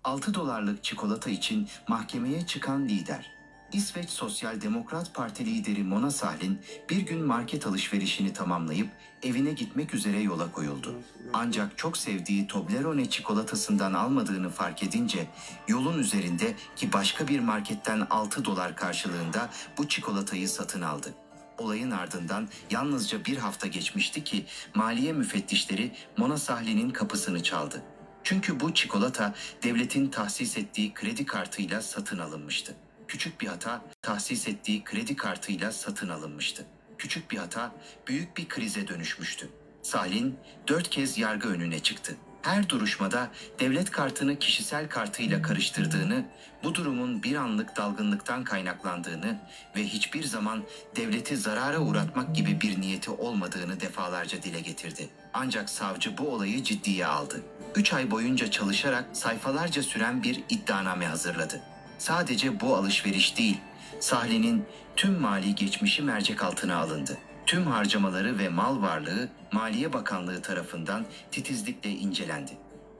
6 dolarlık çikolata için mahkemeye çıkan lider. İsveç Sosyal Demokrat Parti lideri Mona Sahlin bir gün market alışverişini tamamlayıp evine gitmek üzere yola koyuldu. Ancak çok sevdiği Toblerone çikolatasından almadığını fark edince yolun üzerinde ki başka bir marketten 6 dolar karşılığında bu çikolatayı satın aldı. Olayın ardından yalnızca bir hafta geçmişti ki maliye müfettişleri Mona Sahlin'in kapısını çaldı. Çünkü bu çikolata devletin tahsis ettiği kredi kartıyla satın alınmıştı. Küçük bir hata tahsis ettiği kredi kartıyla satın alınmıştı. Küçük bir hata büyük bir krize dönüşmüştü. Sahlin dört kez yargı önüne çıktı. Her duruşmada devlet kartını kişisel kartıyla karıştırdığını, bu durumun bir anlık dalgınlıktan kaynaklandığını ve hiçbir zaman devleti zarara uğratmak gibi bir niyeti olmadığını defalarca dile getirdi. Ancak savcı bu olayı ciddiye aldı. 3 ay boyunca çalışarak sayfalarca süren bir iddianame hazırladı. Sadece bu alışveriş değil, Sahli'nin tüm mali geçmişi mercek altına alındı. Tüm harcamaları ve mal varlığı Maliye Bakanlığı tarafından titizlikle incelendi.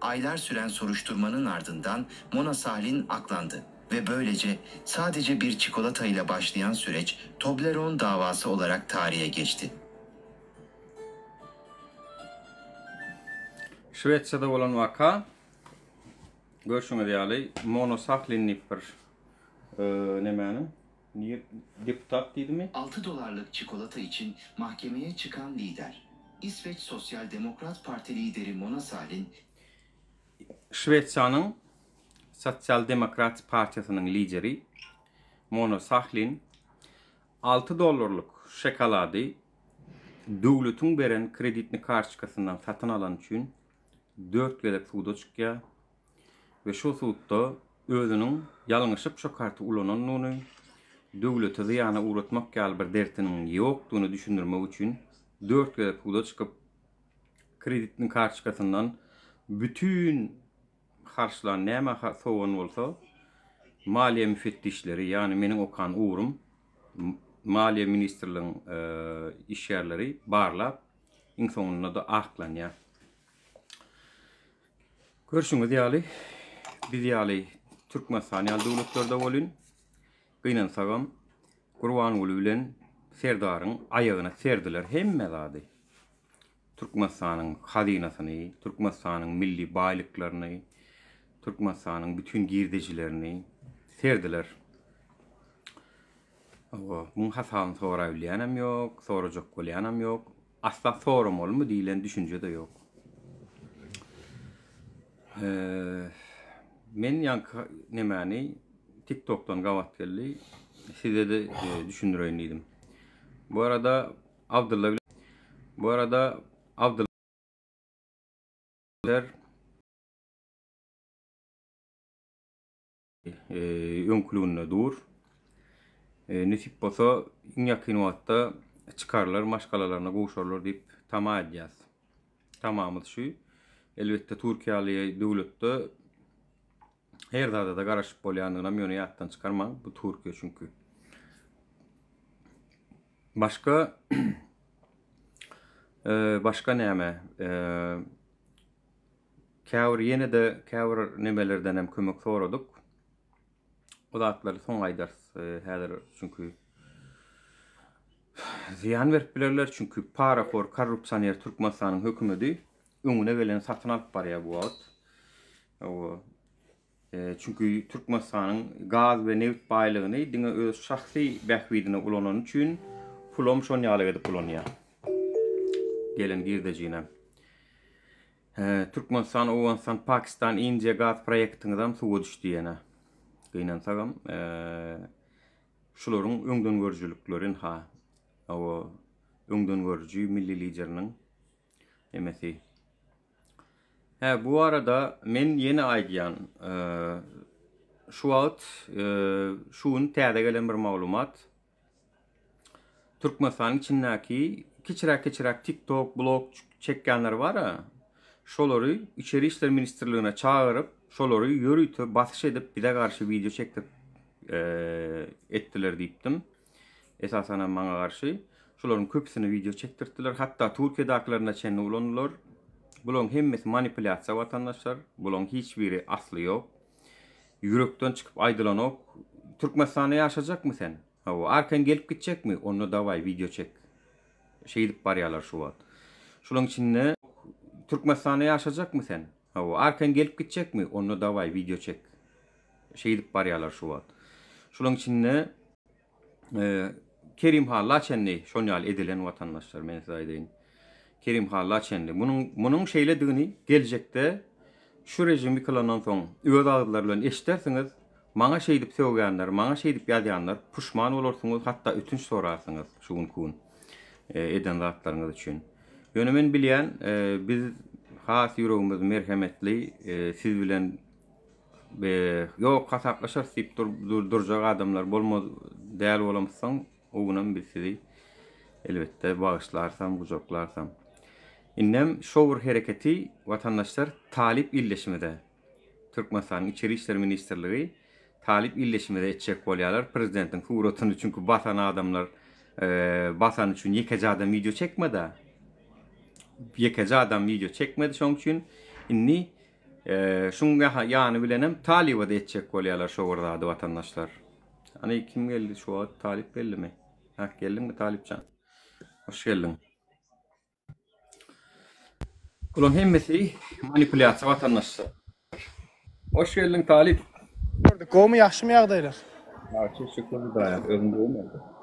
Aylar süren soruşturmanın ardından Mona Sahlin aklandı ve böylece sadece bir çikolata ile başlayan süreç Toblerone davası olarak tarihe geçti. Şwesiýada bolan waka görşüňiz ýaly Mona Sahlin diýip bir nemäniň nir deputat diýdimi? 6 dolarlık çikolata için mahkemeye çıkan lider. İsveç Sosyal Demokrat Parti lideri Mona Sahlin Şwesiýanyň Sosial Demokrat partiýasynyň lideri Mona Sahlin 6 dollarlyk şokolady döwletiň beren kreditni kartoçkasyndan satyn alany üçin dört gezek suda çykýar we şo sudda özüniň ýalňyşyp şo karty ulanandygyny, döwleti zyýana ugratmak ýaly bir dertiniň ýokdugyny düşündirmek üçin dört gezek suda çykyp, kreditni kartoçkasyndan bütin harçlan näme sowan bolsa, maliýe müfettişleri, ýagny meniň okan ugrum maliýe ministrligiň işgärleri barlap, iň soňunda-da aklanýar. Görşüňiz ýaly, biz ýaly Türkmenistan ýaly döwletlerde welin, gynansagam, Gurbanguly bilen Serdaryň aýagyna serdiler hemme zady. Türkmenistanyň hazynasyny, Türkmenistanyň milli baýlyklaryny, Türkmenistanyň bütin girdejilerini serdiler. Hawa, muň hasabyny sorabilýänem ýok, sorajak bolýanam ýok. Asla soramalymy diýlen düşünje-de ýok. Men ýaňky nemäni TikTokdan gabat geldi. Size-de düşündireýin diýdim. Bu arada Abdylla bilen Bu arada Abdylla öňküliginde dur. Nesip bolsa iň ýakyn wagtda çykarlar, maşgalalaryna gowşarlar diýip tama edýäs. Tamamyz şu. Elbetde Türkiýe ýaly döwletde her zada-da garaşyp bolýandygynam ýöne ýatdan çykarmaň. Bu Türkiýe çünki. Başga başga näme? Käbir ýene-de käbir nemelerden hem kömek soradyk. O zatlary soň aýdarys. Häzir çünki zyýan berip bilerler. Çünki parahor, korrupsioner Türkmenistanyň hökümeti öňüne geleni satyn alyp barýar bu wagt. Çünki Türkmenistanyň gaz we nebit baýlygyny diňe öz şahsy bähbidine ulanany üçin pulam şon ýaly edip ulanýar. Gelen girdejini. Türkmenistan, Owganystan, Pakistan, Indiýa gaz proýektiňizem suwa düşdi ýene. Gynansagam, şularyň öňdengörüjilikleri ynha, o öňdengörüji milli lideriniň nemesi. Hä, bu barada men ýene aýdýan, şu wagt, şu gün täze gelen bir maglumat. Türkmenistanyň içindäki kiçiräk-kiçiräk TikTok, blog çekýänler bar-a, şolary Içeri işler ministrligine çagyryp, şolary ýörite basyş edip bize garşy wideo çekdirip etdiler diýipdim. Esasanam maňa garşy. Şolaryň köpüsini wideo çekdirtdiler. Hatda Türkiýedäkilerine çenli ulandylar. Bularyň hemmesi manipulýasiýa watandaşlar. Bularyň hiç biri asly ýok. Ýürekden çykyp aýdylanok. Türkmenistanda ýaşajakmy sen? Hawa. Arkaýyn gelip gitjekmi? Onda dawaý wideo çek. Şeýdip barýarlar şu wagt. Şulaň içinde Türkmenistanda ýaşajakmy sen? Hawa. Arkaýyn gelip gitjekmi? Onda dawaý wideo çek. Şeýdip barýarlar şu wagt. Şulaň içinde Kerim Halla çenli şon ýaly edilen watandaşlar men size aýdaýyn. Kerim Halla çenli. Munuň munuň şeýledigini geljekde şu režim ýykylandan soň öz agyzlary bilen eşidersiňiz. Maňa şeýdip sögýänler, maňa şeýdip ýazýanlar puşman bolarsyňyz, hatda ötünç sorarsyňyz şu günki gün eden zatlaryňyz üçin. Ýöne men bilýän, biz has ýüregimiz merhemetli, siz bilen Be, ýok, hasaplaşarys diýip dur, dur, durjak adamlar bolmaz, däl bolamyzsoň, o günem biz sizi elbetde bagyşlarsam, gujaklarsam. Indem şo bir hereketi watandaşlar talyp illeşimize, Türkmenistanyň Içeri işler ministrligi talyp illeşimize etjek bolýarlar, prezidentiň suratyny çünki basan adamlar, basany üçin ýekeje adam wideo çekmedi-ä. Ýekeje adam wideo çekmedi şoň üçin. Indi Şuň ýany bilenem Talyba-da etjek bolýarlar şo bir zady watandaşlar. Hany kim geldi şu wagt Talyp geldimi? Hah geldiňmi Talypjan? Hoş geldiň. Bulaň hemmesi manipulýasiýa watandaşlar. Hoş geldiň Talyp. Gördük. Gowmy ýagşymy ýagdaýlar? Ýagşy şükür Hudaýa. Özüň gowmy?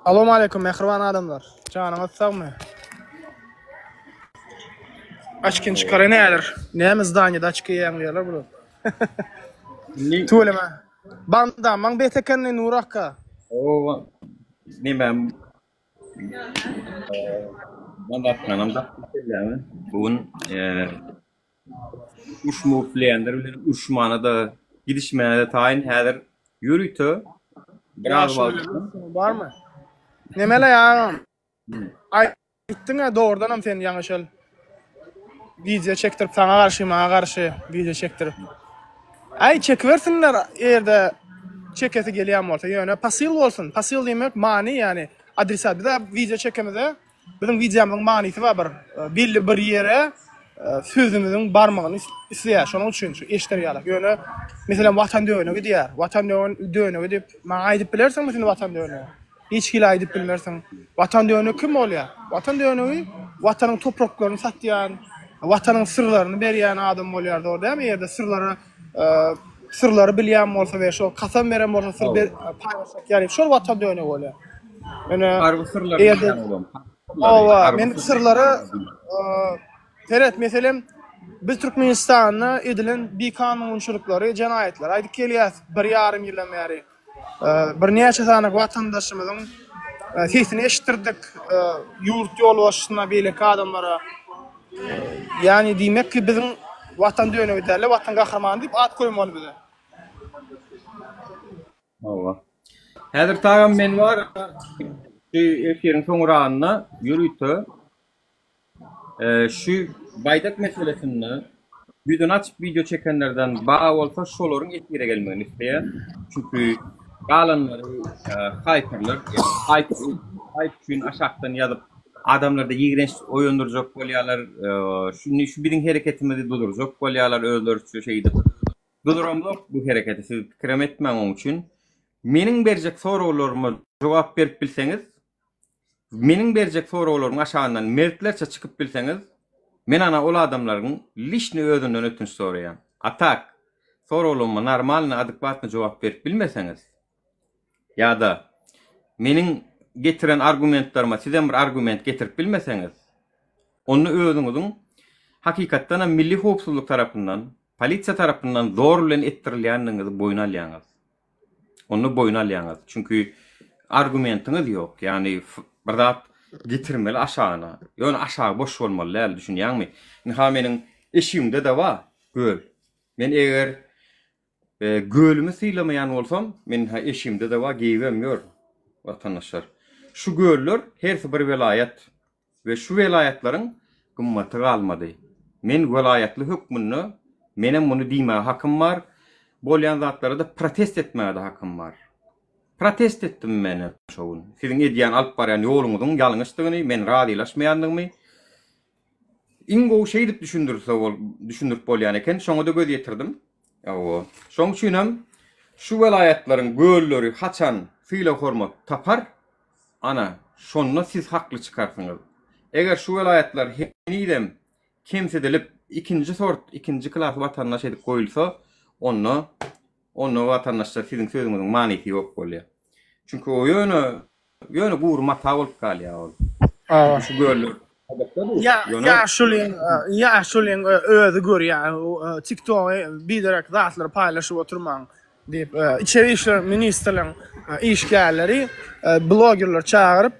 Salowmaleýkum mähriban adamlar. Janyňyz sagmy? Açkini çykaraý näler? Näme zdaniýada açki geýýäň diýerler bular. Indi Tüweleme. Bandamaň bet ekenini Nur akga. O nemem Mandatkanam dakdyk kelläme. Bu gün uruşmak isleýänler bilen uruşmana-da, gidişmäne-de taýyn. Häzir ýörite biraz Ýaşuly wagt barmy? Nemeleý agam? Aýtdyň-a dogrudanam sen ýaňy şol wideo çekdirip saňa garşy maňa garşy wideo çekdirip. Aý çekibersinler eger-de çekesi gelýän bolsa ýöne posyl bolsun. Posyl diýmek many ýagny adresat. Biz wideo çekemize biziň wideomyzyň manysy bar bir belli bir ýere sözümiziň barmagyny isleýär. Şonuň üçin şu eşder ýaly. Ýöne meselem watan dönügi diýýär. Watan dönügi diýip maňa aýdyp bilersiňmi sen watan dönügi? Hiç hili aýdyp bilmersiň. Watan dönügi kim bolýar? Watan dönügi Watanyň topraklaryny satýan, Watanyň syrlaryny berýän adam bolýar, dogry dälmi? Eger-de syrlara syrlary bilýän bolsa we şol kasam beren bolsa syr ber paýlaşak ýaly şol Watan dönügi bolýar. Ýöne Harby syrlary eger-de bilýän bolam. Hawa, men syrlary seret, meselem, biz Türkmenistanda edilen bikanunçylyklary, jenaýatlary aýdyp gelýäs bir ýarym ýyldan bäri. Birnäçe sany watandaşymyzyň sesini eşitdirdik ýurt ýolbaşçysyna, beýleki adamlara. Ýagny diýmek ki, biziň Watan dönügi däl-de, Watan gahrymany diýip at goýmaly bize. Hawa. Häzir tagam men bar şu efiriň soňuragynda ýörite Şu baýdak meselesinde ýüzüni açyp wideo çekenlerden bar bolsa şolaryň efire gelmegini isleýän. Çünki galanlary haýperler, haýp haýp üçin aşakdan ýazyp adamlarda ýigrenç oýandyrjak bolýarlar. Şuny şu biziň hereketimizi dudurjak bolýarlar özleriçe şeýdip. Duduramzok bu hereketi siz pikirem etmäň oň üçin. Meniň berjek soraglaryma jogap berip bilseňiz Meniň berjek soraglarymyň aşagyndan mertlerçe çykyp bilseňiz, men ana ol adamlaryň liçny özünden ötünç soraýan. A tak, soraglaryma normalny, adekwatny jogap berip bilmeseňiz, ýa-da meniň getiren argumentlerime sizem bir argument getirip bilmeseňiz, onda özüňiziň hakykatdanam milli howpsuzlyk tarapyndan, polisiýa tarapyndan zor bilen etdirilýändigiňizi boýun alýaňyz. Onda boýun alýaňyz. Çünki argumentiňiz ýok. Ýagny bir zat getirmeli aşagyna. Ýöne aşagy boş bolmaly däl, düşünýäňmi? Ynha meniň eşigimde-de bar göl. Men eger e, gölümi sylamaýan bolsam, men ynha eşigimde-de bar, geýibem ýör watandaşlar. Şu göller hersi bir welaýat. We şu welaýatlaryň gymmaty galmady. Men welaýatly hökmünde menem muny diýmäge hakym bar, bolýan zatlara-da protest etmäge-de hakym bar. Protest etdim menem şo gün. Siziň edýän alyp barýan ýoluňyzyň ýalňyşdygyny, men razylaşmaýandygymy iň gowy şeýdip düşündirse bol düşündirip bolýan eken, şoňa-da göz ýetirdim. Hawa. Şoň üçinem. Şu welaýatlaryň gölleri haçan sylag-hormat tapar, ana, şonda siz hakly çykarsyňyz. Eger şu welaýatlar henizem kemsidilip, ikinji sort, ikinji klas watandaş edip goýulsa, onda, onda watandaşlar siziň sözüňiziň manysy ýok bolýar. Çünki o ýöne Ýöne gury mata bolup galýar ol. Hawa. Şu göller adatda-da Ýa ýöne ýaşulyň ýaşulyň özi görýär TikTogy biderek zatlary paýlaşyp oturmaň diýip içeri işler ministrligiň işgärleri blogerleri çagyryp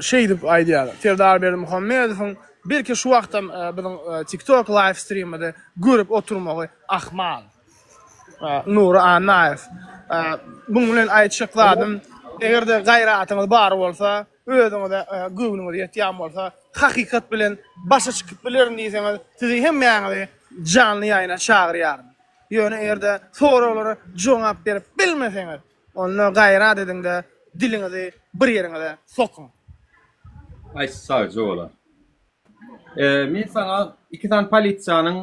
şeýdip aýdýarlar. Serdar Berdimuhamedowyň belki şu wagtam biziň TikTok live streamimizi görüp oturmagy ahmal. Nury Annaýew, Muň bilen aýtjak zadym, eger-de gaýratyňyz bar bolsa, özüňize göwnüňiz ýetýän bolsa, hakykat bilen başa çykyp bilerin diýseňiz, sizi hemmäňizi janly ýaýyna çagyrýaryn. Ýöne eger-de soraglara jogap berip bilmeseňiz, onda gaýrat ediň-de, diliňizi bir ýeriňize sokuň. Aý sagja bola. Men saňa iki sany polisiýanyň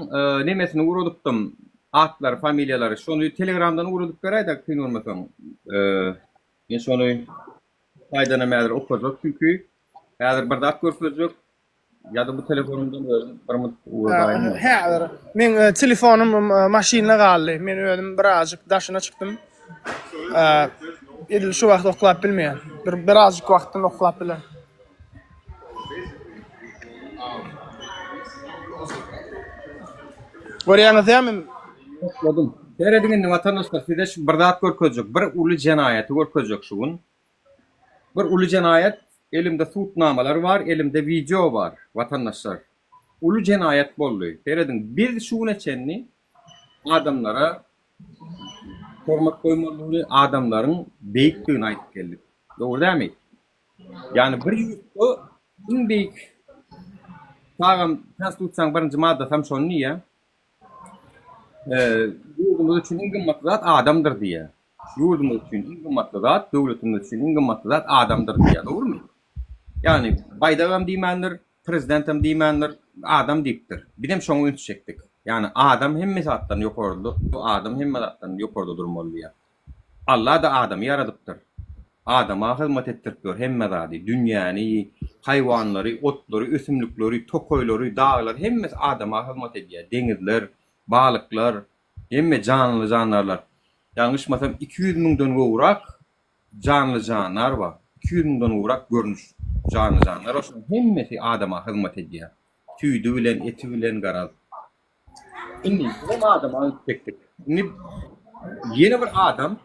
nemesini ugradypdym. Atlary, familiýalary. Şony telegramdan ugradyp beräýdä kyn bolmasaň. Men şony taýdanam häzir okajak çünki häzir bir zat görkezjek. Ýa-da bu telefonumdan özüm bir minut ugradaýyn. Häzir meň telefonym maşynda galdy. Men özüm birazjyk daşyna çykdym. Edil şu wagt oklap bilmeýän. Bir birazjyk wagtdan oklap bilerin. Görýäňiz dämi? Okladym. Serediň indi watandaşlar size şu bir zat görkezjek. Bir uly jenaýaty görkezjek şu gün. Bir uly jenaýat elimde sudnamalar bar, elimde wideo bar watandaşlar. Uly jenaýat boldy. Serediň biz şu güne çenli adamlara hormat goýmalydygyny, adamlaryň beýikdigini aýdyp geldik. Dogry dälmi? Ýagny bir ýurtda iň beýik Tagam konstitusiýanyň birinji maddasam şony diýýär. Ýurdumyz üçin iň gymmatly zat adamdyr diýýär. Ýurdumyz üçin iň gymmatly zat, döwletimiz üçin iň gymmatly zat adamdyr diýýär. Dogrumy? Ýagny baýdagam diýmändir, prezidentem diýmändir, adam diýipdir. Bizem şoňa üns çekdik. Ýagny adam hemme zatdan ýokarda, adam hemme zatdan ýokarda durmaly diýýär. Alla-da adamy ýaradypdyr. Adama hyzmat etdirip ýör hemme zady, dünýäni, haýwanlary, otlary, ösümlikleri, tokaýlary, daglary hemmesi adama hyzmat edýär. Deňizler, balyklar, hemme janly-jandarlar. Ýalňyşmasam 200 müňden gowrak janly-jandar bar. 200 müňden gowrak görnüş janly-jandar bar. Şonuň hemmesi adama hyzmat edýär. Süýdi bilen, eti bilen garaz. Indi bizem adama üns çekdik. Indi ýene bir adam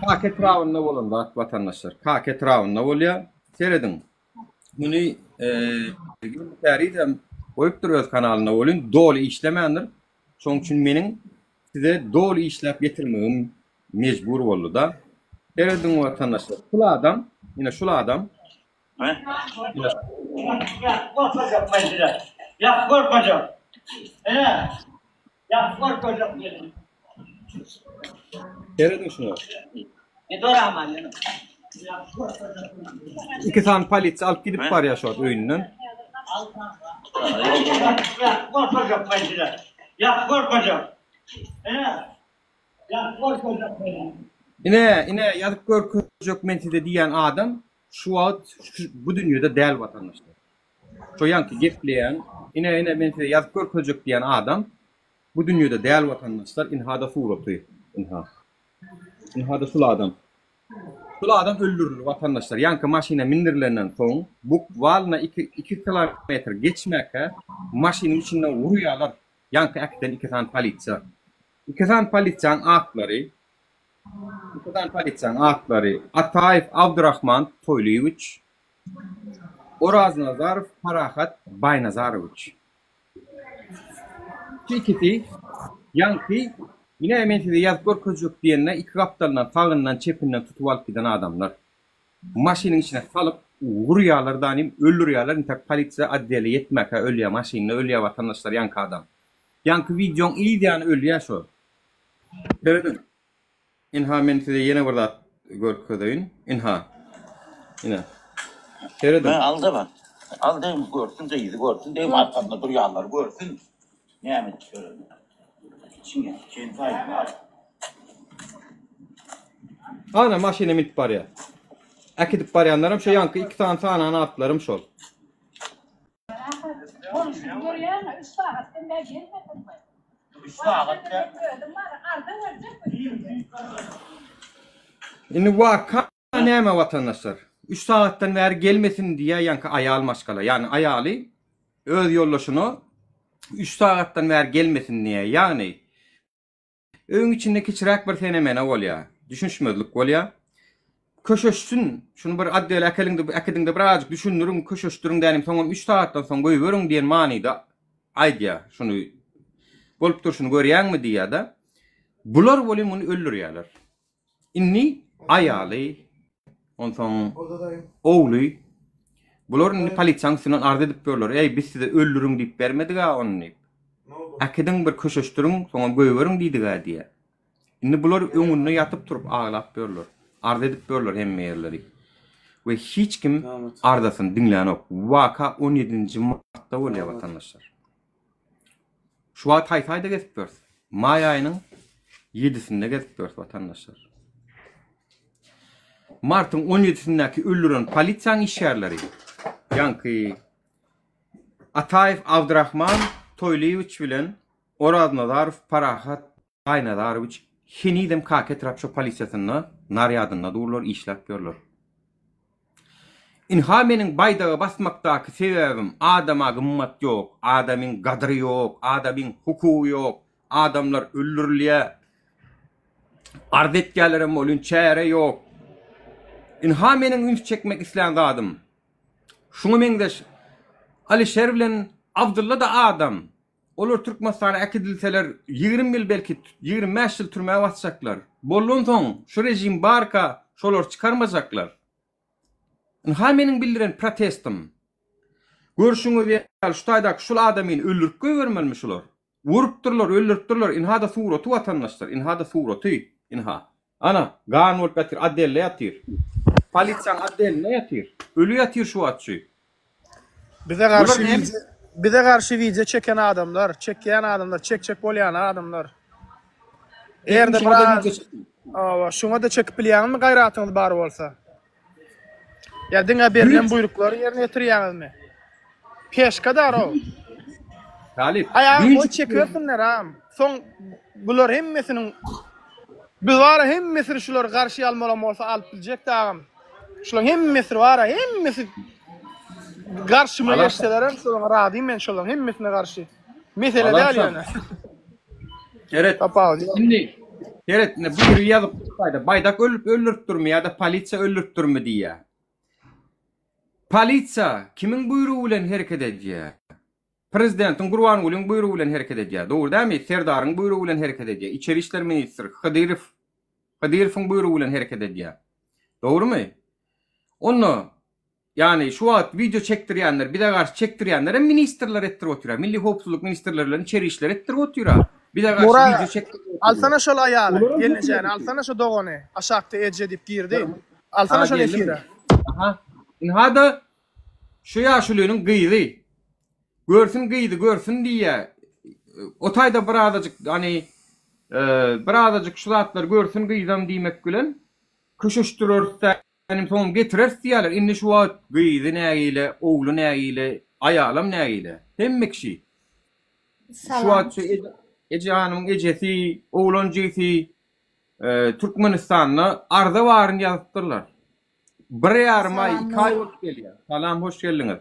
Kaka etrabynda bolan zat watandaşlar. Kaka etrabynda bolýar. Serediň. Muny Tärizem goýupdyr öz kanalynda welin doly işlemändir. Şonuň üçin meniň size doly işläp getirmegim mejbur boldy-da. Serediň watandaşlar. Şul adam, ine şul adam Serediň şuna. Iki sany polisiýa alyp gidip barýar şu wagt öýünden. Ine, ine ýazyp görkezjek men size diýýän adam Şu wagt şu bu dünýede däl watandaşlar. Şo ýaňky gepleýän, ine ine men size ýazyp görkezjek diýen adam bu dünýede däl watandaşlar, inhada suraty, inha. Inhada şul adam. Şul adam öldürildi watandaşlar. Ýaňky maşyna mindirilenden soň bukwalno iki iki kilometr geçmäkä maşynyň içinde urýarlar ýaňky äkiden iki sany polisiýa. Iki sany polisiýanyň atlary Iki sany polisiýanyň atlary Ataýew Abdurahman Toýlyýewiç, Oraznazarow Parahat Baýnazarowiç. Şu ikisi ýaňky ine men size ýazyp görkezjek diýende iki gapdalyndan sagyndan çepinden tutup alyp giden adamlar. Maşynyň içine salyp urýarlar danym öldürýärler intäk polisiýa otdele ýetmäkä ölýär maşynda ölýär watandaşlar ýaňky adam. Ýaňky wideoň yz ýany ölýär şo. Serediň. Ynha men size ýene bir zat görkezeýin. Ynha. Ine. Serediň. Men al-da bak. Al deým görsün gyzy görsün deým arkamda durýanlary görsün. Näme edip ýörenini. Içiňe sen saýma. Ana maşyna münüp barýar. Äkidip barýanlaram şo ýaňky iki sany sanan atlarym şol. Boluşyny görýäňä, üç sagatdan bäri gelmediňmi? Üç sagat däl. Özüň bar, arza berjek Indi waka näme watandaşlar? Üç sagatdan bäri gelmesin diýýär ýaňky aýal maşgala. Ýagny aýaly öz ýoldaşyna üç sagatdan bäri gelmesin diýýär. Ýagny Öýüň içinde kiçiräk bir sene-mene bolýar. Düşünişmezlik bolýar. Köşeşsin, şuny bir otdele äkeliň-de, äkidiň-de birazajyk düşündiriň, köşeşdiriň dänim, soňam üç sagatdan soň goýberiň diýen manyda aýdýar. Şuny bolup durşuny görýäňmi diýýär-de. Bular welin muny öldürýärler. Indi aýaly, onsoň ogly, bular indi polisiýanyň üstünden arz edip ýörler. Eý, biz size öldüriň diýip bermedik-ä ony diýip. Äkidiň bir köşeşdiriň, soňam goýberiň diýdik-ä diýýär. Indi bular öňünde ýatyp-turup aglap ýörler. Arz edip ýörler hemme ýerleri. We hiç kim arzasyny diňlänok. Waka on ýedinji martda bolýar watandaşlar. Şu wagt haýsy aýda gezip ýörüs? Maý aýynyň ýedisinde gezip ýörüs watandaşlar. Martyň on ýedisindäki öldüren polisiýanyň işgärleri, ýaňky Ataýew Abdyrahman Toýlyýewiç bilen Oraznazarow Parahat Baýnazarowiç henizem Kaka etrap şo polisiýasynda narýadynda durlar, işläp ýörler. Ynha meniň baýdaga basmakdaky sebäbim adama gymmat ýok, adamyň gadyry ýok, adamyň hukugy ýok, adamlar öldürilýär, arz etýärlerem welin çäre ýok. Ynha meniň üns çekmek islän zadym. Şuňa meňzeş Alişer bilen Abdylla-da adam. Olar Türkmenistana äkidilseler 20 ýyl belki 25 ýyl türmä basjaklar. Boldan soň şu režim barka şolary çykarmajaklar. Ynha meniň bildiren protestim. Görşüňiz ýaly şu taýdaky şul adamyny öldürip goýbermelimi şular? Urupdyrlar, öldüripdirler. Ynha-da suraty watandaşlar, ynha-da suraty, ynha. Ana, gan bolup ýatyr, otdelde ýatyr. Polisiýanyň otdelinde ýatyr. Öli ýatyr şu wagt şu. Bize garşy wideo bize garşy wideo çeken adamlar, çekýän adamlar, çekjek bolýan adamlar. Eger-de biraz Hawa, şuňa-da çekip bilýäňizmi gaýratyňyz bar bolsa? Ýa diňe berlen buýruklary ýerine ýetirýäňizmi? Peşka darow. Talyp. Aýagyň goý çekibersinler agam. Soň bular hemmesiniň biz bara hemmesini şulary garşy almalam bolsa alyp biljekdi agam. Şularyň hemmesi bara hemmesi garşyma geçseler hem şolaryň razy men şolaryň hemmesine garşy. Mesele däl ýöne. Seret. Tapawudy ýok. Indi seret, indi biri ýazyp gaýda, baýdak ölüp öldürip durmy ýa-da polisiýa öldürip durmy diýýär. Polisiýa kimiň buýrugy bilen hereket edýär? Prezidentiň Gurbangulyň buýrugy bilen hereket edýär. Dogry dälmi? Serdaryň buýrugy bilen hereket edýär. Içeri işler ministri Hydyrow Hydyrowyň buýrugy bilen hereket edýär. Dogrumy? Onda Ýagny şu wagt wideo çekdirýänler, bize garşy çekdirýänler hem ministrler etdirip otyra. Milli howpsuzlyk ministrleri bilen içeri işler etdirip otyra. Bize garşy Murat, wideo çekdirip otyra. alsana şol aýaly, Olaram gelnejäni, alsana şo dogany, aşakda eje diýip girdi. Alsana Aha şony geldimi? efire. Aha. Ynha-da şu ýaşulynyň gyzy. Görsün gyzy, görsün diýýä. O taýda birazajyk, ýagny birazajyk şu zatlary görsün gyzam diýmek bilen köşeşdireris-dä Inim soňam getireris diýýärler. Indi şu wagt gyzy nägile, ogly nägile, aýalam nägile. Hemme kişi. Şu Salam. wagt şu Eje hanymyň ejesi, oglan jigisi Türkmenistanda arza baryny ýazypdyrlar. Bir ýarym aý, Salam iki aý bolup gelýär. Salam, hoş geldiňiz.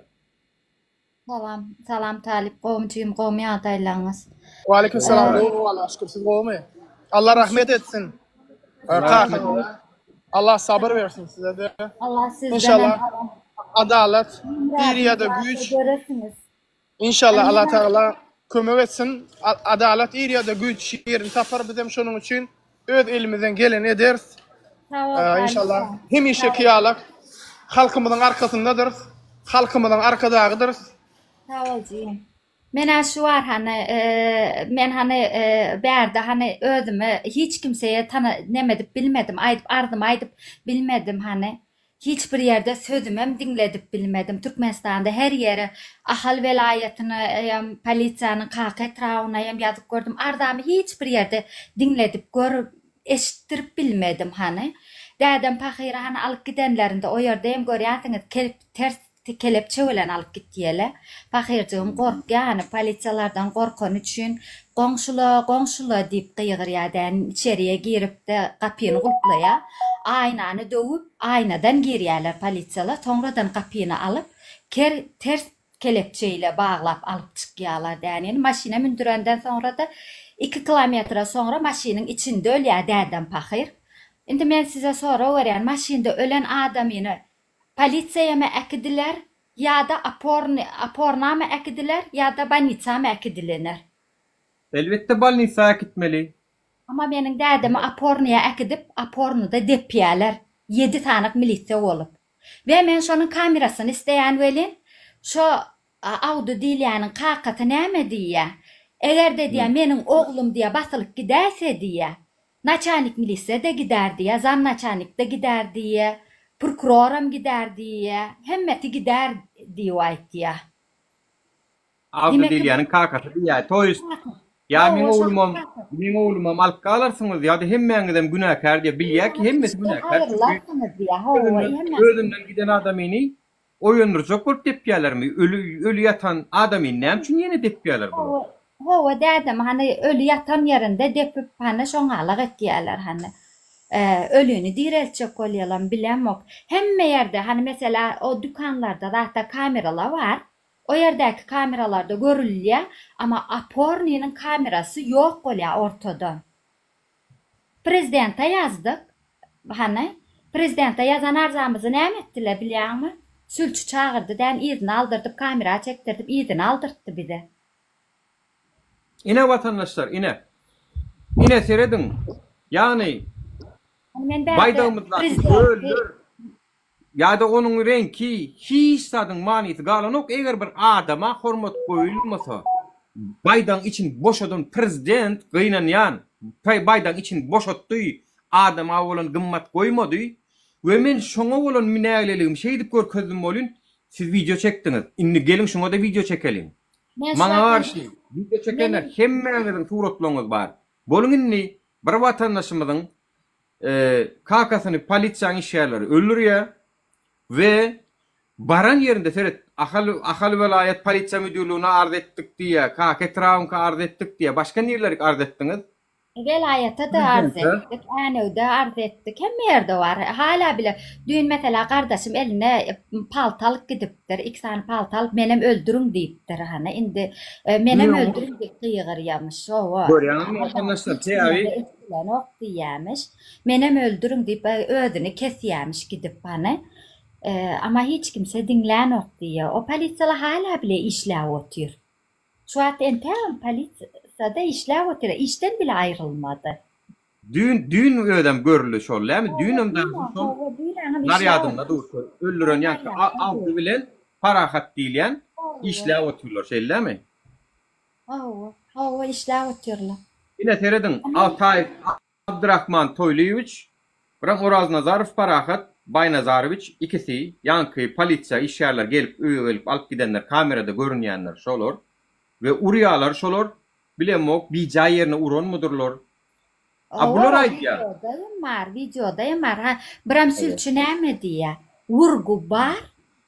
Salam salam Talyp gowmy jigim gowmy ýagdaýlaryňyz. Waleýkim salam gowy Alla şükür siz gowmy Allah rahmet etsin kakaňyza Allah sabyr bersin sizede Allah sizden İnşallah adalat ir ýa-da güýç göresiňiz. İnşallah Allah Tagala kömek etsin adalat ir ýa-da güýç ýerini tapar bizem şonuň üçin öz elimizden geleni ederis. Inşallah hemişeki ýaly halkymyzyň arkasyndadyrys. Halkymyzyň arkadagydyrys. Sag bol jigim. Menä şu bar hany men hany bärde hany özümi hiç kimseye tana neme edip bilmedim aýdyp arzymy aýdyp bilmedim hany Hiç bir ýerde sözümem diňledip bilmedim. Türkmenistanda her ýere, Ahal welaýatyna hem, polisiýanyň Kaka etrabyna hem ýazyp gördüm. Arzamy hiç bir ýerde diňledip gör, eşitdirip bilmedim hany. Dädem pahyry hany alyp gidenlerinde o ýerde hem görýänsiňiz kelp ters kelepçe bilen alyp gitýele. Pahyrjygym gorkýa hany polisiýalardan gorkany üçin goňşula goňşula diýip gygyrýa dän içeriye giripde gapyny gulplaýa. Aýnany döwüp aýnadan girýäler polisiýalar soňradan gapyny alyp ker ters kelepçe ile baglap alyp çykýalar dänini maşyna mündürenden soňra-da iki kilometre soňra maşynyň içinde ölýär dädem pahyr. Indi men size sorag berýän maşynda ölen adamyny polisiýama äkidiler ýa-da oporny opornamy äkidiler ýa-da bolnisamy äkidilener? Elbetde bolnisa äkitmeli. Amma meniň dädemi opornyýa äkidip opornyda depýäler ýedi sanyk milisiýa bolup. We men şonuň kamerasyny isleýän welin, şo Awdy diýilýäniň kakasy näme diýýä? Eger-de diýýä, meniň oglum diýýä, basylyp gidäýse diýýä, naçalnik milisiýa-da gider diýýä, zamnaçalnik-de gider diýýä, prokuroram gider diýýä, hemmesi gider diýip aýtýa. Awdy Diýmek ki, diýilýäniň kakasy diýýär. To ýest, ýa meň hawa, şonuň oglumam, kakasy. meň oglumam alyp galarsyňyz ýa-da hemmäňizem günäkär diýýär. Bilýär ki, hemmesi günäkär. Çünki Aýrylarsyňyz diýýär. Hawa, özünden, hemmäňiz. özünden giden adamyny oýandyrjak bolup depýärlermi? Öli, öli ýatan adamyny näme üçin ýene depýärler bular? Hawa, hawa dädem hany öli ýatan ýerinde depip hany şoňalak etýärler hany. Ölini direltjek bolýalam bilemok. Hemme ýerde hany mesela o dükanlarda zatda kameralar bar. O ýerdäki kameralarda görülýär, amma opornynyň kamerasy ýok bolýar ortada. Prezidente ýazdyk. Hany, prezidente ýazan arzamyzy näme etdiler bilýäňmi? Sülçi çagyrdy dän yzyna aldyrdyp kamera çekdirdip yzyna aldyrtdy bize. Ine watandaşlar ine. Ine serediň. Ýagny Hany men bärde baýdagymyzdaky prezidenti göller Ýa-da onuň reňki, hiç zadyň manysy galanok, eger bir adama hormat goýulmasa. Baýdagyň içini boşadan prezident gynanýan, baýdagyň içini boşatdy, adama bolan gymmat goýmady we men şoňa bolan nägileligimi şeýdip görkezdim welin, siz wideo çekdiňiz, indi geliň şoňa-da wideo çekeliň. Men şu Maňa wagt garşy wideo çekenler meniň hemmäňiziň suratlaryňyz bar. Boluň indi bir watandaşymyzyň Kakasyny polisiýanyň işgärleri öldürýär we baran ýerinde seret Ahal Ahal welaýat polisiýa müdirligine arz etdik diýýär, Kaka etrabyňka arz etdik diýýär. Başga nirlerik arz etdiňiz? Welaýata-da arz etdik, Änewde arz etdik, hemme ýerde bar. Hala bile düýn meselä gardaşym eline palta alyp gidipdir, iki sany palta alyp menem öldüriň diýipdir. Hany indi menem öldüriň diýip gygyrýamyş. Hawa. Görýäňizmi watandaşlar, sebäbi Bilenok diýýämiş. Menem öldüriň diýip özüni kesýämiş gidip hany. Amma hiç kimse diňlänok diýýä. O polisiýalar hala bile işläp otyr. Şu wagt entägem polisiýada işläp otyr. Işden bile aýrylmady. Düýn düýn özem görüldi şol dämi? Düýnem dagy şol narýadynda dur şol öldüren ýaňky Abdy bilen Parahat diýilýän işläp otyrlar şeýle dämi? Hawa, hawa işläp otyrlar. Ine serediň, Altaýew Abdyrahman Toýlyýewiç, biram Oraznazarow Parahat Baýnazarowiç ikisi ýaňky polisiýa işgärler gelip öýe gelip alyp gidenler kamerada görünýänler şolar we urýalar şolar bilemok bijaý ýerine uranmydyrlar A bular Hawa, aýdýar. wideoda hem bar, wideoda hem bar. Ha, biram sülçi näme diýýär? Urgy bar,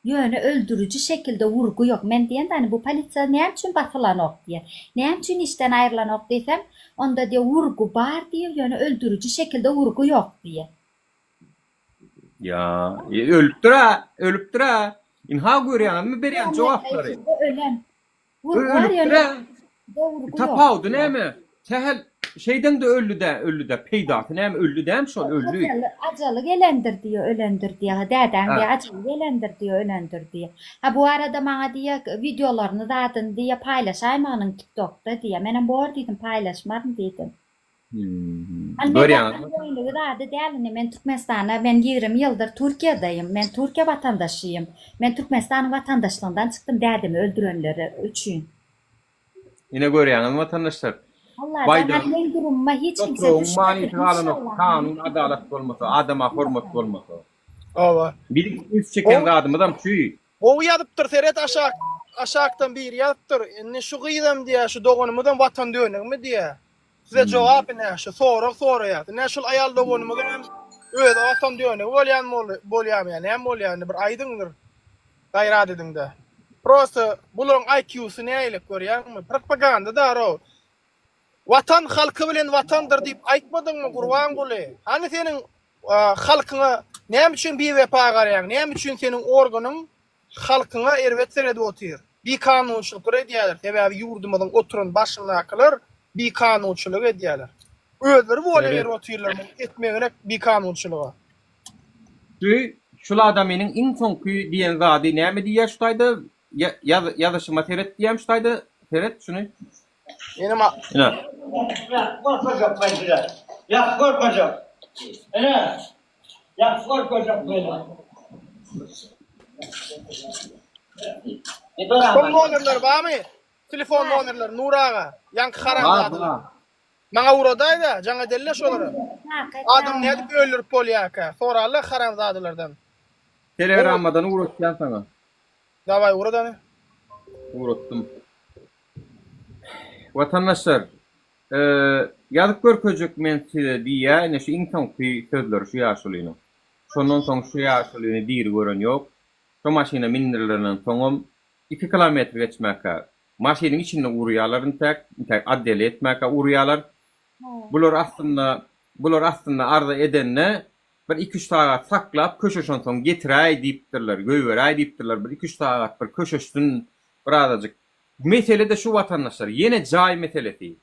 ýöne öldüriji şekilde urgy ýok. Men diýen hany bu polisiýa näme üçin basylanok diýýär. Näme üçin işden aýrylanok diýsem, onda diýýär urgy bar diýýär, ýöne öldüriji şekilde urgy ýok diýýär. Ýa, ölüpdir-ä, ölüpdir-ä. Ynha görýäňizmi berýän jogaplary. Ölen. Urgy bar ýöne urgy ýok. Tapawudy näme? Sähel şeýdeňde öldi-dä, öldi-dä. Peýdasy näme? Öldi dämi şol, öldi. Ajaly, ajaly gelendir diýýär, ölendir diýýär. Dädäň diýýär, ajaly gelendir diýýär, ölendir diýýär. Ha bu arada maňa diýýär, wideolaryny zadyny diýýär, paýlaşaýmagynyň TikTokda diýýär. Menem bor diýdim, paýlaşmaryn diýdim. Hany men Görýäňizmi? göwnügi zady däl indi men Türkmenistana men 20 ýyldyr Türkiýedeýim men Türkiýe watandaşyýym men Türkmenistanyň watandaşlygyndan çykdym dädemi öldürenleri üçin. Ine görýäňizmi watandaşlar? Allajan Baýdagyň hany meň durumyma hiç kimse topragyň düşmesin manysy galanok, inşallah. kanun adalat bolmasa, adama hormat bolmasa. Hawa. Biziň üns çeken Gowy zadymyzam şu. gowy ýazypdyr seret aşak aşakdan biri ýazypdyr indi şu gyzam diýä şu doganymyzam watan dönigmi diýä. Size jogap ine şu sorag soraýas. Ine şul aýal doganymyzyň hem. Özi watan dönügi bolýan bolýamy ýa näme bolýa indi bir aýdyň bir gaýrat ediňdä. Prosta bularyň IQ-sy nähili görýäňmi? Propaganda darow. Watan halky bilen watandyr diýip aýtmadyňmy Gurbanguly? Hany seniň halkyňa näme üçin biwepa garaýaň? Näme üçin seniň organyň halkyňa erbet seredip otyr? Bikanunçylyklar edýärler. Sebäbi ýurdumyzyň oturan başyndakylar bikanunçylyk edýärler. Özleri wolýa berip otyrlar muny etmegine bikanunçylyga. Şu şul adamynyň iň soňky diýen zady näme diýýär şu taýda ýaz ýazyşyma seret diýýän şu taýda seret şuny. Menem Ine. Ýa gorkajak men size. Ýa gorkajak. Ine. Ýa gorkajak meni. Şol nomerler barmy? Telefon nomerleri Nur aga. Ýaňky haramzadalar. Maňa ugradaýda, jaň edeli şolara. Adam nädip öldürip bolýarka? Soraly haramzadalardan. Telegrammadan ugratýan saňa. Daway ugrat hany. Ugratdym. Watandaşlar, ýazyp görkezjek men size diýýä, ine şu iň soňky sözleri şu ýaşulynyň. Şondan soň şu ýaşulyny diri gören ýok. Şo maşyna mindirilenden soňam iki kilometr geçmäkä maşynyň içinde urýarlar intäk, intäk otdele ýetmäkä urýarlar. Bular aslynda, bular aslynda arza edende bir iki-üç sagat saklap köşeşensoň getiräý diýipdirler, goýberäý diýipdirler, bir iki-üç sagat bir köşeşsin birazajyk. Mesele-de şu watandaşlar, ýene jaý meselesi.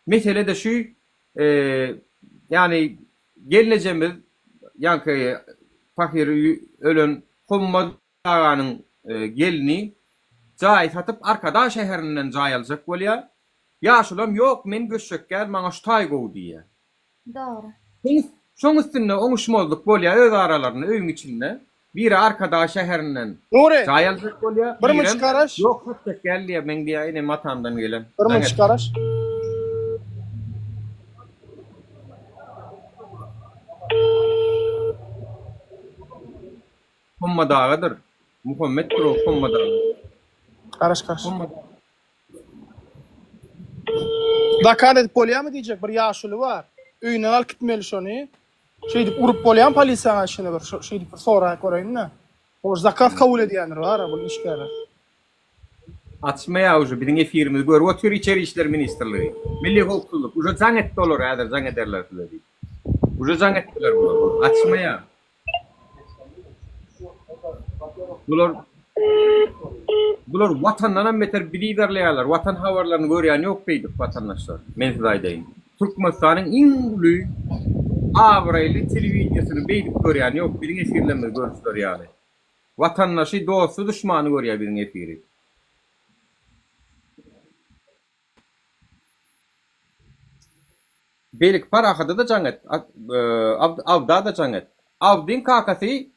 Mesele-de şu, ýagny gelnejemiz ýaňky pahyr ölen Hommat aganyň gelni jaý satyp Arkadag şäherinden jaý aljak bolýar. Ýaşulam ýok men göçjek däl maňa şu taý gowy diýýär. Dogry. Şoň üstünde oňuşmazlyk bolýar öz aralarynda öýüň içinde. Biri Arkadag şäherinden Nury, jaý aljak bolýar, bir munç birem garaş. ýok satjak däl diýýär meň diýýär enem atamdan gelen. Bir munç garaş. Hommat agadyr. Muhammetdir o Hommat aga. Garaş garaş. Zakaz edip bolýarmy diýjek bir ýaşuly bar. Öýünden alyp gitmeli şony. Şeýdip urup bolýarmy polisiýaň işine bir şeýdip bir soraýyp göreýin-de. Hoş zakaz kabul edýändir bar bu işgärler. Açmaýar uje biziň efirimizi görüp otyr içeri işler ministrligi. Milli howpsuzlyk uje jaň etdi olar häzir jaň ederler size diýip. Uje jaň etdiler bular. Açmaýar. Bular Bular watandanam beter bizi yzarlaýarlar. Watan habarlaryny görýän ýok beýdip watandaşlar. Men size aýdaýyn. Türkmenistanyň iň uly abraýly telewideniýesini beýdip görýän ýok biziň efirlerimizi görüşleri ýaly. Watandaşy, dosty, duşmany görýär biziň efiri. Beýleki Parahada-da jaň et, Abda-da jaň et. Abdyň kakasy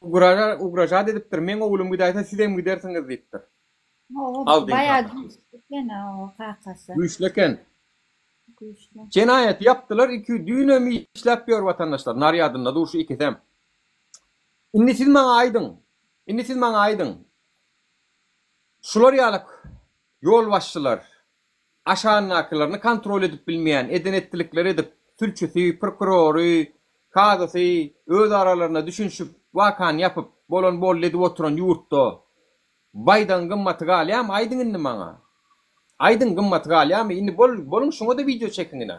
ugražat edipdir, meň oglum gidäýse sizem gidersiňiz diýipdir. Hawa, baýa güýçli eken o kakasy. Güýçli eken. Güýçli. Jenaýaty ýapdylar, iki düýnem işläp ýör watandaşlar, narýadynda dur şu ikisem. Indi siz maňa aýdyň, indi siz maňa aýdyň. Şular ýaly ýolbaşçylar aşagyndakylaryny kontrol edip bilmeýän, eden-etdilikleri edip, sülçüsi, prokurory, kazysy öz aralarynda düşünişip, wakany ýapyp, bolan boldy edip oturan ýurtda baýdagyň gymmaty galýarmy, aýdyň indi maňa? Aýdyň, gymmaty galýarmy? Indi bol, boluň şuňa-da wideo çekiň ine.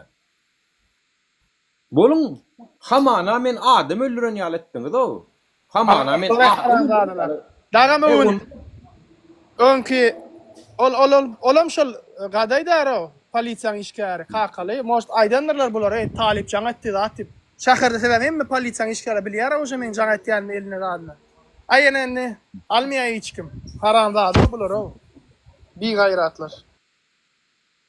Boluň, hamana men adam öldüren ýaly etdiňiz-ow. Hamana men adam öldüren ýaly. Dagam öwün öňki ol ol ol olam şol gadaýdar-ow polisiýaň işgäri kakaly может aýdandyrlar bulara eý talyp jaň etdi zat diýip. Şäherde sebäbi hemme polisiýaň işgäri bilýär-ow uje meň jaň etýänimi eline zadyny. Aý ene indi almaýa hiç kim. Haramzada bular-ow. Bigaýratlar.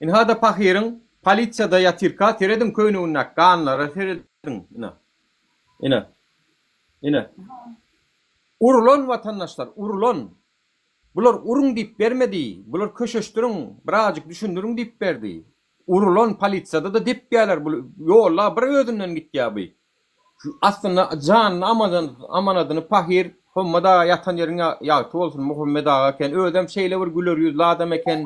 Ynha-da pahyryň polisiýada ýatyrka serediň köýnegindäki ganlara serediň ine. Ine. Ine. Urulan watandaşlar, urulan. Bular uruň diýip bermedi, bular köşeşdiriň, birazajyk düşündiriň diýip berdi. Urulan polisiýada-da depýärler bul ýolda bir özünden gitýär bu. Şu aslynda janyny amanadyny pahyr Hommat aga ýatan ýeriň ýagty bolsun Muhammet aga eken özem şeýle bir güler ýüzli adam eken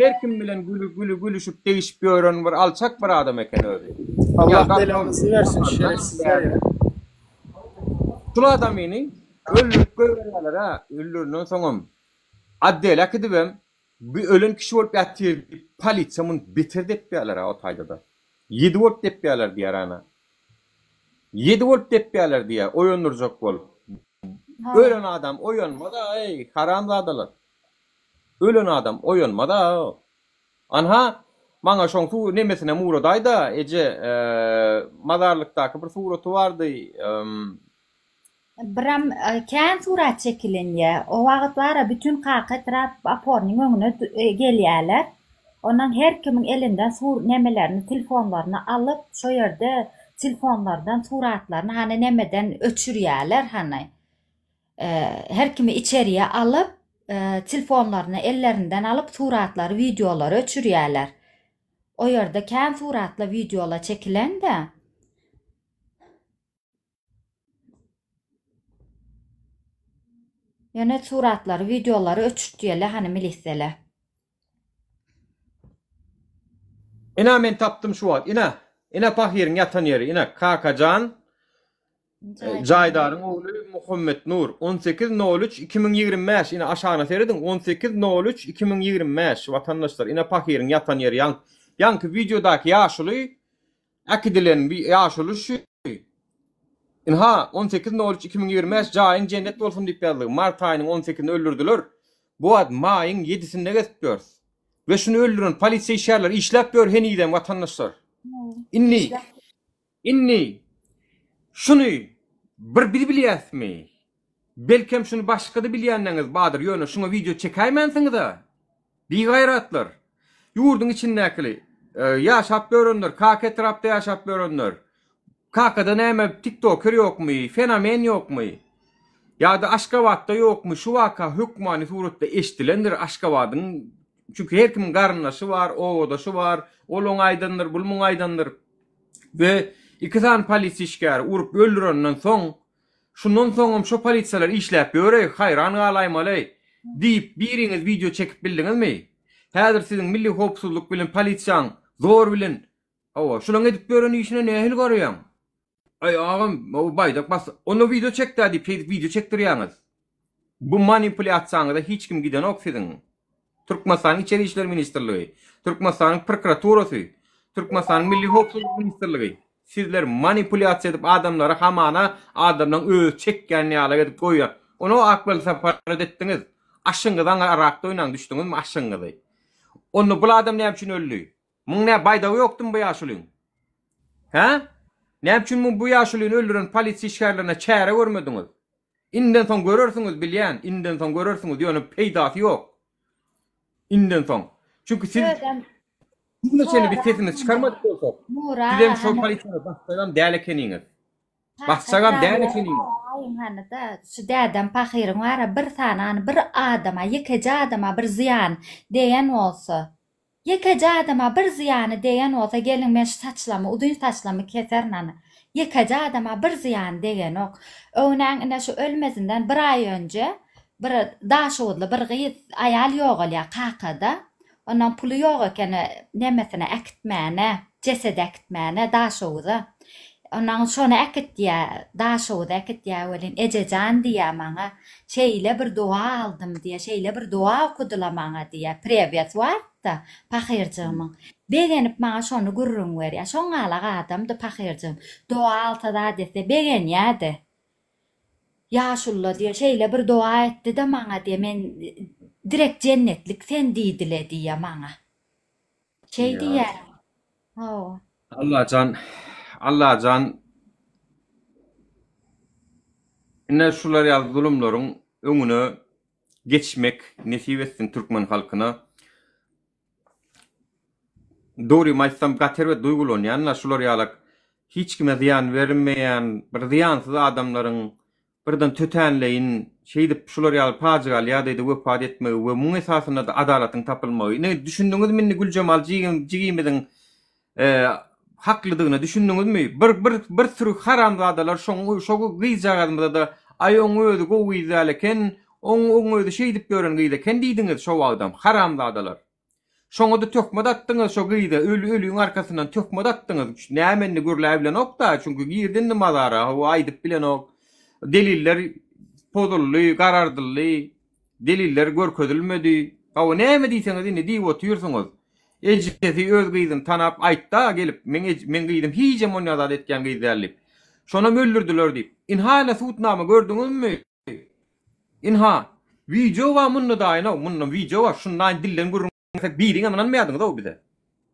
her kim bilen güli gülüşip degişip ýören bir alçak bir adam eken özi. Allah belanysy bersin şerefsizler ya. Şul adamyny öldürip goýberýärler-ä, öldürenden soňam otdele äkidibem, bu ölen kişi bolup ýatyr diýip, polisiýa muny beter depýärler-ä o taýda-da. Ýedi bolup depýärler diýýär ana. Ýedi bolup depýärler diýýär, oýandyrjak bolup. Ölen adam oýanmaz-a, eý, haramzadalar. Ölen adam oýanmaz-a. Anha, maňa şoň su nemesinem ugradaý-da, eje, mazarlykdaky bir suraty bardy, Biram kän surat çekilenýä. O wagt bara bütin Kaka etrap opornyň öňüne gelýäler. Ondan her kimiň elinden sur nemelerini telefonlaryny alyp şo ýerde telefonlardan suratlaryny hany nemeden öçürýäler hany. Her kimi içeriye alyp telefonlaryny ellerinden alyp suratlary wideolary öçürýäler. O ýerde kän suratla wideola çekilende. Ýöne suratlary, wideolary öçürtýele hany milisele. Ina men tapdym şu wagt ina ina pahyryň ýatan ýeri ina Kakajan Jaýdaryň ogly Muhammetnur 18 nol üç 2025 ina aşagyna serediň 18 nol üç 2025 watandaşlar ina pahyryň ýatan ýeri ýaňky ýaňky wideodaky ýaşuly Äkidilen bi ýaşuly şu. Ynha, 18 nol üç 2025 jaýyň jennet bolsun diýip ýazdyk. Mart aýynyň on sekizinde öldürdiler. Bu wagt maýyň ýedisinde gezip ýörüs. We şuny öldüren polisiýa işgärleri işläp ýör henizem watandaşlar. Indi, indi şuny bir biz bilýäsmi? Belkem şuny başga-da bilýänleriňiz bardyr, ýöne şuňa wideo çekäýmänsiňiz-ä. Bigaýratlar! Ýurduň içindäkili ýaşap ýörenler, Kaka etrapda ýaşap ýörenler. Kakada näme tiktoker ýokmy, fenomen ýokmy? Ýa-da Aşgabatda ýokmy? Şu waka hökmany suratda eşdilendir Aşgabadyň çünki her kimiň garyndaşy bar, obadaşy bar, ol oňa aýdandyr, bul muňa aýdandyr. We iki sany polisiýa işgäri urup öldürenden soň Şundan soňam şo polisiýalar işläp ýöreý, haýran galaýmaly-eý! diýip, biriňiz wideo çekip bildiňizmi? Häzir siziň milli howpsuzlyk bilen polisiýaň zor bilen, hawa, şulaň edip ýören işine nähili garaýaň? Aý, agam, o baýdak bas, onda wideo çek-dä diýip, şeýdip wideo çekdirýäňiz. Bu manipulýasiýaňyza hiç kim gidenok siziň. Türkmenistanyň Içeri işler ministrligi, Türkmenistanyň prokuraturasy, Türkmenistanyň Milli howpsuzlyk ministrligi sizler manipulýasiýa edip adamlary hamana adamlaň özi çekýän ýalak edip goýýar. Ony ak welosiped etdiňiz. Aşyňyzy aňa rakda oýnaň düşdüňizmi aşyňyzy. Onda bul adam näme üçin öldi? Muň nä baýdagy ýokdumy bu ýaşulyň? Hä? Näme üçin bu ýaşulyny öldüren polisiýa işgärlerine çäre görmediňiz? Indiden soň görersiňiz bilýän, indiden soň görersiňiz, ýöne peýdasy ýok. Indiden soň. Çünki siz Özem şu güne çenli biz sesimizi çykarmadyk bolsak, Mura, sizem şol hany polisiýany basjagam däl ekeniňiz. Basjagam däl ekeniňiz. Aýyň hany-da, şu dädem pahyryň bar-a bir sany hany bir adama, ýekeje adama bir zyýan degen bolsa, Ýekeje adama bir zyýany degen bolsa geliň men şu saçlamy uzyn saçlamy keserin ana. Ýekeje adama bir zyýany degenok. Öwnäň ine şu ölmezinden bir aý önje bir daşoguzly bir gyz aýal ýogalýar kakada. Ondan puly ýok eken nemesine äkitmäne jesedi äkitmäne daşoguza. Ondan şony äkitýä daşoguza äkitýä welin ejejan diýýä maňa Şeýle bir doga aldym diýýär, şeýle bir doga okudyla maňa diýýär. Prewiýasy bardy-da pahyrjygymyň. Begenip maňa şony gürrüň berýär. Şoňňalak adamdy pahyrjygym. Doga alsa zat etse begenýärdi. Ýaşulla diýýär, şeýle bir doga etdi-de maňa diýýär, men direkt jennetlik sen diýdile diýýär maňa. Şeý diýýär. Hawa. Allajan Allajan ine şular ýaly zulumlaryň öňüne geçmek nesip etsin türkmen halkyna. Dogrymy aýtsam gaty erbet duýgulanýan-da şular ýalak hiç kime zyýan bermeýän bir zyýansyz adamlaryň birden tötänleýin şeýdip şular ýaly pajygaly ýagdaýda wepat etmegi we muň esasynda-da adalatyň tapylmagy. Ine, düşündiňizmi indi Güljemal jigim, jigimiziň haklydygyna düşündiňizmi? Bir, bir, bir sürü haramzadalar şoň, şo gyzjagazymyza-da, aý oň özi gowy gyz däl eken, oň, oň özi şeýdip ýören gyz eken diýdiňiz şo wagtam, haramzadalar. Şoňa-da töhmet atdyňyz şo gyza, öli öliň arkasyndan töhmet atdyňyz. Näme indi gürläbilenok-da, çünki girdi indi mazara, hawa aýdyp bilenok. Deliller pozuldy, garardyldy, deliller görkezilmedi. Hawa, näme diýseňiz indi diýip otyrsyňyz. Ejesi öz gyzyny tanap aýtda gelip, meň meň gyzym hijem onýa zat etýän gyz däl diýip. Şonam öldürdiler diýip. Ynha ine sudnama gördüňizmi? Ynha, wideo bar munda daýynow, munda wideo bar, şundaýyn dilden gürrüň bersek biriňem ynanmaýadyňyzow bize.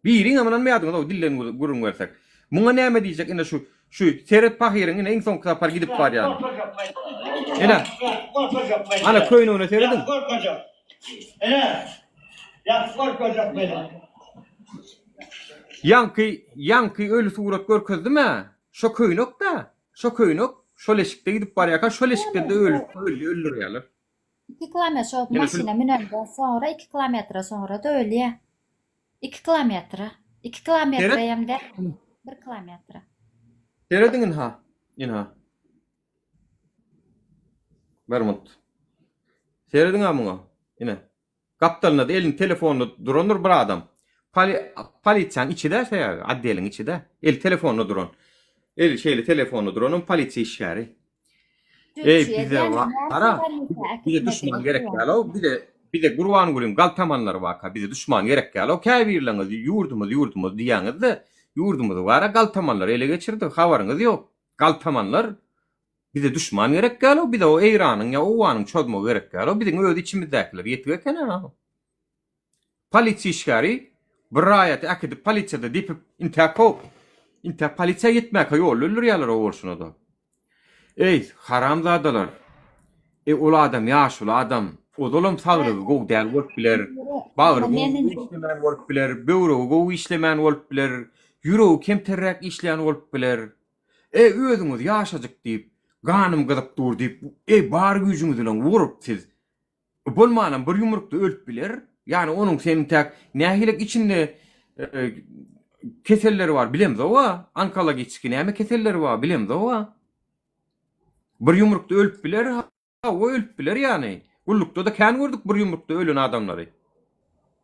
Biriňem ynanmaýadyňyzow dilden gürrüň bersek. Muňa näme diýjek ine şu şu seret pahyryň ine iň soňky sapar gidip barýany. Ine. Ana köýnegine serediň. Ýaňky ýaňky öli surat görkezdim-ä. Şo köýnek-dä. Şo köýnek şol eşikde gidip barýarka şol eşikde-de öldü öldürýärler. 2 kilometr şo maşyna münenden soňra 2 kilometre soňra-da ölýär. 2 kilometre. 2 kilometre hem däl. 1 kilometre. Serediň ynha. Ynha. Bir minut. Serediň-ä muňa. Ine. Gapdalynda-da elinde telefonda durandyr bir adam. Poli polisiýanyň içi-dä sebäbi, otdeliň içi-dä. Eli telefonda duran. Eli şeýle telefonda duranam polisiýa işgäri. Eý, bize gara, bize duşman gerek däl-ow, bize bize Gurbangulyň galtamanlary barka bize duşman gerek däl-ow. Käbirleriňiz ýurdumyz, ýurdumyz diýýäňiz-de, ýurdumyzy bara galtamanlar ele geçirdi, habaryňyz ýok. Galtamanlar Bize duşman gerek däl-ow, bize o Eýranyň ýa Owganyň çozmagy gerek däl-ow, biziň öz içimizdäkiler ýetik eken-ä. Polisiýa işgäri bir raýaty äkidip polisiýada depip, intäk-ow, intäk polisiýa ýetmäkä ýolda öldürýärler o bolşuna-da. Eý, haramzadalar! Eý, ol adam ýaşuly adam, ozalam saglygy gowy däl bolup biler, bagry gowy işlemän bolup biler, böwregi gowy işlemän bolup biler, ýüregi kemterräk işleýän bolup biler. Eý, özüňiz ýaşajyk diýip, ganym gyzyp dur diýip, eý, bar güýjüňiz bilen urup siz. Bolmanam bir ýumrukda ölüp biler. Ýagny onuň seniň täk nähilek içinde keselleri bar bilemzog-a, onkologiçki näme keselleri bar bilemzog-a. Bir ýumrukda ölüp biler. Hawa ölüp biler ýany. Gullukda-da kän gördük bir ýumrukda ölen adamlary.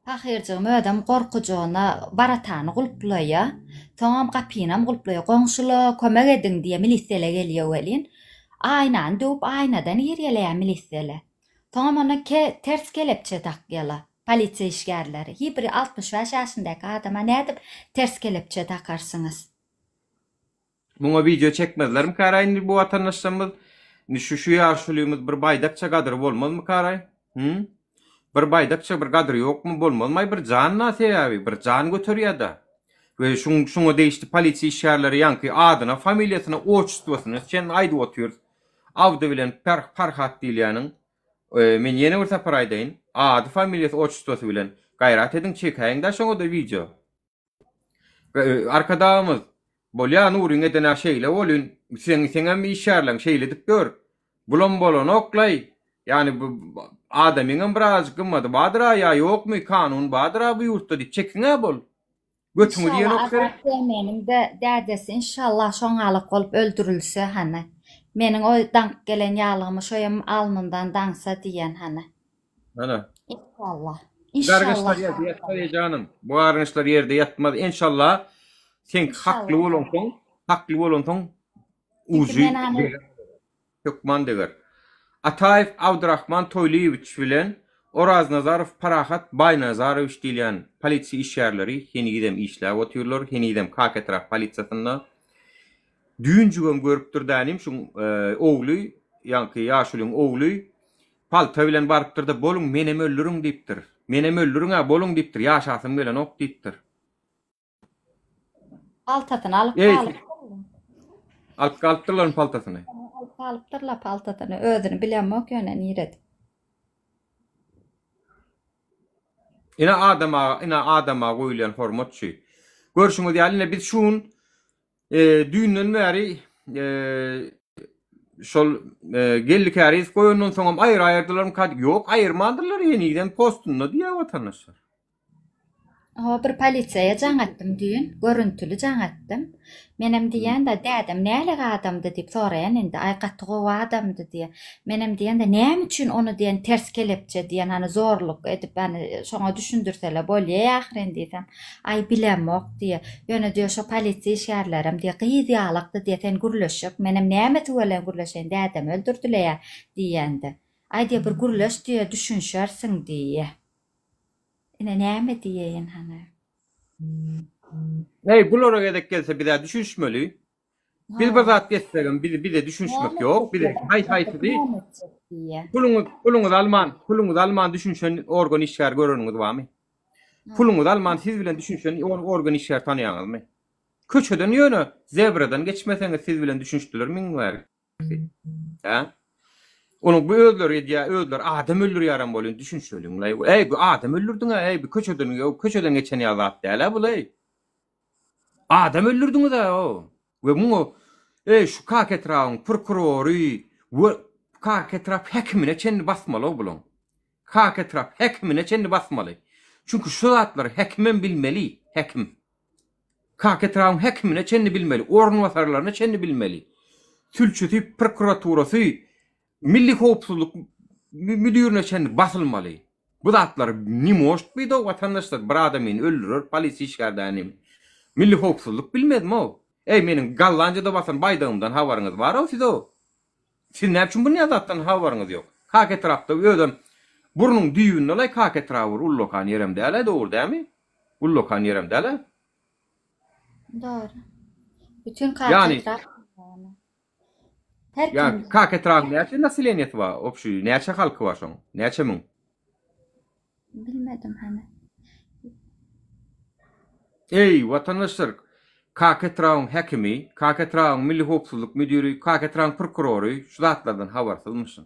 Pahyrjygym özem gorkujygyna baratany gulplaýa. Soňam gapynam gulplaýa. Goňşula kömek ediň diýe milisele gelýä welin, aýnany döwüp aýnadan girýeleýä milisele. Soňam onda ke ters kelepçe dakýala. Polisiýa işgärleri. Hi bir 65 ýaşyndaky adama nädip ters kelepçe dakarsyňyz? Muňa wideo çekmezlermikaraý indi bu watandaşlarymyz? Indi şu şu ýaşulymyz bir baýdakça gadyry bolmazmykaraý? Hü? Bir baýdakça bir gadyry ýokmy bolmazmaý bir jan-da sebäbi bir jan göterýä-da. We şuň şuňa degişli polisiýa işgärleri ýaňky adyna familiýasyna oçestwosyna çenli aýdyp otyrys. Abdy bilen Parhat diýilýäniň men ýene bir sapar aýdaýyn ady familiýasy oçestwosy bilen gaýrat ediň çekäýiň-dä şoňa-da wideo. Arkadagymyz, Bolýa Nuryň edenä şeýle bolyn, seň seňem işgärleň şeýle edip ýör. Bulam bolanoklaý. Ýani bu adamyňam birazajyk gymmady bardyra ýa ýokmy, kanun bardyra bu ýurtda diýip çekiň-ä bol. Götüňi Inşallah diýenok seret. Azat DM-niň-de dädesi inşallah şoňalyk bolup öldürilse hany. Meniň o daňyp gelen ýalygymy şoýam alnyndan daňsa diýen hany. Ana. Inşallah. Gargyşlar İnşallah. ýerde ýatmaz ejanym. Bu gargyşlar ýerde ýatmaz. Enşallah sen hakly bolansoň, hakly bolansoň Çünki ujy men hany deger. Hökman deger. Ataýew Abdurahman Toýlyýewiç bilen Oraznazarow Parahat Baýnazarowiç diýilýän polisiýa işgärleri henizem işläp otyrlar, henizem Kaka etrap polisiýasynda. Düýnjügem görüpdir dänim şuň ogly, ýaňky ýaşulyň ogly Palta bilen barypdyr-da, Boluň, menem öldüriň diýipdir. Menem öldüriň-ä, boluň diýipdir, ýaşasym gelenok diýipdir. Paltasyny alyp Eý, galypdyrlar. Alyp galypdyrlarmy paltasyny? Alyp galypdyrlar paltasyny. Özüni bilemok ýöne nirede. Ine adama, ine adama goýulýan hormat şu. Görşüňiz ýaly, ine biz şu gün Düýnden bäri şol Geldi Kärizow goýandan soňam aýyraýardylarmyka diýip, ýok aýyrmandyrlar henizem postunda diýýär watandaşlar. Hawa, bir polisiýa jaň etdim düýn, görüntüli jaň etdim. Menem diýýän-de, dädem nälik adamdy diýip soraýan indi. Aý, gaty gowy adamdy diýýär. Menem diýýän-de, näme üçin ony diýen ters kelepçe diýen, hany zorluk edip, hany şoňa düşündirsele bolýa ahyryn diýsem, aý, bilemok diýýär. Ýöne diýýär, şo polisiýa işgärlerem diýýär, gyz ýalakdy diýýär, sen gürleşjek. Menem näme tüweleý gürleşeýin, dädemi öldürdileýä diýýän-de. Aý diýýär, bir gürleş diýýär, düşünişersiň diýýär. Ine näme diýeýin hany. Eý bulara gezek gelse bizä düşünişmeli. Biz bir zat etsegem bizi bize düşünişmek ýok. Bize haýsy haýsy puluňyz puluňyzy alman puluňyzy alman düşünişen organ işgäri göreniňiz barmy? Puluňyzy alman siz bilen düşünişen organ işgäri tanaýaňyzmy? Köçeden ýöne zebradan geçmeseňiz siz bilen düşünişdiler miň bäri. Hä? Onuň bu özleri edýär, özleri adam öldürýärem bolýan düşünşeliň-laý. Eý, bu adam öldürdiň-ä, eý, bu köçeden, köçeden geçen ýaly zat däl-ä bul-eý. Adam öldürdiňiz-ä, o. We muňa, eý, şu Kak etrabyň prokurory we Kak etrap häkimine çenli basmaly-ow bulaň. Kak etrap häkimine çenli basmaly. Çünki şu zatlary häkimem bilmeli, häkim. Kak etrabyň häkimine çenli bilmeli, orunbasarlaryna çenli bilmeli. Sülçüsi, prokuraturasy, milli howpsuzlyk müdirine çenli basylmaly. Bu zatlar ne может быть watandaşlar bir adamyny öldürer polisiýa işgäri dänim. Milli howpsuzlyk bilmezmi-ow? Eý meniň Gollandiýada basan baýdagymdan habaryňyz bar-ow siz-ow? Siz näme üçin bunýa zatdan habaryňyz ýok? Kak etrapda özem burnuň düýbünde-laý Kak etraby bir ullakan ýerem däl-ä dogry dämi? Ullakan ýerem däl-ä. Dogry. Bütün Kak Ýagny etrap Her Ýa kim Kak etrabyň näçe naseleniýesi bar obşi näçe halky bar şoň? Näçe müň? Bilmedim hany. Eý, watandaşlar, Kaka etrabyň häkimi, Kaka etrabyň milli howpsuzlyk müdiri, Kaka etrabyň prokurory şu zatlardan habarsyzmyşyn.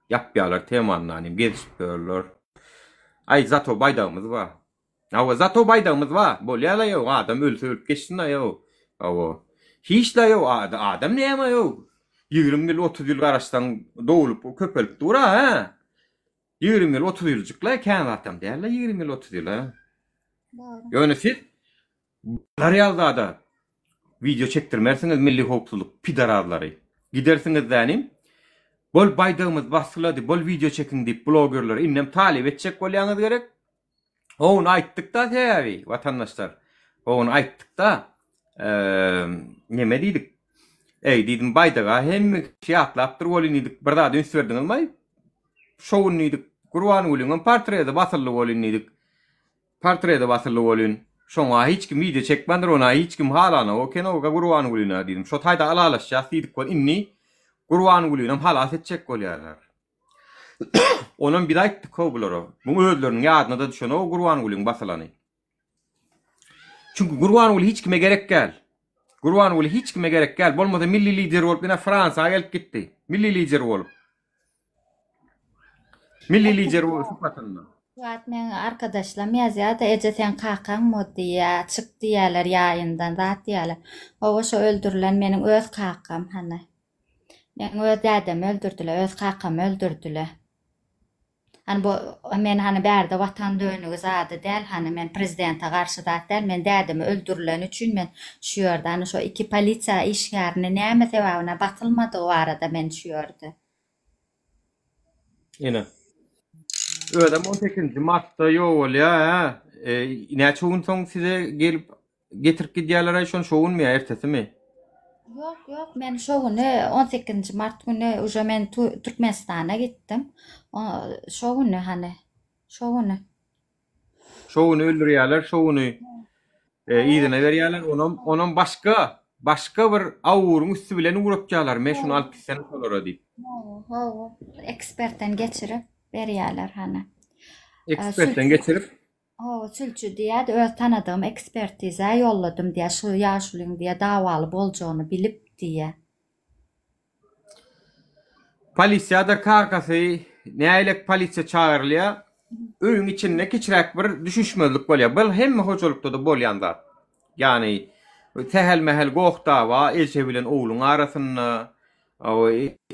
Ýapýarlar temany nanym, gezişip ýörler. Aý, zato baýdagymyz bar. Hawa, zato baýdagymyz bar. Bolýa-la ýow, adam ölse ölüp geçsin-la ýow. Hawa. Hiç-la ýow, adam näme ýow? 20 ýyl, 30 ýyl garaşsaň dogulup, köpelip dur-a, hä? 20 ýyl, 30 ýyljykla kän zatam däl-le 20 ýyl, 30 ýyl-a. Ýöne siz bular ýaly zada wideo çekdirmersiňiz milli howpsuzlyk pidarazlary. Gidersiňiz dänim, bol baýdagymyz basgylady, bol wideo çekiň diýip blogerlere indem talyp etjek bolýaňyz gerek. Ony aýtdykda sebäbi watandaşlar. Ony aýtdykda neme diýdik? Eý diýdim baýdaga hemme kişi ýatlapdyr welin diýdik bir zada üns berdiňizmi? Şo gün diýdik Gurbangulyňam portreti basyldy welin diýdik. Portreti basyldy welin şoňa hiç kim wideo çekmändir ona hiç kim halanok eken o Gurbangulyna diýdim. Şo taýda ylalaşýas diýdik welin indi Gurbangulyňam halas etjek bolýarlar. Onam biz aýtdyk-how bulara. Muň özleriniň ýadyna-da düşenok Gurbangulyň basylany. Çünki Gurbanguly hiç kime gerek däl. Gurbanguly hiç kime gerek däl. Bolmasa milli lider bolup ine Fransiýa gelip gitdi. Milli lider bolup. Milli lider bolup sypatynda. Şu wagt meň arkadaşlam ýazýar-da, eje seň kakaňmy diýýär, çyk diýýärler ýaýyndan zat diýýärler. Hawa şo öldürilen meniň öz kakam hany. Meň öz dädemi öldürdiler, öz kakamy öldürdiler. Hany bu men hany bärde watan dönügi zady däl, hany men prezidente garşy zat däl, men dädemi öldürileni üçin men şu ýerde, hany şo iki polisiýa işgärini näme sebäbine basylmadygy barada men şu ýerde. Ine. Özem on sekizinji martda ýogalýar, hä? Näçe gün soň size gelip Getirip gidýärler-aý şony şo günmi ýa ertesimi? Ýok, ýok, men şo güni 18-nji mart güni uje men Türkmenistana gitdim. Şo güni hany. Şo güni. Şo güni öldürýärler, şo güni e, yzyna berýärler. Onam onam başga başga bir awuryň üsti bilen ugratýarlar. Men şuny alyp gitsene şolara diýip. Hawa, ekspertden geçirip berýärler hany. Ekspertden geçirip Hawa, sülçi diýýärdi, öz tanadygym ekspertiza ýolladym diýýär, şu ýaşulyň diýýär dawaly boljagyny bilip diýýär. Polisiýada kakasy nägilek polisiýa çagyrylýar. Öýüň içinde kiçiräk bir düşünişmezlik bolýar. Bu hemme hojalykda-da bolýan zat. Ýagny sähel-mähel goh-dawa eje bilen ogluň arasynda,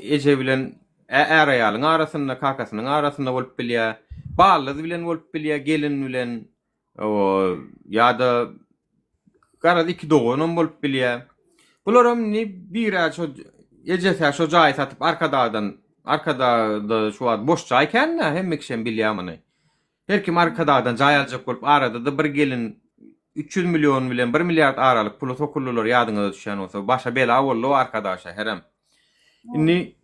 Eje bilen är-aýalyň arasynda, kakasynyň arasynda bolup bilýär. Ballyz bilen bolup bilýär, gelin bilen. O ýa-da garaz iki doganam bolup bilýär. Bularam indi bir-ä şo ejesi-ä şo jaýy satyp Arkadagdan Arkadagda şu wagt boş jaý kän-dä, hemme kişem bilýär muny. Her kim Arkadagdan jaý aljak bolup arada-da bir gelin 300 million bilen 1 milliard aralyk pula sokuldylar ýadyňyza düşýän bolsa. Başa bela boldy o Arkadag şäherem. Indi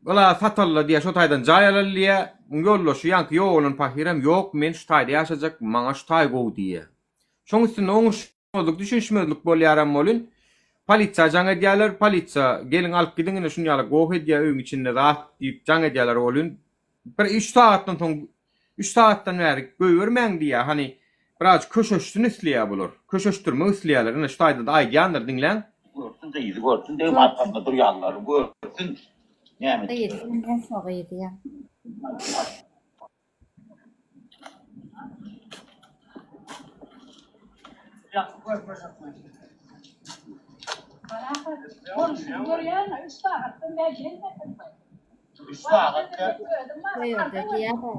Ula satalla diýýär, şo taýdan jaý alaly diýýär. Muň ýoldaşy ýaňky ýogalan pahyram ýok, men şu taýda ýaşajak, maňa şu taý gowy diýýär. Şoň üstünde oňuşmazlyk, düşünişmezlik bolýaram welin, polisiýa jaň edýärler, polisiýa geliň alyp gidiň ine şuny ýaly goh edýär öýüň içinde zat diýip jaň edýärler welin, bir üç sagatdan soň Üç sagatdan bäri goýbermäň diýýär. Hany, biraz köşeşsin isleýär bular. Köşeşdirmek isleýärler. Ine, şu taýda-da aýdýandyr, diňläň. Görsün gyzy görsün degim arkamda durýanlary görsün näme Gyzy hem şo gyzy ýa. Görýäňmi, üç sagatdan bäri gelmesin. Üç sagat ýa. Bu ýerde diýýär-de,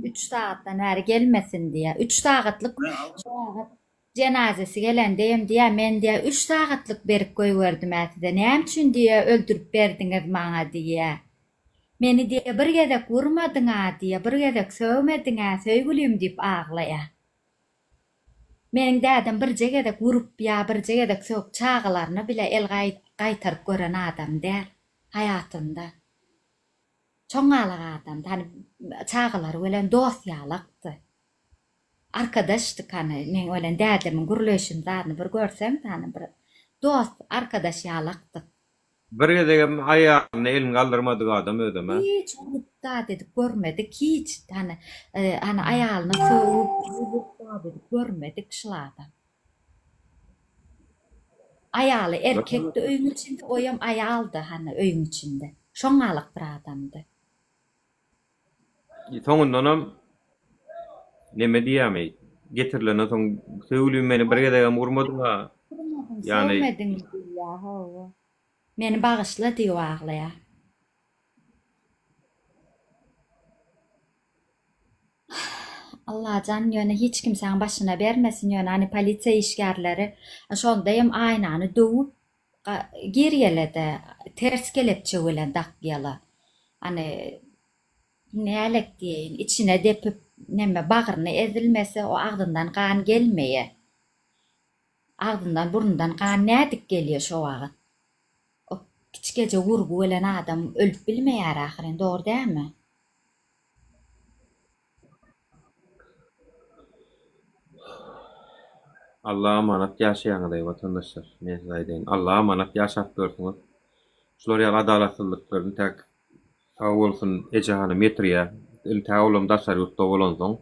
üç sagatdan bäri gelmesin diýýär. Üç sagatlyk şu wagt jenazesi gelende hem diýýär, men diýýär, üç sagatlyk berip goýberdim-ä size, näme üçin diýýär, öldürip berdiňiz maňa diýýär. Meni diýýär, bir gezek urmadyň-a diýýär, bir gezek sögmediň-ä söýgülim diýip aglaýar. Meniň dädem birje gezek urup ýa birje gezek sögüp çagalaryna bile el gaýtaryp gören adam däl haýatynda. Çoňňalak adamdy hany çagalary bilen dost ýalakdy. Arkadaşdyk hany meň bilen dädemiň gürleýşini zadyny bir görseň hany bir dost arkadaş ýalakdyk. Bir gezegem aýalyna elini galdyrmadyk adam özem-ä. Hiç urup zat edip görmedik hiç hany hany aýalyna sögüp urup zat edip görmedik şul adam. Aýaly erkekdi öýüň içinde oýam aýaldy hany öýüň içinde. Şoňňalyk bir adamdy. Soňundanam neme diýýämi, getirilenden soň sögülim meni bir gezegem urmadyň-a. Urmadyň, sögmediň diýýär, hawa. Meni bagyşla diýip aglaýar. Allajan ýöne hiç kimsäň başyna bermesin ýöne hany polisiýa işgärleri şonda hem aýnany döwüp girýelede ters kelepçe bilen dakýala hany nälek diýeýin içine depip neme bagryny ezilmese o agzyndan gan gelmeýe agzyndan burnundan gan nädip gelýe şo wagyt o kiçikeje urgy bilen adam ölüp bilmeýär ahyryn dogry dälmi. Allaha amanat ýaşaýaňyz eý watandaşlar. Men size aýdaýyn. Allaha amanat ýaşap ýörsüňiz. Şular ýaly adalatsyzlyklar intäk sag bolsun eje hanym ýetirýär. Intäk olam daşary ýurtda bolansoň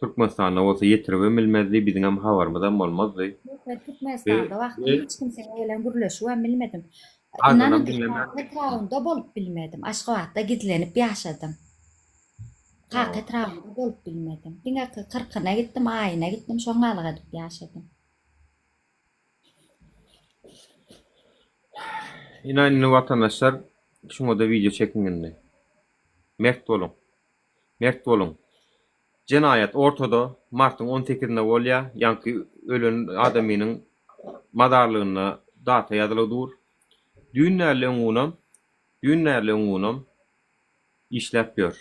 Türkmenistanda bolsa ýetiribem bilmezdi, biziňem habarymyzam bolmazdy. Ýok men Türkmenistanda wagtym hiç kimse bilen gürleşibem bilmedim. Adynam Ynanyň diňlemändim. Etrabynda bolup bilmedim. Aşgabatda gizlenip ýaşadym. Kaka etrabynda bolup bilmedim. Diňe kyrkyna gitdim, aýyna gitdim, şoňňalyk edip ýaşadym. Ine indi watandaşlar şuňada wideo çekiň indi. Mert boluň. Mert boluň. Jenaýat ortada, martyň on sekizinde bolýa, ýaňky ölen adamynyň mazarlygynda data ýazylygy dur. Düýn däldi öňňunam, düýn däldi öňňunam işläp ýör.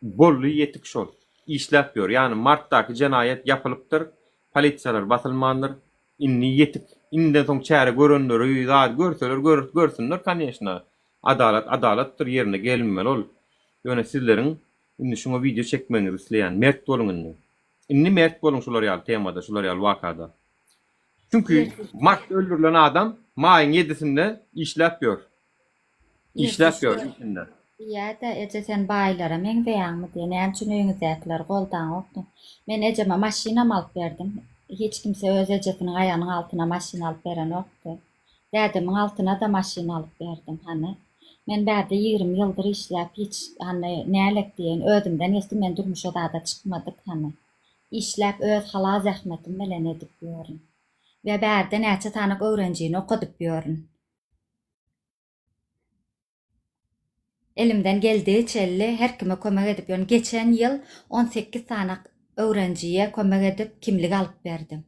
Boldy ýetik şol. Işläp ýör. Ýagny martdaky jenaýat ýapylypdyr, polisiýalar basylmandyr. Indi ýetik. Indiden soň çäre görenleri zat görseler görsünler koneşna. Adalat adalatdyr ýerine gelinmeli ol. Ýöne sizleriň indi şuňa wideo çekmegiňizi isleýän. Mert boluň indi. Indi mert boluň şular ýaly temada, şular ýaly wakada. Çünki martda öldürilen adam maýyň ýedisinde işläp ýör. Işläp ýör işinde. Diýýä-de, eje sen baýlara meňzeýäňmi diýýä, näme üçin öýüňizdäkileri goldaňokdyň. Men ejeme maşynam alyp berdim. Hiç kimse öz ejesiniň aýagynyň altyna maşyn alyp berenokdy. Dädemiň altyna-da maşyn alyp berdim, hany. Men bärde 20 ýyldyr işläp hiç, hany, nälek diýeýin, özümden geçdim, men durmuşa zada çykmadyk, hany. Işläp öz halal zähmetim bilen edip ýörün. We bärde näçe sany öwrenjini okadyp ýörün. Elimden geldigiçelli her kime kömek edip ýörün. Geçen ýyl 18 sany. öwrenjiye kömek edip kimlik alyp berdim.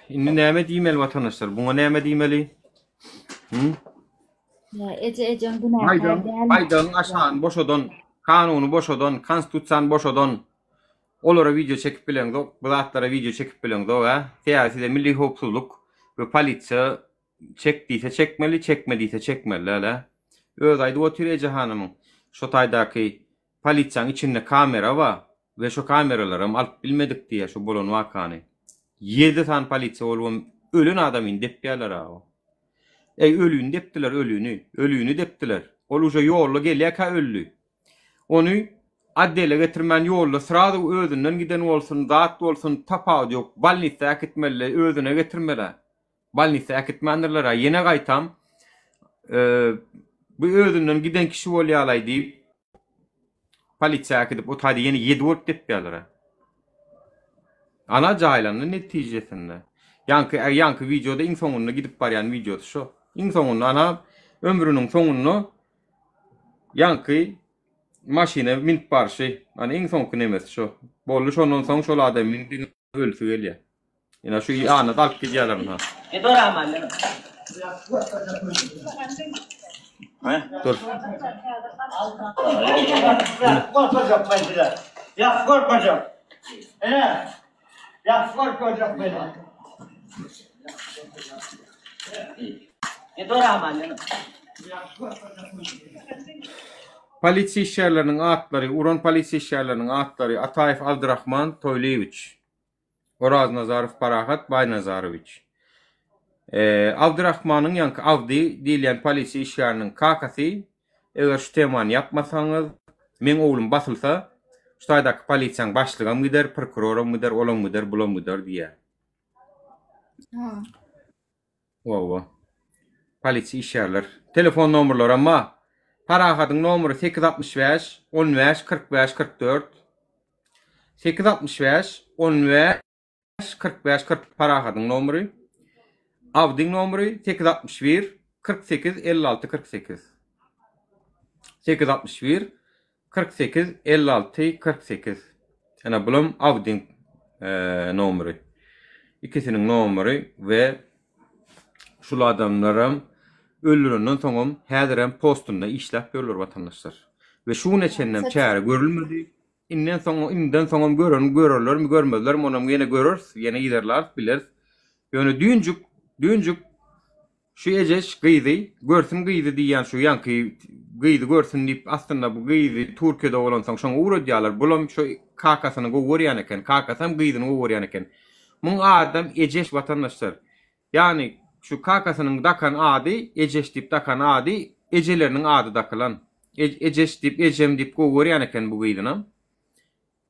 Indi näme diýmeli watandaşlar? Buňa näme diýmeli? Hı? Ya eje ejeň günäkär Baýdagyň, dälmi? baýdagyň aşagyny boşadan, kanuny boşadan, konstitusiýany boşadan olara wideo çekip bileňzok, bu zatlara wideo çekip bileňzok, hä? Sebäbi size milli howpsuzlyk we polisiýa çek diýse çekmeli, çekme diýse çekmeli däl, hä? Özi aýdyp otyr Eje hanymyň, şo taýdaky Polisiýaň içinde kamera bar we şo kameralaram alyp bilmedik diýýär şo bolan wakany. Ýedi sany polisiýa bolubam ölen adamyny depýärler aga. Eý ölüni depdiler ölüni. Ölüni depdiler. Ol uje ýolda gelýärkä öldi. Ony otdele getirmän ýolda srazu özünden giden bolsun zat bolsun tapawudy ýok bolnisa äkitmeli özüne getirmelä. Bolnisa äkitmändirler-ä, ýene gaýtam, bu özünden giden kişi bolýalaý diýip, polisiýa äkidip, o taýda ýene ýedi bolup depýärler-ä. Ana jaýlandy netijesinde. Ýaňky, ýaňky wideoda iň soňunda gidip barýan wideosy şo. Iň soňunda ana ömrüniň soňunda ýaňky maşyna münüp barşy. Ana iň soňky nemesi şo. Boldy şondan soň şol adamyň diňe ölüsi gelýär. Ina şu ýanyna alyp gidýärler ina. Dur. Polisiýa işgärleriniň atlary, uran polisiýa işgärleriniň atlary Ataýew Abdurahman Toýlyýewiç. Oraznazarow Parahat Baýnazarowiç. Abdyrahmanyň ýaňky Abdy diýilýän polisiýa işgäriniň kakasy, eger şu temany ýapmasaňyz, meň oglum basylsa, şu taýdaky polisiýaň başlygam gider, prokuroram gider, olam gider, bulam gider diýýär. Hawa. Polisiýa işgärler. Telefon nomerlaram bar. Parahadyň nomeri 865 15 45 44. 865 15 45 40 Parahadyň nomeri. Abdyň nomeri 861 48 56 48. 861 48 56 48. Ene bulam Abdyň nomeri. Ikisiniň nomeri we şul adamlaram öldürenden soňam häzirem postunda işläp ýörler watandaşlar. We şu güne çenlem çäre görülmedi. Inden soň inden soňam gören görerlermi görmezlermi onam ýene göreris, ýene yzarlarys bileris. Ýöne düýnjük düýnjük Şu Ejeş gyzy görsün gyzy diýýän şu ýaňky gyzy görsün diýip aslynda bu gyzy Türkiýede bolansoň şoňa ugradýarlar bulam şu kakasyny gowy görýän eken kakasam gyzyny gowy görýän eken muň adam Ejeş watandaşlar ýagny şu kakasynyň dakan ady Ejeş diýip dakan ady ejeleriniň ady dakylan Ejeş diýip ejem diýip gowy görýän eken bu gyzynam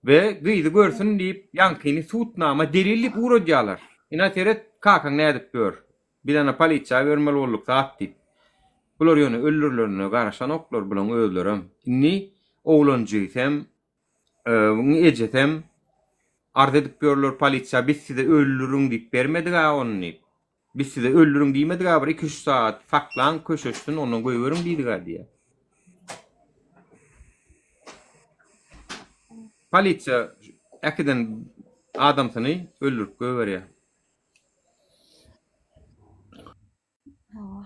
We gyzy görsün diýip ýaňkyny sudnama delil diýip ugradýarlar. Ina seret kakaň nädip ýör. Biz ana polisiýa bermeli bolduk zat diýip. Bular ýöne öldürilerine garaşanoklar bulaň özlerem. Indi oglanjysam buň ejesem arz edip ýörler polisiýa biz size öldüriň diýip bermedigä ony diýip. Biz size öldüriň diýmedik-ä bir iki-üç sagat saklaň köşeşsin ondan goýberiň diýdik-ä diýýär. Polisiýa äkiden adamsyny öldürip goýberýär. Hawa.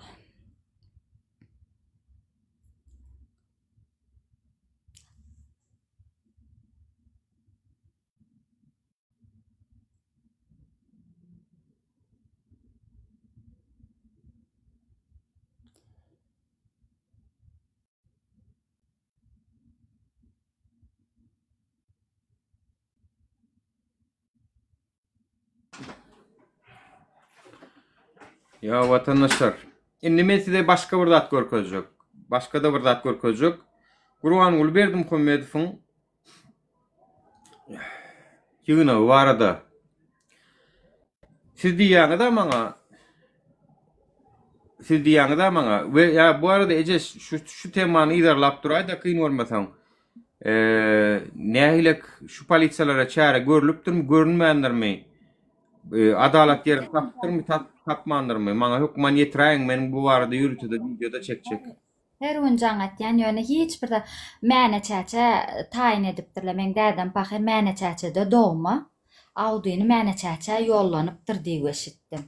Ya vatandaşlar. Indi men size başga bir zat görkezjek. Başga-da bir zat görkezjek. Gurbanguly Berdimuhamedowyň ýygnagy barada. Siz diýýäňiz-ä maňa, siz diýýäňiz-ä maňa we ýa bu arada eje şu şu temany yzarlap duraý-da kyn görmeseň. Eee, nähilek şu polisiýalara çäre görlüpdirmi, görünmändirmi? Adalat ýerini tapypdyrmy, tapmandyrmy? Maňa hökman ýetiräýiň, men bu barada ýörite-de wideo-da çekjek. Her gün jaň etýän, ýöne hiç bir zat. Mäne çäçä taýyn edipdirler. Meň dädem pahyr Mäne çäçede dogma. Audyny Mäne çäçä ýollanypdyr diýip eşitdim.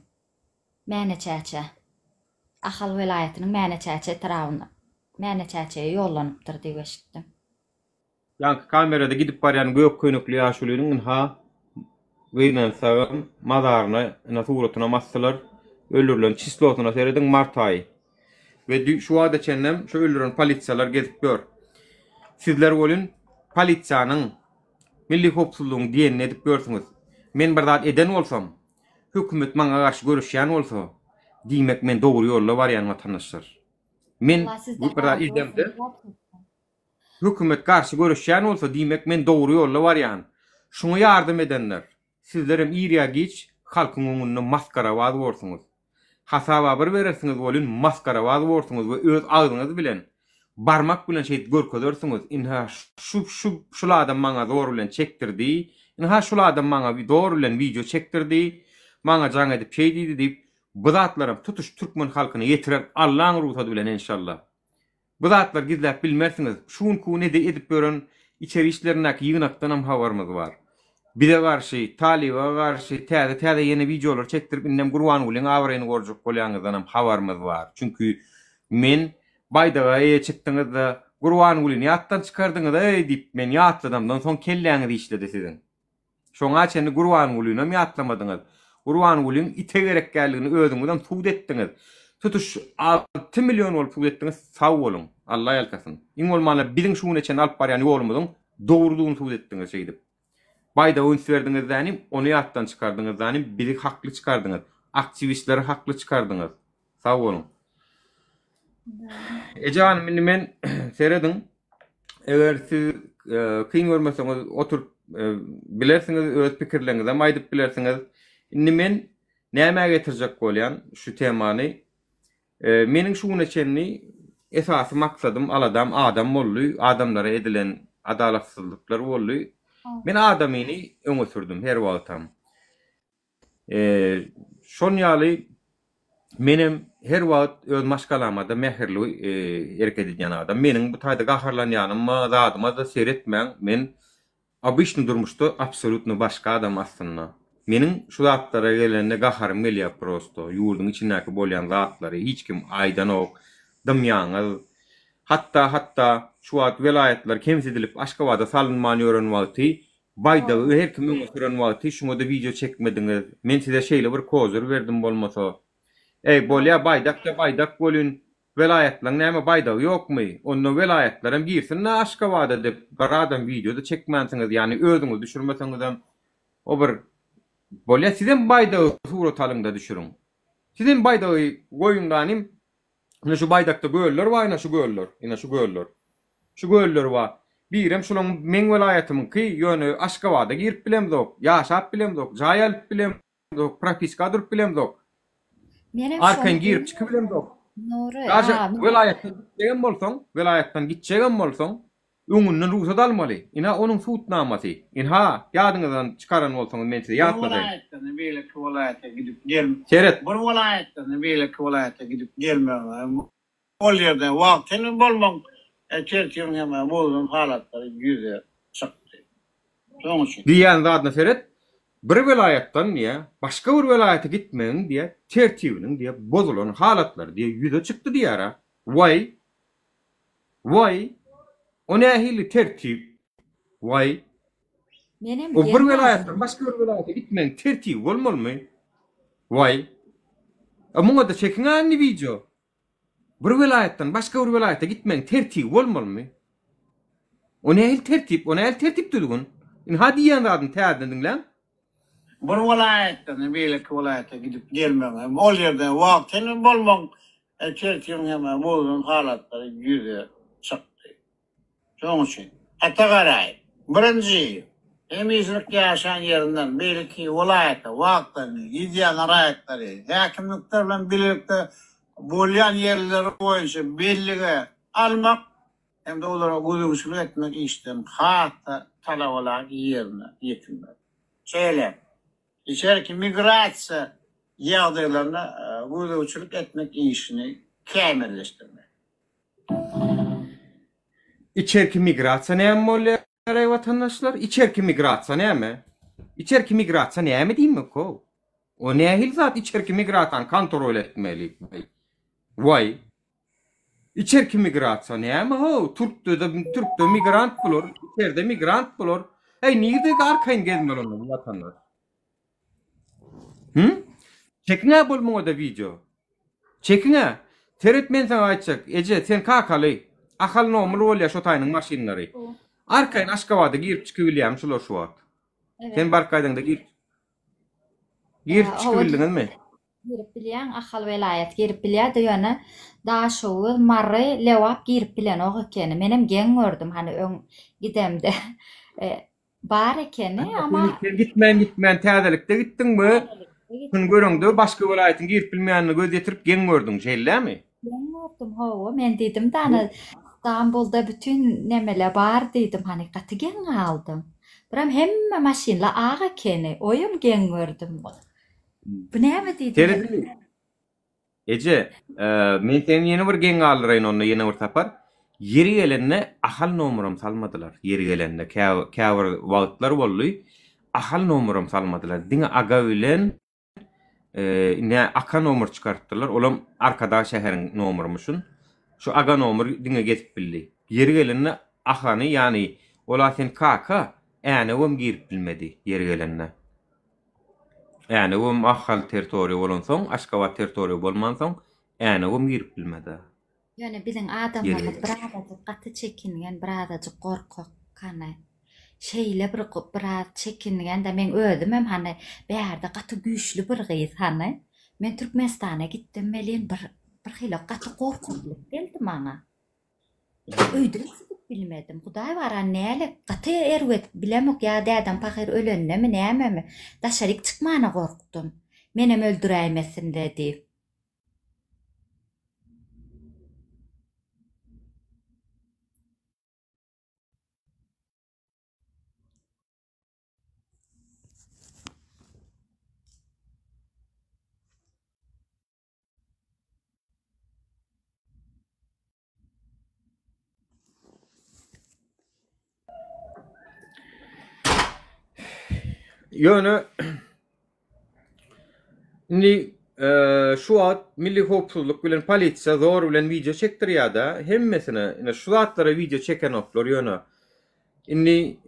Mäne çäçä. Ahal welaýatynyň Mäne çäçe etrabyna. Mäne çäçeye ýollanypdyr diýip eşitdim. Ýaňky kamerada gidip barýan gök köýnekli ýaşulynyň ynha, gynansagam, mazaryna, ynha suratynam asdylar. Öldürilen çislosyna serediň, mart aýy. We şu wagta çenlem şu öldüren polisiýalar gezip ýör. Sizler welin polisiýanyň, milli howpsuzlygyň diýenini edip ýörsüňiz. Men bir zat eden bolsam, hökümet maňa garşy göreşýän bolsa, diýmek men dogry ýolda barýan watandaşlar. Men bir zat edemde, Hökümet garşy göreşýän bolsa diýmek men dogry ýolda barýan. Şuňa ýardam edenler, sizlerem ir ýa giç halkyň öňünde masgarabaz borsuňyz. Hasaba bir berersiňiz welin masgarabaz borsuňyz we öz agzyňyz bilen, barmak bilen şeýdip görkezersiňiz, ynha şu şu şul adam maňa zor bilen çekdirdi, ynha şul adam maňa zor bilen wideo çekdirdi, maňa jaň edip şeý diýdi diýip, bu zatlaram tutuş türkmen halkyna ýetirer Allaň rugsady bilen enşalla. Bu zatlary gizläp bilmersiňiz. Şu günki gün ede edip ýören içeri işlerindäki ýygnakdanam habarymyz bar. Bize garşy, Talyba garşy täze-täze ýene wideolar çekdirip indem Gurbangulyň abraýyny gorjak bolýaňyzdanam habarymyz bar. Çünki men Baýdaga eýe çykdyňyzda Gurbangulyny ýatdan çykardyňyz-eý diýip men ýatladamdan soň kelläňiz işledi siziň. Şoňa çenli Gurbangulynam ýatlamadyňyz. Gurbangulyň ite gerekgäligini özüňizem subut etdiňiz. Tutuş 6 million bolup subut etdiňiz. Sag boluň. Alla ýalkasyn. Iň bolmanda biziň şu güne çenli alyp barýan ýolumyzyň dogrudygyny subut etdiňiz şeýdip. Baýdaga üns berdiňiz dänim, ony ýatdan çykardyňyz dänim, bizi hakly çykardyňyz. Aktiwistleri hakly çykardyňyz. Sag boluň. Eje hanym indi men serediň. Eger siz e, kyn görmeseňiz oturyp e, bilersiňiz, öz pikirleriňizem aýdyp bilersiňiz. Indi men nämä getirjek bolýan şu temany? E, meniň şu güne çenli esasy maksadym, aladam adam boldy, adamlara edilen adalatsyzlyklar boldy. Men adamyny öňe sürdüm her wagtam. Şon ýaly menem her wagt öz maşgalamada mähirli hereket edýän adam. Meniň bu taýda gaharlanýanyma, zadyma-da seretmäň. Men obyçnyý durmuşda absolýutno başga adam aslynda. Meniň şu zatlara gelende gaharym gelýär prosto. Ýurduň içindäki bolýan zatlary hiç kim aýdanok, dymýaňyz. Hatda, hatda şu wagt welaýatlar kemsidilip Aşgabada salynman ýören wagty Baýdagy her kim öňe süren wagty şuňada wideo çekmediňiz. Men size şeýle bir kozyr berdim bolmasa. Eý bolýa baýdak-da baýdak welin welaýatlaň näme baýdagy ýokmy? Onda welaýatlaram girsin-dä Aşgabada dep bir adam wideo-da çekmänsiňiz ýagny özüňiz düşürmeseňizem o bir bolýa sizem baýdagy surat alyňda düşüriň. Sizem baýdagy goýuň ganym Ine şu baýdakda göller bar, ine şu göller, ine şu göller. Şu göller bar. Birem şulaň meň welaýatymyňky, ýöne Aşgabada girip bilemzok, ýaşap bilemzok, jaý alyp bilemzok, propiska durup bilemzok. Menem Arkaýyn şony girip çykyp bilemzok. Nury, Daže a, welaýatdan gitjegem bolsaň, welaýatdan gitjegem bolsaň, Öňünden rugsat almaly. Ynha onuň subutnamasy. Ynha, ýadyňyzdan çykaran bolsaňyz men size Bir ýatladaýyn. welaýatdan beýleki welaýata gidip gel. Seret. Bir welaýatdan beýleki welaýata gidip gelmegiň, ol ýerde wagtyny bolmagyň tertibiň hem bozulan halatlary ýüze çykdy. Şonuň üçin. Diýýän zadyna seret. Bir welaýatdan diýýär, başga bir welaýata gitmegiň diýýär, tertibiniň diýýär, bozulan halatlary diýýär, ýüze çykdy diýýär-ä. Waý, Waý, o nähili tertip? Waý. Menem O bir geň welaýatdan galdym. başga bir welaýata gitmegiň tertibi bolmalymy? Waý. A muňa-da çekiň-ä indi wideo. Bir welaýatdan başga bir welaýata gitmegiň tertibi bolmalymy? O nähili tertip? O nähili tertip-düzgün? Ynha diýýän zadyny täzeden diňläň. Bir welaýatdan beýleki welaýata gidip gelmegiň hem ol ýerde wagtyny bolmagyň. Tertibiň hem bozulan halatlary ýüze çykdy. Şonuň üçin, Ata Garaýew, birinji, hemişelik ýaşaýan ýerinden beýleki welaýata wagtlaryny gidýän raýatlary häkimlikler bilen bilelikde bolýan ýerleri boýunça bellige almak hem-de olara gözegçilik etmek işlerini has-da talabalaýyk ýerine ýetirmek. Şeýle Içerki migrasiýa ýagdaýlaryna gözegçilik etmek işini kämilleşdirmek. Içerki migrasiýa näme bolýar-aý watandaşlar? Içerki migrasiýa näme? Içerki migrasiýa näme diýmek-ow? O nähili zat içerki migrasiýany kontrol etmeli? Waý. Içerki migrasiýa näme how? Türkde-de türkde migrant bular, içerde migrant bular. Eý nirde arkaýyn gezmeli onda bu watandaş? Hü? Çekiň-ä bol muňa-da wideo. Çekiň-ä. Seret men saňa aýtjak, eje, sen kakaly. Ahal nomur bolýa şo taýynyň maşynlary. Arkaýyn Aşgabada girip çykybilýämi şular şu wagt? Sen baryp gaýdaňda girip girip çykybildiňizmi? Girip bilýäň Ahal welaýat girip bilýädi ýöne Daşoguz, Mary, Lebap girip bilenok ekeni. Menem geň gördüm hany öň gidemde bar ekeni ama Sen gitmän gitmän täzelikde gitdiň we şuny göreňde başga welaýatyň girip bilmeýänine göz ýetirip geň gördüň şeýlemi? Geň gördüm hawa men diýdim dana Stambulda bütin nemele bar diýdim hany gaty geň galdym. Biram hemme maşynla ak ekeni oýam geň gördüm. Bu näme diýdi? Seredeli. Eje, men seni ýene bir geň galdyraýyn onda ýene bir sapar. Ýeri gelende Ahal nomeram salmadylar. Ýeri gelende käbir wagtlar boldy. Ahal nomeram salmadylar. Diňe Aga bilen ine Aka nomer çykarypdyrlar. Olam Arkadag şäheriň nomerymyşyn. Şu Aga nomer diňe gezip bildi. Ýeri gelende Ahany ýany ola sen kaka Änewem girip bilmedi ýeri gelende. Änewem Ahal territoriýa bolansoň, Aşgabat territoriýa bolmansoň, Änewem girip bilmedi. Ýöne biziň adamlarymyz birazajyk gaty çekingen, birazajyk gorkak hany. Şeýle bir biraz çekingen-de meň özümem hany bärde gaty güýçli bir gyz hany. Men Türkmenistana gitdim welin bir birhili gaty gorkaklyk geldi maňa. Öýden çykyp bilmedim. Hudaý bara nälet, gaty erbet, bilemok ýa dädem pahyr ölendemi nämemi, daşaryk çykmana gorkdum. Menem öldüräýmesin-le diýip. Ýöne indi şu wagt milli howpsuzlyk bilen polisiýa zor bilen wideo çekdirýär-de, hemmesine ine şu zatlara wideo çekenoklar ýöne. Indi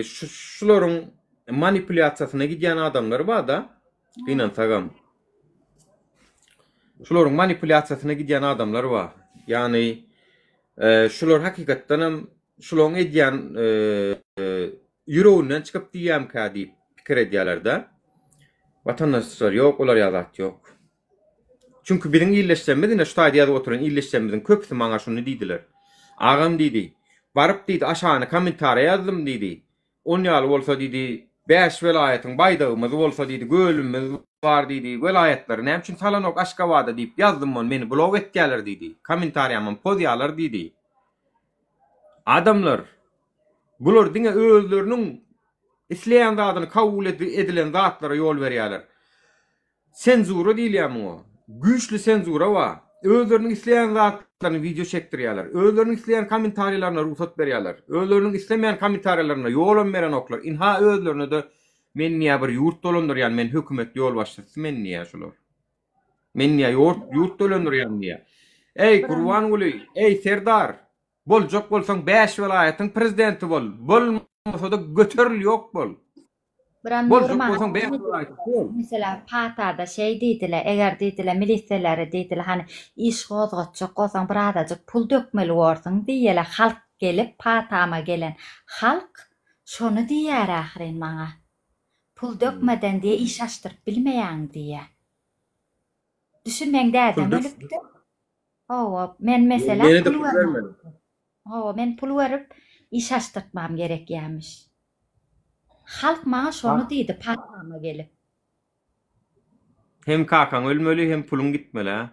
şu şularyň manipulýasiýasyna gidýän adamlar bar-da, gynansagam. Şularyň manipulýasiýasyna gidýän adamlar bar. Ýagny şular hakykatdan hem şularyň edýän ýüreginden çykyp diýýärmikä diýip pikir edýärler-de. Watandaşlar ýok, olar ýaly zat ýok. Çünki biziň illeşlerimiz ine şu taýda ýazyp oturan illeşlerimiziň köpüsi maňa şuny diýdiler. Agam diýdi, baryp diýdi aşagyna kommentariýa ýazdym diýdi. On ýaly bolsa diýdi, bäş welaýatyň baýdagymyz bolsa diýdi, gölümiz bar diýdi, welaýatlary näme üçin salanok Aşgabada diýip ýazdym ony meni blok etýäler diýdi, kommentariýamam pozýalar diýdi. Adamlar, bular diňe özleriniň isleýän zadyny kabul edilen zatlara ýol berýäler. Senzura diýilýär muňa. Güýçli senzura bar. Özleriniň isleýän zatlaryny wideo çekdirýärler. Özleriniň isleýän kommentariýalaryna rugsat berýärler. Özleriniň islemeýän kommentariýalaryna ýolam berenoklar. Ynha özlerine-de men diýýär bir ýurt dolandyrýan men hökümet ýolbaşçysy men diýýär şular. Men diýýär ýurt ýurt dolandyrýan diýýär. Eý Gurbanguly, eý Serdar, boljak bolsaň bäş welaýatyň prezidenti bol. Bolmasa-da göteril ýok bol. Biram Boljak Nurman bolsaň bäh bolaýsyn, bol. Meselem, patada şeý diýdile, eger diýdile, miliseleri diýdile, hany iş gozgatjak bolsaň birazajyk pul dökmeli borsuň diýýäle, halk gelip, patama gelen halk şony diýýär ahyryn maňa. Pul dökmeden diýe iş açdyryp bilmeýäň diýýä. Düşün meň Pul dädem dök ölüpdi. Hawa, men meselä Meni-de pul pul bermeli. bermeli. Hawa, men pul berip iş açdyrtmam gerekýämiş. Halk maňa şony diýdi patama gelip. Hem kakaň ölmeli, hem puluň gitmeli, hä?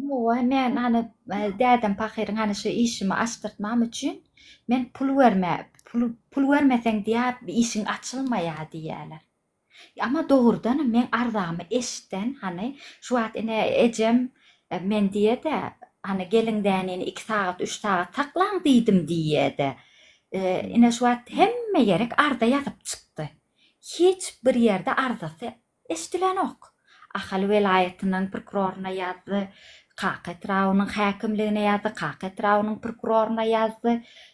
Hawa, men hany dädem pahyryň hany şu işimi açdyrtmam üçin men pul berme, pul pul bermeseň diýýär, işiň açylmaýar diýýärler. Amma dogrudanam meň arzamy eşden hany şu wagt ine ejem men diýede hany gelin dänini iki sagat üç sagat saklaň diýdim diýede ine şu wagt hemme ýerik arza ýazyp çykdy hiç bir ýerde arzasy eşdilenok Ahal welaýatynyň prokuroryna ýazdy Kaka etrabynyň häkimligine ýazdy Kaka etrabynyň prokuroryna ýazdy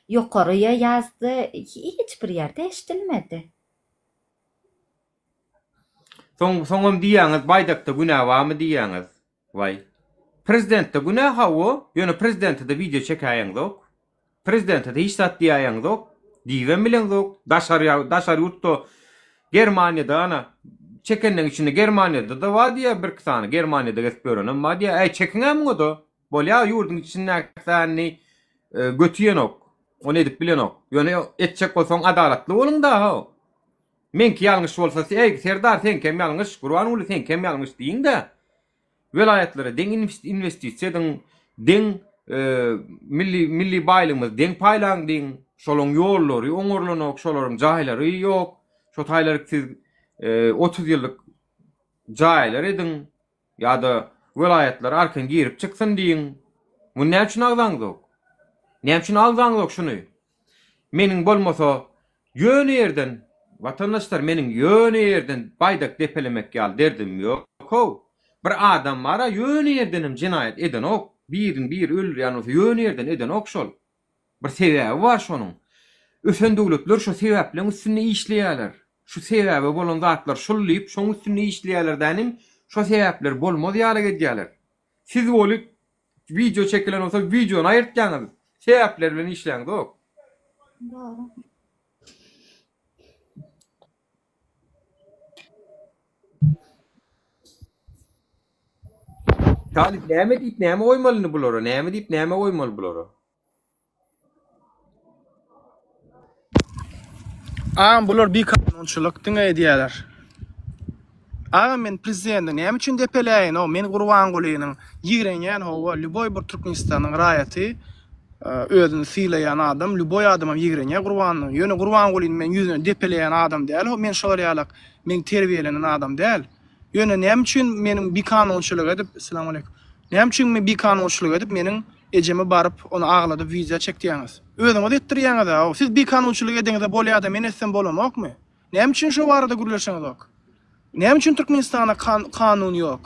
ýokaryýa ýazdy hiç bir ýerde eşdilmedi. Soň soňam diýýäňiz baýdakda günä barmy diýýäňiz. Waý. Prezidentde günä hawa, ýöne prezidentede wideo çekäýeňzok. Prezidentede hiç zat diýäýeňzok. Diýibem bileňzok. Daşary daşary ýurtda Germaniýada ana çekenleň içinde Germaniýada-da bar diýýär birki sany. Germaniýada gezip ýörenem bar diýýär. Äý çekiň-ä muňa-da. Bolýa ýurduň içindäki sany göti ýenok. Ony edip bilenok. Ýöne etjek bolsaň adalatly boluň-da how. Meňki ýalňyş bolsa eý Serdar seňkem ýalňyş, Gurbanguly seňkem ýalňyş diýiň-de. Welaýatlara deň inwestisiýa ediň, deň milli milli baýlygymyzy deň paýlaň diýiň. Şolaň ýollary oňarylanok, şolaryň jaýlary ýok. Şo taýlary siz 30 ýyllyk jaýlar ediň. Ýa-da welaýatlara arkaýyn girip çyksyn diýiň. Muny näme üçin agzaňzok? Näme üçin agzaňzok şuny? Meniň bolmasa ýöne ýerden, watandaşlar meniň ýöne ýerden baýdak depelemek ýaly derdim ýok-how. Bir adam bar-a ýöne ýerdenem jenaýat edenok. Birini biri öldürýän bolsa ýöne ýerden edenok şol. Bir sebäbi bar şonuň. Ösen döwletler şo sebäpleň üstünde işleýärler. Şu sebäbe bolan zatlar şul diýip şoň üstünde işleýärler dänim şo sebäpler bolmaz ýaly edýärler. Siz bolup wideo çekilen bolsa wideony aýyrtýaňyz. Sebäpler bilen işläňzok. Dogry. Talyp näme diýip näme goýmaly indi bulara? Näme diýip näme goýmaly bulara? Agam bular bikanunçylyk diňe edýäler. Agam men prezidenti näme üçin depeläýin o men Gurbangulynyň ýigrenýän hawa lýuboý bir Türkmenistanyň raýaty özüni sylaýan adam lýuboý adamam ýigrenýär Gurbangulyny ýöne Gurbangulyny men ýüzüne depeleýän adam däl ho men şolar ýalak men terbiýelenen adam däl Ýöne näme üçin meniň bikanunçylyk edip, Esselamu aleýkum. Näme üçin men bikanunçylyk edip meniň ejeme baryp ony agladyp wideo çekdiýäňiz? Özüňiz etdirýäňiz-ä. Siz bikanunçylyk edeňizde bolýa-da men etsem bolamokmy? Näme üçin şo barada gürleşeňizok? Näme üçin Türkmenistanda kanun ýok?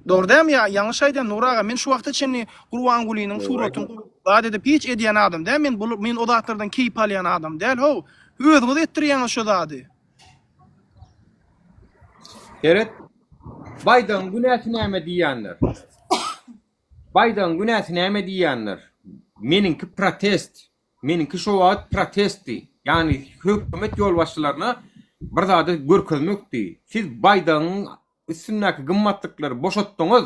Dogry dälmi ýa ýalňyş aýdýan Nury aga men şu wagta çenli Gurbangulynyň suratyny goýup zat edip hiç edýän adam däl men bul men o zatlardan keýp alýan adam däl how özüňiz etdirýäňiz şo zady. Seret. Baýdagyň günäsi näme diýýänler. Baýdagyň günäsi näme diýýänler. Meniňki protest. Meniňki şo wagt protestdi. Ýagny hökümet ýolbaşçylaryna bir zady görkezmekdi. Siz baýdagyň üstündäki gymmatlyklary boşatdyňyz.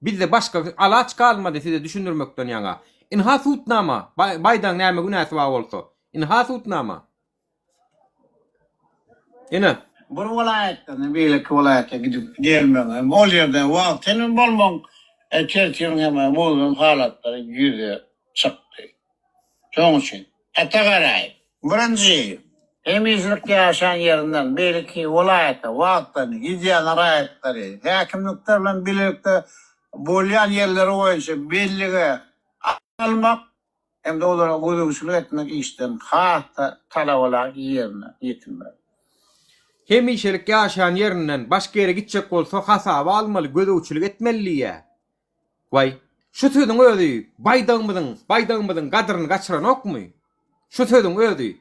Bizde başga alaç galmady size düşündirmekden ýaňa. Ynha sudnama. Baýdagyň näme günäsi bar bolsa. Ynha sudnama. Ine. Bir welaýatdan beýleki welaýata gidip gelmegiň hem ol ýerde wagtynda bolmagyň tertibiň hem bozulan halatlary ýüze çykdy. Şonuň üçin, Ata Garaýew, birinji, hemişelik ýaşan ýerinden beýleki welaýata wagtlaryny gidýän raýatlary häkimlikler bilen bilelikde bolýan ýerleri boýunça bellige almak hem-de olara gözegçilik etmek işlerini has-da talabalaýyk ýerine ýetirmeli. Hemişelik ýaşaýan ýerinden başga ýere gitjek bolsa hasaba almaly, gözegçilik etmeli diýýär. Waý, şu sözüň özi baýdagymyzyň, baýdagymyzyň gadyryny gaçyranokmy? Şu sözüň özi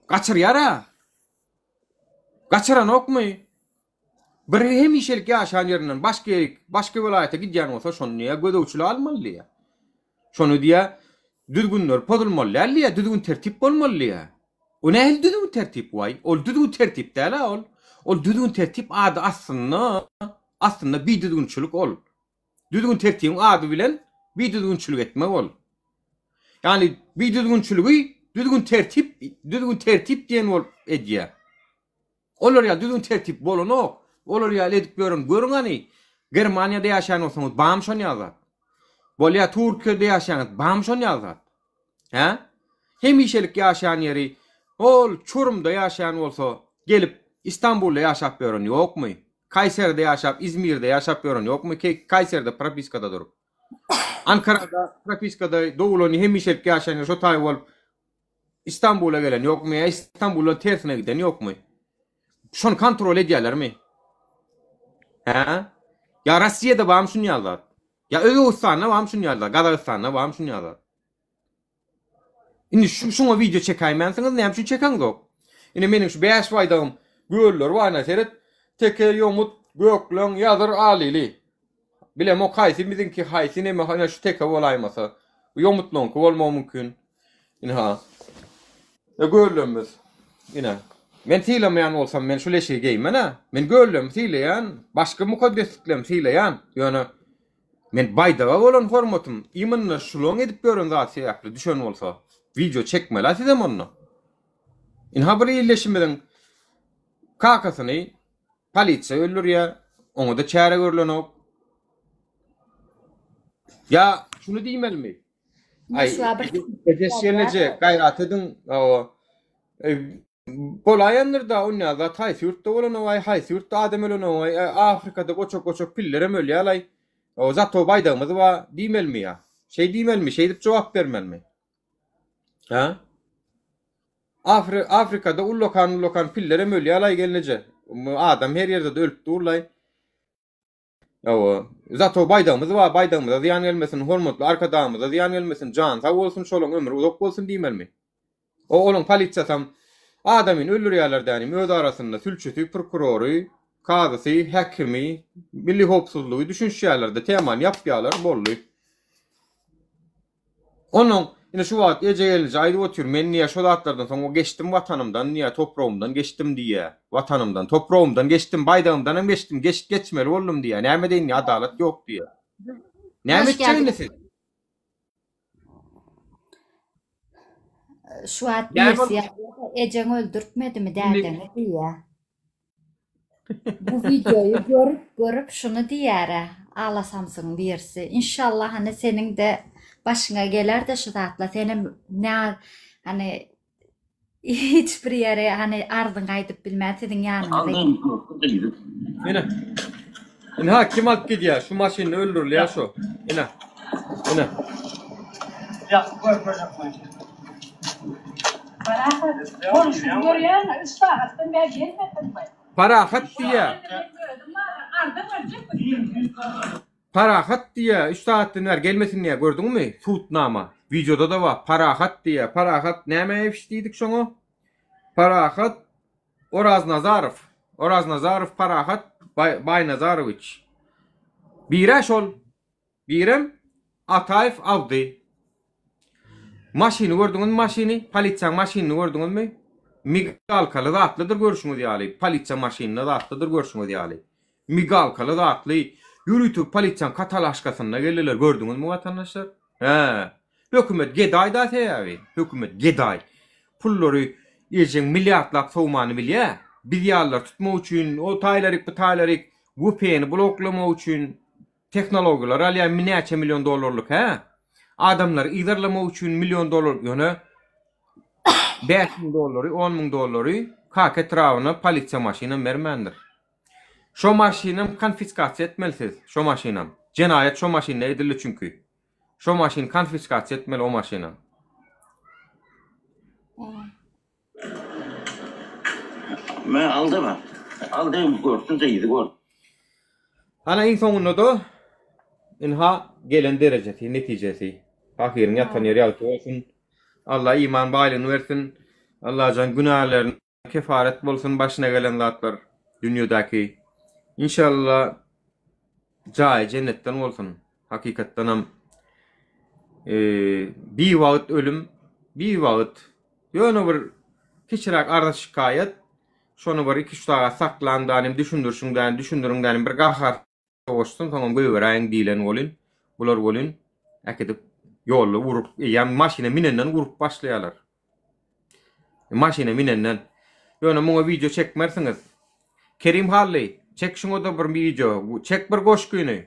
gaçyrýar-a. Gaçyranokmy? Bir hemişelik ýaşan ýerinden başga ýerik, başga welaýata gidýän bolsa şony diýýär gözegçilige almaly diýýär. Şony diýýär düzgünler pozulmaly däl diýýär, düzgün-tertip bolmaly diýýär. O nähili düzgün-tertip waý? Ol düzgün-tertip däl-ä ol. Ol düzgün-tertip ady aslynda, aslynda bidüzgünçilik ol. Düzgün tertibiň ady bilen bidüzgünçilik etmek ol. Ýagny bidüzgünçiligi düzgün tertip düzgün tertip diýen bolup edýär. Olar ýaly düzgün tertip bolanok. Olar ýaly edip ýören görüň hany. Germaniýada ýaşaýan bolsaňyz bamy şon ýaly zat. Bolýa Türkiýede ýaşaýaňyz bamy şon ýaly zat. Hä? Hemişelik ýaşaýan ýeri hol Çorumda ýaşaýan bolsa gelip Istanbulda ýaşap ýören ýokmy? Kaýseride ýaşap Izmirde ýaşap ýören ýokmy? Kaýseride propiskada durup. Ankarada propiskada dogulany hemişelik ýaşaýan ýeri şo taý bolup Istanbula gelen ýokmy ýa Istanbuldan tersine giden ýokmy? Şony kontrol edýärlermi? Hä? Ýa Rossiýada barmy şuny ýaly zat? Ýa Özbegistanda barmy şuny ýaly zat? Gazagystanda barmy şuny ýaly zat? Indi şu şuňa wideo çekäýmänsiňiz, näme üçin çekeňzok? Ine meniň şu bäş baýdagym göller bar ine seret. Teke, ýomut, gökleň, ýazyr, alili. Bilemok haýsy biziňki haýsy neme ine şu teke bolaýmasa. Bu ýomutlaňky bolmagy mümkin. Ynha. E göllemimiz. Ine. Men sylamaýan bolsam men şu leşigi geýmen-ä. Men göllemi sylaýan, başga mukaddesliklerimi sylaýan. Ýöne men baýdaga bolan hormatym imенно şulaň edip ýören zady sebäpli düşen bolsa, wideo çekmeli-ä sizem onda. Ynha bir ildeşimiziň kakasyny Polisiýa öldürýär, oňa-da çäre görlenok. Ýa şuny diýmelimi? Aý, Ejeş gelneje, gaýrat ediň, hawa. Bolaýandyr-da, onýa zat haýsy ýurtda bolanok-aý, haýsy ýurtda adam ölenok-aý, Afrikada goçak-goçak pillerem ölýär-laý. Zato baýdagymyz bar diýmelimi ýa? Şeý diýmelimi, şeýdip jogap bermelimi? Hä? Afri Afrikada ullakan ullakan pillerem ölýälaý gelneje. Adam her ýerde-de ölüp durlaý. Hawa. Zato baýdagymyz bar, baýdagymyza zyýan gelmesin, hormatly Arkadagymyza zyýan gelmesin, jany sag bolsun, şolaň ömri uzak bolsun diýmelimi? O olaň polisiýasam adamyny öldürýärler dänim öz arasynda sülçüsi, prokurory, kazysy, häkimi, milli howpsuzlygy düşünişýärler-de temany ýapýarlar boldy. Onuň, ine şu wagt eje gelneje aýdyp otyr, men diýýär, şo zatlardan soň geçdim watanymdan diýýär, topragymdan geçdim diýýär. Watanymdan, topragymdan geçdim, baýdagymdanam geçdim, geç, geçmeli boldum diýýär. Näme edeýin diýýär, adalat ýok diýýär. Näme Hoş etjek geldiň. indi siz? Şu wagt Näme birisi ýazýar, ejeň öldürtmedimi dädeňi diýýär. Bu wideoýy görüp görüp şuny diýýärä ala samsygyň birisi. Inşallah hany seniňde başyňa gelerde şu zatlar senem nä hany hiç bir ýere hany arzyňy aýdyp bilmän siziň ýanyňyza Ine. Ine kim alyp gidýär? Şu maşynda öldürilýär şu. Ine. Ine. Parahat, goňşyny görýäň-ä, üç sagatdan bäri gelmediňmi? Parahat diýýär. Parahat diýýär, üç sagatdan bäri gelmesin diýýär, gördüňmi? Sudnama. Wideoda-da bar. Parahat diýýär. Parahat näme iş diýdik şoňa? Parahat Oraznazarow. Oraznazarow Parahat Baýnazarowiç. Birä şol. Birem Ataýew Abdy. Maşyny gördüňizmi maşyny? Polisiýaň maşynyny gördüňizmi? Migalkaly zatlydyr görşüňiz ýaly. Polisiýa maşynynda zatlydyr görşüňiz ýaly. Migalkaly zatly ýörite polisiýaň katalaşkasynda geldiler gördüňizmi watandaşlar? Hä. Hökümet gedaý da sebäbi. Hökümet gedaý. Pullary ejeň milliardlap sowmany bilýä. Biz ýalylary tutmak üçin o taýlaryk bu taýlaryk VPN-i bloklamak üçin Tehnologiýalar alýar näçe million dollarlyk hä? Adamlary yzarlamak üçin million dollar ýöne 5000 dollary 10000 dollary Kaka etrabyna polisiýa maşynam bermändir. Şo maşynam konfiskasiýa etmeli siz şo maşynam. Jenaýat şo maşynda edildi çünki. Şo maşyny konfiskasiýa etmeli o maşynam. Me aldyma. Aldym görsün gyzy gör. Ana iň soňunda-da ynha gelen derejesi, netijesi. Pahyryň ýatan ýeri ýagty bolsun. Allah iman baýlygyny bersin. Allajan günälerini kefaret bolsun başyna gelen zatlar dünýedäki. Inşallah jaýy jennetden bolsun. Hakykatdanam biwagt ölüm, biwagt ýöne bir kiçiräk arz-şikaýat, şony bir iki-üç sagat saklaň danym, düşündirişiň danym, düşündiriň danym, bir gahar. goşsun, soňam goýberäýiň diýlen welin, bular welin äkidip ýolda urup, eýýäm maşyna minenden urup başlaýarlar. Maşyna minenden. Ýöne muňa wideo çekmersiňiz. Kerim Hally, çek şuňa-da bir wideo, çek bir goşgyny.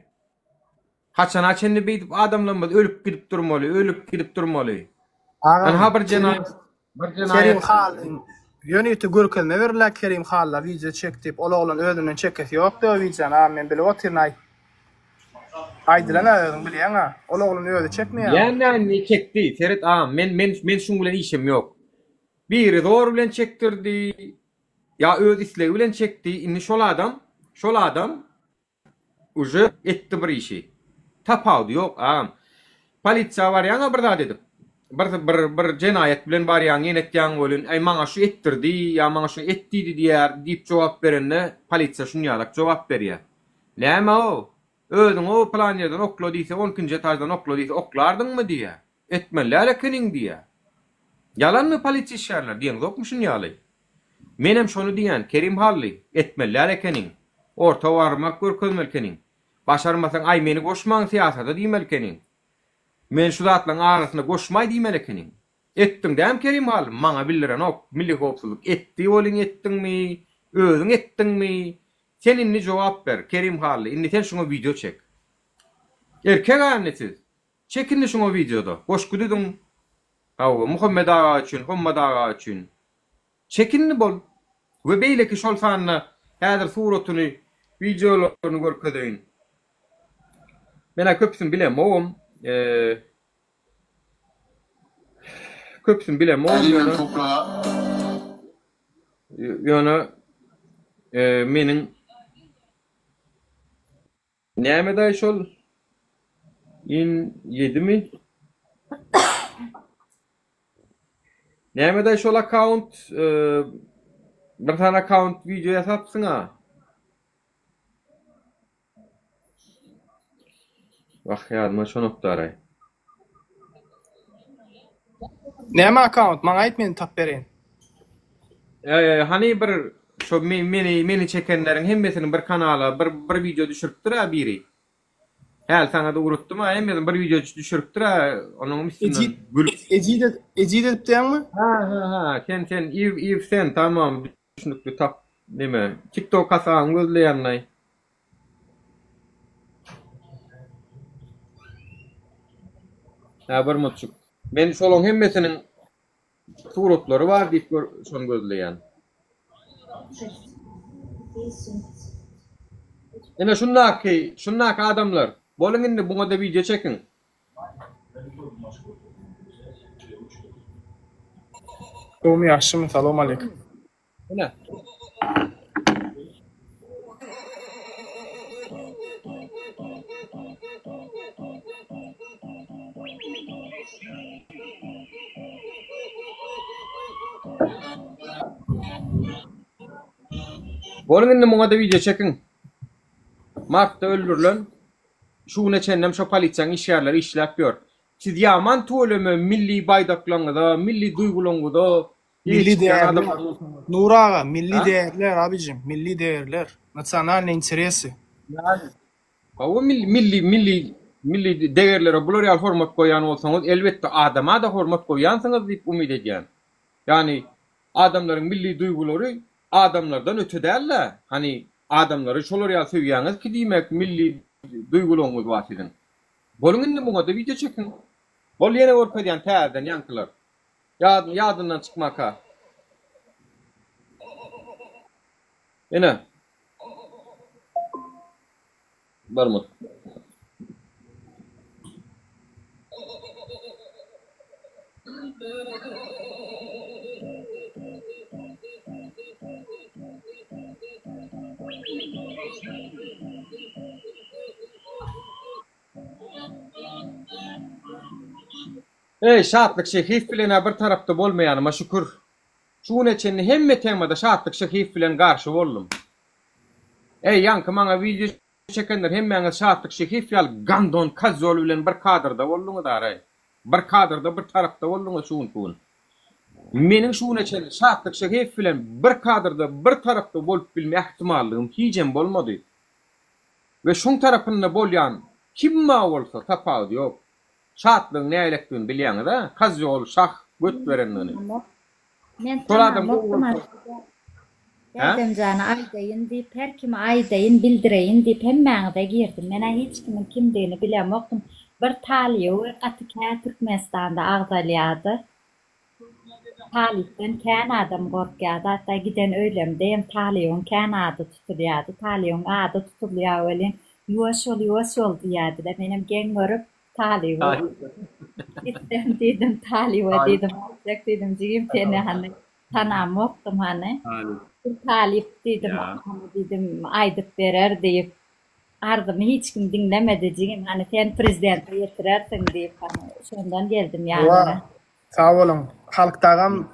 Haçana çenli beýdip adamlarymyz ölüp gidip durmaly, ölüp gidip durmaly. Agam, Ynha bir Kerim, jenaýat, bir Kerim jenaýat. Hallyň ýörite görkezme berilä Kerim Halla wideo çek diýip, ol oglan özünden çekesi ýokdy o wideony agam men bilip otyryn aý. Aýdylan-a özüň bilýäň-a. Ol oglan özi çekmeýärmi? Bilýän-ä indi çekdi. Seret agam, men men men şuň bilen işim ýok. Biri zor bilen çekdirdi, ýa öz islegi bilen çekdi. Indi şol adam, şol adam Uje etdi bir işi. Tapawudy ýok agam. Polisiýa barýaňa bir zat edip. Bir bir bir jenaýat bilen barýaň ýene etýäň welin äý maňa şu etdirdi ýa maňa şu et diýdi diýýär diýip jogap berende polisiýa şunýalak jogap berýär. Näme-ow? Özüňi-ow pylan ýerden okla diýse on ikinji etaždan okla diýse oklardyňmy diýýär. Etmeli däl ekeniň diýýär. Ýalanmy polisiýa işgärleri diýeňzokmy şunýaly? Menem şony diýýän, Kerim Hally, etmeli däl ekeniň. Orta barmak görkezmeli ekeniň. Başarmasaň, aý meni goşmaň syýasata diýmeli ekeniň. Meni şu zatlaryň arasyna goşmaý diýmeli ekeniň. Etdiň dämi Kerim Hally? Maňa bildirenok. Milli howpsuzlyk etdi welin etdiňmi, özüň etdiňmi? Sen indi jogap ber, Kerim Hally, indi sen şuňa wideo çek. Erkek-ä indi siz. Çek indi şuňa wideoda. Goşgy düzüň. Hawa, Muhammet aga üçin, Hommat aga üçin. Çekinli bol. We beýleki şol sanda häzir suratyny, wideolaryny görkezeýin. Men-ä köpüsini bilemogam. Köpüsini bilemogam ýöne. Ýöne meniň Nämedaý şol? In ýedimi? Nämedaý şol akkaunt? Bir sany akkaunt wideo ýasapsyň-a. Wah, ýadyma düşenokdaraý. Näme akkaunt? Maňa aýt men tap bereýin. Hany bir şo meni meni çekenleriň hemmesini bir kanala bir bir wideo düşüripdir-ä biri. Häli saňa-da ugratdym-a hemmesini bir wideo düşüripdir-ä onuň üstünden gülüp. Ejiz ejiz edip diýýäňmi? Ha ha ha sen sen iw iw sen tamam düşnükli tap neme tiktok hasabyňy gözleýänlaý. Hä bir mutçuk. Men şolaň hemmesiniň suratlary bar diýip gör şony gözleýän. Ine şundaky, şundaky adamlar. Boluň indi buňada wideo çekiň. Gowmy ýagşymy salowmaleýkim. Ine. Boluň indi muňa-da wideo çekiň. Martda öldürilen şu güne çenlem şo polisiýanyň işgärleri işläp ýör. Siz ýaman tüweleme milli baýdaklaryňyza, milli duýgularyňyza eýe Milli çykýan değerler. adamlar bolsaňyz. Nury aga, milli Ha? değerler abicim, milli değerler. Nasionalnyý interesi. Ýani hawa milli milli milli milli degerlere bular ýaly hormat goýýan bolsaňyz, elbetde adama-da hormat goýýansyňyz diýip umyt edýän. Ýani adamlaryň milli duýgulary adamlardan öte däl-de, hany adamlary şolar ýaly söýýäňiz ki diýmek milli duýgularyňyz bar siziň. Boluň indi muňa-da wideo çekiň. Bol ýene görkezýän täzeden ýaňkylar. Ýadyn ýadyndan çykmaka. Ine. Barmy? Eý, Şatlyk Şehiýew bilen-ä bir tarapda bolmaýanyma şükür. Şu güne çenli hemme temada Şatlyk Şehiýew bilen garşy boldum. Eý, ýaňky maňa wideo çekenler hemmäňiz Şatlyk Şehiýew ýaly gandon kozýol bilen bir kadrda bolduňyz araý. Bir kadrda bir tarapda bolduňyz şu günki gün. Meniň şu güne çenli Şatlyk Şehiýew bilen bir kadrda bir tarapda bolup bilme ähtimallygym hijem bolmady. We şoň tarapynda bolýan kim bar bolsa tapawudy ýok. Şatlygyň nälektdigini bilýäňiz-ä, kozýol, şah, göt berendigini. Men Şol adam gowy tanamokdym bolsa. aslynda. Hä? Dädemjana aýdaýyn diýip, her kime aýdaýyn, bildireýin diýip hemmäňize girdim. Men-ä hiç kimiň kimdigini bilemokdym. Bir Talyby gaty kän Türkmenistanda agzalýardy. Talypdan kän adam gorkýardy. Hatda giden öýlemde hem Talybyň kän ady tutulýardy. Talybyň ady tutulýar welin, ýuwaş bol, ýuwaş bol diýýärdiler. Menem geň görüp, Talyba gitsem diýdim, Talyba diýdim, aýtjak diýdim, jigim seni hany tanamokdym hany. Bir talyp diýdim, hany diýdim, aýdyp berer diýip. Arzymy hiç kim diňlemedi jigim, hany sen prezidente ýetirersiň diýip, hany şondan geldim ýanyňa. Sag boluň. Halk dagam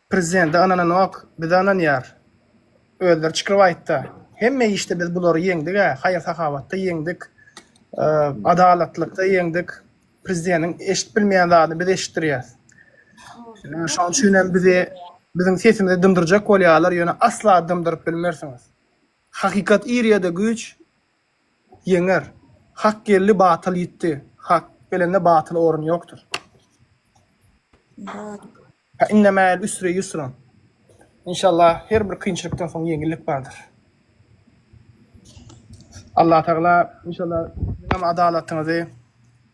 prezidente ynananok, bize ynanýar. Özleri çykyp aýtda. Hemme işde biz bulary ýeňdig-ä, haýyr-sahawatda ýeňdik, adalatlykda ýeňdik. Prezidentiň eşidip bilmeýän zadyny biz eşitdirýäs. Şonuň üçin hem bizi biziň sesimizi dymdyrjak bolýarlar, ýöne asla dymdyryp bilmersiňiz. Hakykat ir ýa-da güýç Ýeňer. Hak geldi batyl ýitdi. Hak gelende batyla orun ýokdur. Fe inne ma'al usri ýusran. Inşallah her bir kynçylykdan soň ýeňillik bardyr. Allah Tagala inşallah siziňem adalatyňyzy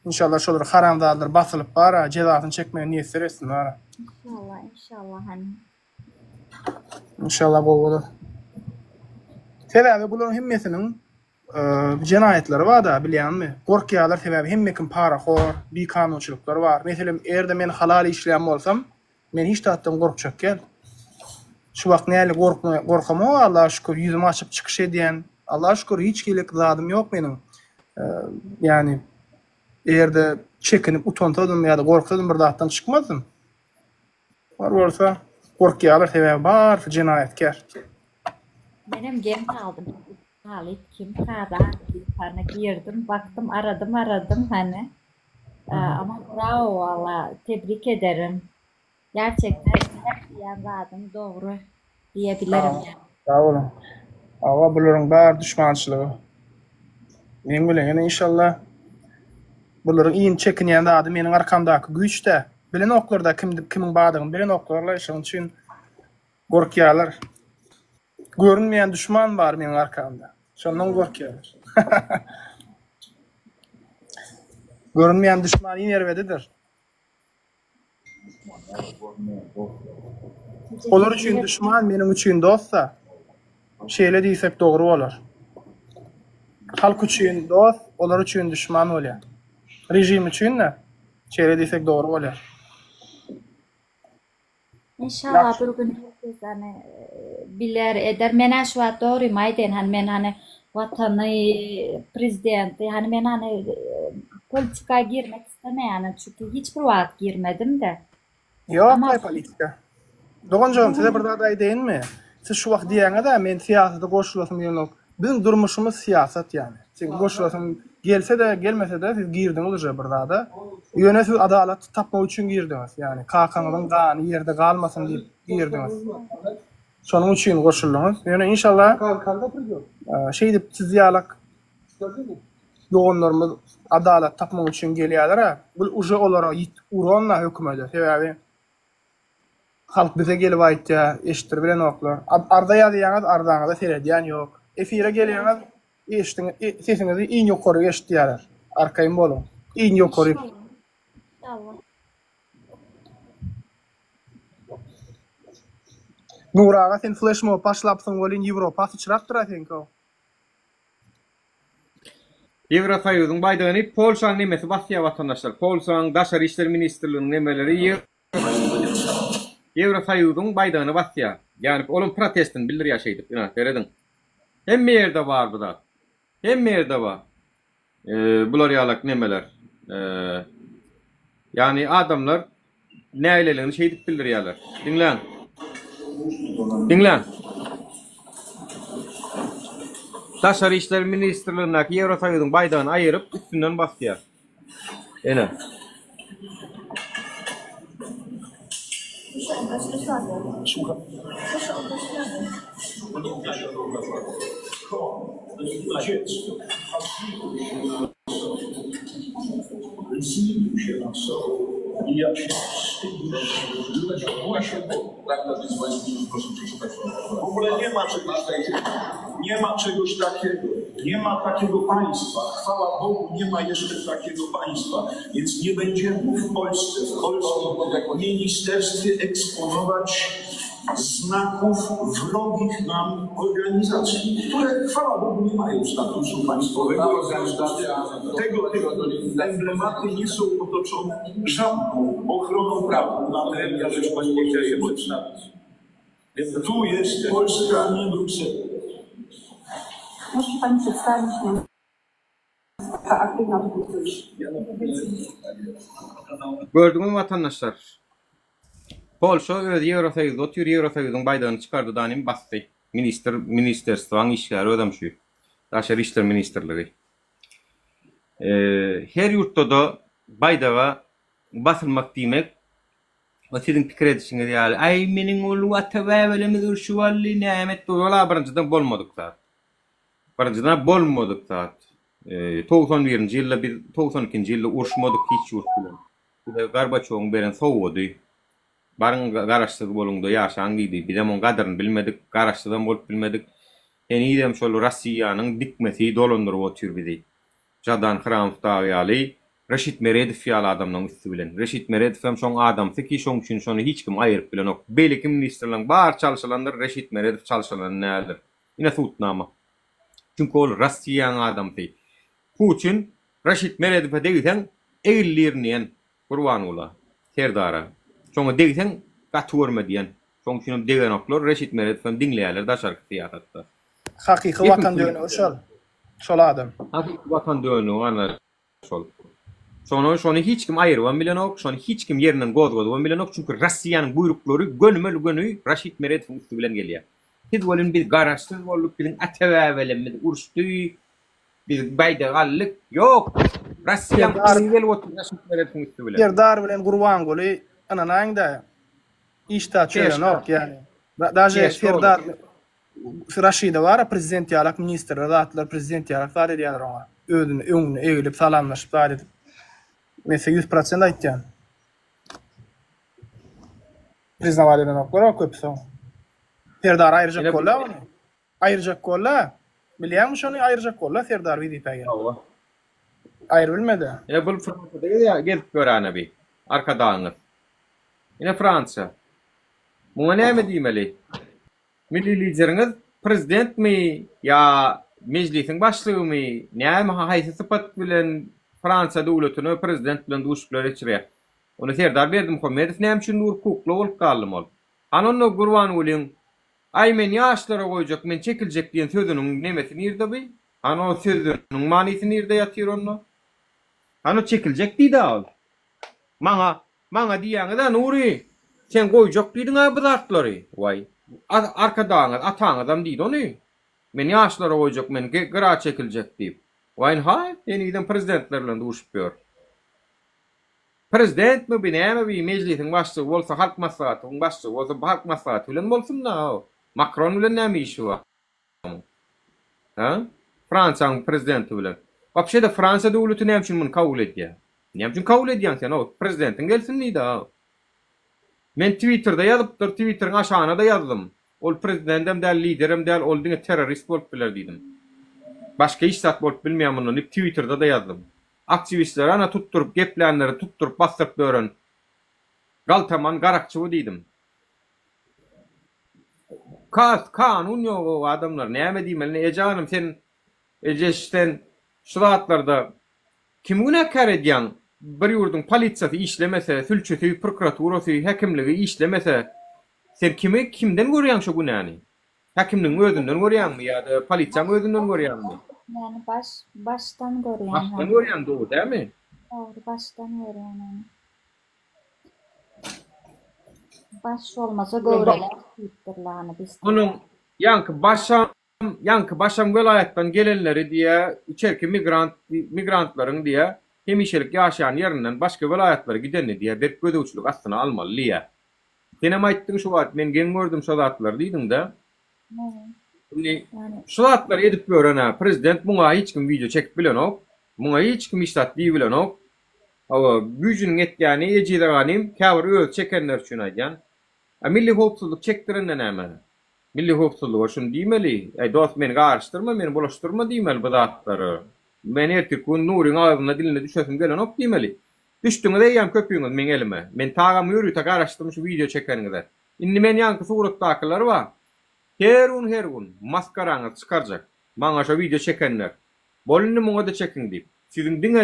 inşallah şolar haramzadalar basylyp bara jezasyny çekmegi miýesser etsin bara. Inşallah inşallah hany. Inşallah gowy bolar. Sebäbi bularyň hemmesiniň jenaýatlary bar-da, bilýäňmi? Gorkýarlar, sebäbi hemme kim parahor, bikanunçylyklar bar. Meselem, eger-de men halal işleýän bolsam, men hiç zatdan gorkjak däl. Şu wagt näli gorkma, gorkamok Allaha şükür, ýüzümi açyp çykyş edýän. Allaha şükür, hiç hili zadym ýok meniň. Ýagny, eger-de çekinip utansadym ýa-da gorksadym bir zatdan çykmazdym. Bar bolsa gorkýarlar sebäbi barysy jenaýatkär. Menem geň galdym Talyp kim kazak diýip hany girdim bakdym aradym aradym hany ama bravo walla tebrik ederim gerçekten her diýen zadyň dogry diýebilirim ýa. Sag boluň. Hawa bularyň bary duşmançylygy. Meň bilen ýene inşallah bularyň iň çekinýän zady meniň arkamdaky güýçdä. Bilenoklarda kim kimiň bardygyny bilenoklarla şonuň üçin gorkýarlar. Görünmeýän duşman bar meniň arkamda. Şondan gorkýarlar. Görünmeýän duşman iň erbedidir. Olar üçin duşman, meniň üçin dost-da. Şeýle diýsek dogry bolar. Halk üçin dost, olar üçin duşman bolýar. Režim üçin-de şeýle diýsek dogry bolýar. Inşallah bir gün herkes hany biler eder. Menä şu wagt dogrymy aýdaýyn hany men hany watany prezidenti hany men hany politika girmek islemeýänim çünki hiç bir wagt girmedim-de. Ýok-laý politika. Doganjygym size bir zat aýdaýynmy? Siz şu wagt diýýäňiz-ä men syýasata goşulasym gelenok. Biziň durmuşymyz syýasat ýaly. Siz goşulasyň gelse-de, gelmese-de siz girdiňiz uje bir zada. Ýöne siz adalat tapmak üçin girdiňiz. Ýagny kakaňyzyň gany ýerde galmasyn diýip girdiňiz. Şonuň üçin goşuldyňyz. Ýöne inşallah şeýdip siz ýalak doganlarymyz adalat tapmak üçin gelýärler-ä. Bu uje olara ýit uran-da hökümede. Sebäbi Halk bize gelip aýtýar, eşitdiribilenoklar. Arza ýazýaňyz, arzaňyza seredýän ýok. Efire gelýäňiz, eşdiň, sesiňizi iň ýokary eşitýärler. Arkaýyn boluň. Iň ýokary. Nury aga sen fleşmob başlapsyň welin Ýewropa syçrapdyr-a seňki. Ýewrosoýuzyň baýdagyny Polşanyň nemesi basýar watandaşlar. Polşanyň Daşary işler ministrliginiň nemeleri Ýewrosoýuzyň baýdagyny basýar. Ýagny olam protestini bildirýär şeýdip. Ina serediň. Hemme ýerde bar bu zat. Hemme ýerde bar. Bular ýalak nemeler. Ýagny adamlar nägileligini şeýdip bildirýärler. Diňläň. Diňläň. Daşary işler ministrligindäki Ýewrosoýuzyň baýdagyny aýyryp, üstünden basýar. Ene. W ogóle nie ma czegoś takiego. Nie ma czegoś takiego. Nie ma takiego państwa. Chwała Bogu, nie ma jeszcze takiego państwa. Więc nie będziemy w Polsce, w polskim ministerstwie eksponować znaków wrogich nam organizacji, które chwała Bogu nie mają statusu państwowego. W związku z tym Tego typu emblematy nie są otoczone żadną ochroną prawną na terenie Rzeczpospolitej Polskiej. Tu jest Polska, a nie Bruksela. Może się Pani przedstawić nam aktywna Gördüňizmi watandaşlar? Polşa özi Ýewrosoýuzda otyr, Ýewrosoýuzyň baýdagyny çykardy danym basdy. Ministr, ministerstwaň işgäri özem şu. Daşary işler ministrligi. Her ýurtda-da baýdaga basylmak diýmek, o siziň pikir edişiňiz ýaly, aý meniň ol ata-bäbelemiz urşup aldy, näme etdi, ol-a birinjiden bolmadyk zat. Birinjiden bolmadyk zat. 91-nji ýylda biz 92-nji ýylda uruşmadyk hiç ýurt bilen. Bize Gorbaçowyň beren sowgady. Baryň garaşsyz boluň-da ýaşaň diýdi. Bizem oň gadyryny bilmedik, garaşsyzam bolup bilmedik. Henizem şol Rossiýanyň dikmesi dolandyryp otyr bizi. Žadan Hramow dagy ýaly, Reşit Meredow ýaly adamlaryň üsti bilen. Reşit Meredowem şoň adamsy ki, şoň üçin şony hiç kim aýyryp bilenok. Beýleki ministrleriň bary çalşylandyr, Reşit Meredow çalşylan däldir. Ine sudnama. Çünki ol Rossiýaň adamsy. Putin Reşit Meredowa degseň egildirin diýen Gurbangula Serdara. Şoňa degseň gaty görme diýen. Şoň üçinem degenoklar, Reşit Meredowam diňleýärler daşarky syýasatda. Hakyky watan dönügi şol. Şol adam. Hakyky watan dönügi ana şol. Şony şony hiç kim aýyrybam bilenok, şony hiç kim ýerinden gozgadybam bilenok, çünki Rossiýanyň buýruklary gönümel-göni Raşid Meredowyň üsti bilen gelýär. Siz welin biz garaşsyz bolduk, biziň ata-babalarymyz uruşdy, biz baýdak aldyk. Ýok! Rossiýanyň buýrugy gelip otyr Raşid Meredowyň üsti bilen. Serdar bilen Gurbanguly ynanaýyňda hiç zat çözenok ýani. Daže Serdar Raşida bar-a prezident ýalak ministrler zatlar prezident ýalak zat edýärler oňa. Özüni öňüne egilip salamlaşyp zat edip. Men size 100% aýtýan. Priznawat edenoklar o köpüsi oň. Serdar aýyrjak boldy ony. Aýyrjak boldy. Bilýäňmi şony aýyrjak boldy Serdar wezipä gelip. Hawa. Aýyr bilmedi. Ine bul Fransiýada gezýär, gezip ýöräne bi. Arkadagyňyz. Ine Fransiýa. Muňa näme diýmeli? Milli Lideriňiz prezidentmi ýa Mejlisiň başlygymy, näme haýsy sypat bilen Fransiýa döwletine prezident bilen duşuşyklar geçirýär? Onda Serdar Berdimuhamedow näme üçin dur kukla bolup galdymy ol? Hany onda Gurbangulyň Aý men ýaşlara goýjak men çekiljek diýen sözüniň nemesi nirde bi? Hany o sözüniň manysy nirde ýatyr onda? Hany o çekiljek diýdä ol. Maňa Maňa diýýäňiz-ä Nury, sen goýjak diýdiň-ä bu zatlary. Waý, Arkadagyňyz, ataňyzam diýdi ony. Men ýaşlara goýjak, men gyra çekiljek diýip. Waý, ynha, henizem prezidentler bilen duşup ýör. Prezidentmi bi, näme bi, mejlisiň başlygy bolsa, Halk Maslahatynyň başlygy bolsa, Halk Maslahaty bilen bolsun-da. Makron bilen näme işi bar? Hä? Fransiýanyň prezidenti bilen. Wapşe-de Fransiýa döwleti näme üçin muny kabul edýär? Näme üçin kabul edýäň sen o? Prezidentiň gelsin diýdi-a. Men Twitterde ýazypdyr, Twitteriň aşagyna-da ýazdym. Ol prezidendem däl, liderem däl, ol diňe terrorist bolup biler diýdim. Başga hiç zat bolup bilmeýär mundan diýip Twitterde-de ýazdym. Aktiwistleri ana tutduryp, geplänleri tutduryp basdyryp ýören galtaman garakçy bu diýdim. Kas kanun ýok ow adamlar näme diýmeli ne eje hanym sen ejeş sen şu zatlarda kimi günäkär edýäň bir ýurduň polisiýasy işlemese sülçüsi prokuraturasy häkimligi işlemese sen kimi kimden görýäň şo günäni häkimligiň özünden görýäňmi ýa-da polisiýaň özünden görýäňmi. Ýani baş başdan görýän Başdan görýäň dogry dälmi. Dogry başdan görýän ony. Baş bolmasa göwreler diýipdirler hany biz. Onuň ýaňky başam ýaňky başam welaýatdan gelenleri diýä içerki migrant migrantlaryň diýä hemişelik ýaşaýan ýerinden başga welaýatlara gidenini diýä berk gözegçilik astyna almaly diýä. Senem aýtdyň şu wagt men geň gördüm şo zatlary diýdiňdä. Indi şu zatlary edip ýören-ä prezident muňa hiç kim wideo çekip bilenok. Muňa hiç kim hiç zat diýip bilenok. Hawa, güýjüniň ýetýäni ejize ganym, käbir özi çekenler üçin aýdýan. A milli howpsuzlyk çekdirende näme? Milli howpsuzlyga şuny diýmeli, Äý dost meni garyşdyrma, meni bulaşdyrma diýmeli bu zatlara. Men ertirki gün Nuryň agzyna diline düşesim gelenok diýmeli. Düşdüňiz eýýäm köpüňiz meň elime. Men tagam ýörite garaşdym şu wideo çekeniňize. Indi men ýaňky suratdakylar bar. Her gün her gün maskaraňyzy çykarjak. Maňa şo wideo çekenler. Bol indi muňa-da çekiň diýip. Siziň diňe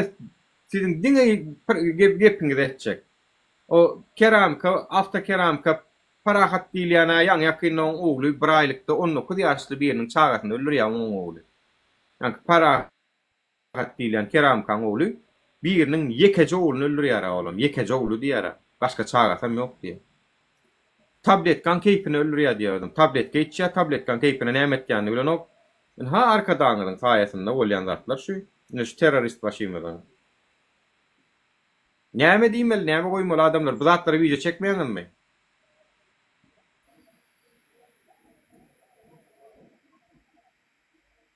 siziň diňe gepiňizi etjek. O keramika awtokeramika Parahat diýilýän-ä ýaňy ýakynda oň ogly bir aýlykda 19 ýaşly biriniň çagasyny öldürýär oň ogly. Ýaňky Parahat diýilýän keramikaň ogly biriniň ýekeje ogluny öldürýär-ä olam ýekeje ogly diýýär-ä. Başga çagasam ýok diýýär. Tabletkaň keýpine öldürýär diýýär özem. Tabletka içýär, tabletkaň keýpine näme etýänini bilenok. Ynha Arkadagyňyzyň saýasynda bolýan zatlar şu. Ine şu terrorist başymyzyň. Näme diýmeli, näme goýmaly adamlar bu zatlara wideo çekmeýäňizmi?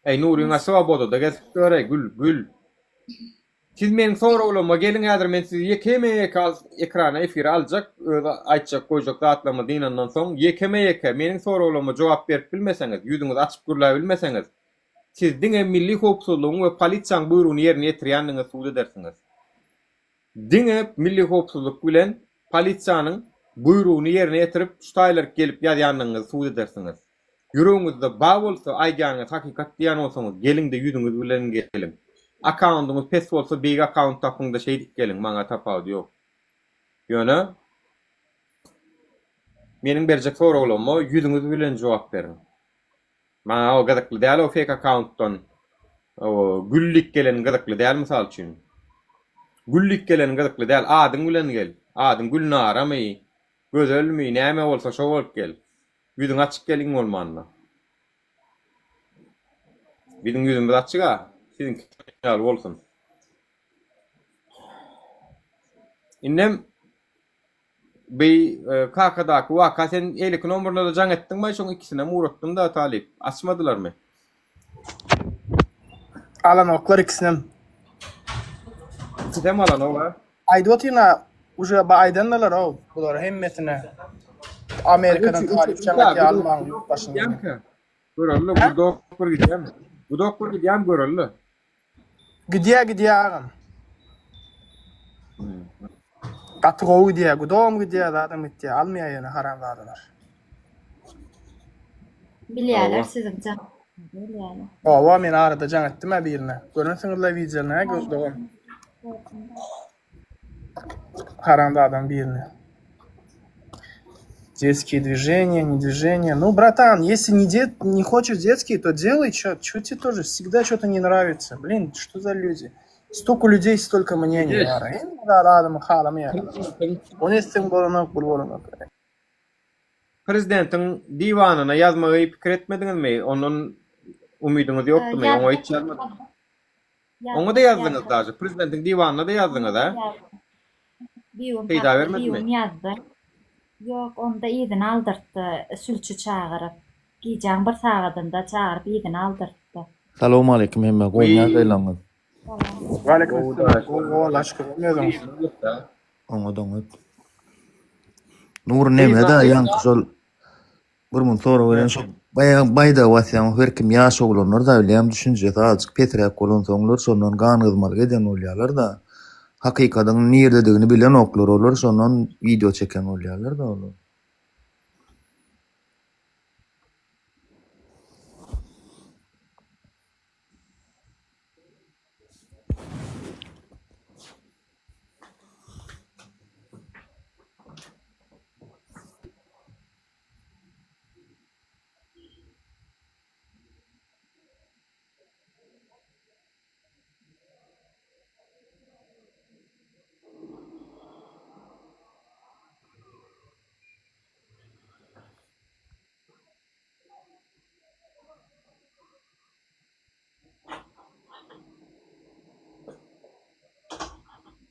Eý Nuryň a swobodada gezip ýör eý gül gül. Siz meniň soraglaryma geliň häzir men sizi ýekeme ýeke ekrana efire aljak öz aýtjak goýjak zatlarymy dynandan soň ýekeme ýeke meniň soraglaryma jogap berip bilmeseňiz ýüzüňizi açyp gürläbilmeseňiz siz diňe milli howpsuzlygyň we polisiýaň buýrugyny ýerine ýetirýändigiňizi subut edersiňiz. Diňe milli howpsuzlyk bilen polisiýanyň buýrugyny ýerine ýetirip şu taýlaryk gelip ýazýandygyňyzy subut edersiňiz. Ýüregiňizde bar bolsa aýdýanyňyz hakykat diýýän bolsaňyz geliňde ýüzüňiz bilen geliň. Akkaundyňyz pes bolsa beýik akkaunt tapyňda şeýdip geliň maňa tapawudy ýok. Ýöne meniň berjek soraglaryma ýüzüňiz bilen jogap beriň. Maňa o gyzykly däl o fake akkauntdan o güllik gelen gyzykly däl mysal üçin. Güllik gelen gyzykly däl adyň bilen gel. Adyň Gülnaramy, Gözelmi näme bolsa şo bolup gel. Ýüzüň açyk gel iň bolmanda. Biziň ýüzümiz açyk-a, siziňki ýaly bolsun. Indem bi e, kakadaky waka sen eýleki nomerlere jaň etdiňmi? Şoň ikisinem ugratdym-da talyp. Açmadylarmy? Alanoklar ikisinem. Ikisem alanok-a. Aýdyp otyryn-a, uje aýdandylar-ow bulara hemmesine. Amerikadan talyp jaň etýär almaň ýurt başyndan. Göreli, gudok bir gidýärmi? Gudok bir gidýärmi göreli. Gidýär gidýär agam. Gaty gowy gidýär. Gudogam gidýär, zadam gitýär. Almaýar ýöne haramzadalar. Bilýärler siziň jaň bilýärler. Hawa men arada jaň etdim-ä birine. Görensiňizle wideony hä dogan. Haramzadaň birine. Детские движения, не движения. Ну, братан, если не, дет, не хочешь детские, то делай что. Что тебе тоже всегда что-то не нравится. Блин, что за люди? Столько людей, столько мнений. Ony etseň bolanok, bul bolanok. Prezidentiň diwanyna ýazmagy pikir etmediňizmi? Ondan umydyňyz ýokdumy? Oňa hiç ýazmadyňyz. Oňa-da ýazdyňyz daže. Prezidentiň diwanyna-da ýazdyňyz, a? Biwim Peýda tapdy, bermedimi? biwim ýazdy. Ýok, onda yzyna aldyrtdy, sülçi çagyryp. Gijäň bir sagadynda çagyryp yzyna aldyrtdy. Salowmaleýkim hemmä gowy Wiý. ýagdaýlaryňyz. Salam. Waleýkim Gowy salam. daş. Gowy, gowy, Alla şükür. Özüň? Oňat oňat. Nury neme-da ýaňky şol bir mun sorag beren şo baýagy baýdagy basýan her kim ýaş oglanlar-da bilýän düşünjesi azajyk pesräk bolansoňlar şondan gan gyzmalyk eden bolýarlar-da. Hakykadyň nirdedigini bilenoklar olar şondan wideo çeken bolýarlar-da olar.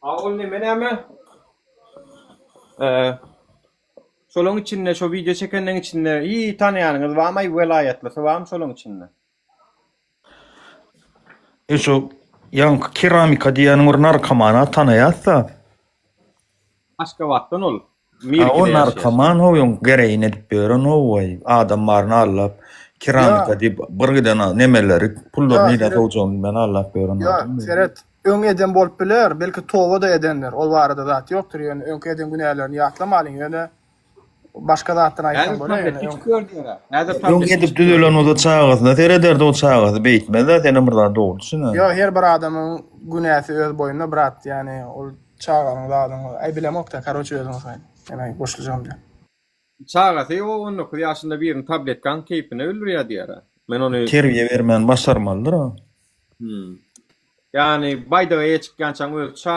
A ol neme näme? Ee. Şolaň içinde şo wideo çekenleň içinde hiý tanaýanyňyz barmaý welaýatlysy barmy şolaň içinde? E şo ýaňky keramika diýýäniň bir narkomana tanaýas-da. Aşgabatdan ol. Ha o Mirkide ýaşaýar. narkoman ho öň gereýini edip ýören ho waý adam baryny aldap keramika Ýa, diýip bir giden nemeleri pullary ýa nirä seret, sowjagyny bilmän aldap ýören ýa adam. seret. Öň eden bolup biler, belki toba-da edendir. Ol barada zat ýokdur, ýöne öňki eden günälerini ýatlamalyň, ýöne başga zatdan aýtsaň Häzir bolýar, tablet ýöne öň içip ýör diýer-ä. Häzir Öň tablet edip içip ýör düzelen diýer. bolsa çagasyna serederdi o çagasy beýtmez-dä senem bir zat dogry düşünä. Ýok, her bir adamyň günäsi öz boýnuna, brat, ýani ol çaganyň zadyň, aý bilemok-da, karoçe özüňiz aýdyň. Men aý goşuljagym däl. Çagasy o 19 ýaşynda birini tabletkaň keýpine öldürýär diýer-ä. Men ony Terbiýe bermän başarmalydyr-a. Hmm. Ýagny baýdaga eýe çykýançaň öz ça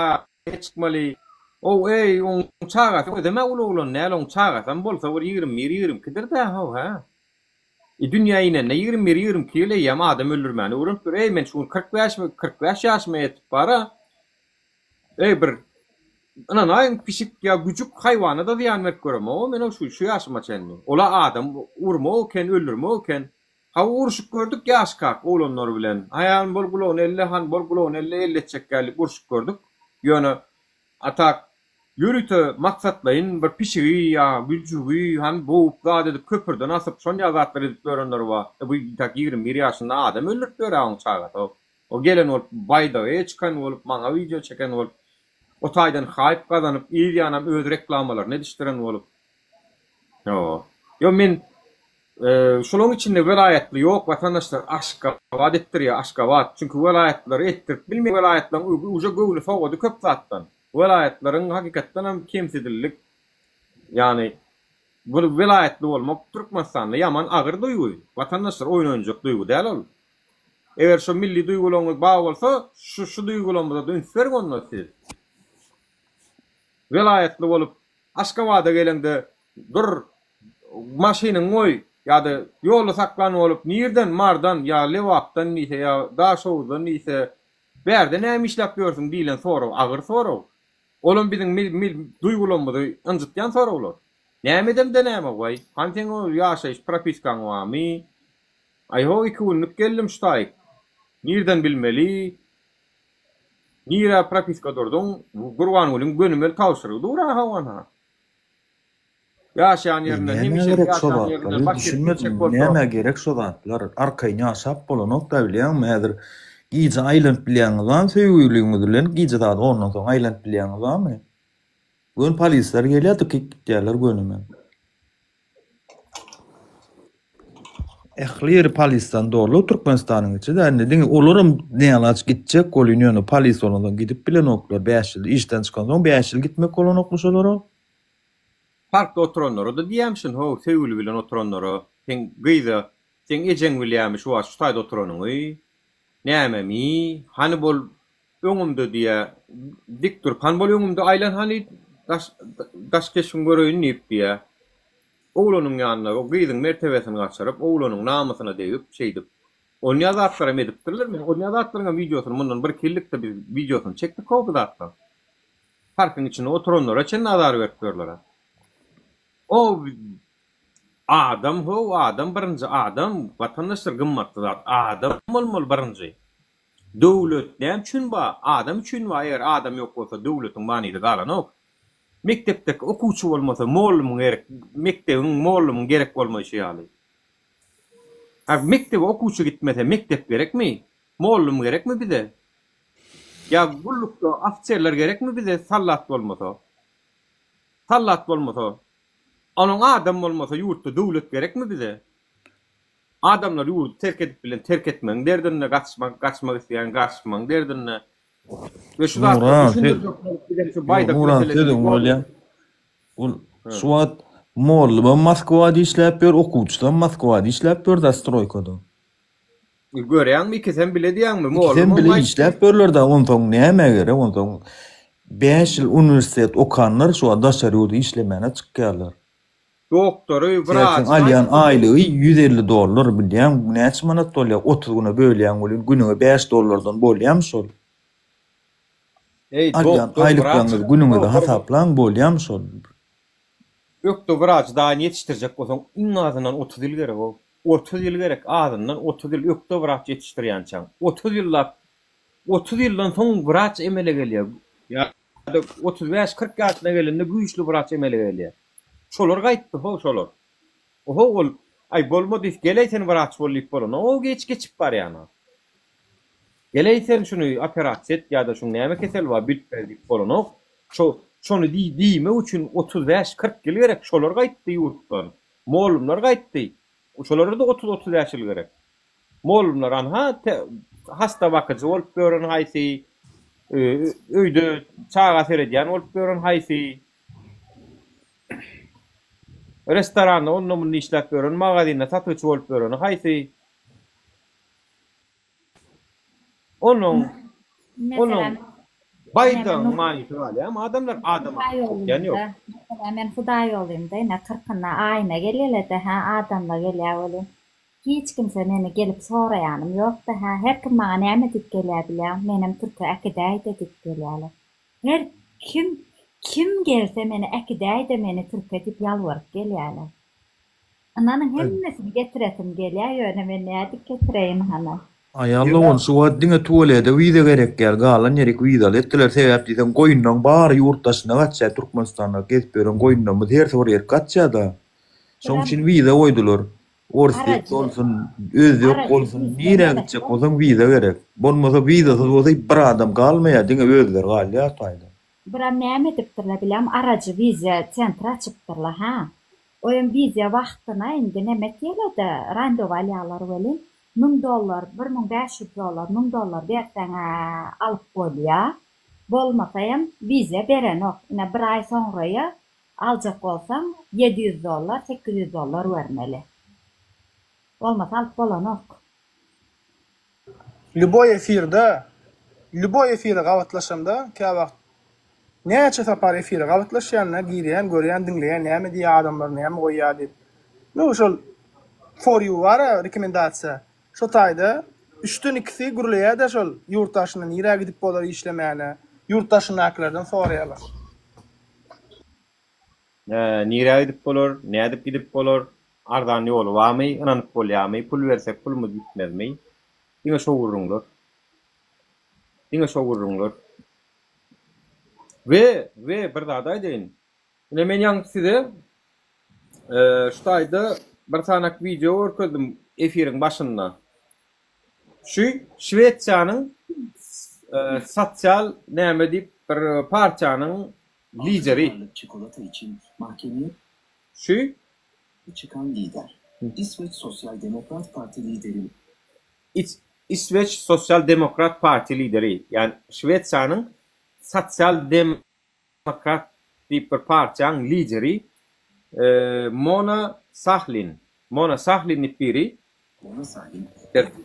eýe çykmaly. Ow eý, oň çagasy özem-ä uly oglan däl, oň çagasam bolsa bir 21, 22-dir-dä how, hä? E dünýä inende 21, 22 ýyl eýýäm adam öldürmäni öwrenipdir. Eý, men şu gün 45, 45 ýaşyma ýetip bar-a. Eý, bir ynanaýyň, pişik ýa güjük haýwana-da zyýan berip göremok-a men-ow şu şu ýaşyma çenli. Ol-a adam urmak eken, öldürmek eken. Hawa, urşup gördük ýaşkak oglanlar bilen. Haýan bol gulagyny elle, han bol gulagyny elle, elletjek ýaly urşup gördük. Ýöne, a tak, ýörite maksatlaýyn bir pişigi ýa güjügi han bowup zat edip köpürden asyp şonýa zatlar edip ýörenler bar. E bu tak 21 ýaşynda adam öldürip ýör-ä oň çagasy. O gelen bolup baýdaga eýe çykan bolup maňa wideo çeken bolup o taýdan haýp gazanyp yz ýanam öz reklamalaryny edişdiren bolup. Ýo. Ýo men şolaň içinde welaýatly ýok watandaşlar Aşgabat etdirýär Aşgabat çünki welaýatlary etdirip bilmeýär welaýatlaryň uje göwni sowady köp zatdan welaýatlaryň hakykatdan hem kemsidildik ýagny bu welaýatly bolmak Türkmenistanda ýaman agyr duýgy watandaşlar oýun oýunjak duýgy däl ol eger şo milli duýgularyňyz bar bolsa şu şu duýgularymyzada üns beriň onda siz welaýatly bolup Aşgabada geleňde dur, maşynyňy goý ýa-da ýolda saklan bolup, nirden, Mardan ýa Lebapdan diýse ýa Daşoguzdan diýse, bärde näme işläp ýörsüň diýlen sorag agyr sorag. Olam biziň duýgularymyzy ynjytýan soraglar. Näme edemde näme, waý, hany seň o ýaşaýyş propiskaň barmy? Aý-ho, iki günlük geldim şu taýyk. Nirden bilmeli? Nirä propiska durduň? Gurbangulyň gönümel tabşyrygy dur-a hawa-ha. Ýaşaýan Eý ýerinden, nämä hemişelik gerek şo ýaşan zatlar? ýerinden Biz baş gelip gitjek düşünmedim. bolsa. Nämä gerek şo zatlar? Arkaýyn ýaşap bolanok-da bilýäňmi? Häzir gije aýlanyp bilýäňiz barmy söýgüliňiz bilen gije sagat ondan soň aýlanyp bilýäňiz barmy? Göni polisler gelýär dykyp gitýärler gönümen. Ähli ýeri polisden doly Türkmenistanyň içi-de indi diňe olaram nälaç gitjek bolýan ýöne polis bolansoň gidip bilenoklar 5 ýyl işden çykansoň 5 ýyl gitmek bolanokmy şolara? Parkda oturanlara-da diýýämişin how söýgüli bilen oturanlara seň gyza seň ejeň bilýämi şu wagt şu taýda oturanyňy nämemi hany bol öňümde diýýä dik durup hany bol öňümde aýlan hany daş daş keşbiňi göreýin diýip diýýä Oglanyň ýanyna o gyzyň mertebesini gaçyryp, oglanyň namysyna degip, şeýdip, onýa zatlaram edipdirler. Men onýa zatlaryňam wideosyny mundan birki ýyllykda biz wideosyny çekdik-how bu zatlaryň. Parkyň içinde oturanlara çenli azar berip ýörler-ä. O adam how, adam birinji adam, watandaşlar gymmatly zat, adam bolmaly birinji. Döwlet näme üçin bar? Adam üçin bar, eger adam ýok bolsa döwletiň manysy galanok. Mekdepdeki okuwçy bolmasa mollumyň gerek, mekdebiň mollumyň gerek bolmaýşy ýaly. A mekdebe okuwçy gitmese mekdep gerekmi? Mollum gerekmi bize? Ýa gullukda ofiserler gerekmi bize sallat bolmasa? Sallat bolmasa, onuň adam bolmasa ýurtda döwlet gerekmi bize? Adamlar ýurdy terk edip bilen terk etmegiň derdinde, gaçmak gaçmak isleýän gaçmagyň derdinde. We şu zatlary Nuran söz düşündirjek bolup giden şu Ýok baýdak Nuran meselesini sözüňi ýok bölýän. Ol şu wagt mollumam Moskwada işläp ýör, okuwçysam Moskwada işläp ýör-dä stroýkada. Görýäňmi ikisem bile diýýäňmi? Ikisem Mollumam bile aýtdy. işläp ýörler-dä, onsoň nämä gerek onsoň bäş ýyl uniwersitet okanlar şu wagt daşary ýurda işlemäne çykýarlar. Doktory, Sebäp seň wraçy alýan aýtdy. aýlygy 150 dollar bilýäň näçe manat bolýar 30 güne bölýäň welin günüňe 5 dollardan bolýamy şol? Eý Alýan doktor, wraç aýlyklaryňyzy günüňize doktor. hasaplaň bolýamy şol? Ökde wraç daýyny ýetişdirjek bolsaň iň azyndan 30 ýyl gerek-ow. 30 ýyl gerek azyndan 30 ýyl ökde wraç ýetişdirýänçäň. 30 ýyllap 30 ýyldan soň wraç emele gelýär. Ýa-da 35-40 ýaşyna gelende güýçli wraç emele gelýär. Şolar gaýtdy-how şolar. Oho ol aý bolmady geleý sen wraç bol diýip bolanok geç geçip barýana. Geleý sen şuny operasiýa et ýa-da şuň näme keseli bar bilip ber diýip bolanok. Şo şony diý diýmek üçin 35-40 ýyl gerek şolar gaýtdy ýurtdan. Mollumlar gaýtdy. Şolara-da 30-35 ýyl gerek. Mollumlar anha te hasta bakyjy bolup ýören haýsy, öýde çaga seredýän bolup ýören haýsy. Restoranda onda-munda işläp ýören, magazinde satyjy bolup ýöreni haýsy? Onuň, onuň Meselem, baýdagyň manysy galýarmy adamlar? Adam çekýän ýok. Meselem, men Hudaýýolymda ine kyrkynda aýyna gelýelede hä adamlar gelýär welin hiç kimse meni gelip soraýanym ýokdy hä her kim maňa näme diýip gelýär bilýäň menem türke äkidäýdä diýip gelýärler. Her kim kim gelse meni äkidäýdä meni türke diýip ýalbaryp gelýärler. Ynanyň hemmesini getiresim gelýär ýöne men nädip getireýin hany. Aýal dogan şu wagt diňe tuwalede wiza gerek ýaly galan ýerik wizaly etdiler sebäp diýseň goýunlaň bary ýurt daşyna gaçýar Türkmenistanda gezip ýören goýunlarymyz hersi bir ýerik gaçýada şoň üçin wiza goýdular Orsýet bolsun özbek bolsun nirä gitjek bolsaň wiza gerek bolmasa wizasyz bolsa bir adam galmaýar diňe özleri galýar taýda. Biram näme edipdirler bilýäňmi arajy wiza sentr açypdyrlar ha Oýam wiza wagtyna indi neme etýärler-de, randewu alýarlar welin, müň dollar, 1500 dollar, 1000 dollar berseň-ä alyp bolýar. Bolmasa hem wiza berenok. Ine, bir aý soňraýa aljak bolsaň, 700 dollar, 800 dollar bermeli. Bolmasa alyp bolanok. Lýuboý efirde, lýuboý efire gabatlaşamda käwagt näçe sapar efire gabatlaşýan-da, girýän, görýän, diňleýän näme diýýär adamlar, näme goýýar diýip. Nu şol for you bar-a rekomendasiýa. Şo taýda üçden ikisi gürleýär-de şol ýurt daşyna nirä gidip bolar işlemäne, ýurt daşyndakylardan soraýarlar. Nirä gidip bolar, nädip gidip bolar, arzan ýoly barmy, ynanyp bolýarmy, pul bersek pulumyz ýitmezmi? Diňe şo gürrüňler. Diňe şo gürrüňler. We, we bir zat aýdaýyn. Ine men ýaňky size şu taýda bir sanak wideo görkezdim efiriň başynda. Şu Şwesiýanyň sosial näme diýip bir partiýanyň lideri. Çikolata için mahkemeye Şu. Çıkan lider. İsveç Sosyal Demokrat Parti lideri. İsveç Sosyal Demokrat Parti lideri, ýagny Şwesiýanyň Sosial Demokrat diýip bir partiýanyň lideri Mona Sahlin, Mona Sahlin diýip biri Mona Sahlin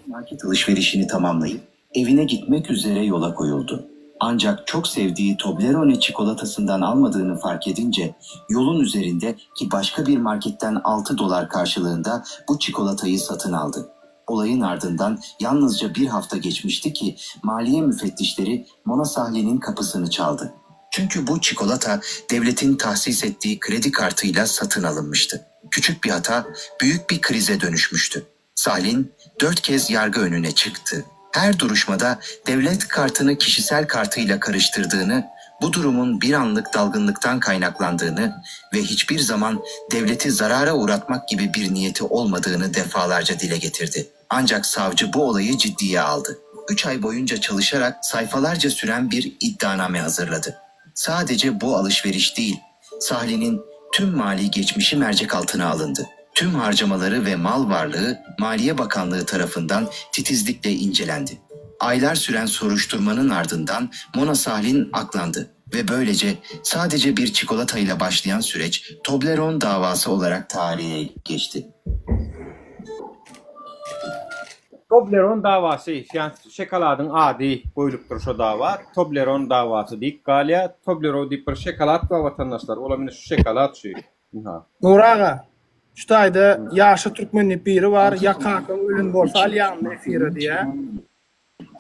market alışverişini tamamlayıp evine gitmek üzere yola koyuldu. Ancak çok sevdiği Toblerone çikolatasından almadığını fark edince yolun üzerinde ki başka bir marketten 6 dolar karşılığında bu çikolatayı satın aldı. Olayın ardından yalnızca bir hafta geçmişti ki maliye müfettişleri Mona Sahlin'in kapısını çaldı. Çünkü bu çikolata devletin tahsis ettiği kredi kartıyla satın alınmıştı. Küçük bir hata büyük bir krize dönüşmüştü. Sahlin dört kez yargı önüne çıktı. Her duruşmada devlet kartını kişisel kartıyla karıştırdığını, bu durumun bir anlık dalgınlıktan kaynaklandığını ve hiçbir zaman devleti zarara uğratmak gibi bir niyeti olmadığını defalarca dile getirdi. Ancak savcı bu olayı ciddiye aldı. 3 ay boyunca çalışarak sayfalarca süren bir iddianame hazırladı. Sadece bu alışveriş değil, Sahli'nin tüm mali geçmişi mercek altına alındı. Tüm harcamaları ve mal varlığı Maliye Bakanlığı tarafından titizlikle incelendi. Aylar süren soruşturmanın ardından Mona Sahlin aklandı ve böylece sadece bir çikolatayla başlayan süreç Toblerone davası olarak tarihe geçti. Toblerone dawasy, ýa şokoladyň ady goýlupdyr şo dawa, Toblerone dawasy diýip galýar. Toblerone diýip bir şokolad bar watandaşlar, olam ine şu şokolad şu. Ynha. Nury aga, şu taýda Ýaşa Türkmen diýip biri bar, ýa kakaň ölen bolsa alýaňmy efire diýýä.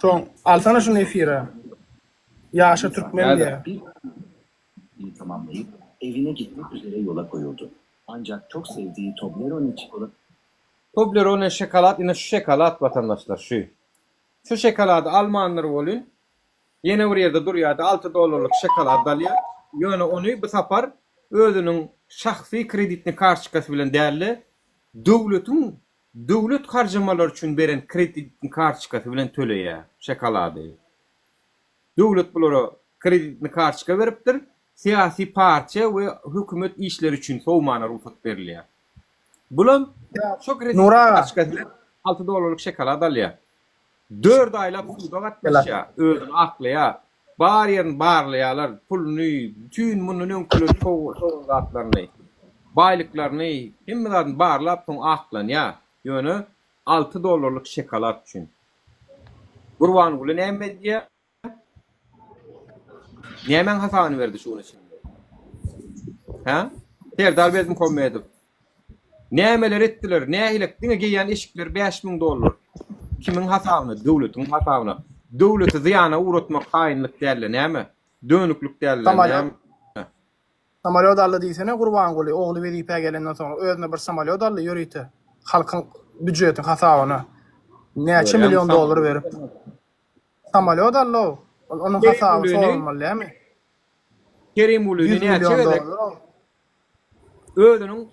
Şoň, alsana şuny efire. Ýaşa Türkmen diýýä. Tamamlayıp. Evine gitmek üzere yola koyuldu. Ancak çok sevdiği Toblerone çikolata Toblerone şokolad ine şu şokolad watandaşlar şu. Şu şokolady almandyr welin ýene bir ýerde durýardy 6 dollarlyk şokolad alýar. Ýöne ony bu sapar özüniň şahsy kreditni kartoçkasy bilen däl-de döwletiň döwlet harjamalary üçin beren kreditni kartoçkasy bilen töleýär şokolady. Döwlet bulara kreditni kartoçka beripdir, syýasy partiýa we hökümet işleri üçin sowmana rugsat berilýär. Bulam şo kreditni Nur aga. kartoçkasy bilen 6 dollarlyk şokolad alýar. 4 aýlap suda gatnaşýar, özüni aklaýar, bar ýerini barlaýarlar, puluny, bütin mundan öňküleri sowan zatlaryny, baýlyklaryny, hemme zadyny barlap soň aklanýar. Ýöne 6 dollarlyk şokolad üçin. Gurbanguly näme edýär? Nämäň hasabyny berdi şu güne çenli? Hä? Serdar Berdimuhamedow. Nämeler etdiler? Nähilek? Diňe geýýän eşikleri 5000 dollar. Kimiň hasabyna? Döwletiň hasabyna. Döwleti zyýana ugratmak haýynlyk däl-de näme? Dönüklik däl-de näme? Samolýot aldy diýsene Gurbanguly ogly wezipä gelenden soňra özüne bir samolýot aldy ýörite halkyň býujetiň hasabyna näçe million dollar berip samolýot aldy-ow ol onuň hasaby soralmaly dälmi? Kerimgulyny 100 näçe million gezek dollar-ow. özüniň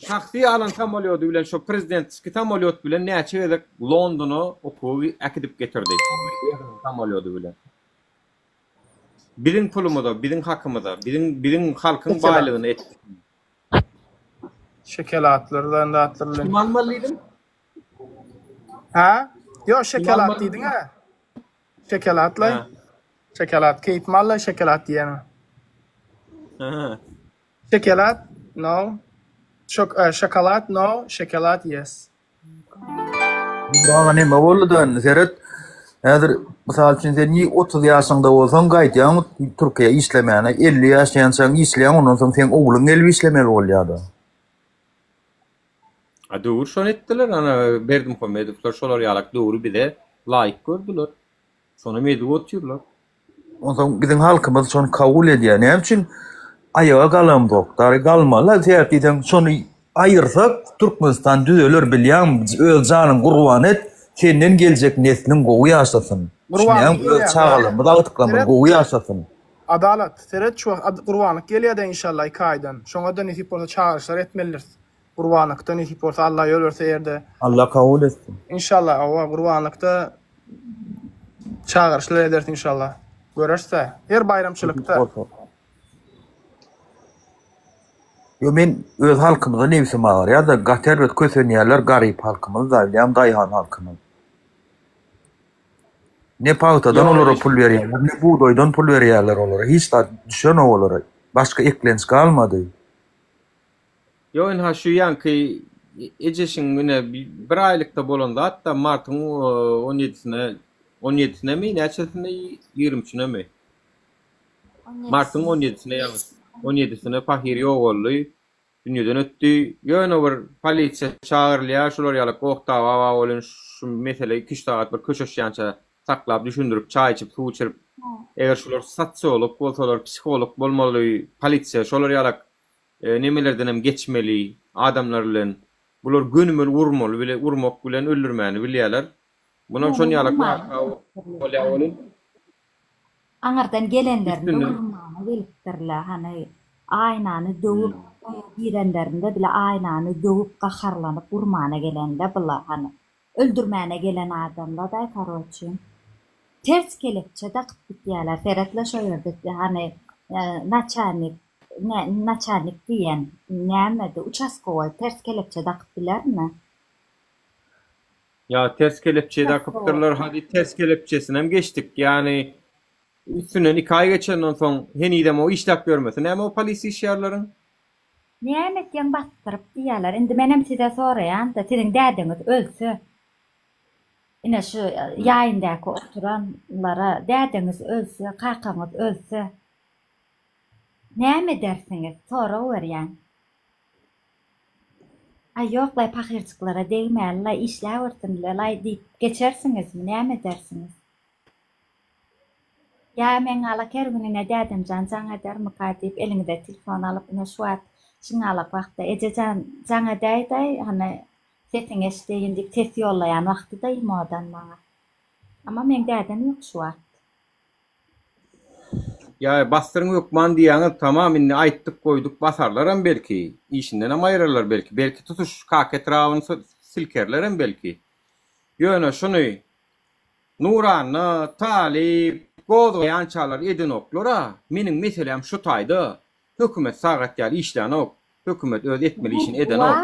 şahsy alan samolýody bilen şo prezidentski samolýot bilen näçe gezek Londona okuwa äkidip getirdi özüniň samolýody bilen. Biziň pulumyza, biziň hakymyza, biziň biziň halkyň baýlygyny etdi. Şekelatlardan zatlar bilen. Kim almaly diýdiň? Ha? Ýok, şekelat diýdiň ha. Şekelatlaý. Şekelat keýpim aldy, şekelat diýeniň. Ha. Şekelat, no. Şok, e, şokolad, no, şekelat, yes. Aga neme boldy-da indi seret. Häzir mysal üçin sen 30 ýaşyňda bolsaň gaýdýaň Türkiýä işlemäne, 50 ýaşaýançaň işleýäň, ondan soň seň ogluň gelip işlemeli bolýar-da. A döwür şony etdiler, ana Berdimuhamedowlar şolar ýalak döwri bize laýyk gördüler. Şonam edip otyrlar. Onsoň biziň halkymyz şony kabul edýär. Näme üçin aýaga galamzok? Dary galmaly sebäp diýseň, şony aýyrsak Türkmenistan düzeler bilýäňmi? Öz janyňy gurban et, senden geljek nesliň gowy ýaşasyn. Gurbanlyk Düşünýäňmi? Öz gelýär. çagalarymyz, agtyklarymyz Seret. gowy ýaşasyn. Adalat, seret şu wagt Gurbanlyk gelýär-de inşallah iki aýdan. Şoňa-da nesip bolsa çagyryşlar etmelidiris. Gurbanlykda nesip bolsa Allah ýol berse ýerde. Allah kabul etsin. Inşallah hawa Gurbanlykda çagyryşlar ederis inşallah. Göreris-dä. Her baýramçylykda. Ýo men öz halkymyza nebsim agyrýar-da gaty erbet kösenýärler garyp halkymyz da bilýäň daýhan halkymyz. Ne pagtadan olara pul berýärler ne bugdaýdan pul berýärler olara hiç zat düşenok olara başga eklenç galmady. Ýok ynha şu ýaňky Ejeşiň ine bir aýlykda bolan zat-da martyň on ýedisine on ýedisinemi näçesinde ýigrimi üçünemi? Martyň on ýedisine ýalňyş on ýedisine pahyr ýogaldy dünýeden ötdi ýöne bir polisiýa çagyrylýar şular ýaly goh-dawa bar welin şu mesele iki üç sagat bir köşeşýänçä saklap düşündirip çaý içip suw içirip eger şular sosiolog bolsalar psiholog bolmaly polisiýa şolar ýalak Nemelerdenem geçmeli adamlar bilen. Bular gönümel urmaly bile urmak bilen öldürmäni bilýärler. Munam şon ýalak waka bolýar welin. Aňyrdan gelenlerinde Üstünden. urmana gelipdirler hany aýnany döwüp öýe girenlerinde bile aýnany döwüp gaharlanyp urmana gelende bula hany Öldürmäne gelen adamladaý karoçi. Ters kelepçe dakyp gitýäler seretle şo ýerde hany naçalnik naçalnik diýen nämedi uçaskowoý ters kelepçe dakyp bilermi? Ýa ters kelepçe dakypdyrlar hadi ters kelepçesinem geçdik ýany üstünden iki aý geçenden soň henizem o işläp ýörmesi näme o polisiýa işgärleriň? Näme etýäň basdyryp diýýäler. Indi menem size soraýan-da, siziň dädeňiz ölse, ine şu ýaýyndäki oturanlara dädeňiz ölse, kakaňyz ölse, näme edersiňiz? Sorag berýän. Aý ýok-laý pahyrjyklara degmäli-laý, işläbersinle-laý diýip geçersiňizmi, näme edersiňiz? Ýa meň galak her gün ine dädemjan jaň edermika diýip eliňize telefon alyp ine şu wagt şuňalak wagtda ejejan jaň edäýdaý hany sesiňi eşideýin diýip ses ýollaýan wagtyda imodan maňa. Amma meň dädem ýok şu wagt. Ýa basdyryň hökman diýýäňiz tamam indi aýtdyk goýduk basarlaram belki işindenem aýyrarlar belki belki tutuş Kaka etrabyny silkerlerem belki ýöne şuny Nuranna Talyp gozgaýançalar edenoklara meniň meseläm şu taýda hökümet sagat ýaly işlänok Hökümet öz etmeli işini edenok.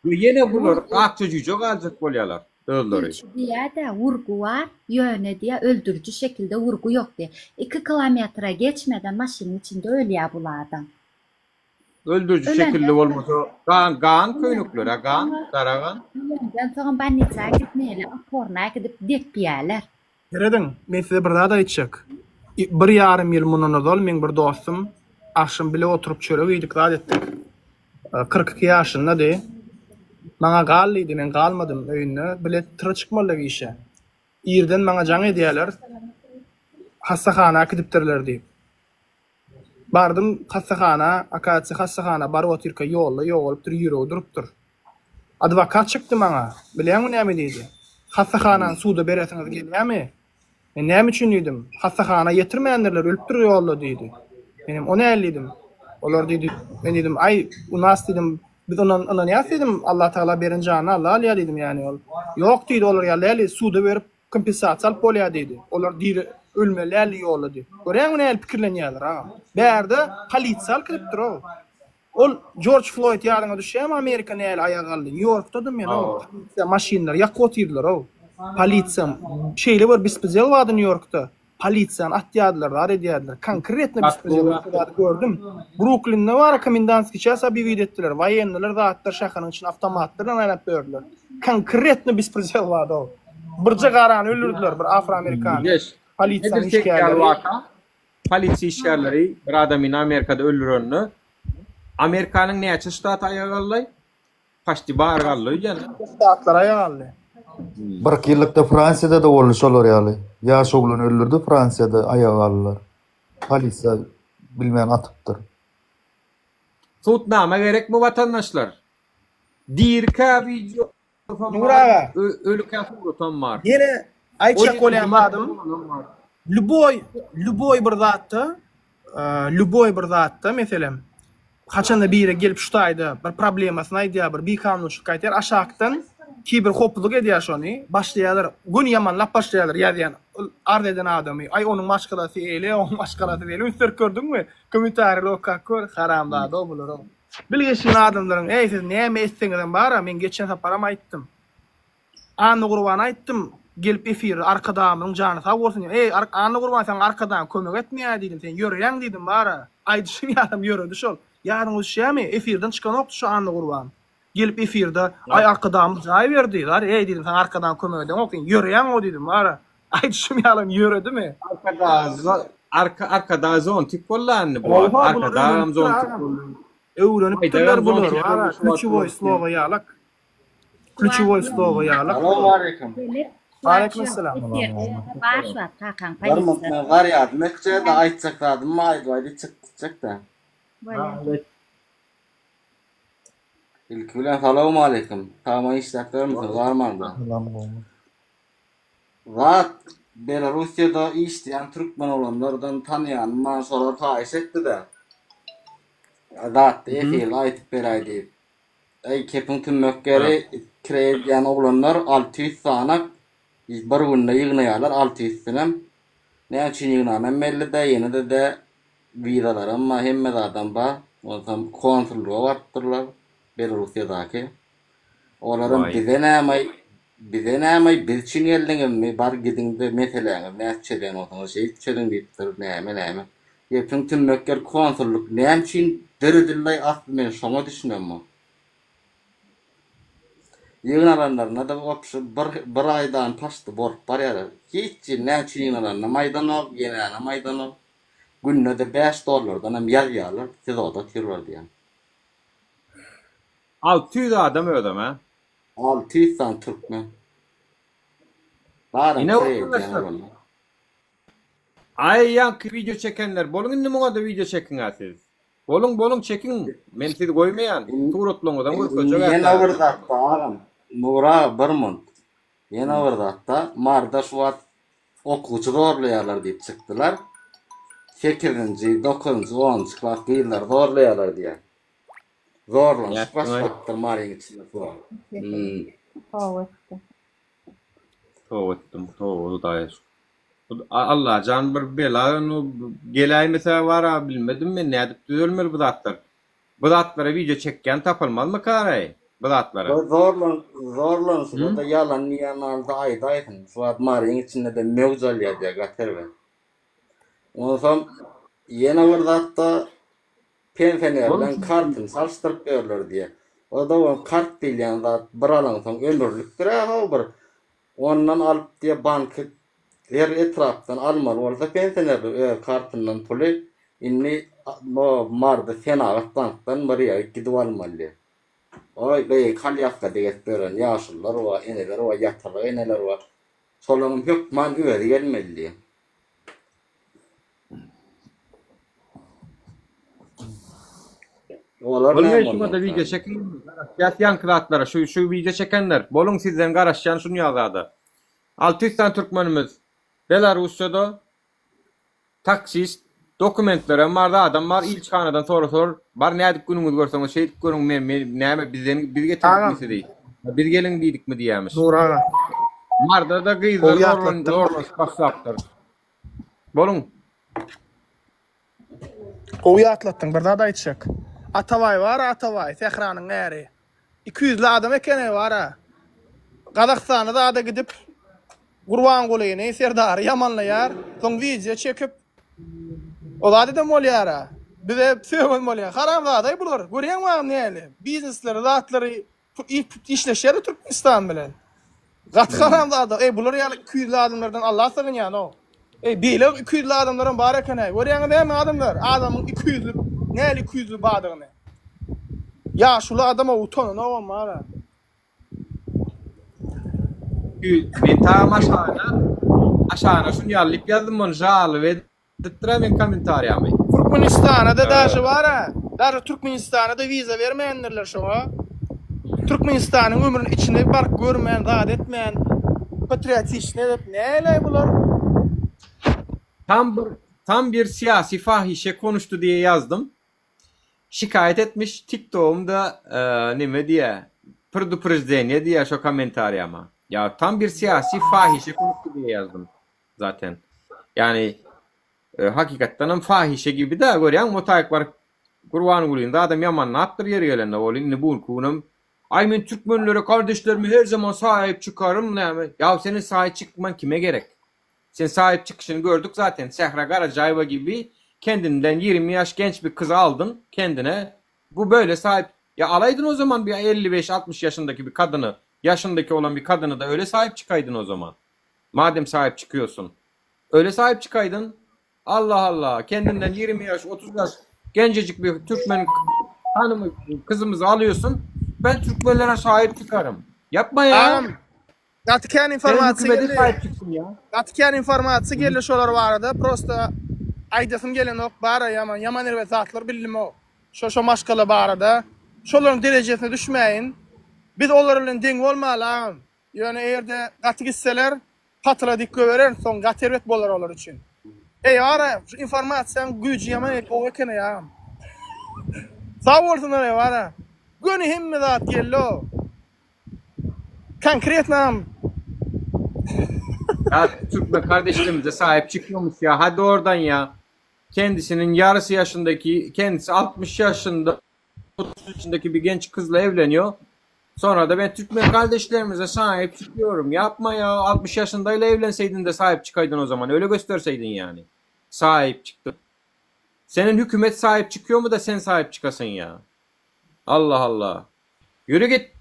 We ýene bular akja jüýje galjak bolýalar özleri. Sülçi diýýä-de, urgy bar, ýöne diýýä, öldüriji şekilde urgy ýok diýýä. Iki kilometre geçmeden maşynyň içinde ölýä bul adam. Öldüriji şekilde bolmasa gan gan köýnekler-ä gan, gara gan. Ölenden soňam bolnisa gitmeli, oporna äkidip depýäler. Serediň, men size bir zat aýtjak. Bir ýarym ýyl mundan ozal meň bir dostum agşam bile oturyp çörek iýdik, zat etdik. 42 ýaşyndady. Maňa gal diýdi, men galmadym öýünde. Bile tyra çykmalydyk işe. Irden maňa jaň edýärler, hassahana äkidipdirler diýip. Bardym hassahana, akasiýa hassahana baryp otyrka ýolda ýogalypdyr, ýüregi durupdyr. Adwokat çykdy maňa, bilýäňmi näme diýdi? Hassahanany suda beresiňiz gelýämi? Men näme üçin diýdim. Hassahana ýetirmändirler, ölüpdir ýolda diýdi. Menem o näl diýdim. Olar diýdi, men diýdim, aý, u nas diýdim, biz ondan ynanýas diýdim, Allatagala beren janyny Alla alýar diýdim, ýagny ol. Ýok diýdi, olar ýaly däl, suda berip Kompensasiýa alyp bolýar diýdi. Olar diri ölmeli däldi ýolda diýip. Görýäňmi nähili pikirlenýärler agam. Bärde polisiýa alyp gidipdir-ow. Ol Jorj Floýd ýadyňa düşýärmi Amerika nähili aýaga galdy. Nýu-Ýorkdadym men-ow. Polisiýa maşynlary ýakyp otyrdylar-ow. Polisiýa şeýle bir bespredel bardy Nýu-Ýorkda. Polisiýany atýardylar, zat edýärdiler. Konkretno bespredel şo zady gördüm. Bruklinde bar komendantskiý ças obýewit etdiler. Woýennylar zatlar şäheriň içinde awtomatlar bilen aýlap ýördüler. Konkretno bespredel bardy-ow. Birje garany öldürdiler, bir afroamerikany. Polisiýanyň işgärleri. Polisiýa işgärleri bir adamyny Amerikada öldürende Amerikanyň näçe ştaty aýaga galdy? Paçti bary galdy öýdýän. Ştatlar aýaga galdy. Birki ýyllykda Fransiýada-da boldy şolar ýaly. Ýaş oglany öldürdi Fransiýada aýaga galdylar. Polisiýa bilmän atypdyr. Sudnama gerekmi watandaşlar? Dirikä wideo Nur aga. Ölükä suratam bar. Ýene aýtjak bolýan zadym lýuboý lýuboý bir zatda lýuboý bir zatda meselem haçanda biri gelip şu taýda bir problemasyny aýdýar bir bikanunçylyk aýdýar aşakdan kiber howpsuzlyk edýär şony başlaýarlar göni ýamanlap başlaýarlar ýazýan arz eden adamy aý onuň maşgalasy eýle onuň maşgalasy beýle üns berip gördüňmi kommentariýalary okap gör haramzada bular Bilgeşlin adamlaryň eý siz näme etseňizem bara men geçen saparam aýtdym. Annagurban aýtdym gelip efirde arkadagymyzyň jany sag bolsun diýdim. Eý Annagurban saňa arkadagyň kömek etmeýär diýdim sen ýöreýäň diýdim bara. Aýdyşym ýalam ýöredi şol. Ýadyňyza düşýämi efirden çykanokdy şu Annagurban. Gelip efirde aý arkadagymyz jaý berdi zar eý diýdim saňa arkadagyň kömek edenok sen ýöreýäň o diýdim bara. Aýdyşym ýalam ýöredimi? Arkadag arka arkadag zontik boldy indi bu wagt. Arkadagam zontik boldy. Öwrenipdirler bular wara klýuçewoý slowo ýalak. Klýuçewoý slowo ýalak. Salowmaleýkim. Waleýkim essalam. Bar şu wagt kakaň Bir munt polisiýa. men zarýadym etjekde aýtjak zadym bar aýdyp aýdyp çykyp gitjekde. Bolýa. Ilki bilen salowmaleýkim. Sagman işläp ýörmüsiňiz armanda. Salam gowmy. Zat Belarussiýada işleýän türkmen oglanlardan tanýanym bar şolar haýyş etdide zatda efirde aýdyp beräý diýip. Äý kepiň tümmek ýeri kireý edýän oglanlar 600 sanak bir günde ýygnaýarlar 600-sinem. Näme üçin ýygnanam belli dä ýene-de de wizalaram bar hemme zadam bar. Onsoň konsullyga barypdyrlar Belarussiýadaky. Olaram bize näme Bize näme biz üçin geldiňizmi bar gidiňde meseläňizi nädip çözýän bolsaňyz şeýdip çözüň diýipdir näme näme gepiň tümmek ýeri konsullyk näme üçin döredildiaý asly men şoňa düşünemok ýygnalanlarynada wobşe bir bir aýdan paşdy bolup barýarlar hiç ýyl näme üçin ýygnalanynam aýdanok ýenänem aýdanok günde-de bäş dollardanam ýazýarlar sizoda otyrlar diýýän. 600 adam özem hä. 600 sany türkmen. Baram Ine kireý edýän watandaşlar. oglanlar. Aý ýaňky wideo çekenler boluň indi muňada wideo çekiňä siz. Boluň boluň çekiň men sizi goýmaýan suratlaryňyzam görkezjek Ýene bir zatda agam Nury aga bir munt. Ýene bir zatda Maryda şu wagt okuwçy zorlaýarlar diýip çykdylar. Sekizinji, dokuzynjy, onunjy klas gyzlary zorlaýarlar diýýär. Zorlanyşyk başlapdyr Maryň içinde şu wagt. Hmm. Toba etdim. Toba etdim. Toba Hudaýa şükür. Allajan bir bela geläýmese bara bilmedim men nädip düzelmeli bu zatlar. Bu zatlara wideo çekýän tapylmazmykaraý bu zatlara. Bu zorlan zorlanşyga-da ýalan diýýän alda aýdaýsyn. Şu wagt Maryň içinde-de möwç alýar diýýär gaty erbet. Onsoň ýene bir zatda pensionerleň kartyny çalyşdyryp ýörler diýýär. O-da ol kart diýilýän zat bir alaňsoň ömürlikdir-ä ho bir. Ondan alyp diýýär banky her etrapdan almaly bolsa pensionerler öz kartyndan puly indi Maryda senagat bankdan bir ýere gidip almaly diýýär. Oý gyz kolýaskada gezip ýören ýaşulular bar, eneler bar, ýatalyk eneler bar. Şolaryň hökman özi gelmeli diýýär. Olar Bolmaý näme şuňada bolmaly? wideo çekiň. Garaşýas ýaňky zatlara şu şu wideo çekenler. Boluň sizden garaşýan şunýa zada. 600 sany türkmenimiz Belarussiýada taksist dokumentlerem bar zadam bar ilçihanadan sorasalar bar nädip günüňizi görseňiz şeýdip görüň men men näme bizden biz getirdikmi Agam. sizi biz geliň diýdikmi diýýämiş. Nury aga. Marda-da gyzlar Gowy zorlan ýatlatdyň. zorlanyşyp başlapdyr. Boluň. Gowy ýatlatdyň, bir zat aýtjak. Atabaý bar-a Atabaý, sähranyň äri. Ikiýüzli adam eken-eý bar-a. Gazagystana zada gidip, Gurbangulyny, Serdary ýamanlaýar. Soň wideo çekip, o zat eden bolýar-a. Bize sögen bolýar. Haramzada-aý bular. Görýäňmi agam nähili? Biznesleri, zatlary Işleşýär Türkmenistan bilen. Gaty haramzada. Eý bular ýaly ikiýüzli adamlardan Allah sygynýan-ow. Eý beýle ikiýüzli adamlaram bar eken-äý. Görýäňiz dämi adamlar, adamyň ikiýüzli, nähili ikiýüzli bardygyny. Ýaşuly adam-ow utananogam bar-a. Men tagam aşagyna aşagyna şuny ýaly diýip ýazdym ony žalyp Edipdirä meň kommentariýamy. Türkmenistanada daže bar-a. Daže Türkmenistanada wiza bermändirler şoňa. Türkmenistanyň ömrüni içine baryp görmän, zat etmän, patriotiçny edip näleý bular? Tam bir tam bir syýasy fahişe konuşdy diýe ýazdym. Şikaýat etmiş tiktogymda neme diýä prdupreždeniýe diýä şo kommentariýama. Ýa tam bir syýasy fahişe konuşdy diýe ýazdym. Zaten. Ýani hakykatdanam fahişe gibi-dä görýäňmi o taýyk baryp Gurbangulyny zadam ýamanlapdyr ýeri gelende ol indi bu günki günem Aý men türkmenlere kardeşlerime her zaman saýyp çykaryn näme ýa seniň saýyp çykman kime gerek sen saýyp çykyşyny gördük zaten Sähra Garajaýewa gibi kendinden 20 ýaş genç bir kyzy aldyň kendine bu böyle saýyp ýa alaýdyn o zaman bir 55 60 ýaşyndaky bir kadyny ýaşyndaky olan bir kadyny da öyle saýyp çykaýdyn o zaman. Madem sahip çykyyorsun. Öyle sahip çykaydyn. Allah Allah. Kendinden 20 yaş, 30 yaş gencecik bir Türkmen hanımı, kızımızı alıyorsun. Ben Türkmenlere sahip çıkarım. Yapma ya. Agam, gaty kän Senin informasiýa hükümete geldi. sahip çıksın ya. Gaty kän informasiýa geldi şolar barada. Prosta aýdasym gelenok. Bara ýaman, ýaman erbet zatlar bildim-ow. Şo şo maşgala barada. Şolaryň derejesine düşmäýin. Biz olar bilen deň bolmaly agam. Ýöne eger-de gaty gitseler, patyla dik göberer, soň gaty erbet bolar olar üçin. Eý ara, şu informasiýaň güýji ýaman gowy eken-eý agam. Sag bolsunlar eý ara. Göni hemme zat geldi-ow. Konkretno agam. Ya Türkmen kardeşlerimize sahip çıkıyormuş ya. Hadi oradan ya. Kendisinin yarısı yaşındaki, kendisi 60 yaşında 30 yaşındaki bir genç kızla evleniyor. Sonra da ben Türkmen kardeşlerimize sahip çıkıyorum. Yapma ya 60 yaşındayla evlenseydin de sahip çıkaydın o zaman. Öyle gösterseydin yani. Sahip çıktı. Senin hükümet sahip çıkıyor mu da sen sahip çıkasın ya. Allah Allah. Yürü git.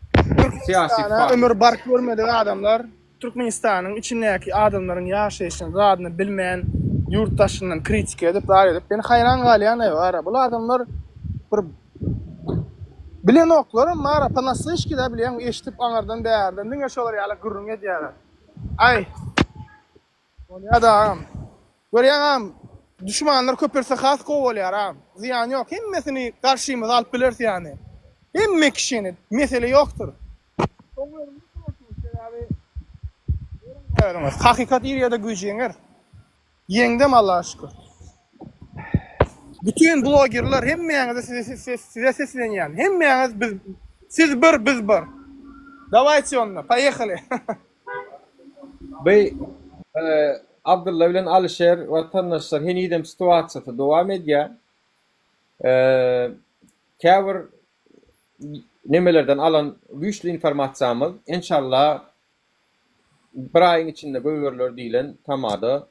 Siyasi Türkmenistana fahişe. ömür baryp görmedik adamlar Türkmenistanyň içindäki adamlaryň ýaşaýşyny zadyny bilmän ýurt daşyndan kritika edip zat edip men haýran galýan eý bara bul adamlar bir bilenoklaram bara ponaslışki da bilýäň eşidip aňardan bärden diňe şolar ýaly gürrüň edýärler aý bolýada agam. Görýäň agam, duşmanlar köpelse has gowy bolýar agam. Zyýany ýok, hemmesini garşymyza alyp bileris ýany. Hemme kişini, mesele ýokdur. Soň özüňiz düşünersiňiz, sebäbi görüň özüňiz, hakykat ir ýa-da güýç ýeňer. Ýeňdem Allaha şükür. Bütün blogerler hemmäňize size size seslenýän. Hemmäňiz biz siz bir biz bir. Dawayte onda, poýehali. Bu Abdylla bilen Alyşer watandaşlar henizem situasiýasy dowam edýär. Käbir nemelerden alan güýçli informasiýamyz enşalla bir aýyň içinde goýberiler diýlen tamada.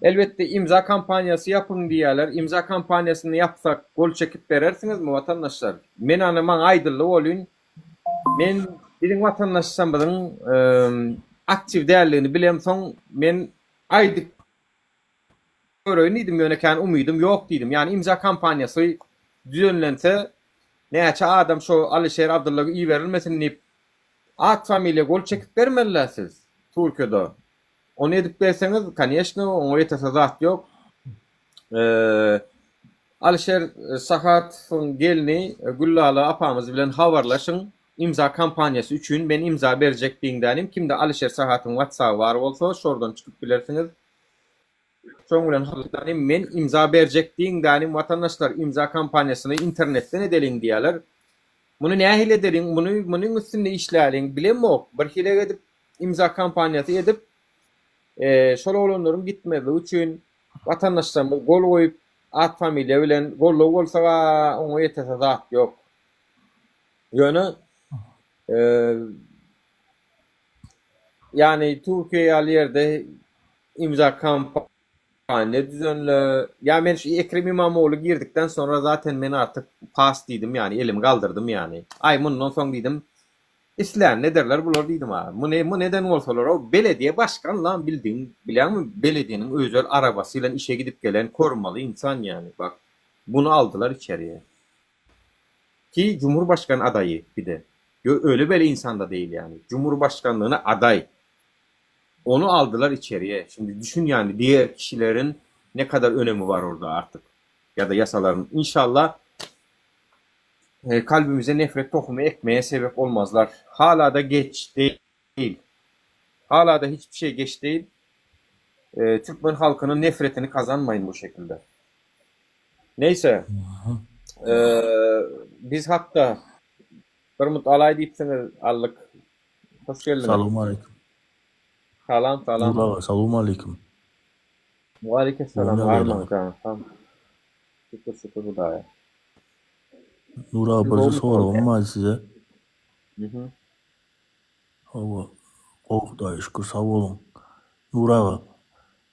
Elbetde imza kampaniýasy ýapyň diýýärler. Imza kampaniýasyny ýapsak gol çekip berersiňizmi watandaşlar? Men ony maňa aýdyldy welin men biziň watandaşlarymyzyň aktiw däldigini bilemsoň men aýdyp göreýin diýdim ýöne kän umydym ýok diýdim. Ýagny imza kampaniýasy düzenlense näçe adam şo Alyşer Abdylla iberilmesin diýip at familiýa gol çekip bermeliler siz Türkiýede. Ony edip berseňiz koneşno oňa ýetese zat ýok. Alyşer Sahatowyň gelni Güllala apamyz bilen habarlaşyň imza kampaniýasy üçin men imza berjek diýiň dänim kimde Alyşer Sahatowyň whatsaby bar bolsa şordan çykyp bilersiňiz. Şoň bilen habarlaşyň men imza berjek diýiň dänim watandaşlar imza kampaniýasyny internetden edeliň diýýäler. Muny nähili edeliň muny munyň üstünde işläliň bilemok bir hile edip imza kampaniýasy edip şol oglanlaryň gitmezligi üçin watandaşlarymyz gol goýup at familiýa bilen goldaw bolsaga oňa ýetese zat ýok. Ýöne ýani Türkiýe ýaly ýerde imza kampaniýa düzenle ýa men şu Ekrem Imamogly girdikden sonra zaten men artyk pas diýdim ýani elimi galdyrdym ýani. Aý mundan soň diýdim Islänini ederler bular diýdim a. Muny muny eden bolsalar o belediýe başkan lan bildigiň bilýäňmi belediýeniň özel arabasy bilen işe gidip gelen kormaly insan ýany bak muny aldylar içeriye. Ki cumhurbaşkan adaýy bide. Ýo öle bele insanda değil ýany cumhurbaşkanlygyna adaý. Ony aldylar içeriye. Şimdi düşün ýany diğer kişilerin ne kadar önemi bar orda artyk ýa-da ýasalaryň inşallah Kalbimize nefret tohumy ekmeye sebep olmazlar. Hala-da geç değil. Hala-da hiçbir şey geç değil. Türkmen halkynyň nefretini kazanmayyn bu şekilde. Neyse. Biz hakda bir mut alaý diýipsiňiz aldyk. Hoş geldiňiz. Salowmaleýkim. Salam salam. Nurly aga salowmaleýkim. Waleýkimsalam Arman jan. Şükür şükür Hudaýa. Nur aga birje soragym bar size. Hawa, gowy Hudaýa şükür sag boluň. Nur aga,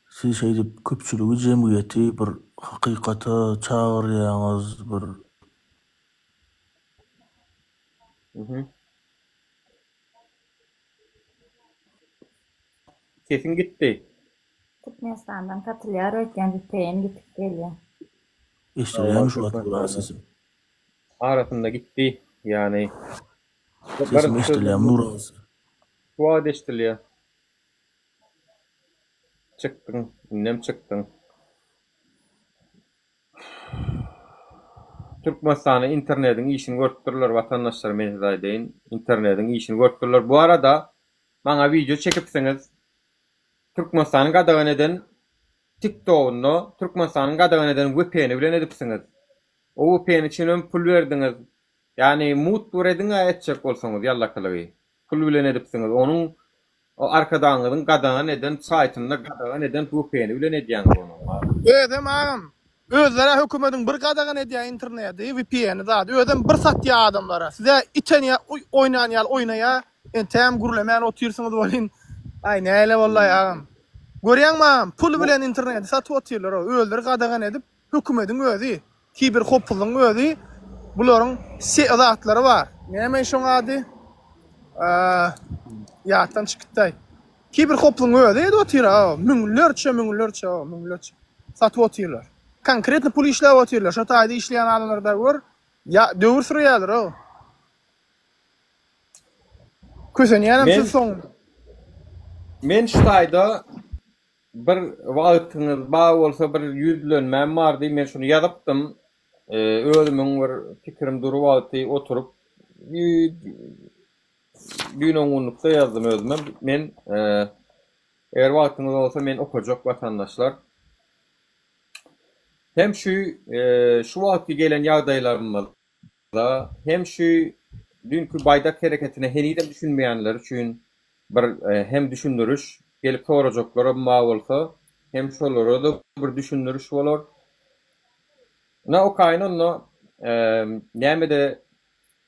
siz şeýdip köpçüligi jemgyýeti bir hakykata çagyrýaňyz bir Sesiň gitdi. Türkmenistandan satylýar öýtýän vpn gitip gelýär. Eşdilýärmi şu wagt Nur aga sesim? Arasynda gitdi ýany. Sesim eşdilýärmi Nur aga size? Şu wagt eşdilýär. Çykdyň, indem çykdyň. Türkmenistanda internediň işini görüpdirler watandaşlar men size aýdaýyn. Internediň işini görüpdirler. Bu arada maňa wideo çekipsiňiz. Türkmenistanyň gadagan eden TikTogynda Türkmenistanyň gadagan eden VPN-i bilen edipsiňiz. O VPN üçinem pul berdiňiz. Ýagny mut bir ediň-ä etjek bolsaňyz ýallakylygy. Pul bilen edipsiňiz. Onuň o Arkadagyňyzyň gadagan eden saýtynda gadagan eden VPN-i bilen edýäňiz ony. Özem agam özlerä hökümediň bir gadagan edýä internedi VPN-i zady özem bir satýa adamlara sizä iten ýa oýnan ýaly oýnaýa Entägem gürlemän otyrsyňyz welin, aý näle bollaý agam. Görýäňmi agam, pul bilen interneti satyp otyrlar o, özleri gadagan edip, hökümediň özi, kiber howpsuzlygyň özi bularyň se zatlary bar. Näme şoň ady? Ýatdan çykypdaý. Kiber howpsuzlygyň özi edip otyr a, müňlerçe, müňlerçe, müňlerçe satyp otyrlar. Konkretno pul işläp otyrlar. Şo taýda işleýän adamlar-da gör, ýa döwür sürýärler o. Kösenýänem Men siz soň. Men şu taýda. bir wagtyňyz bar bolsa bir ýüzlenmäm bardy. Men şuny ýazypdym. Özümiň bir pikirim dury wagty oturyp düýn oňňunlykda ýazdym özümem. Men eger wagtyňyz bolsa men okajak watandaşlar. Hem şu şu wagtky gelen ýagdaýlarymyzda hem şu düýnki baýdak hereketine henizem düşünmeýänler üçin bir hem düşündiriş, gelip sorajaklaram bar bolsa hem şolara-da bir düşündiriş bolar. Ine okaýyn onda nämede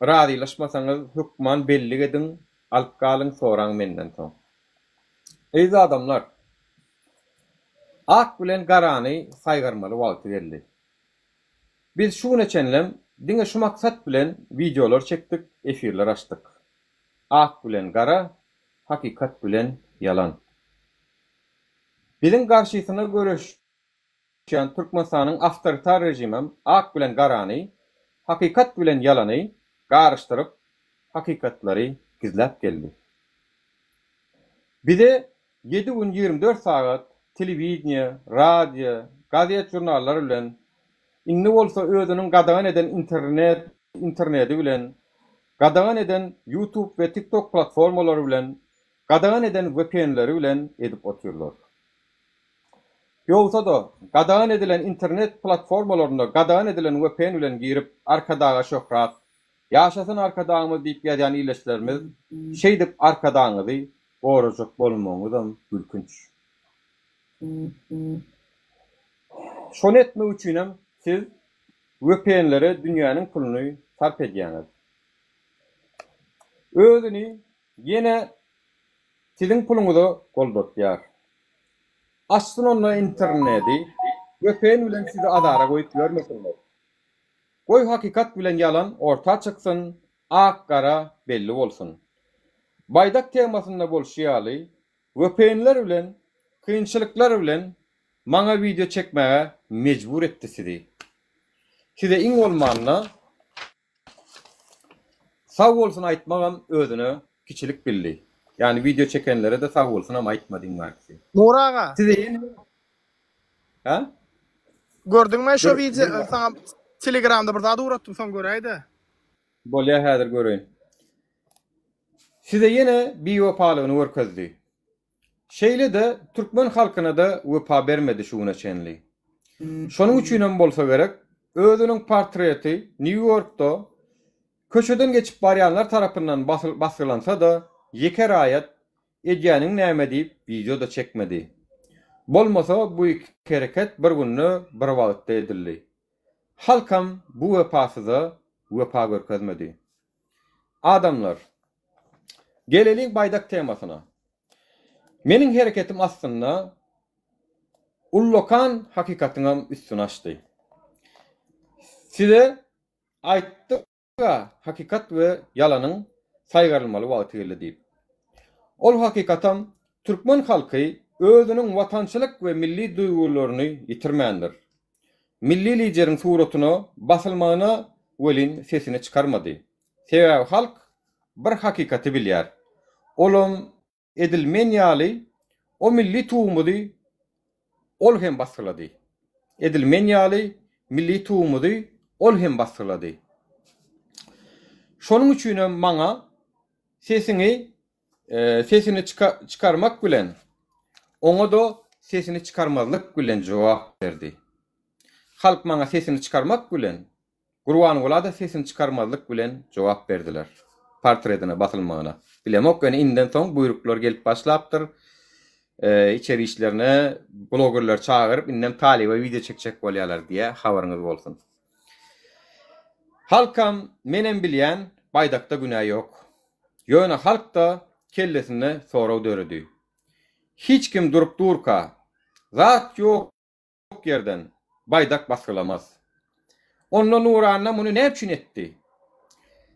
razylaşmasaňyz hökman bellik ediň, alyp galyň soraň menden soň. Eziz adamlar! Ak bilen garany saýgarmaly wagty geldi. Biz şu güne çenlem diňe şu maksat bilen wideolar çekdik, efirler açdyk. Ak bilen gara, hakykat bilen ýalan. Biziň garşysyna göreşýän Türkmenistanyň awtoritar režimem ak bilen garany, hakykat bilen ýalany garyşdyryp, hakykatlary gizläp geldi. Bize Ýedi gün 24 sagat telewideniýe, radio, gazet-žurnallar bilen, indi bolsa özüniň gadagan eden internet internedi bilen, gadagan eden YouTube we TikTok platformalary bilen, gadagan eden VPN-leri bilen edip otyrlar. Ýogsa-da, gadagan edilen internet platformalarynda gadagan edilen VPN bilen girip Arkadaga şöhrat, Ýaşasyn Arkadagymyz diýip ýazýan ildeşlerimiz şeýdip Arkadagyňyzy gorajak bolmagyňyzam gülkünç. Şony etmek üçinem siz VPN-lere dünýäniň puluny sarp edýäňiz. Özüni ýene siziň puluňyza goldatýar. Açsyn onda internedi, VPN bilen sizi azara goýup ýörmesinler. Goý hakykat bilen ýalan orta çyksyn, ak gara belli bolsun. Baýdak temasynda bolşy ýaly, vpnler bilen, kynçylyklar bilen maňa wideo çekmäge mejbur etdi sizi. Size iň bolmanda sag bolsun aýtmagam özüne kiçilik bildi. Ýagny wideo çekenlere-de sag bolsunam aýtmady iň bärkisi. Nury aga. Size ýene Hä? Gördüňmi şo wideo saňa telegramda bir zat ugratdym soň göräýdä. Bolýa häzir göreýin. Size ýene biwepalygyny görkezdi. Şeýle-de türkmen halkyna-da wepa bermedi şu güne çenli. Şonuň üçinem bolsa gerek, özüniň portreti Nýu-Ýorkda köçeden geçip barýanlar tarapyndan basgylansa-da, ýeke raýat Edýäniň näme diýip wideo-da çekmedi. Bolmasa bu iki hereket bir günde bir wagtda edildi. Halkam bu wepasyza wepa görkezmedi. Adamlar, geleliň baýdak temasyna. Meniň hereketim aslynda ullakan hakykatyňam üstüni açdy. Size aýtdyk. Hakykat we ýalanyň saýgarylmaly wagty geldi diýip. Ol hakykatam türkmen halky özüniň watançylyk we milli duýgularyny ýitirmändir. Milli Lideriň suratyna basylmagyna welin sesini çykarmady. Sebäbi halk bir hakykaty bilýär. Olam Edil men ýaly o milli tugumyzy ol hem basgylady. Edil men ýaly milli tugumyzy ol hem basgylady. Şonuň üçinem maňa sesiňi sesini çykarmak bilen, oňa-da sesini çykarmazlyk bilen jogap berdi. Halk maňa sesini çykarmak bilen, Gurbangula-da sesini çykarmazlyk bilen jogap berdiler. Portretine basylmagyna. Bilemok, ýöne indiden soň buýruklar gelip başlapdyr. Içeri işlerine blogerleri çagyryp, indem talyba wideo çekjek bolýarlar diýýär, habaryňyz bolsun. Halkam, menem bilýän, baýdakda günä ýok. Ýöne halkda kellesinde sorag döredi. Hiç kim durup durka, zat ýok Ýok ýerden baýdak basgylamaz. Onda Nuranna muny näme üçin etdi?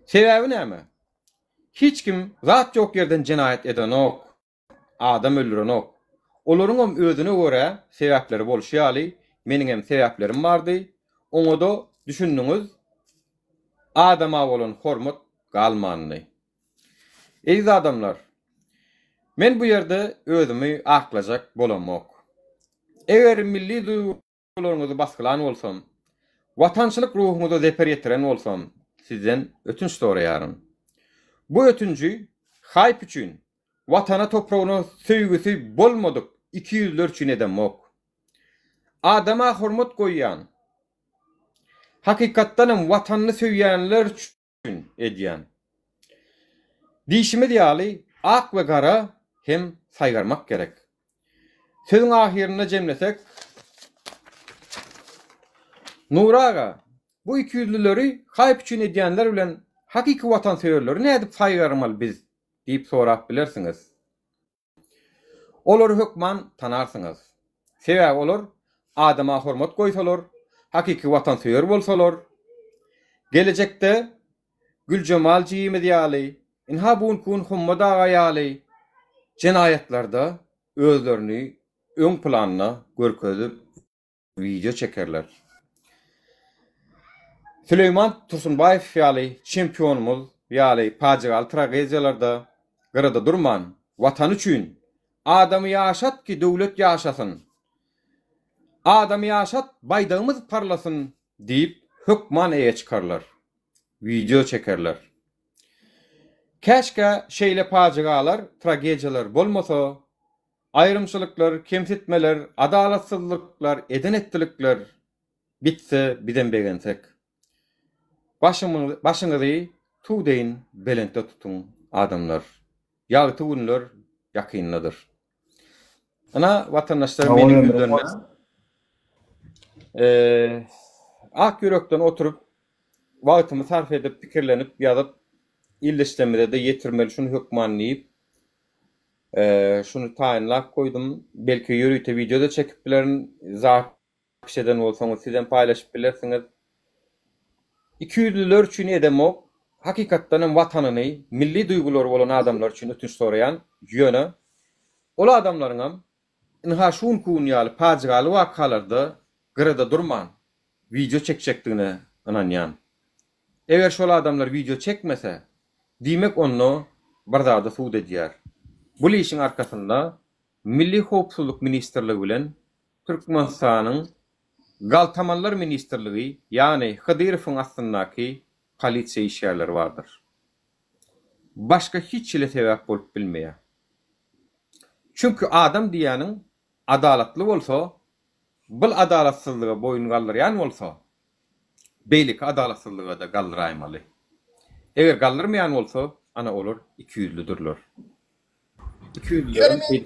Sebäbi näme? Hiç kim zat ýok ýerden jenaýat edenok, adam öldürenok. Olaryňam özüne görä sebäpleri bolşy ýaly, meniňem sebäplerim bardy. Oňa-da düşündiňiz, adama bolan hormat galmandy. Eziz adamlar, men bu ýerde özümi aklajak bolamok. Eger milli duýgularyňyzy basgylan bolsam, watançylyk ruhuňyza zeper ýetiren bolsam, sizden ötünç soraýaryn. Bu ötünji haýp üçin, Watana topragyna söýgüsi bolmadyk ikiýüzler üçin edemok. Adama hormat goýýan, hakykatdanam Watanyny söýýänler üçin edýän. Diýşimiz ýaly, ak we gara hem saýgarmak gerek. Sözüň ahyrynda jemlesek, Nury aga, bu ikiýüzlüleri haýp üçin edýänler bilen hakyky watansöýerleri nädip saýgarmaly biz diýip sorap bilersiňiz. Olary hökman tanarsyňyz. Sebäbi olar adama hormat goýsalar, hakyky watansöýer bolsalar, gelejekde Güljemal jigimiz ýaly, ynha bu günki gün Hommat aga ýaly jenaýatlarda özlerini öň planda görkezip wideo çekerler. Süleýman Tursunbaýew ýaly çempionymyz ýaly pajygaly tragediýalarda gyrada durman, Watany üçin, Adamy ýaşat ki döwlet ýaşasyn! Adamy ýaşat, baýdagymyz parlasyn! diýip hökman eýe çykarlar. Wideo çekerler. Käşgä şeýle pajygalar, tragediýalar bolmasa, Aýrymçylyklar, kemsitmeler, adalatsyzlyklar, eden-etdilikler bitse bizem begensek. Başyňyzy tug deýin belentde tutuň adamlar. Ýagty günler ýakyndadyr. Ynha watandaşlar meniň ýüzlenmem. Ak ýürekden oturyp wagtymy sarp edip pikirlenip ýazyp ildeşlerimize-de ýetirmeli şuny hökman diýip Şuny taýynlap goýdum. Belki ýörite wideo-da çekip bilerin. Zapis eden bolsaňyz sizem paýlaşyp bilersiňiz. Ikiýüzlüler üçin edemok. Hakykatdan hem watanyny, milli duýgulary bolan adamlar üçin ötünç soraýan. Ýöne ol adamlaryňam ynha şu günki gün ýaly pajygaly wakalarda gyrada durman wideo çekjekdigine ynanýan. Eger şol adamlar wideo çekmese, diýmek onda bir zady subut edýär. Bul işiň arkasynda Milli howpsuzlyk ministrligi bilen Türkmenistanyň Galtamanlar ministrligi, ýagny Hydyrowyň astyndaky polisiýa işgärleri bardyr. Başga hiç hili sebäp bolup bilmeýär. Çünki adam diýýäniň adalatly bolsa, bul adalatsyzlyga boýun galdyrýan bolsa, beýleki adalatsyzlyga-da galdyraýmaly. Eger galdyrmaýan bolsa, ana olar ikiýüzlüdirler. Ýöne men,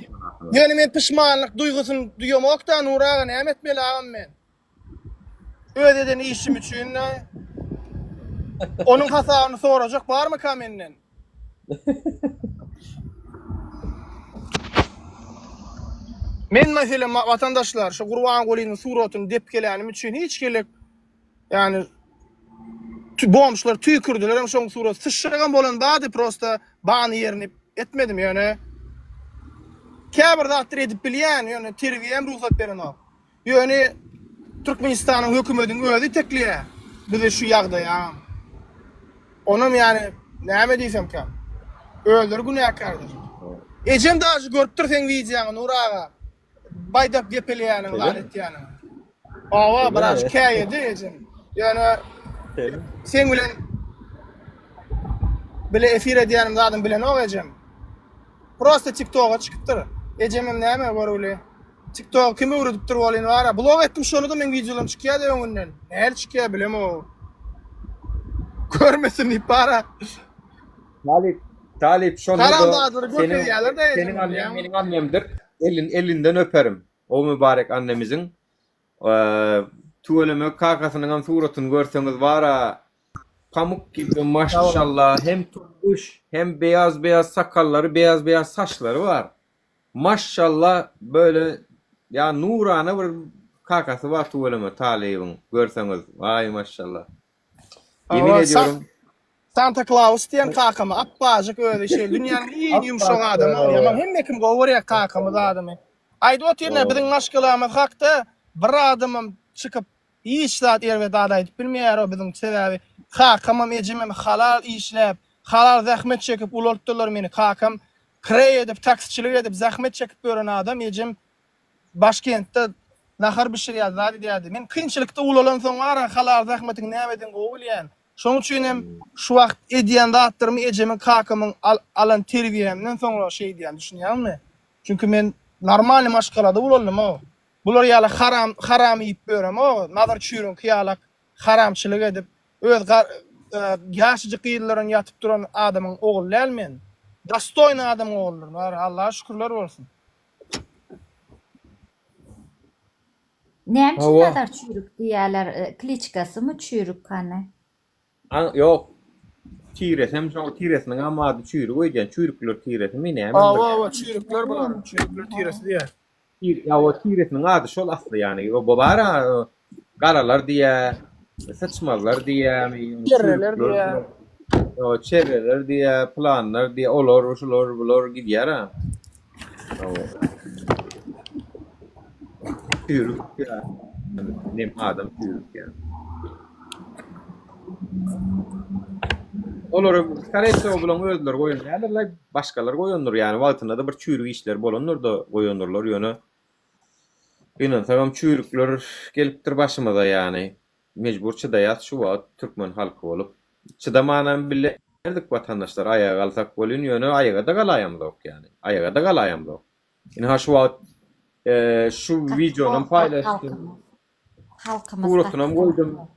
ýöne men pişmanlyk duýgusyny duýamok-da, Nury aga, näme etmeli agam men? Öz eden işim üçin onuň hasabyny sorajak barmyka menden? Men meselem watandaşlar şu Gurbangulynyň suratyny depgelänim üçin hiç gelek ýani bomşlar tüýkürdiler hem şoň suraty syçragam bolan bady prosta bany ýerini etmedim ýöne käbir zatlar edip bilýän ýöne terbiýem rugsat berenok. Ýöne Türkmenistanyň hökümediň özi itekleýär bizi şu ýagdaýa. Onam ýani näme diýsemkäm. Özleri günäkärdir. Ejem daşy görüpdir seň wideoňy Nury aga. Baýdak depeleýäniňi zat etýäniňi. Hawa biraz käýedi ejem. Ýöne seň bilen bile efir edýänim zadyň bilenok ejem. Prosta TikToka çykypdyr. Ejemem näme görgüli. TikTok kim öwredipdir bolyn bara. Blog etdim şony da meň wideolarym çykýar da öňünden. Nähili çykýar bilemok. Görmesin diýip bara. Talyp, Talyp şonda da seniň seniň annem meniň annemdir. Elin elinden öperim. O mübarek annemiziň tüweleme kakasynyň hem suratyny görseňiz bara pamuk gibi maşallah hem tutuş hem beýaz beýaz sakallary beýaz beýaz saçlary bar. Maşşallah böyle ýa nurana bir kakasy bar tüweleme Talybyň görseňiz waý maşşallah. Ýemin ediyorum. Santa Klaus diýen kakamy apbajyk özi şeýle dünýäniň iň ýumşak adamy ol ýaman hemme kim gowy görýär kakamy zadymy. Aýdyp otyryn biziň maşgalamyz hakda bir adamam çykyp hiç zat erbet zat aýdyp bilmeýär o biziň sebäbi kakamam ejemem halal işläp halal zähmet çekip ulaltdylar meni kakam Kireý edip, taksiçilik edip, zähmet çekip ýören adam ejem Başkentde. Nahar bişirýärdi, zat edýärdi. Men kynçylykda ulalansoň bar-a, halal zähmetiň nämedigini gowy bilýän. Şonuň üçin hem şu wagt edýän zatlarymy ejemiň, kakamyň alan terbiýämden soňra şeýdýän, düşünýäňmi? Çünki men normalny maşgalada ulaldym-ow. Bular ýaly haram haram iýip ýöremok. Nazar çüýrüňki ýalak haramçylyk edip, öz ýaşajyk gyzlaryň ýatyp duran adamyň ogly däl men. Dostoýny adamyň ogludyryn. Allaha şükürler bolsun. Näme üçin Hawa. Nazar çüýrük diýýärler? Kliçkasymy çüýrük hany? A ýok. Tiresem şoň tiresiniň hem ady çüýrük öýdýän. Çüýrükler tiresimi näme Hawa bir. hawa çüýrükler bular. Çüýrükler tiresi diýýär. Tir ýa o tiresiniň ady şol asly ýany. O bar a garalar diýýä, syçmazlar diýýämi, Çerreler çüýrükler diýýär. O çerreler diýýä, pylanlar diýýä, olar, şular, bular gidýär a. Çüýrük ýa. Nem adam çüýrük ýa. Olary skoree wsego bulaň özleri goýan däldirler, başgalar goýandyr. Ýani wagtynda-da bir çüýrük işler bolandyr-da goýandyrlar, ýöne gynansagam çüýrükler gelipdir başymyza ýani. Mejbur çydaýas şu wagt türkmen halky bolup. Çydamanam bilerdik watandaşlar aýaga galsak welin ýöne aýagada galaýamzok ýani. Aýagada galaýamzok. Ynha şu wagt şu Gaty wideonam gorkak paýlaşdym. halkymyz. Halkymyz gaty Suratynam goýdum. gorkak.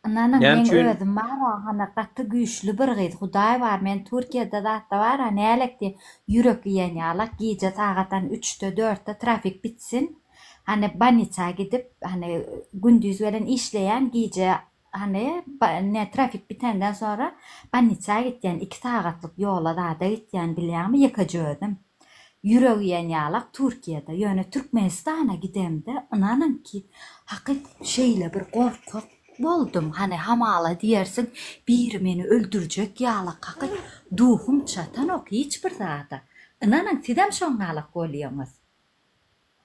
Ynanyň Näme meň üçin? özüm bara hany gaty güýçli bir gyz hudaý bar men Türkiýede zatda bara nälek diýip ýürek iýen ýalak gije sagat hany üçde dörtde trafik bitsin hany bolnitsa gidip hany gündiz welin işleýän gije hany ne trafik bitenden sonra bolnitsa gitýän iki sagatlyk ýola zada gitýän bilýäňmi ýekeje özüm Ýürek iýen ýalak Türkiýede, ýöne Türkmenistana gidemde ynanyň ki hakyt şeýle bir gorkak boldum, hany hamala diýersiň biri meni öldürjek ýalak hakyt duhum çatanok hiç bir zada. Ynanyň sizem şoňňalak bolýaňyz.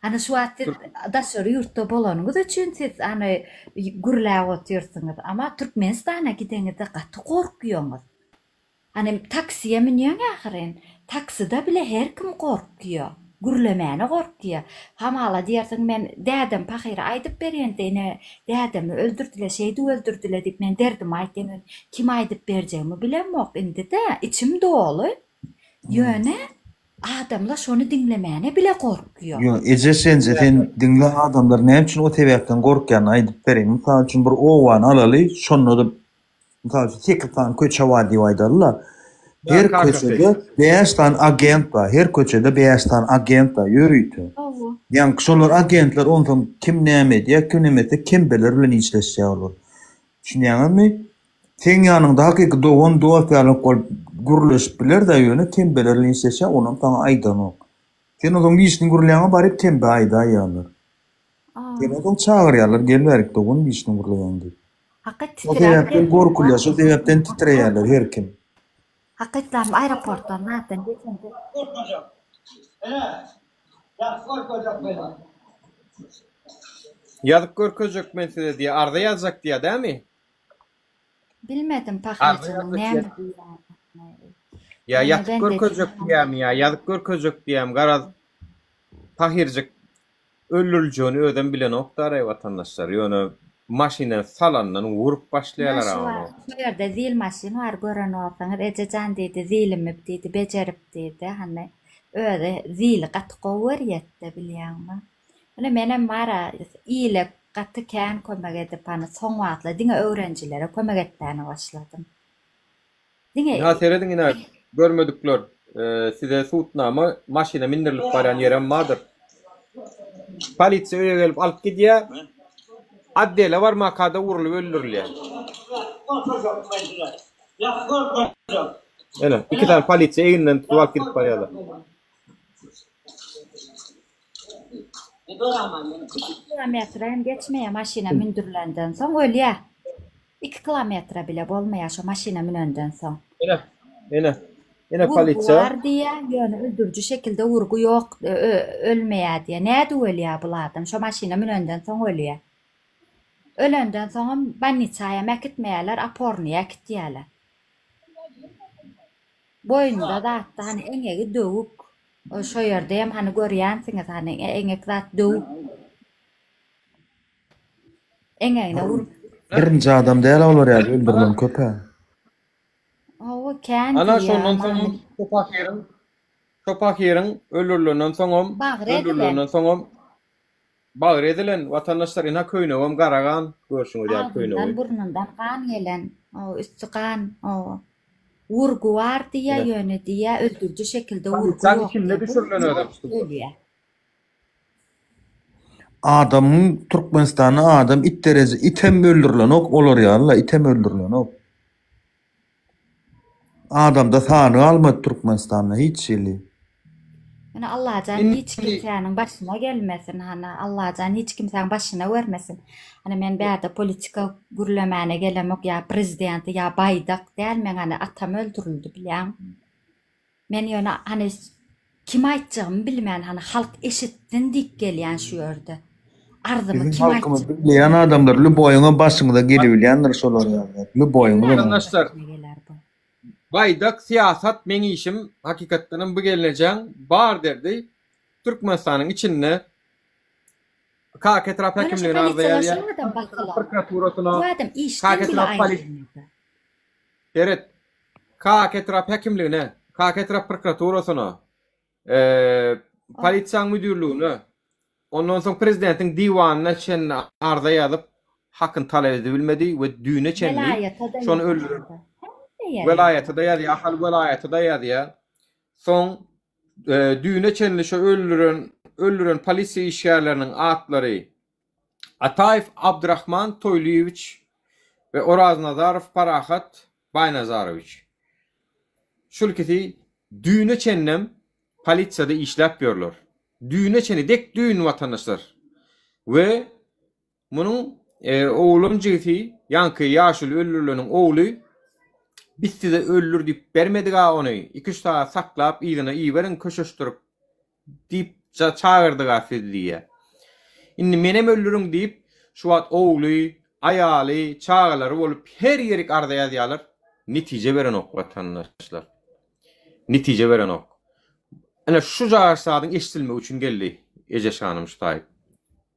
Hany şu wagt siz daşary ýurtda bolanyňyz üçin siz hany gürläp otyrsyňyz, ama Türkmenistana gideňizde gaty gorkýaňyz. Hany taksiýa münýäň ahyryn. Taksida bile her kim gorkýa. Gürlemäne gorkýa. Hamala diýersiň men dädem pahyra aýdyp berýände ine dädemi öldürdile şeýdip öldürdile diýip men derdimi aýtýan welin kime aýdyp berjegimi bilemok indide içim doly. Ýöne adamla şony diňlemäne bile gorkýa. Ýok eje senje sen diňle adamlar näme üçin o sebäpden gorkýanyny aýdyp bereýin. Mysal üçin bir obany alaly şonda-da Mysal üçin, 8 sany köçe bar diýip aýdaly-la. Her köçede 5 sany agent bar. Her köçede 5 sany agent bar ýörite. Ýaňky şolar agentler onsoň kim näme edýär, kim näme etse kembeler bilen işleşýär olar. Düşünýäňizmi? Seň ýanyňda hakyky dogan, dost ýaly bolup gürleşip biler-de, ýöne kembeler bilen işleşýär, onam saňa aýdanok. Sen onsoň işini gürleýäňe baryp kembe aýdaýýarlar. Seni onsoň çagyrýarlar, gel bärik dogan işini gürleýäň diýip. Hakyt Şo titräp sebäpden geldim. gorkulýar, şo sebäpden titreýärler her kim. Hakytlam aeroportdan zatdan geçende. Gorkajak. Ene, ýazyp görkezjek meni. Ýazyp görkezjek men size diýýär, arza ýazjak diýýär dämi? Bilmedim Arza pahyrjynyň ýazjak näme diýýär. diýýänini. Ýa Ýöne ýatyp bende görkezjek diýýärmi ýa ýazyp görkezjek diýýärmi garaz pahyrjyk Öldüriljegini özem bilenokdaraý watandaşlar, ýöne maşyndan salandan urup Ina başlaýalar şu ony. wagt şu ýerde zil maşyn bar gören bolsaňyz ejejan diýdi zilimi diýdi bejerip diýdi hany özi zili gaty gowy görýetde bilýäňmi. Ine menem bara ile gaty kän kömek edip hany soň wagtlar diňe öwrenjilere kömek etmäne başladym. Diňe Ynha serediň ine görmedikler size sudnama maşyna mindirilip barýan ýerem bardyr. Polisiýa öýe gelip alyp gidýär. Otdele barmakada urlup öldürilýär. Ene iki sany polisiýa egninden tutup alyp gidip barýarlar. Iki kilometre hem geçmeýär maşyna mündürilenden soň ölýär. Iki kilometre bile bolmaýar şo maşyna münenden soň. Ene, ene, ene Urgy polisiýa. bar diýýär, ýöne öldüriji şekilde urgy ýok, ölmeýär diýýär. Nädip ölýär bul adam? Şo maşyna münenden soň ölýär. Ölenden soňam bolnisaýam äkitmeýärler, opornyýa äkitýärler. Boýnunda zatda hany eňegi döwük. Şo ýerde hem hany görýänsiňiz hany eňek zat döwük. Eňegine urup. Birinji adam däl olar ýaly öldürilen köp-ä. Hawa kän Ana diýýär şondan soňam many. şo pahyryň şo pahyryň öldürilenden soňam Bagry edilen. öldürilenden soňam bagry edilen watandaşlar ynha köýnegem gara gan görşüňiz ýaly Agzyndan köýnegi. burnundan gan gelen. Hawa üsti gan. Hawa. Urgy bar diýýär Ine. ýöne diýýär öldüriji şekilde urgy Polisiýaň ýok içinde diýýär. Bu düşürilen özem ölýär. Adamyň Türkmenistanda adam it dereje item öldürilenok olar ýaly item öldürilenok. Adamda sany galmady Türkmenistanda hiç hili. Ýöne Allajan hiç kimsäniň başyna gelmesin hany Allajan hiç kimsäň başyna görmesin. Hany men bärde politika gürlemäne gelemok ýa prezidenti ýa baýdak däl meň hany atam öldürildi bilýäň. Men ýöne hany kime aýtjagymy bilmän hany halk eşitsin diýip gelýän şu ýerde. Arzymy Biziň kime halkymyz aýtjak. bilýän adamlar lüboýyňam başyňyza gelibilýändir şolar ýaly. Lüboýyňyzam. Watandaşlar Başyna geler bu. Baýdak syýasat meň işim hakykatdanam bu gelnejeň bar derdi Türkmenistanyň içinde Kaka etrap Ýöne şu häkimligine arza polisiýalar ýazýar şu adam basylan. prokuraturasyna Bu adam işden Kaka bile etrap polisiýa aýrylmady. Seret, Kaka etrap häkimligine, Kaka etrap prokuraturasyna, polisiýanyň müdirligine, ondan soň prezidentiň diwanyna çenli arza ýazyp, hakyny talap edibilmedi we düýne çenli Welaýata-da şony öldüren ýazýar. Hemme ýere welaýata-da ýazýar, Ahal welaýata-da ýazýar. Soň düýne çenli şo öldüren öldüren polisiýa işgärleriniň atlary Ataýew Abdyrahman Toýlyýewiç we Oraznazarow Parahat Baýnazarowiç. Şul ikisi düýne çenlem polisiýada işläp ýörler. Düýne çenli, dek düýn watandaşlar. We munuň ogluň jigisi, ýaňky ýaşuly öldürileniň ogly biz size öldür diýip bermedik-a ony, iki-üç sagat saklap yzyna iberiň köşeşdirip Diýip, çagyrdyga sizi diýýär. Indi menem öldüriň diýip, şu wagt ogly, aýaly, çagalary bolup her ýerik arza ýazýarlar. Netije berenok watandaşlar. Netije berenok. Ine şu zadyň eşidilmegi üçin geldi Ejeş hanym şu taýyp.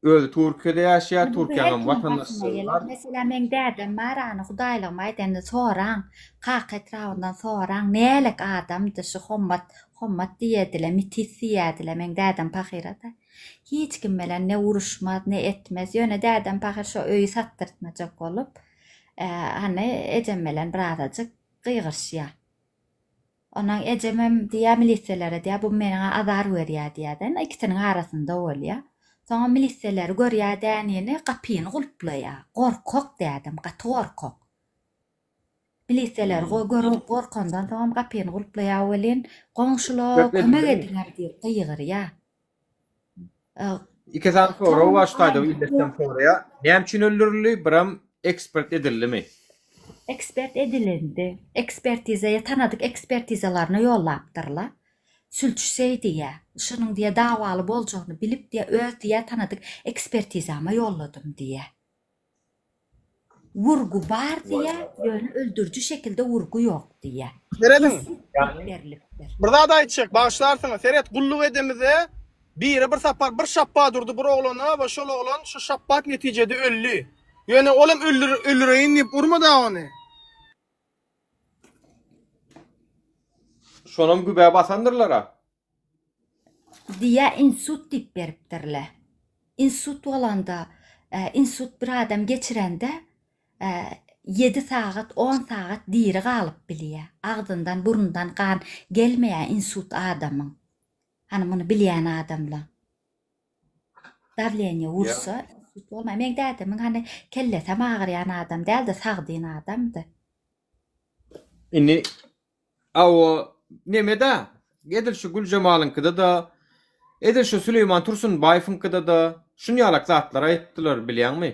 Özi Türkiýede ýaşaýar, Indi bu her Türkiýäňem kimiň başyna watandaşlygy geler. bar. Meselem, meň dädem bar, ana, hudaýlygymy aýdanda soraň, Kaka etrabyndan soraň, nälek adamdy şu Hommat, Hommat diýedile, Mitis diýýädile meň dädem pahyra-da. Hiç kim bilen ne uruşmaz, ne etmez. Ýöne dädem pahyr şo öýi satdyrtmajak bolup, hany, ejem bilen birazajyk gygyryşýar. Ondan ejemem diýýär milisiýalere diýýär, bu meniňe azar berýär diýýär-de, indi ikisiniň arasynda bolýar. Soňam milisiýaleri görýär dänini, gapyny gulplaýar. Gorkak dädem, gaty gorkak. Milisiýaleri görüp gorkandan soňam gapyny gulplaýar welin, goňşular kömek ediňer diýip gygyrýar. Iki sany sorag bar şu taýda ildeşden soraýar. Näme üçin öldürildi? Biram ekspert edildimi? Ekspert edilindi. Ekspertizaýa tanadyk ekspertizalaryna ýollapdyrlar. Sülçi şeý diýýär. Şunuň diýýär dawaly boljagyny bilip diýýär öz diýýär tanadyk ekspertizama ýolladym diýýär. Urgy bar diýýär, ýöne öldüriji şekilde urgy ýok diýýär. Serediň. Insult berlipdir. Bir zat aýtjak, bagyşlarsyňyz. Seret, gulluk edemize biri bir sapar bir şapbat urdy bir oglana we şol oglan şu şapbat netijede öldi. Ýöne olam öldür öldüreýin diýip urmady-a ony. Şonam gübä basandyrlar-a. Diýä insult diýip beripdirle. Insult bolanda, insult bir adam geçirende ýedi sagat, on sagat diri galyp bilýä. Agzyndan, burnundan gan gelmeýä insult adamyň. Hany muny bilýän adamlaň. Dawleniýe ursa insult bolmaýar. Meň dädemiň hany kellesem agyrýan adam däldi, sagdyn adamdy. Indi Hawa, neme-dä, edil şu Güljemalyňkyda-da, edil şu Süleýman Tursunbaýewiňkide-de şunýalak zatlar aýtdylar, bilýäňmi?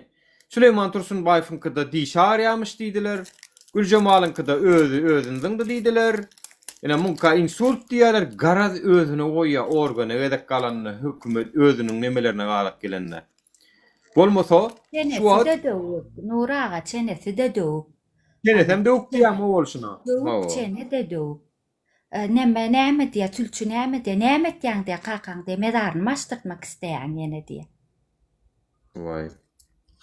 Süleýman Tursunbaýewiňkide dişi agyrýarmyş diýdiler, Güljemalyňkyda özi özüni zyňdy diýdiler, ine muňka insult diýýärler, garaz özüne goýýar organa gezek galanda hökümet özüniň nemelerine gabat gelende. Bolmasa, şu wagt. Çenesi-de döwük, Nury aga, çenesi-de döwük. Çenesem döwük diýýäň o bolşuna. Döwük çene-de döwük. Neme, näme diýýär, sülçi näme diýýär, näme etýäň diýýär, kakaň diýýär, mezaryny açdyrtmak isleýäň ýene diýýär. Waý.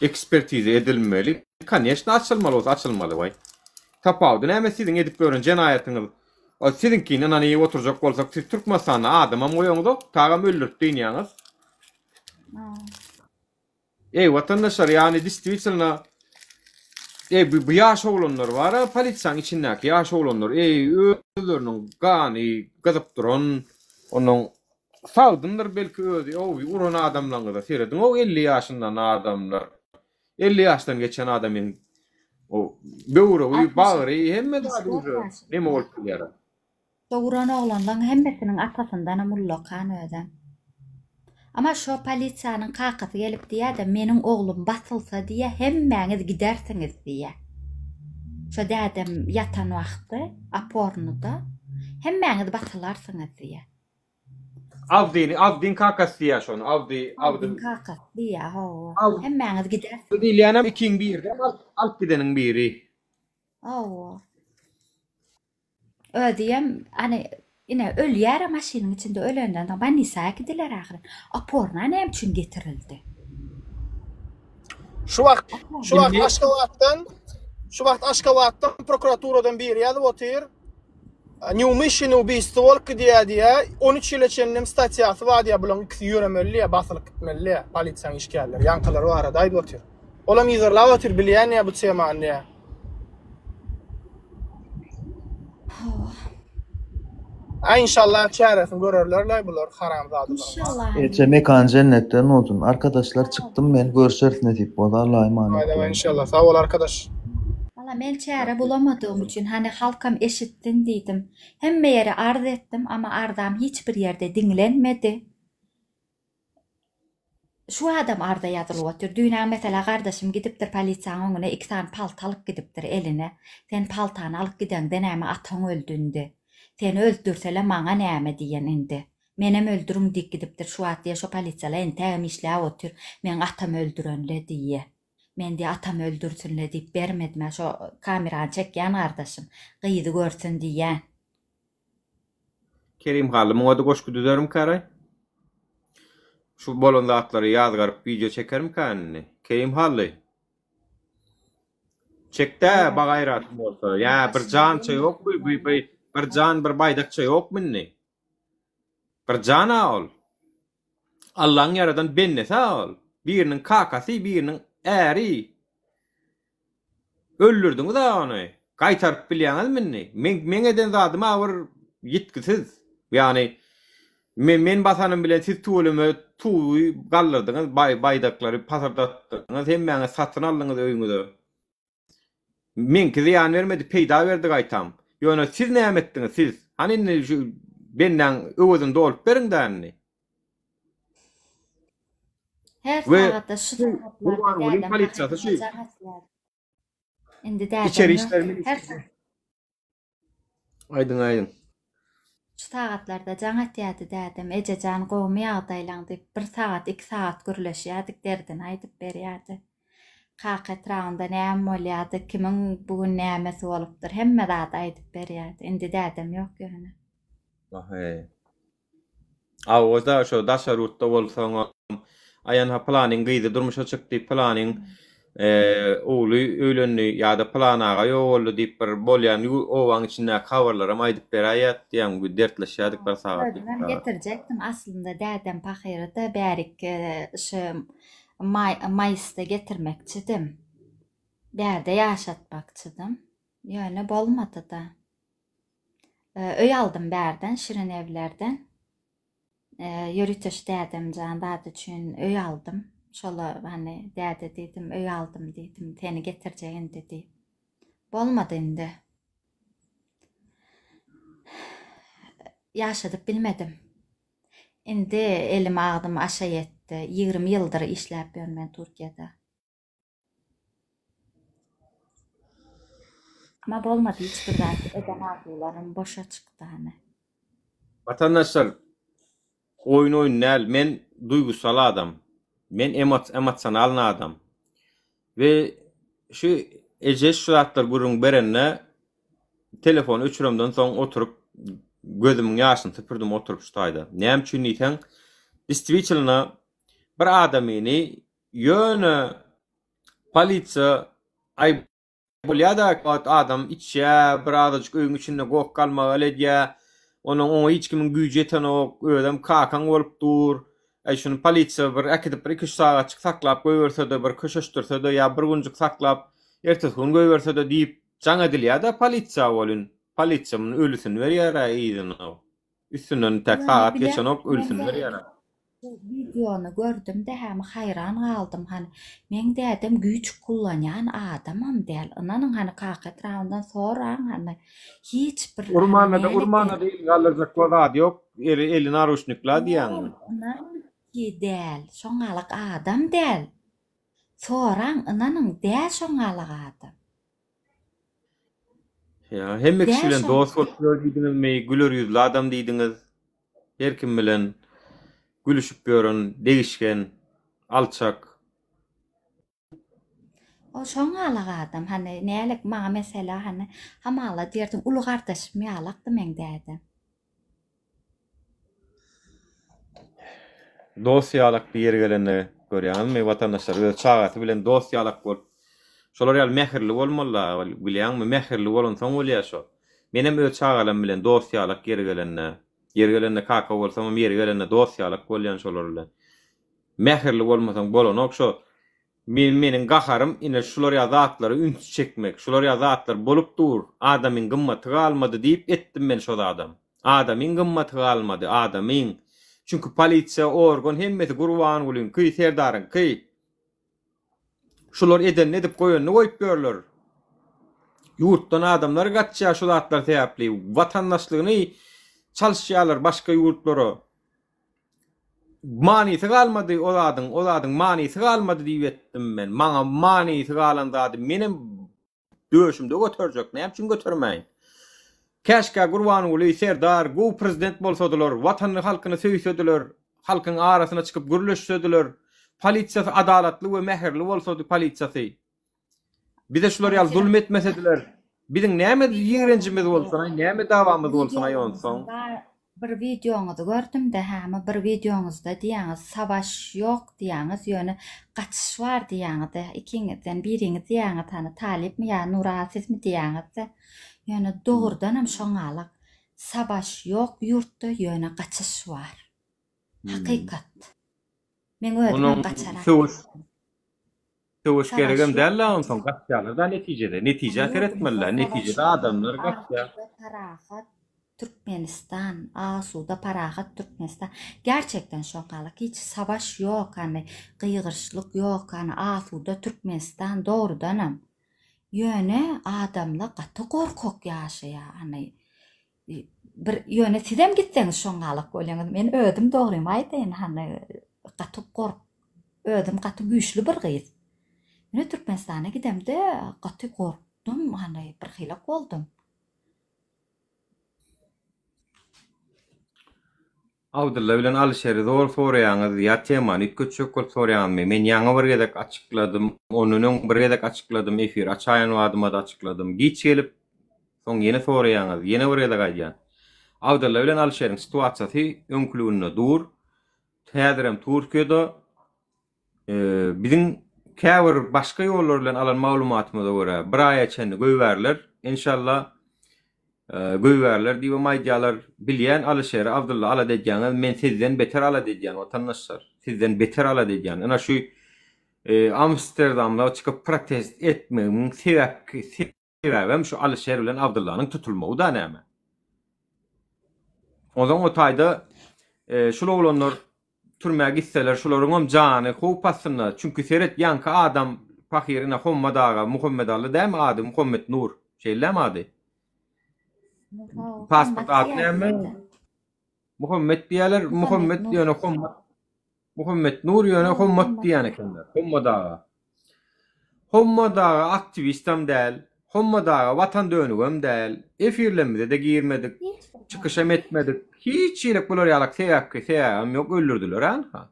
Ekspertiza edilmeli. Koneçno açylmaly bolsa açylmaly waý. Tapawudy näme siziň edip ýören jenaýatyňyz siziňkini ynanyp oturjak bolsak siz Türkmenistanda adamam goýaňzok tagam öldürip dynýaňyz. Eý watandaşlar ýany distwitelno eý bu bu ýaş oglanlar bara polisiýaň içindäki ýaş oglanlar eý özleriniň gany gyzyp duran onuň sagdyndyr belki özi ow uran adamlaňyza serediň ow 50 ýaşyndan adamlar 50 ýaşdan geçen adamyň o böwregi bagry hemme zady uje neme bolup bilýär. Dogran oglanlaň hemmesiniň atasyndanam ullakan özem. Ama şo polisiýanyň kakasy gelip diýýädä meniň oglum basylsa diýýä hemmäňiz gidersiňiz diýýä. Şo dädem ýatan wagty opornyda hemmäňiz basylarsyňyz diýýä. Abdyny Abdyň kakasy diýýä şony Abdy Abdy. Abdyň kakasy diýýä hawa. Abdy Hemmäňiz gidersiňiz. diýilýänem ikiň biri alyp gideniň biri. Hawa. Özüem hany ine ölýär-ä maşynyň içinde ölenden soň bolnisa äkidiler ahyryn. Oporna näme üçin getirildi? Şu wagt şu wagt Indi Aşgabatdan şu wagt Aşgabatdan prokuraturadan biri ýazyp otyr. Neumyşlennyý ubiýstwo bolup gidýär diýýär. 13 ýyla çenli hem statýasy bar diýýär. Bularyň ikisi ýöremeli diýýär, basylyp gitmeli diýýär. Polisiýanyň işgärleri ýaňkylary barada aýdyp otyr. Olam yzarlap otyr, bilýän diýýär bu temany diýýär. Hawa. Aý inşallah çäresini görerlerlaý bular haramzadalar. Inşallah. Eje mekan jennetden bolsun. Arkadaşlar çykdym men görşeris nesip bolsa Allaha emanet Aý dawaý bolun. inşallah sag bol arkadaş. Walla men çäre bulamadygym üçin hany halkam eşitsin diýdim. Hemme ýere arz etdim ama arzam hiç bir ýerde diňlenmedi. Şu adam arza ýazylyp otyr. Düýnäň meselä gardaşym gidipdir polisiýaň öňüne iki sany palta alyp gidipdir eline. Sen paltany alyp gideňde näme ataň öldi indi. Seni öldürsele maňa näme diýen indi. Menem öldüriň diýip gidipdir şu wagt diýe şo polisiýala entägem işläp otyr. Meň atamy öldürenle diýe. Men diýe atamy öldürsinle diýip bermedimä şo kamerany çekýän gardaşym. Gyzy görsün diýýän. Kerim Hally muňa-da goşgy düzerimkäraý? Şu bolan zatlary ýazgaryp wideo çekerimkä indi? Kerim Hally. Çekdä bagaýratyň bolsa. Ýa bir jança ýokmy? Bu bir jan bir baýdakça ýokmy indi? Bir jan-a ol. Allaň ýaradan bendesi-a ol. Biriniň kakasy, biriniň äri. Öldürdiňiz-a ony. Gaýtaryp bilýäňizmi indi? Meň meň eden zadym-a bir ýitgisiz. Ýagny men men basanym bilen siz tüweleme tugy galdyrdyňyz, baý baýdaklary pasyrdatdyňyz, hemmäňiz satyn aldyňyz öýüňize. Meňki zyýan bermedi, peýda berdi gaýtam. Ýöne siz näme etdiňiz, siz? Hany indi şu bendäň öwezini dolup beriň-dä indi. Her We sagatda şu şu sagatlarda Gurbangulyň dädem polisiýasy şu pahyryna jaň atýar. Indi dädem Içeri ýok. işler Her ministrligi. Aýdyň aýdyň. Şu sagatlarda jaň atýardy dädem, Ejejan gowumy ýagdaýlaň diýip, bir sagat, iki sagat gürleşýärdik, derdini aýdyp berýärdi. Kaka etrabynda näme bolýardy, kimiň bu gün nämesi bolupdyr, hemme zady aýdyp berýärdi. Indi dädem ýok ýöne. Wah-eý. Awa-da şo daşary ýurtda bolsaňam, aýan-ha pylanyň gyzy durmuşa çykdy, pylanyň ogly öýlendi ýa-da pylan aga ýogaldy diýip bir bolýan obaň içindäki habarlaram aýdyp beräýýärdi diýýäň, bir dertleşýärdik bir sagat, iki Özümem sagat. getirjekdim aslynda dädem pahyry-da bärik şu maýysda getirmekçidim. Bärde ýaşatmakçydym. Ýöne bolmady-da. Öý aldym bärden, Şirin evlerden. Ýörite şu dädemjan zat üçin öý aldym. Şola hany däde diýdim, öý aldym diýdim, seni getirjek indi diýip. Bolmady indi. Ýaşadyp bilmedim. Indi elim agzym aşa ýetdi. 20 ýyldyr işläp ýörün men Türkiýede. Ama bolmady hiç bir zat eden arzuwlarym boşa çykdy hany. Watandaşlar oýun oýun däl men duýgusal adam men emosionalny adam we şu eje şu zatlar gürrüň berende telefony öçüremden soň oturyp gözümiň ýaşyny süpürdim oturyp şu taýda näme üçin diýseň distwitelno bir adamyny ýöne. Polisiýa aý bolýa-da wagt adam içýä, bir azajyk öýüň içinde goh galmagal edýä. Onuň oňa hiç kimiň güýji ýetenok, özem kakaň bolup dur. Aý şuny polisiýa bir äkidip bir iki-üç sagatjyk saklap goýberse-de, bir köşeşdirse-de ýa bir günjük saklap, ertesi gün goýberse-de diýip jaň edilýä-de polisiýa welin, polisiýa muny ölüsini berýär-ä yzyna. Üstünden täk Ýöne sagat bilen geçenok men ölüsini berýär-ä. Bu wideony gördüm-de hämi haýran galdym hany meň dädem güýç kullanýan adamam däl ynanyň hany kaka etrabyndan soraň hany hiç bir hany Urmanda-da nälet urmanda-da el galdyrjak bir zady ýok eli eli naruşnikla diýýäňmi? Ýok ynanyň ki däl şoňňalak adam däl soraň ynanyň däl şoňňalak adam. Ýa, hemme kişi Däl bilen şoň. dost bolup ýör diýdiňizmi, güler ýüzli adam diýdiňiz. Her kim bilen gülüşip ýören, degişgen, alçak. Ol şoňňalak adam, hany, nälik maňa mesela, hany, hamala diýerdiň, uly gardaşym ýalakdy meň dädem. Dost ýalak bir ýeri gelende görýäňizmi watandaşlar öz çagasy bilen dost ýalak bolup şolar ýaly mähirli bolmalyda bilýäňmi mähirli bolansoň bolýa şo. Menem öz çagalarym bilen dost ýalak ýeri gelende ýeri gelende kaka bolsamam ýeri gelende dost ýalak bolýan şolar bilen. Mähirli bolmasaň bolanok şo Men meniň gaharym ine şular ýaly zatlara üns çekmek, şular ýaly zatlar bolup dur, adamyň gymmaty galmady diýip etdim men şo zadam. Adamyň gymmaty galmady, adamyň. Çünki polisiýa, organ hemmesi Gurbangulyňky, Serdaryňky. Şular edenini edip goýanyny goýup ýörler. Ýurtdan adamlar gaçýar şu zatlar sebäpli, watandaşlygyny çalyşýarlar başga ýurtlara. Manysy galmady o zadyň, o zadyň manysy galmady diýip etdim men. Maňa manysy galan zady menem döşümde göterjek, näme üçin götermäýin? Käşgä Gurbanguly Serdar gowy prezident bolsadylar, watanyny halkyny söýsediler, halkyň arasyna çykyp gürleşsediler, polisiýasy adalatly we mähirli bolsady polisiýasy. Bize şular ýaly zulum etmesediler, biziň näme ýigrenjimiz bolsun-aý, näme dawamyz bolsun-aý onsoň? Bir wideoňyzy gördüm-de, hämi bir wideoňyzda diýýäňiz, savaş ýok diýýäňiz, ýöne gaçyş bar diýýäňiz-de, ikiňizden biriňiz diýýäňiz, hany Talypmy ýa Nura sizmi diýýäňiz-de. Ýöne dogrudanam şoňňalak, savaş ýok ýurtda, ýöne gaçyş bar. Hakykat. Meň özümem Onuň gaçarak. söweş Söweş Savaş geregem ýok. däl-le onsoň gaçýarlar-da netijede. Netijä Ýurdumyzda seretmeli-dä. savaş Netijede ýok. adamlar gaçýar. Asuda parahat Türkmenistan asuda parahat Türkmenistan gerçekten şoňkalyk hiç savaş ýok hany gygyryşlyk ýok hany asuda Türkmenistan dogrudanam ýöne adamla gaty gorkak ýaşaýa hany Bir ýöne sizem gitseňiz şoňňalak bolýaňyz. Men özüm dogrymy aýdaýyn hany gaty gork özüm gaty güýçli bir gyz. Ýöne Türkmenistana gidemde gaty gorkdum hany birhilek boldum. Abdylla bilen Alyşeri zor soraýaňyz ýa temany üýtgetjek bolup soraýaňyzmy? Men ýaňy bir gezek açykladym, ondan öň bir gezek açykladym, efir açaýan badymada açykladym. Giç gelip, soň ýene soraýaňyz, ýene bir gezek aýdýan. Abdylla bilen Alyşeriň situasiýasy öňküliginde dur. Häzirem Türkiýede. Biziň käbir başga ýollar bilen alan maglumatymyza görä, bir aýa çenli goýbärler. Enşalla goýbärler diýibem aýdýarlar. Bilýän Alyşeri Abdylla alada edýäňiz, men sizden beter alada edýän watandaşlar. Sizden beter alada edýän. Ynha şu Amsterdamda çykyp protest etmegimiň sebäpki Sebäbem şu Alyşer bilen Abdyllanyň tutulmagy-da näme. Onsoň o taýda şul oglanlar türmä gitseler şularyňam jany howp astynda. Çünki seret ýaňky adam pahyr ine Hommat aga, Muhammedally dämi ady, Muhammet Nur, şeýle dämi ady? Pasport ady näme? Muhammet diýýärler, Muhammet ýöne Hommat Muhammet Nur ýöne Hommat diýýän ekenler. Hommat aga. Hommat aga aktiwistem däl. Hommat aga watan dönügem däl. Efirlerimize-de girmedik. Çykyşam etmedik. Hiç hili bular ýalak sebäpki sebäbem ýok öldürdiler anha.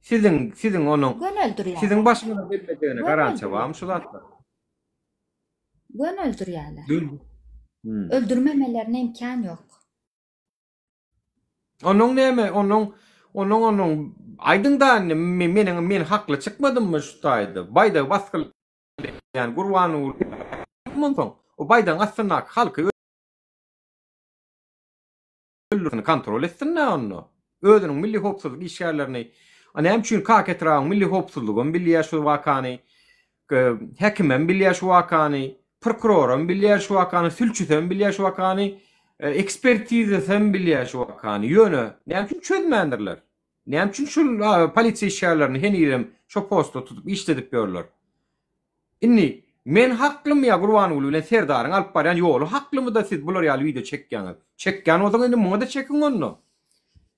Siziň siziň onuň siziň başyňyza gelmejegine garantiýa barmy şu zatlar? Gön öldürýärler. Aýdyň-da indi meniň men hakly çykmadymmy şu taýda? Baýdagy basgylaýan Gurbanguly onsoň o baýdagyň astyndaky halky öldürsün kontrol etsin-dä onda. Özüniň milli howpsuzlyk işgärlerini a näme üçin Kaka etrabyň milli howpsuzlygam bilýär şu wakany, häkimem bilýär şu wakany, prokuroram bilýär şu wakany, sülçüsem bilýär şu wakany, ekspertizasam bilýär şu wakany. Ýöne näme üçin çözmändirler? Näme üçin şul polisiýa işgärlerini henizem şo postda tutup işledip ýörler? Indi men haklymy ýa Gurbanguly bilen Serdaryň alyp barýan ýoly haklymy-da siz bular ýaly wideo çekýäňiz? Çekýän bolsaňyz indi muňa-da çekiň onda.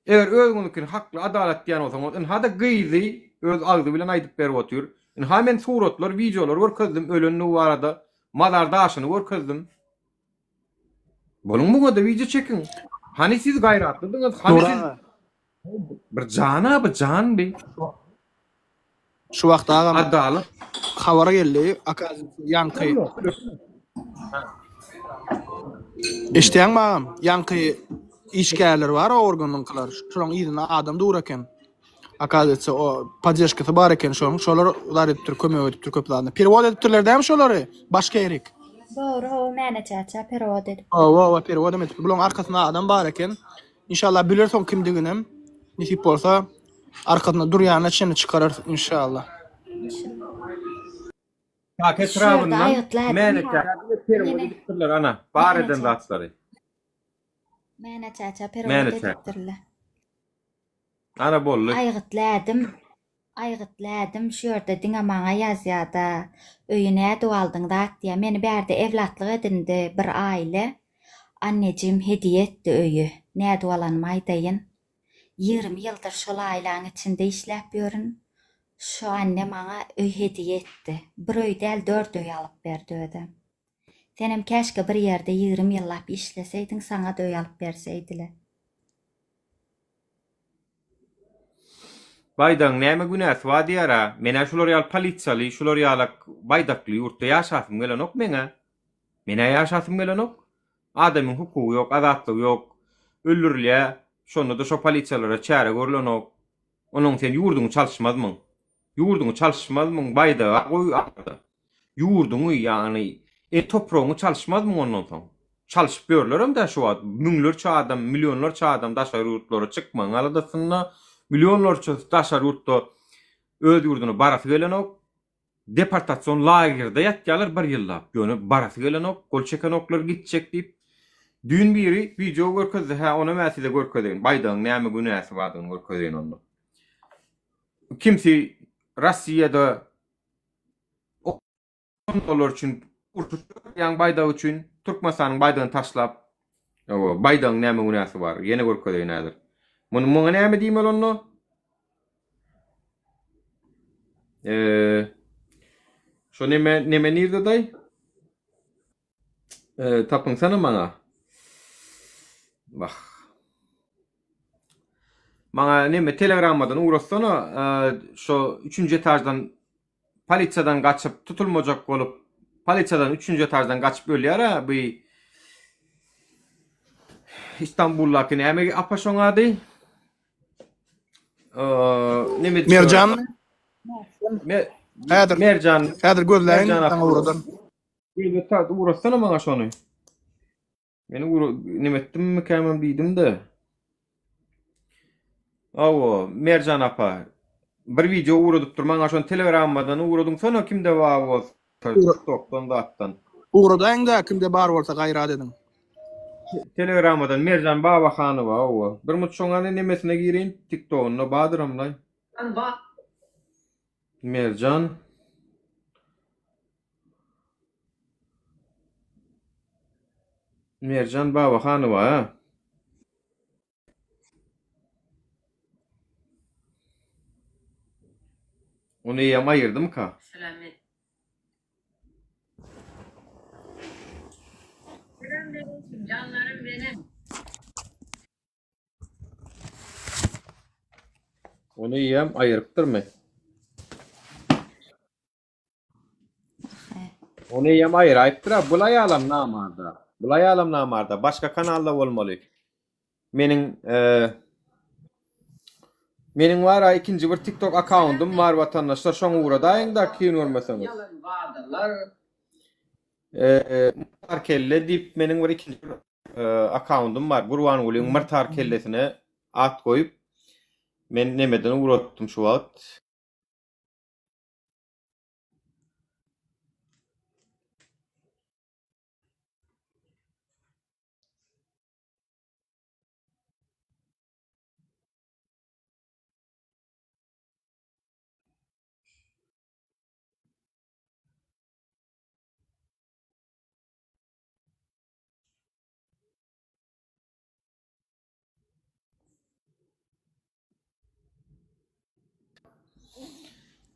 Eger özüňiziňkini hakly adalat diýýän bolsaňyz ynha-da gyzy öz agzy bilen aýdyp berip otyr. Ynha men suratlar, wideolar görkezdim ölendigi barada, mazar daşyny görkezdim. Boluň muňa-da wideo çekiň. Hany siz gaýratlydyňyz, hany siz Bir jana bir jan bi. Şu wagt agam Adalat. Habar geldi, okazywça ýaňky. Eşitýäňmi agam? Ýaňky işgärler bar o organyňkylar. Şolaryň yzynda adam dur eken. Okazywça o poddežkasy bar eken şonuň. Şolar zat edipdir, kömek edipdir köp zadyna. Perewod edipdirler dämi şolary? Başga ýerik. Dogry, hawa Mäne çaça perewod edip. Hawa, hawa perewodam edipdir. Bularyň arkasynda adam bar eken. Inşallah bilersoň kimdiginem nesip bolsa arkasynda durýanyna çenli çykararys inşallah. Kaka etrabyndan Mäne çaça perewod edipdirler ana bar eden zatlary. Mäne çaça perewod edipdirler. Ana boldy. Aýgytly ädim Aýgytly ädim şu ýerde diňe maňa ýazýada öýi nädip aldyň zat diýýä meni bärde evlatlyk edindi bir aýle annejim hediýe etdi öýi nädip alanymy aýdaýyn 20 ýyldyr şol aýlaň içinde işläp ýörün şo anne maňa öý hediýe etdi bir öý däl dört öý alyp berdi özem senem käşgä bir ýerde 20 ýyllap işleseýdiň saňada öý alyp berseýdiler. Baýdagyň näme günäsi bar diýýär-ä. Men-ä şular ýaly polisiýaly, şular ýalak baýdakly ýurtda ýaşasym gelenok meň-ä. Men-ä ýaşasym gelenok. Adamyň hukugy ýok, azatlygy ýok. Öldürilýär. Şonda-da şo polisiýalara çäre görlenok. Onuň sen ýurduňy çalyşmazmyň? Ýurduňy çalyşmazmyň baýdaga goý arada. Ýurduňy ýagny e topragyňy çalyşmazmyň ondan soň? Çalyşyp ýörlerem dä şu wagt müňlerçe adam, millionlarça adam daşary ýurtlara çykmagyň aladasynda, millionlarçasy daşary ýurtda öz ýurduna barasy gelenok. Deportasion lagerde ýatýarlar bir ýyllap. Ýöne barasy gelenok, gol çekenoklar gitjek diýip. Düýn biri wideo görkezdi, hä onam hä size görkezeýin, baýdagyň näme günäsi bardygyny görkezeýin onda. Kimsi Rossiýada olar üçin urşup ýörýän baýdagy üçin Türkmenistanyň baýdagyny taşlap, hawa, baýdagyň näme günäsi bar? Ýene görkezeýin häzir. Muny muňa näme diýmeli onda? Eee Şo neme neme nirde daý? Eee tapyňsana maňa. Bah. Maňa neme telegrammadan ugratsana, şo üçünji etaždan polisiýadan gaçyp tutulmajak bolup polisiýadan üçünji etaždan gaçyp ölýär-ä bu Istanbuldaky näme apa şoň ady? Neme Merjan. Häzir Merjan. Häzir gözläýin saňa ugradan. Gözle ugratsana maňa şony. Men ugra neme etdimmikämem diýdim-de. Hawa, Merjan apa. Bir wideo ugradypdyr maňa şony telegrammadan ugradyňsana kimde bar bolsa TikTokdan zatdan. Ugradaýyňda kimde bar bolsa gaýrat ediň. Telegrammadan Merjan Babahanowa hawa. Bir mut şoň hany nemesine gireýin TikTogynda bardyramlaý. Merjan. Merjan Babahanowa a. Ony eýýäm aýyrdymyka? Canlarım benim. Ony eýýäm aýyrypdyrmy? Ony eýýäm aýyraýypdyr-a. Bul aýalam namarda. Bul aýalam namarda. Başga kanalda bolmaly. Meniň e, Meniň bar-a ikinji bir TikTok akkauntym bar watandaşlar şoňa ugradaýyň-da kyn görmeseňiz. Ýalan wadalar. Myrtar kelle diýip meniň bir ikinji bir akkauntym bar. Gurbangulyň myrtar kellesine at goýup men nemeden ugratdym şu wagt.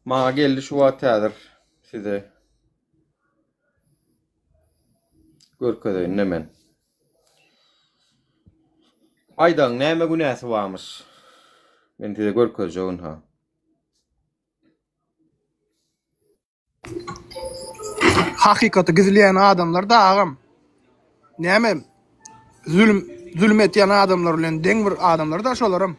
Maňa geldi şu wagt häzir size görkezeýin men. Baýdagyň näme günäsi barmyş? Men size görkezjek ynha. Hakykaty gizleýän adamlar da agam. Näme zulüm zulüm etýän adamlar bilen deň bir adamlar da şolaram.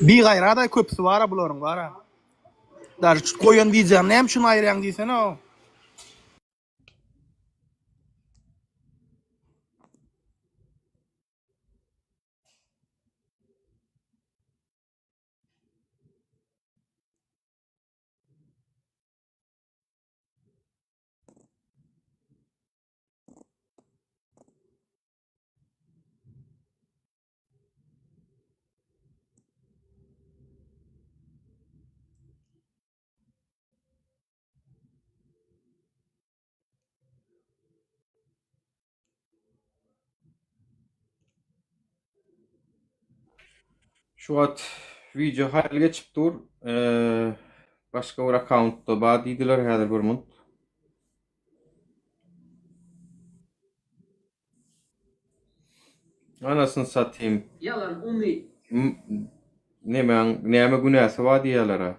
Bigaýradaý köpüsi bara bularyň bara. Daže goýan wideony näme üçin aýyrýaň diýsene o. Şu wagt wideo haýal geçip dur. Başga bir akkauntda bar diýdiler häzir bir munt. Anasyny satayım. Ýalan umyt. Nemäň näme günäsi bar diýýärler-ä.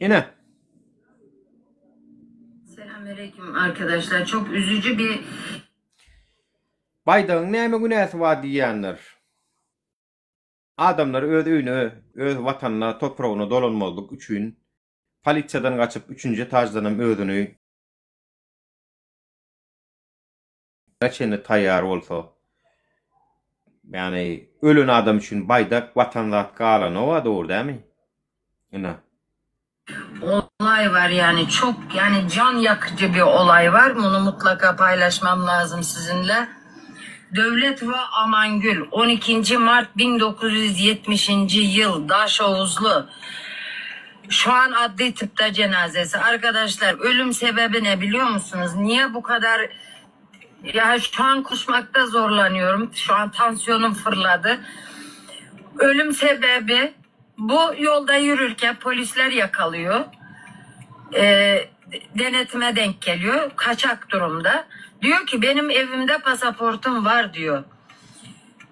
Ine. Selamünaleyküm arkadaşlar. Çok üzücü bir Baýdagyň näme günäsi bar diýýänler. Adamlar öz öýüne, öz watanyna, topragyna dolanmazlyk üçin polisiýadan gaçyp üçünji etaždanam özüni çenli taýýar bolsa, ýagny ölen adam üçin baýdak, watan zat galanoga dogry dämi? Ine. Olay var yani çok yani can yakıcı bir olay var. Bunu mutlaka paylaşmam lazım sizinle. Devlet ve Amangül 12. Mart 1970. yıl Daşoğuzlu. Şu an adli tıpta cenazesi. Arkadaşlar ölüm sebebi ne biliyor musunuz? Niye bu kadar ya şu an konuşmakta zorlanıyorum. Şu an tansiyonum fırladı. Ölüm sebebi bu yolda yürürken polisler yakalıyor. Ee, denetime denk geliyor. Kaçak durumda. Diyor ki benim evimde pasaportum var diyor.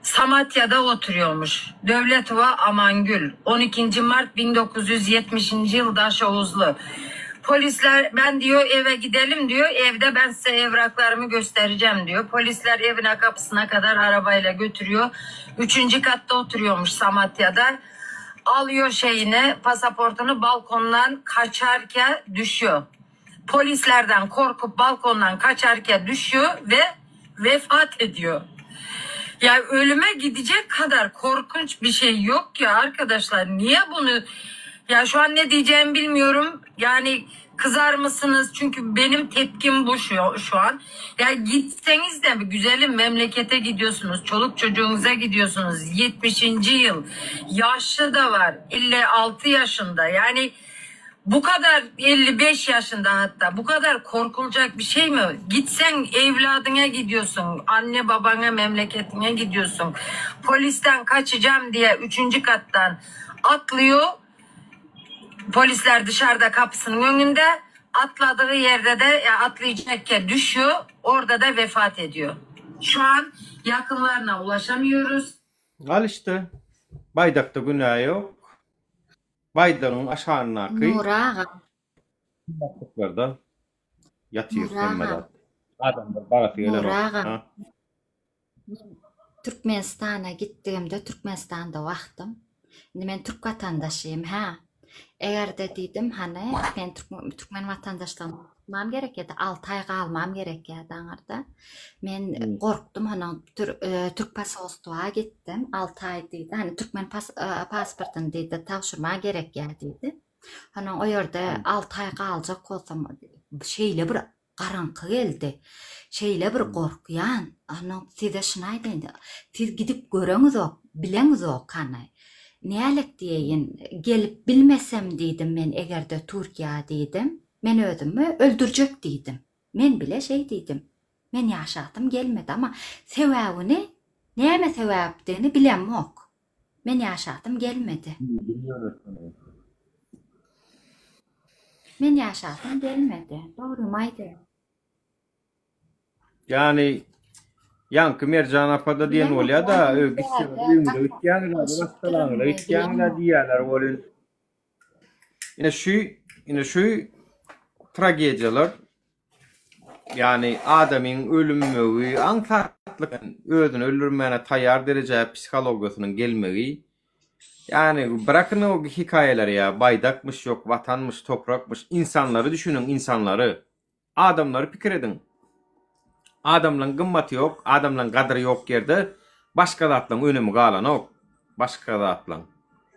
Samatya'da oturuyormuş. Devletova Amangül. 12. Mart 1970. yıl Daşoğuzlu. Polisler ben diyor eve gidelim diyor. Evde ben size evraklarımı göstereceğim diyor. Polisler evine kapısına kadar arabayla götürüyor. Üçüncü katta oturuyormuş Samatya'da. Alıyor şeyini pasaportunu balkondan kaçarken düşüyor. Polislerden korkup balkondan kaçarken düşüyor ve vefat ediyor. Ya ölüme gidecek kadar korkunç bir şey yok ya arkadaşlar. Niye bunu ya şu an ne diyeceğimi bilmiyorum. Yani kızar mısınız? Çünkü benim tepkim bu şu, şu an. Ya gitseniz de güzelim memlekete gidiyorsunuz. Çoluk çocuğunuza gidiyorsunuz. 70. yıl. Yaşlı da var. 56 yaşında. Yani bu kadar 55 yaşında hatta bu kadar korkulacak bir şey mi? Gitsen evladına gidiyorsun, anne babana memleketine gidiyorsun. Polisten kaçacağım diye üçüncü kattan atlıyor. Polisler dışarıda kapısının önünde atladığı yerde de ya atlayacakken düşüyor. Orada da vefat ediyor. Şu an yakınlarına ulaşamıyoruz. Al işte. Baýdakda günä ýok. Baýdagyň aşagyndaky Nury aga. Gymmatlyklarda ýatyr Nury hemme aga. zat. Adamlar barasy Nury gelenok. aga. Ha. Men Türkmenistana gitdigimde Türkmenistanda wagtym. Indi men türk watandaşyym hä. Eger-de diýdim hany men türkmen watandaşlygyny tutmam gerek ýa-da 6 aý galmam gerek ýa-da aňyrda. Men gorkdum hany türk pasolstwa gitdim 6 aý diýdi. Hany türkmen pasportyny diýdi tabşyrma gerek ýa diýdi. Hany o ýerde 6 aý galjak bolsam şeýle bir Garaňky geldi. Şeýle bir gorkýan. Onnoň size şuny aýdaýyn, siz gidip göreňizok, bileňizok hany. Nälik diýeýin, gelip bilmesem diýdim men eger-de Türkiýä diýdim, men özümi öldürjek diýdim. Men bile şeý diýdim. Men ýaşasym gelmedi, amma sebäbini, näme sebäpdigini bilemok. Men ýaşasym gelmedi. Men ýaşasym gelmedi. Dogrymy aýdaýyn. Ýani ýaňky Merjan apa-da diýen bolýa-da, öý gitseňiz öýüňize gitýäňiz-ä, maşgalaňyza gitýäňiz-ä diýýärler welin. Ine şu, ine şu tragediýalar Ýagny adamyň ölümmegi aňsatlyk bilen özüni öldürmäne taýýar derejä psihologiýasynyň gelmegi, ýagny bırakyn o hekaýalary ýa baýdakmyş ýok watanmyş toprakmyş ynsanlary düşüniň ynsanlary adamlary pikir ediň adamlaň gymmaty ýok adamlaň gadyry ýok ýerde başga zatlaň önemi galanok. Başga zatlaň.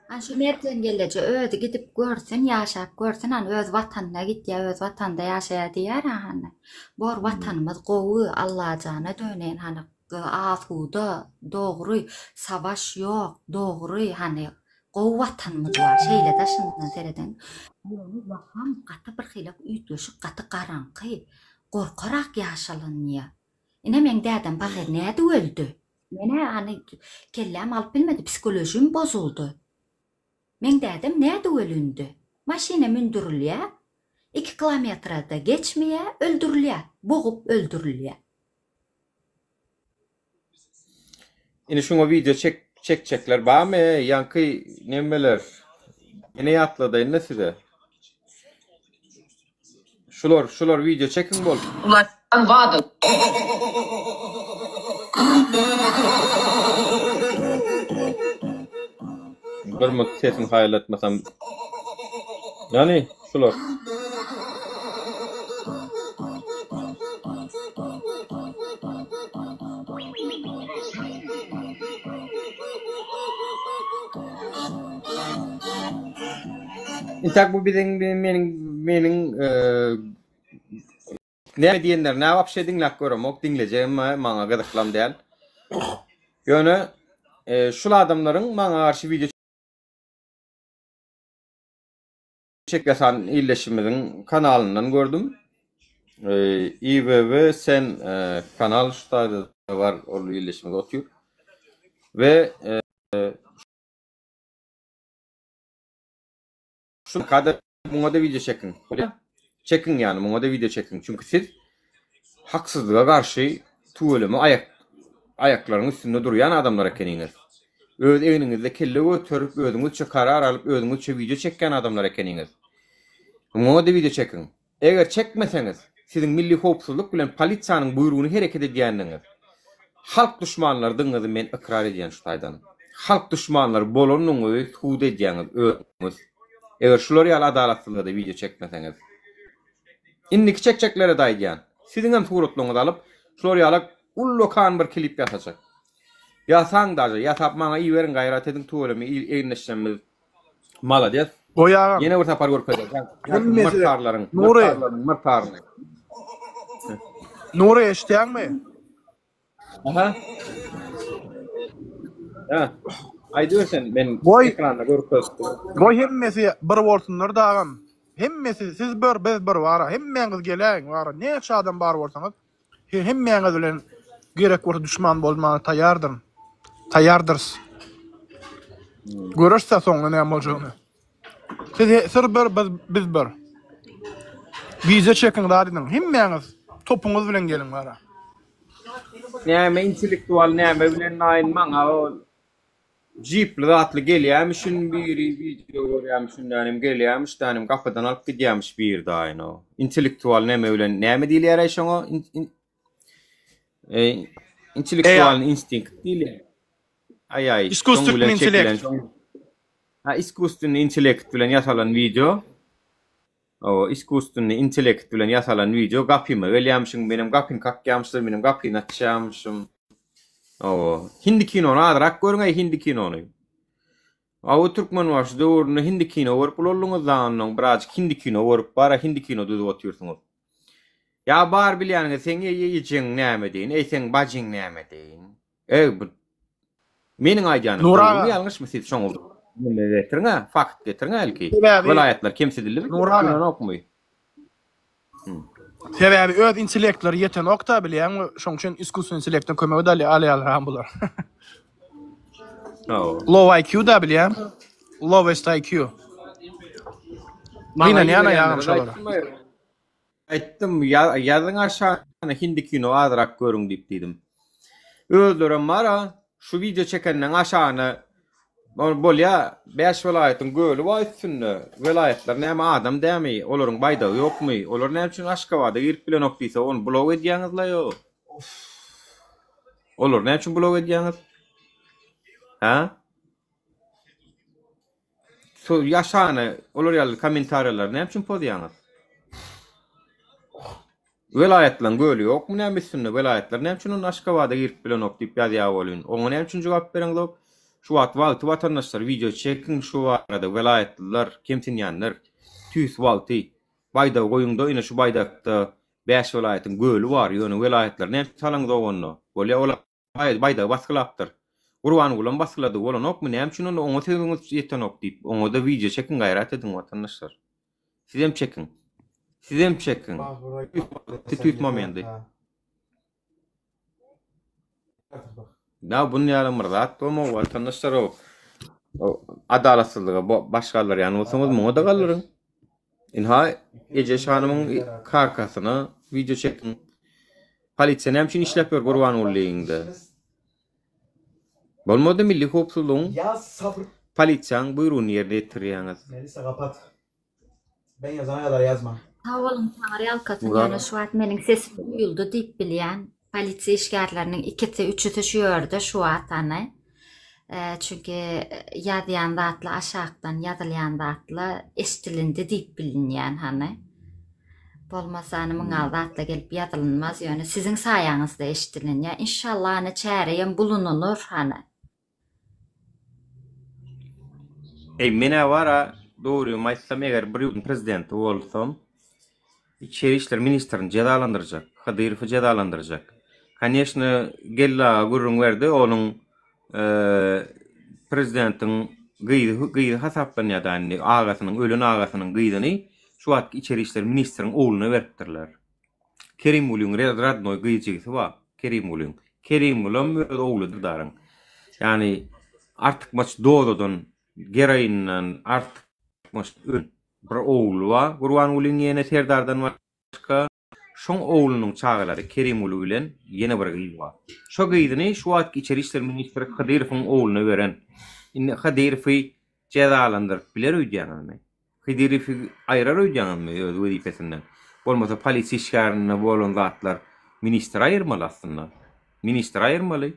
Ana şu Merjen gelleje özi gidip görsün ýaşap görsün hany öz watanyna gitýä öz watanda ýaşaýa diýýär a hany bor watanymyz gowy Allajana döneýin hany asuda dogry savaş ýok dogry hany gowy watanymyz bar şeýle daşyndan sereden ýöne waham gaty birhili üýtgeşik gaty garaňky gorkarak ýaşalynýa ine meň dädem pahyr nädip öldi Men-ä hany kelläm alyp bilmedi, psikolojim bozuldy. Meň dädem nädip ölündi? Maşyna mündürilýä, iki kilometre-de geçmeýä, öldürilýä, bogup öldürilýä. Indi şuňa wideo çek çekjekler barmy ýaňky nemeler ýene ýatladaýynda size. Şular şular wideo çekiň bol. Ulaşan wada. Bir mut sesini haýallatmasam. Ýani şular. Intak bu biziň meniň meniň näme diýenlerini wapşe diňläp göremok, diňlejegem maňa gyzyklam däl. Ýöne şul adamlaryň maňa garşy wideo çekýän ildeşimiziň kanalyndan gördüm. IWW sen kanal şu taýda bar ol ildeşimiz otyr. We Şu kada muňa-da wideo çekiň. Bolýa? Çekiň ýany muňa-da wideo çekiň. Çünki siz haksyzlyga garşy tüweleme aýak aýaklaryň üstünde durýan adamlar ekeniňiz. Öz egniňizde kelle göterip, özüňizçe karar alyp, özüňizçe wideo çekýän adamlar ekeniňiz. Muňa-da wideo çekiň. Eger çekmeseňiz, siziň milli howpsuzlyk bilen polisiýanyň buýrugyny hereket edýändigiňiz, halk duşmanlarydygyňyzy men ykrar edýän şu taýdan. Halk duşmanlary bolandygyňyzy subut edýäňiz özüňiz. Eger şular ýaly adalatsyzlyga wideo çekmeseňiz. Indiki çekjeklerede aýdýan. Siziňem suratlaryňyzy alyp, şular ýalak ullakan bir klip ýasajak. Ýasaň daže, ýasap maňa iberiň gaýrat ediň tüweleme egindeşlerimiz Malades. Goý agam. Ýene bir sapar görkezýär. Hemmesi Myrtarlaryň, Nury. myrtarlaryň, myrtaryny. Nury eşitýäňmi? Aha. Ha. Aýdyber sen, men Goý. ekranda görkezip. Goý hemmesi bir bolsunlar da agam. Hemmesi siz bir, biz bir bara. Hemmäňiz geläýiň bara. Näçe adam bar bolsaňyz. Hemmäňiz bilen gerek bolsa duşman bolmaga taýýardyryn. Taýýardyrys. Göreris-dä soňra näme boljagyny. Siz syr bir, biz biz bir. Wiza çekiň zat ediň. Hemmäňiz topuňyz bilen geliň bara. Näme intellektual näme bilen naýyn maňa ol jipli zatly gelýämişin biri wideo görýämişin dänim gelýämiş dänim gapydan alyp gidýämiş biri daýyn o. Intellektual näme bilen näme diýilýäräý şoňa intellektual instinkt diýilýär. Aý aý. Iskusstvennyý intellekt. Ha iskusstvennyý intellekt bilen ýasalan wideo. Hawa, iskusstvennyý intellekt bilen ýasalan wideo gapyma gelýämişin, menem gapyny kakýamyşlar, menem gapyny açýamyşym. Hawa, hindi kinony azrak görüň-eý hindi kinony. Hawa, Türkmenbaşy döwründe hindi kino görüp ulaldyňyz da onnoň birazjyk hindi kino görüp bara hindi kino düzüp otyrsyňyz. Ýa bar bilýäniňiz seň ejeň näme deýin, eý seň bajyň näme deýin. Eý bu Meniň aýdýanym Nur dogrymy aga. ýalňyşmy siz şoňa neme getiriňä fakt getiriňä ilki. Sebäbi Welaýatlar kemsidildimi Nur aga. kemsidilenokmy? Sebäbi öz intellektleri ýetenokda bilýäňmi şoň üçin iskusstweniý intellektden kömek alýarlar bular. Hawa. Low IQ da bilýän. Lowest IQ. Maňa Gynanýan aýagym iberýänlere şolara. aýtdym Aýtdym, ýazyň aşagyna hindi kino azrak görüň diýip diýdim. Özlerem bar-a, şu wideo çekenleň aşagyna bolýa, 5 welaýatyň göli bar üstünde. Welaýatlar näme adam dämi? Olaryň baýdagy ýokmy? Olar näme üçin Aşgabada girip bilenok diýse, ony blok edýäňiz-la ýo. Olary näme üçin blok edýäňiz? Hä? Şu ýaşany olar ýaly kommentariýalary näme üçin pozýaňyz? Welaýatlaryň göli ýokmy näme üstünde? Welaýatlar näme üçin onda Aşgabada girip bilenok diýip ýazýar welin, oňa näme üçin jogap bereňzok? Şu wagt wagty watandaşlar wideo çekiň şu barada welaýatlylar kemsinýänler tüýs wagty baýdagy goýuňda ine şu baýdakda 5 welaýatyň göli bar ýöne welaýatlar näme üçin salaňzok onda? Bolýa olar Baý baýdagy basgylapdyr. Gurbangulam basgylady bolanokmy näme üçin onda oňa sözüňiz ýetenok diýip oňada wideo çekiň gaýrat ediň watandaşlar. Sizem çekiň. Sizem çekiň. Tüýs momendi. Ya bunun ýaly bir zat bolmagy watandaşlar o adalatsyzlyga baş galdyrýan bolsaňyz muňa-da galdyryň. Ynha Ejeş hanymyň kakasyna wideo çekiň. Polisiýa näme üçin işläp ýör Gurbangulyňda? Bolmady milli howpsuzlygyň polisiýaň buýrugyny ýerine ýetirýäňiz. Melisa kapat. Ben yazana kadar yazma. Sag boluň Taňry ýalkasyn ýöne şu wagt meniň sesim duýuldy diýip bilýän polisiýa işgärleriniň ikisi üçüsi şu ýerde şu wagt hany çünki ýazýan zatla aşakdan ýazylýan zatla eşdilindi diýip bilinýän hany Bolmasa hany muňa zatla gelip ýazylynmaz ýöne siziň saýaňyzda eşdilinýä inşallah hany çäreýem bulunynyr hany. Eý menä bara dogrymy aýtsam eger bir ýurduň prezidenti bolsam içeri işler ministrini jezalandyrjak Hydyrowy jezalandyrjak koneşno Geldi aga gürrüň berdi onuň prezidentiň gyzy gyzy hasaplanýar-da indi agasynyň ölen agasynyň gyzyny şu wagtky içeri işler ministriň ogluna beripdirler. Kerimgulyň radnoý gyz jigisi bar Kerimgulyň. Kerimgulam öz ogludyr daryň. Ýagny artykmaç dozadan geroinden artykmaç bir ogly bar Gurbangulyň ýene Serdardan başga. Şoň oglunyň çagalary Kerimguly bilen ýene bir gyz bar. Şo gyzyny şu wagtky içeri işler ministri Hydyrowyň ogluna beren. Indi Hydyrowy jezalandyryp biler öýdýäňizmi? Hydyrowy aýyrar öýdýäňizmi öz wezipesinden? Bolmasa polisiýa işgärinde bolan zatlar ministri aýyrmaly aslynda. Ministri aýyrmaly.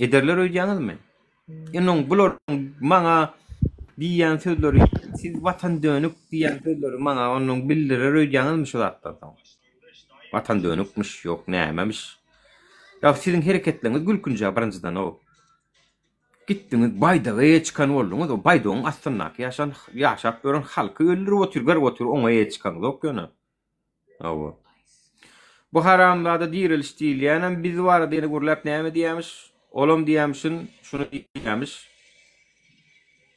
Ederler öýdýäňizmi? Indi bularyň maňa diýýän sözleri, siz watan dönük diýýän sözleri maňa onuň bildirer öýdýäňizmi şu zatdan soň? Watan dönükmiş, ýok nämemiş. Ýa siziň hereketleriňiz gülkünç-ä birinjiden o. Gitdiňiz baýdaga eýe çykan bolduňyz, o baýdagyň astyndaky ýaşan, ýaşap ýören halky öldürip otyr, gyryp otyr, oňa eýe çykaňzok ýöne. Hawa. Bu haramzada direliş diýilýänem biz barada ýene gürläp näme diýýämiş? Olam diýýämişin, şuny diýýämiş.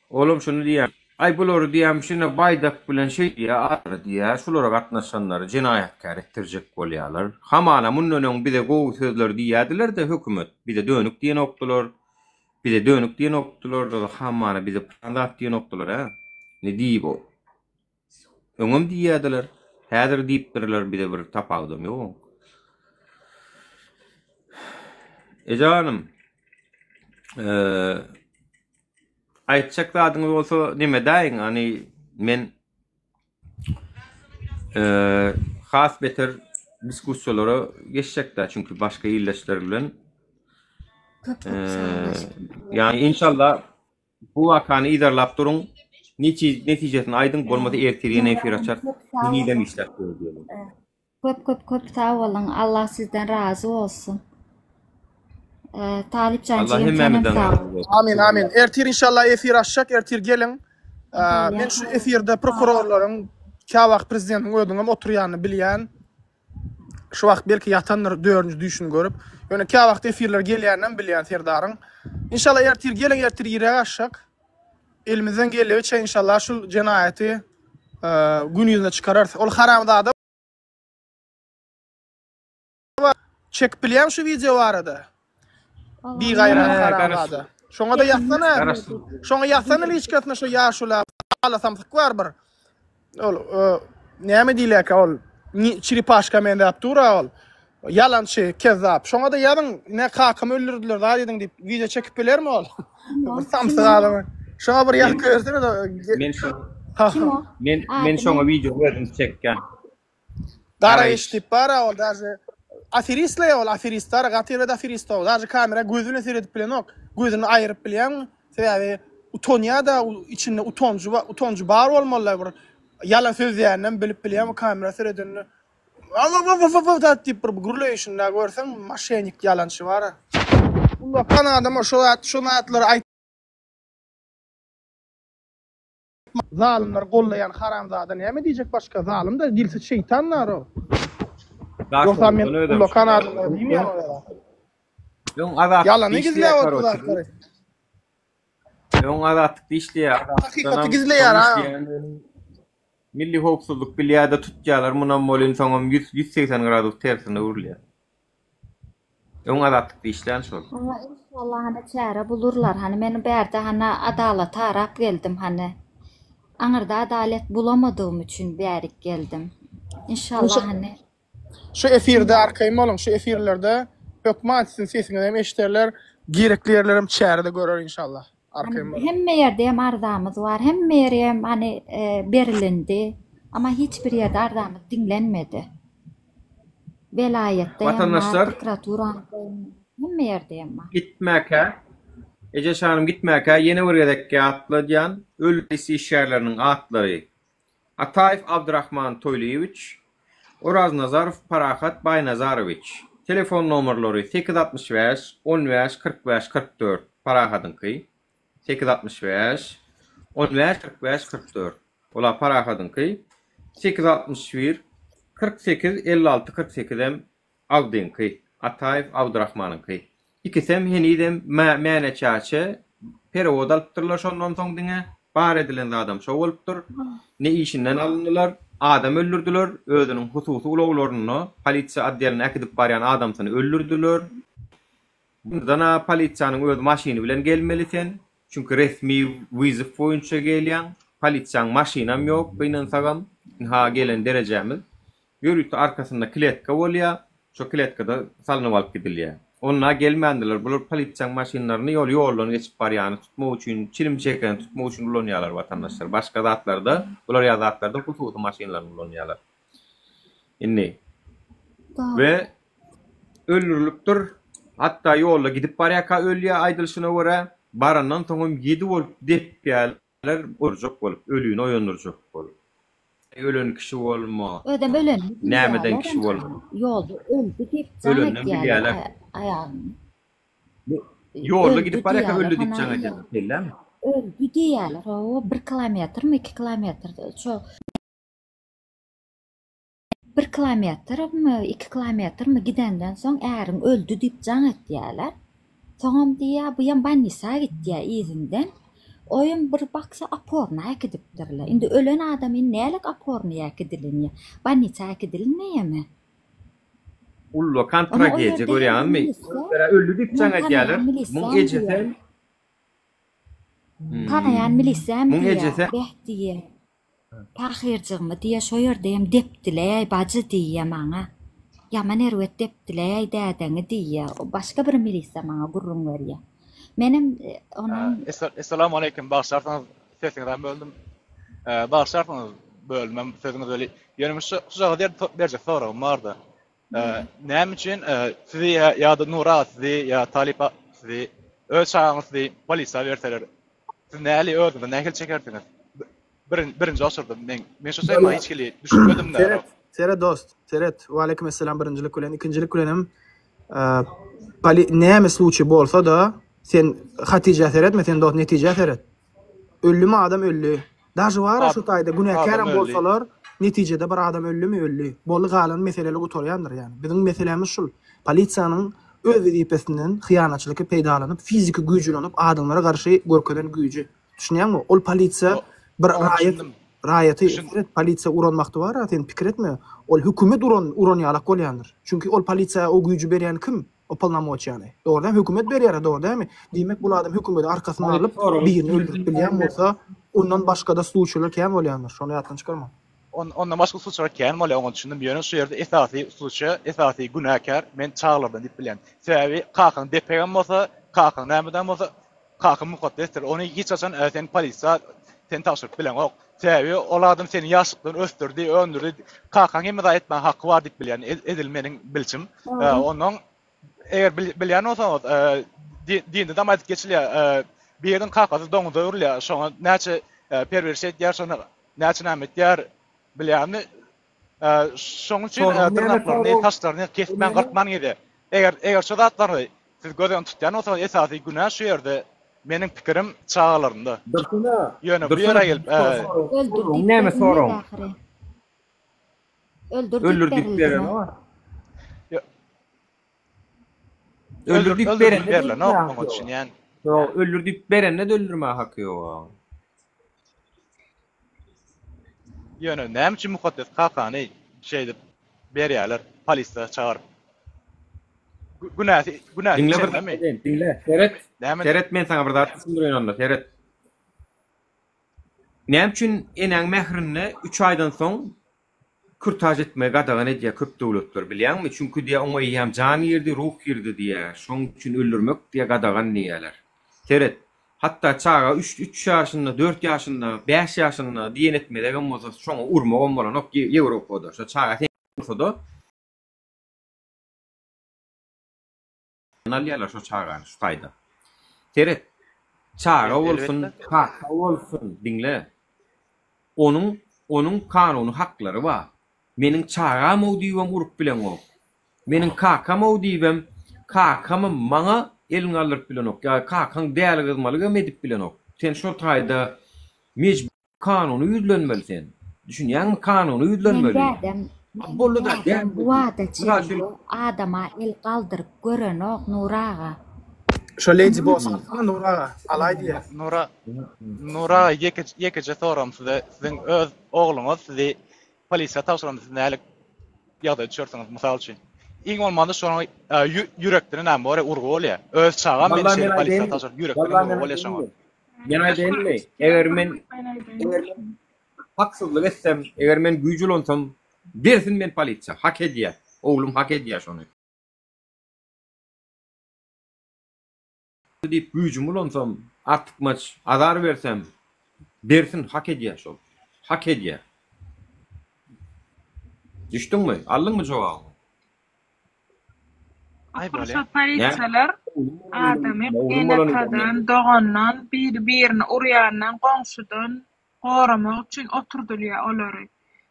Olam şuny diýýär. Aý bulary diýýämiş ine baýdak bilen şeý diýýär, ahyry diýýär, şulara gatnaşanlary jenaýatkär etdirjek bolýarlar. Hamana mundan öň bize gowy sözler diýýärdiler-de hökümet, bize dönük diýenokdylar, bize dönük diýenokdylar, hamana bize pylan zat diýenokdylar, hä? Indi diýip Öňem diýýärdiler. Häzir diýipdirler bize bir tapawudam ýok. Eje hanym, aýtjak zadyňyz bolsa neme däýiň, hany men has beter diskussiýalara geçjek-dä, çünki başga ildeşler bilen. Köp köp sag bol aşkym. Ýagny inşallah bu wakany yzarlap duruň, netijesini aýdyň, bolmasa ertir ýene efir açarys. Henizem işläp ýör diýeliň. Köp köp köp sag boluň Allah sizden razy bolsun. Talypjan Allah jigim senem hemmämizden sag razy bol. bolsun. Amin amin. Ertir inşallah efir açjak ertir geliň. Men şu efirde prokurorlaryň käwagt prezidentiň özüniň hem oturýanyny bilýän. Şu wagt belki ýatandyr dördünji düýşüni görüp. Ýöne käwagt efirler gelýäninem bilýän Serdaryň. Inşallah ertir geliň ertir irräk açjak. Elimizden geldigiçe inşallah şu jenaýaty gün ýüzüne çykararys. Ol haramzada Çekip bilýäň şu wideo barada. Bigaýrat haramzada. Şoňa da ýazsana. Şoňa ýazsana liçkasyna şu ýaşula ala samsyk bar bir. Ol e, näme diýilýärkä ol çiripaşka menzäp dur-a ol. Ýalançy, kezzap. Şoňa da ýazyň, ne kakamy öldürdiler zat ediň diýip wideo çekip bilermi ol? Bir samsyk adam. Şoňa bir ýazyp bersene. Men şo Kim o? Men men şoňa wideo özüm çekýän. Gara iş diýip bar-a ol daže aferist-le ol aferist bar gaty erbet aferist ol daže kamera gözi bilen seredip bilenok gözüni aýyryp bilýäňmi sebäbi utanýa-da içinde utanjy bar utanjy bar bolmaly bir ýalan sözleýäninem bilip bilýäňmi kamera seredende zat diýip bir gürleýşinde görseň moşennik ýalançy bar-a ullakan adama şo zat şo zatlary aýt Zalymlary gollaýan haramzada näme diýjek başga zalym da dilsiz şeýtan bar o. Ýogsa men ullakan adamlara diýmeýän olara. Öň azatlyk Ýalany gizläp otyr zatlary. Öň azatlykda işleýär. Hakykaty gizleýär ha. Milli howpsuzlyk bilýär-de tutýarlar munam welin soňam 180 gradus tersine öwrülýär. Öň Azatlykda işlän şol. Oňa inşallah hany çäre bulurlar hany men bärde hany adalaty arap geldim hany aňyrda adalet bulamadygym üçin bärik geldim inşallah hany. Şu efirde arkaýyn boluň şu efirlerde hökman siziň sesiňizi hem eşiderler gerekli ýerlerem çäre-de görer inşallah arkaýyn boluň. Hemme ýerde hem arzamyz bar hemme ýere hem hany berilindi ama hiç bir ýerde arzamyz diňlenmedi. Welaýatda hem bar, Watandaşlar prokuraturada hem, hemme ýerde hem bar. Gitmäkä, Ejeş hanym gitmäkä ýene bir gezek ýatladýan, öl polisiýa işgärleriniň atlary, Ataýew Abdyrahman Toýlyýewiç, Oraznazarow Parahat Baýnazarowiç, telefon nomerleri 865 15 45 44 Parahadyňky, 865 15 45 44 Ola Parahadyňky, 861 48 56 48 em Abdyňky, Ataýew Abdyrahmanyňky. Ikisem henizem Mäne çaçe perewod alypdyrlar şondan soň diňe bar edilen zadam şo bolupdyr. Ne işinden alyndylar, adam öldürdiler, özüniň hususy ulaglarynda polisiýa otdeline äkidip barýan adamsyny öldürdiler. Mundan-a polisiýanyň öz maşyny bilen gelmeli sen. Çünki resmi wyzow boýunça gelýäň. Polisiýaň maşynam ýok, gynansagam. Ynha gelen derejämiz. Ýörite arkasynda kletka bolýa. Şo kletkada salnyp alyp gidilýä. Onda gelmändirler. Bular polisiýaň maşynlaryny ýol ýoldan geçip barýany tutmak üçin, çilim çekeni tutmak üçin ulanýarlar watandaşlar. Başga zatlarda, bular ýaly zatlarda hususy maşynlaryny ulanýarlar. Indi we Öldürilipdir. Hatda ýolda gidip barýarka ölýär aýdylyşyna görä. Barandan soňam ýedi bolup depýärler, urjak bolup, ölini oýandyrjak bolup. Ölen kişi bolma. Özem ölenini Nämeden bilýärlerem kişi bolma. Ýolda öldi diýip jaň Öleninem edýärler bilýärler. aýalyna. Ýolda Öldi gidip barýarka diýýärler öldi diýip hana jaň edýärler. Bellämi? Öldi diýýärler. Hawa, bir kilometrmi, iki kilometr şo Bir kilometrmi, iki kilometrmi gidenden soň äriň öldi diýip jaň etýärler. Soňam diýýär, buýam bolnisa gitýär yzyndan. Oýam bir baksa oporna äkidipdirler. Indi ölen adam indi nälik opornyýa äkidilinýär? Bolnisa äkidilinmeýärmi? Ullakan Onuň o tragediýa ýerde hem görýäňizmi? milisiýa, Özleri öldi diýip muň jaň tanaýan edýärler. Muň milisem ejesi diýýär. Tanaýan milisem Muň diýýär, ejesi beh diýýär. Pahyrjygymy diýýä şo ýerde hem depdileý bajy diýýä maňa. Ýaman erbet depdileý dädeňi diýýä. Başga bir milisiýa maňa gürrüň berýä. Menem onuň. Essalamu aleýkum bagyşlarsyňyz sesiňizem böldüm. Bagyşlarsyňyz böldümem sözüňizi weli. Ýöne şu şujagaz ýerde berjek soragym bardy. Näme üçin sizi ýa-da Nury aga sizi ýa Talyp sizi öz çagaňyz sizi polisiýa berseler siz näli özüňizi nähili çekersiňiz? Birinji oçurda men men şu tema hiç hili düşünmedim de. Seret, seret dost, seret. Waleýkim esselam birinjilik bilen, ikinjilik bilen hem poli näme sluçy bolsa-da sen hatijä seretme, sen dost netijä seret. Öldümi adam öldi. Daže bara şu taýda günäkärem bolsalar, netijede bir adam öldümi öldi. Boldy galan meseleler gutarýandyr ýani. Biziň meselämiz şul. Polisiýanyň öz wezipesinden hyýanatçylyky peýdalanyp, fiziki güýç ulanyp adamlara garşy görkezen güýji. Düşünýäňmi? Ol polisiýa bir raýat raýaty seret polisiýa uran wagty bar-a sen pikir etme. Ol hökümet uran uran ýalak bolýandyr. Çünki ol polisiýa o güýji berýän kim? O polnomoçiýany. Dogry dälmi? Hökümet berýär-a dogry dälmi? Diýmek bul adam hökümedi arkasyna alyp birini öldürip bilýän bolsa ondan başgada sluçiler kän bolýandyr. Şony ýatdan çykarma. Ondan başga sluçiler kän bolýar oňa düşündim. Ýöne şu ýerde esasy sluçi, esasy günäkär men çagalardan diýip bilýän. Sebäbi kakaň depegem bolsa, kakaň nämedem bolsa Kakaň mukaddesdir. Ony hiç haçan sen polisiýa seni tabşyryp bileňok. Sebäbi ol adam seni ýaşlykdan ösdürdi, öndürdi. Kakaň hemme zat etmäge haky bar diýip bilýän edil meniň bilşim. Onnoň eger bilýän bolsaňyz dinde-de aýdyp geçilýär. Biriniň kakasy doňuza öwrülýär. Şoňa näçe perweriş edýär, şony näçe näme etýär bilýänmi? Şonuň üçin dyrnaklaryny, saçlaryny kesmän, gyrkman gezýär. Eger eger şu zatlary siz göz öňünde tutýan bolsaňyz, esasy günä şu ýerde meniň pikirim çagalarynda. Dursana. Ýöne bu ýere gelip, Öldür diýip Näme berilmedi soragyň? ahyry. Öldür Öldür diýip diýip berildi. berenok. Öldür öldür diýip öldür diýip berende berlenok, öldürmäge oňa haky ýok. düşünýän. Ýok, öldür diýip berende-de öldürmäge haky ýok. Ýöne näme üçin mukaddes kakany şeýdip berýärler polisiýa çagyryp? Günäsi günäsi Diňle bir zat içendemi? aýdaýyn, diňle. Seret. Näme? Seret men saňa bir zat düşündireýin onda, seret. Näme üçin enäň mährinde 3 aýdan soň kürtaž etmegi gadagan edýär köp döwletler bilýäňmi? Çünki diýýär oňa eýýäm jan girdi, ruh girdi diýýär. Şoň üçin öldürmek diýýär gadagan diýýärler. Seret, hatda çaga üç üç ýaşynda, dört ýaşynda, bäş ýaşynda diýen etmezegem bolsa şoňa urmagam bolanok Ýewropada. Şo çaga sen bolsada alýarlar şo çagany şu taýda. Seret, çaga bolsun, kaka bolsun, diňle. Onuň onuň kanuny haklary bar. Meniň çagam-ow diýibem urup bileňok. Meniň kakam-ow diýibem, kakamam maňa elini galdyryp bilenok. Ýa kakaň däli gyzmalygam edip bilenok. Sen şo taýda mejbur Kanuny ýüzlenmeli sen. Düşünýäňmi kanuny Meň ýüzlenmeli. dädem, meň Boldy-da dädem bu wada Mysal üçin çenli adama el galdyryp görenok Nury aga. Şo Lady Boss alsana Nury aga. Alaý diýýär. Nura Nury aga ýeke ýekeje soragym size siziň öz ogluňyz sizi polisiýa tabşyranda siz nälik ýagdaýa düşersiňiz mysal üçin iň bolmanda şonuň ýürekden näme bor urgy bolýar öz çagam meni Wallahi şeýle men polisiýa aýdaýynmy? tabşyryp ýürekden Wallahi urgy men bolýar şoňa. aýdaýynmy? Men aýdaýynmy? Eger men eger men haksyzlyk etsem, eger men güýç ulansam, bersin men polisiýa. Hak edýär. Oglum hak edýär şony. Diýip güýjümi ulansam, artykmaç azar bersem, bersin hak edýär şol. Hak edýär. Düşdüňmi? Aldyňmy jogabyňy? Aý Şo bolýa. polisiýalar adamy ene-atadan, dogandan, biri-birini urýandan, goňşudan goramak üçin oturdylýar olary.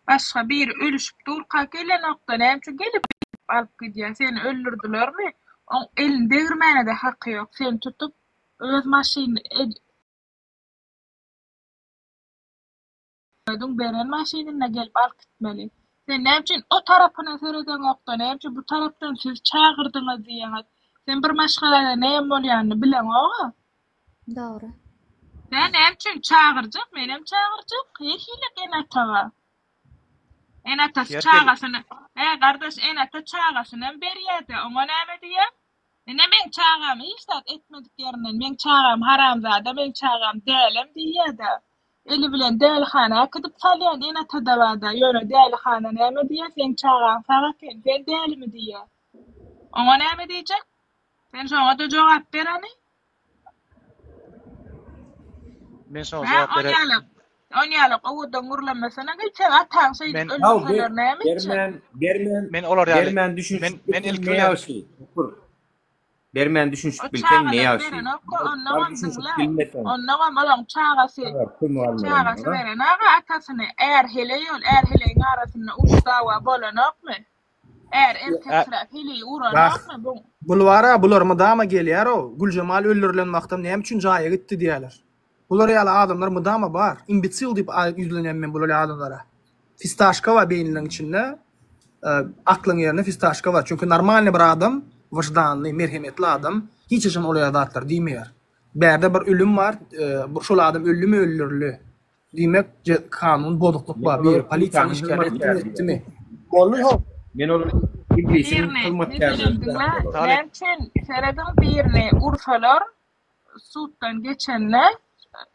Başga biri ölüşip durka gelenokda näme üçin gelip alyp gidýär? Seni öldürdilermi? Oň elini degirmäne-de haky ýok. Seni tutup öz maşynyny Döwlediň beren maşynynda gelip alyp gitmeli. Sen näme üçin o tarapyna seredeňokda näme üçin bu tarapdan siz çagyrdyňyz diýeňiz. Sen bir maşgalada näme bolýanyny bileňoga. Dogry. Sen näme üçin çagyrjak menem çagyrjak her hili ene-ata bar. Ene-atasy çagasyny Hä gardaş ene-ata çagasynam berýädä oňa näme diýýäň? Ine meň çagam hiç zat etmedik ýerinden meň çagam haramzada meň çagam dälem diýýädä. Eli bilen dälihana äkidip salýan ene-ata-da bar-da. Ýöne dälihana näme diýýär, seň çagaň sag eken, sen dälimi diýýär. Oňa näme diýjek? Sen şoňa-da jogap ber hany. Men şoňa Hä, jogap on bere ýaly, on ýaly owadan gürlemesene gyz, seň ataň şeýdip Men Ýa öldürseler näme etjek? bermän, bermän, men olar ýaly bermän düşünişip men men bilseň ilki ne bilen ýagşy? Otur. Bermän O düşünişip bilseň ne çagalar ýagşy? berenok-a, Bar, bar onnoňam düşünişip diňle, bilmeseň. onnoňam olaň çagasy, Çaga kömek almaly çagasy ondan-a. berenog-a atasyny, är-heleý ol, är-heleýiň arasynda uruş-dawa bolanokmy? Är erkeksiräp heleýi Bah, uranokmy bu? bul bar-a, bular mydama gelýär-ow. Güljemal öldürilen wagtam näme üçin jaýa gitdi diýýärler. Bular ýaly adamlar mydama bar. Imbesil diýip ýüzlenýän men bular ýaly adamlara. Fistaşka bar beýniniň içinde. Aklyň ýerine fistaşka bar. Çünki normalny bir adam, wyždanly, merhemetli adam hiç haçan ol ýaly zatlary diýmeýär. Bärde bir ölüm bar, şol adam öldümi öldürildi. Diýmek, kanun bozuklyk Men bar. olary Biri polisiýanyň Isanyň işgäri etdimi, hyzmatkäri diýýän. etdimi? Boldy ho. Men olary iblisiň Birini, hyzmatkäri meselem, diýýän. diňle, Talyp. näme üçin serediň birini ursalar, suddan geçende,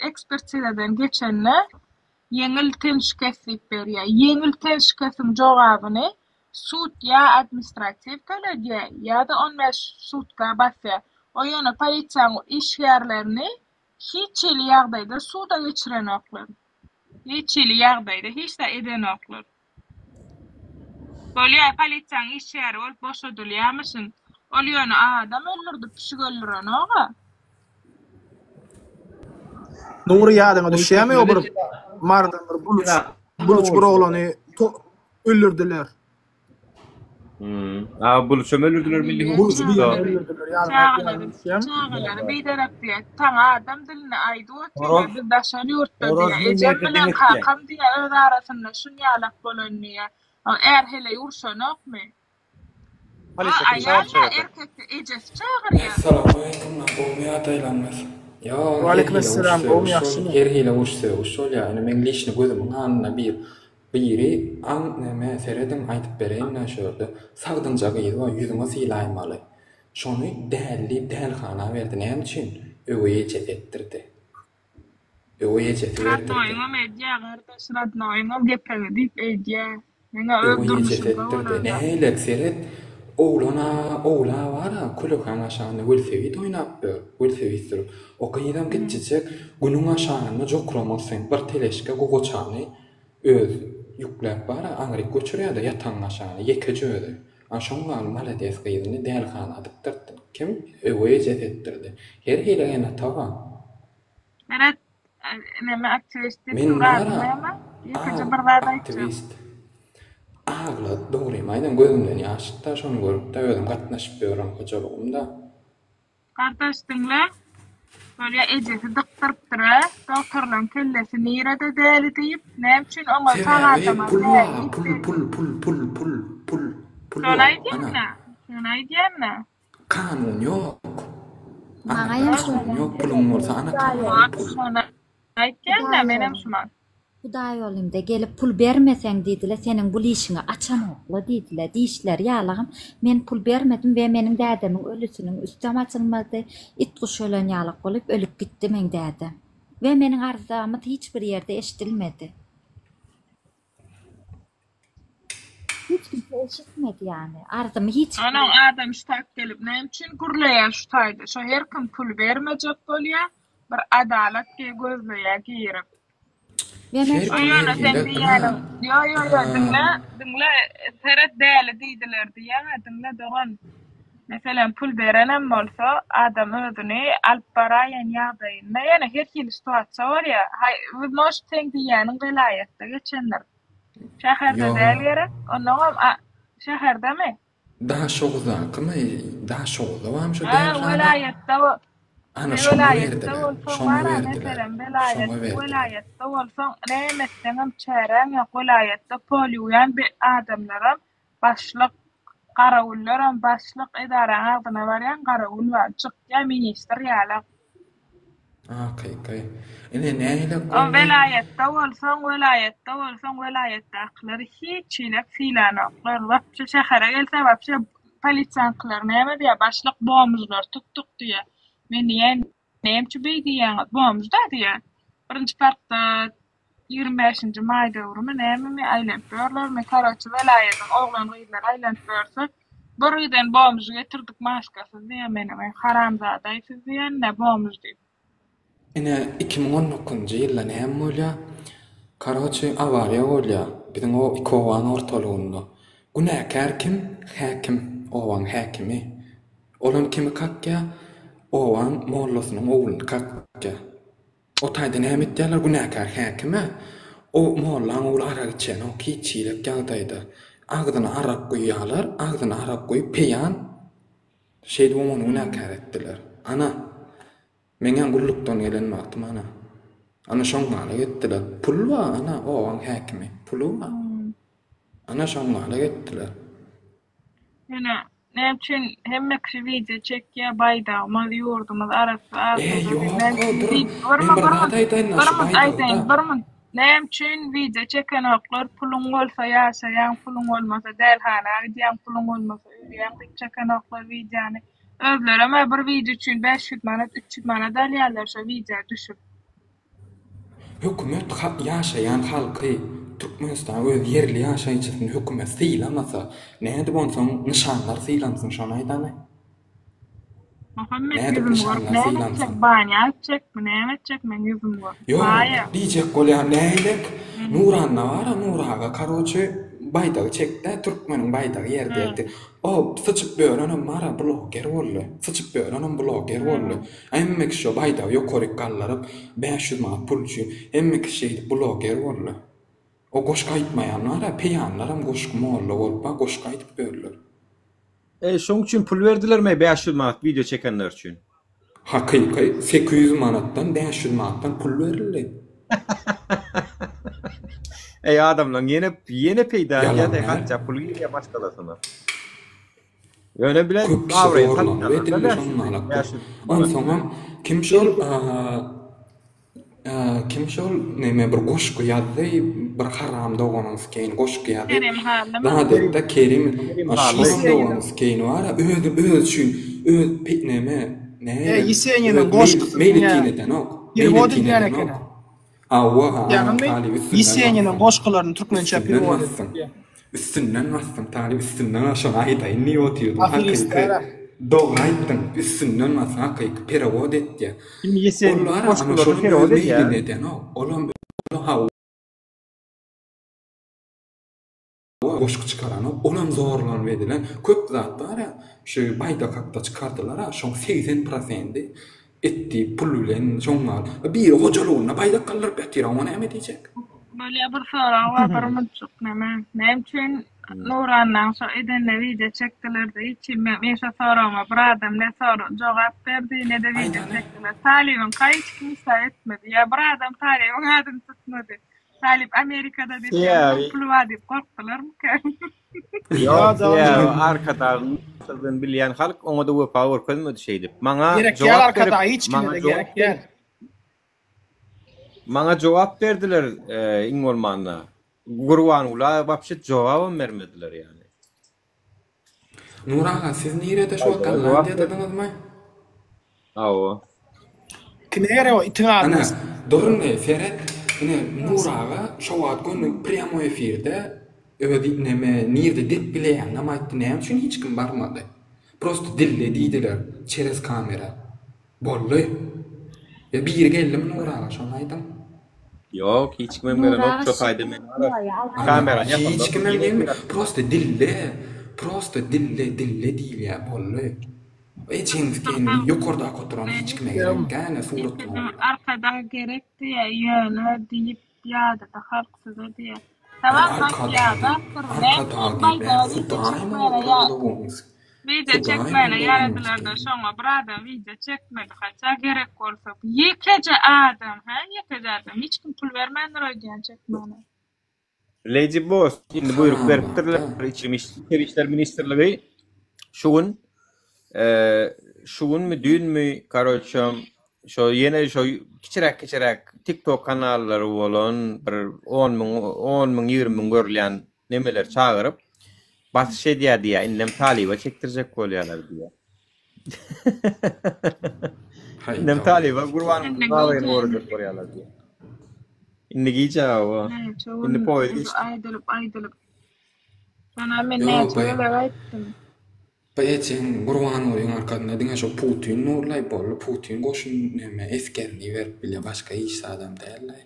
ekspertizadan geçende ýeňil ten şikes diýip berýär. Ýeňil ten şikesiň jogabyny sud ýa administratiw töledýär, ýa-da 15 sutka basýar. O ýöne polisiýanyň işgärlerini Hiç hili ýagdaýda suda geçirenoklar. Hiç hili ýagdaýda hiç zat edenoklar. Bolýa polisiýaň işgäri bolup boşadylýamyşyn. Ol ýöne adam öldürdi pişik öldürenoga. Nury ýadyňa düşýämi o bir Marydan bir buluç buluç bir oglany öldürdiler. Hmm. A buluçam öldürdüler milli Buluç hukukda. birini öldürdüler ýadyňa Çagalary düşýämi? çagalary biderek diýýär. Saňa adam dilinde aýdyp otyrlar Horoz biz daşary ýurtda horoz diýýär. men Ejem ýerde bilen diň etýär. kakam diýýär öz arasynda şunýalak bolan diýýär. O är heleý urşanokmy? O Polisiýa kim aýal çagyrdy şo ýa ýerde? erkek ejesi çagyrýar. Essalawmaleýkum gowmy ýagdaýlaryňyz? Ýa her Waleýkim hili esselam uruş gowmy sögüş bol ýagşymy? her hili uruş sögüş bolýar ine meň lişni gözümiň alnynda bir Biri aň neme serediň aýdyp bereýinä şu ýerde sagdynja gyz bar ýüzüňe sylaýmaly şony däli diýip dälihana berdi näme üçin öweý ejesi etdirdi öweý ejesi berdirdi. Radnoýyňam edýä gardaş radnoýyňam gepegi diýip edýä meňä öz Öweý ejesi durmuşymda etdirdi bolan zat. nähilek seret oglana ogla bara kölekäň aşagynda welosiped oýnap ýör welosiped sürüp o gyzam kiçijek günüň aşagynda jokramasyn bir teleşke gowaçany Özi ýükläp bar-a, aňryk göçürýär-de ýatagyň aşagyna, ýekeje özi. A şoň ýaly malades gyzyny dälihana dykdyrtdy. Kim? Öweý ejesi etdirdi. Her hili ene-ata bar. Meret, neme aktiwist diýip Men dur ady bar-a, näme? Ýekeje ag, bir zat aýtjak. aktiwist. Agla, dogrymy aýdam, gözümden ýaş çykdy-a şony görüp-de, özüm gatnaşyp ýörün hojalygymda. Gardaş diňle. Bolýa ejesi dykdyrypdyra, dogtorlaň kellesi nirede däli diýip, näme üçin oňa sag Sebäbi adama pul däli bar, diýip pul berýär. pul pul pul pul pul pul Şony bar. Ana. aýdýan-da, şony aýdýan-da. Kanun ýok. Maňa Aňyrda hem kanun ýok, puluň bolsa ana kanun pul. Şony aýtýan-da menem şumat. Hudaýýolymda gelip pul bermeseň diýdile seniň bul işiňi açanokla diýdile diýişleri ýalagam men pul bermedim we meniň dädemiň ölüsiniň üstem açylmady it guş ölen ýalak bolup ölüp gitdi meň dädem we meniň arzamyz hiç bir ýerde eşdilmedi. Hiç kimse eşitmedi ýany arzymy hiç bir Onuň adam ştat gelip näme üçin gürleýär şu taýda şo her kim pul bermejek bolýar bir adalat gözleýär girip. We men Her Şo kim her ýöne seň hili diýýäniň ýo ýo ýo diňle diňle seret däli diýdiler diýýäňä diňle dogan. Meselem pul berenem bolsa adam özüni alyp baraýan ýagdaýynda ýöne her hili situasiýa bolýar. Haý может seň diýýäniň welaýatda geçendir. Şäherde Ýok. däl gerek onnoňam a şäherdemi? Daşoguzdakymy? Daşoguzda barmy şo Ha dälihana? welaýatda Ana şoňa welaýatda berdiler. bolsaň Şoňa bar-a berdiler. meselem welaýat Şoňa berdiler. welaýatda bolsaň näme etseňem çäräň ýok welaýatda pol ýuwýan bi adamlaram başlyk garawullaram başlyk edaraň agzyna barýaň garawul bar çykýa ministr ýalak. Hakyky. Ine nähilek O boldy? welaýatda bolsaň, welaýatda bolsaň, welaýatdakylar hiç hili sylanoklar. Wapşe şähere gelse wapşe polisiýaňkylar näme diýýär, başlyk bomžlary tutduk diýýär. Men diýýän, näme üçin beý diýýäňiz, bomž-da diýýär. Birinji parkda. 25-nji maý döwrümi nämemi aýlanyp ýörlermi karoçi welaýadyň oglan gyzlary aýlanyp ýörse bir giden bomž getirdik maskasyz diýýär menem eý haramzadaý siz diýýän-dä bomž diýip. Ine 2019-njy ýylda näme bolýar? Karoçi awariýa bolýar biziň o iki obaň ortalygynda. Günäkär kim? Häkim, obaň häkimi. Olam kimi kakýar? Obaň mollasynyň ogluny kakýar. O taýda näme etýärler günäkär häkime? O mollaň ogly arak içenok hiç hilek ýagdaýda. Agzyna arak guýýarlar, agzyna arak guýup peýan şeýdibem ony günäkär etdiler. Ana, meňem gullukdan gelen wagtym ana. Ana şoň ýaly etdiler. Pul bar ana obaň häkimi, puly bar. Ana şoň ýaly etdiler. Ýöne näme üçin hemme kişi wideo çekýär baýdagymyz ýurdumyz arassa Eý asuda diýip ýok näme o üçin dur wideo men bir zat aýdaýynda bir şu munt aýdaýyn baýdagda bir munt näme üçin wideo çekenoklar puluň bolsa ýaşaýaň puluň bolmasa dälhana gidýäň puluň bolmasa ölýäň diýip çekenoklar wideony özlerem-ä bir wideo üçin 500 manat 300 manat alýarlar şo wideo düşüp. Hökümet ýaşaýan halky Türkmenistan öz ýerli ýaşaýjysyny hökümet sylamasa nädip onsoň nyşanlar sylansyn şony aýdany. Muhammet Nädip ýüzümi görüp nyşanlar näme sylansyn. etjek banýa gitjekmi näme etjek meň ýüzümi görüp Ýok baýa. diýjek bolýan nägilek Nuranna bara Nur aga karoçe baýdagy çekdä türkmeniň baýdagy ýerde ýaty o syçyp ýörenem bara bloger boldy syçyp ýörenem bloger boldy Hemme kişi şo baýdagy ýokaryk galdyryp, 500 manat pul üçin hemme kişi şeýdip bloger boldy. O goşgy aýtmaýan bar-a, peýanlaram goşgy molla bolup bar, goşgy aýdyp ýörler. Eý, şoň üçin pul berdilermi 500 manat wideo çekenler üçin? Hakyky 800 manatdan 500 manatdan pul berildi. Eý adamlaň ýene ýene peýda Ýalan edýär, däl. hatda pul girýär maşgalasyna. Ýöne bilen Köp kişi abraýyny zorlandy satýarlar-da edildi 500 şondan 500 Onsoňam kim şol kim şol neme bir goşgy ýazdy bir haram doganyň skeýin goşgy ýazyp Kerim Hallymy? zat etdi Kerim Kerim Hally. şolam doganyň skeýini bar-a özi özi üçin öz neme E, näme Ýeseniniň öz goşgusyny meýletin edenok perewod meýletin edýän edenok ekeni. Hawa, ha, Ýagny Talyp üstünden Ýeseniniň basdyň. goşgularyny türkmençä Üstünden perewod basdyň. edýär. Üstünden basdyň, Talyp üstünden bas, şony aýdaýyn diýip otyrdym. Hakyky. Aferistler-ä. Dogry aýtdyň. Üstünden basdyň, hakyky perewod etýär. Kim Ýeseniniň Ol bar, ana goşgularyny şolam perewod öz edýär? meýlini edenok. Olam, hawa. Goşgy çykaranok olam zorlanyp edilen köp zat bar-a şu baýdak hakda çykardylar-a şoň 80 prosendi etdi pul bilen şoň gal biri hojalygynda baýdak galdyryp ýatyr oňa näme diýjek. Bolýa bir sorag bar bir munçuk neme näme üçin Nurannaň şo edenine wideo çekdilerde hiç hili men şo soragyma bir adam ne sorag jogap berdi nede wideo çekdiler Talybyňka hiç kim isa etmedi ýa bir adam Talybyň adyny tutmady Talyp Amerikada diýip, Sebäbi puly bar diýip gorkdularmyka? Ýok, sebäbi Arkadagyň maksadyny bilýän halk oňa-da wepa görkezmedi şeýdip. Maňa Gerek däl jogap berip, Arkadag hiç maňa kime-de jogap gerek däl. Maňa jogap berdiler iň bolmanda. Gurbangula wapşe jogabam bermediler ýaly. Nur aga siz nirede şu wagt Gollandiýadadyňyzmy? Hawa. Kime gerek o itiň adyny? Ana dur indi seret ine Nur aga şo wagt göni prýamoý efirde özi neme nirde depgileýäninem aýtdy näme üçin hiç kim barmady prosto dille diýdiler çerez kamera Boldy. Ýa biri geldimi Nur aga şony aýdyň. Ýok hiç kimem Nur gelenok aga şo taýda men Ana kamerany hiç ýapandan kimem soň gelmedi. Prosta dille prosta dille dille diýilýär boldy. Ejeňiz gelin ýokardaky oturan hiç kime gerek däl suratyny Biziň arkadag gerek diýýär ýöne diýip ýadady halk size diýýär. Tamam halk Arkadag ýadapdyr. diýip Näme arkadag üçin diýip baýdaga näme wideo hudaýmy çekmäne ýa oturdygyňyz Wideo hudaýmy çekmäne oturdygyňyz ýaradylarda şoňa bir adam wideo çekmedi haça gerek bolsa ýekeje adam hä ýekeje adam hiç kim pul bermändir öýdýän çekmäne. Lady Boss indi buýruk beripdirler Haramzada. Içeri işler ministrligi şu gün şu günmi düýnmi karoçe şo ýene şo kiçiräk kiçiräk TikTok kanallary bolan bir 10 müň 10 müň 20 müň görülýän nemeleri çagyryp basyş edýär diýýär indem talyba çekdirjek bolýarlar diýýär. Indem talyba Gurban Indi Babaýyny wideo gorajak bolýarlar diýýär. Indi gijä hawa. Näçe Indi gün poýuz uly geçdi. aýdylyp aýdylyp. Sana men Ýok, näçe bu gezek aýtdym. bu ejeň Gurbangulyň arkasynda diňe şo Putin nurlaý boldy. Putin goşun neme esgerini iberip bilýär. Başga hiç zadam däl-laý.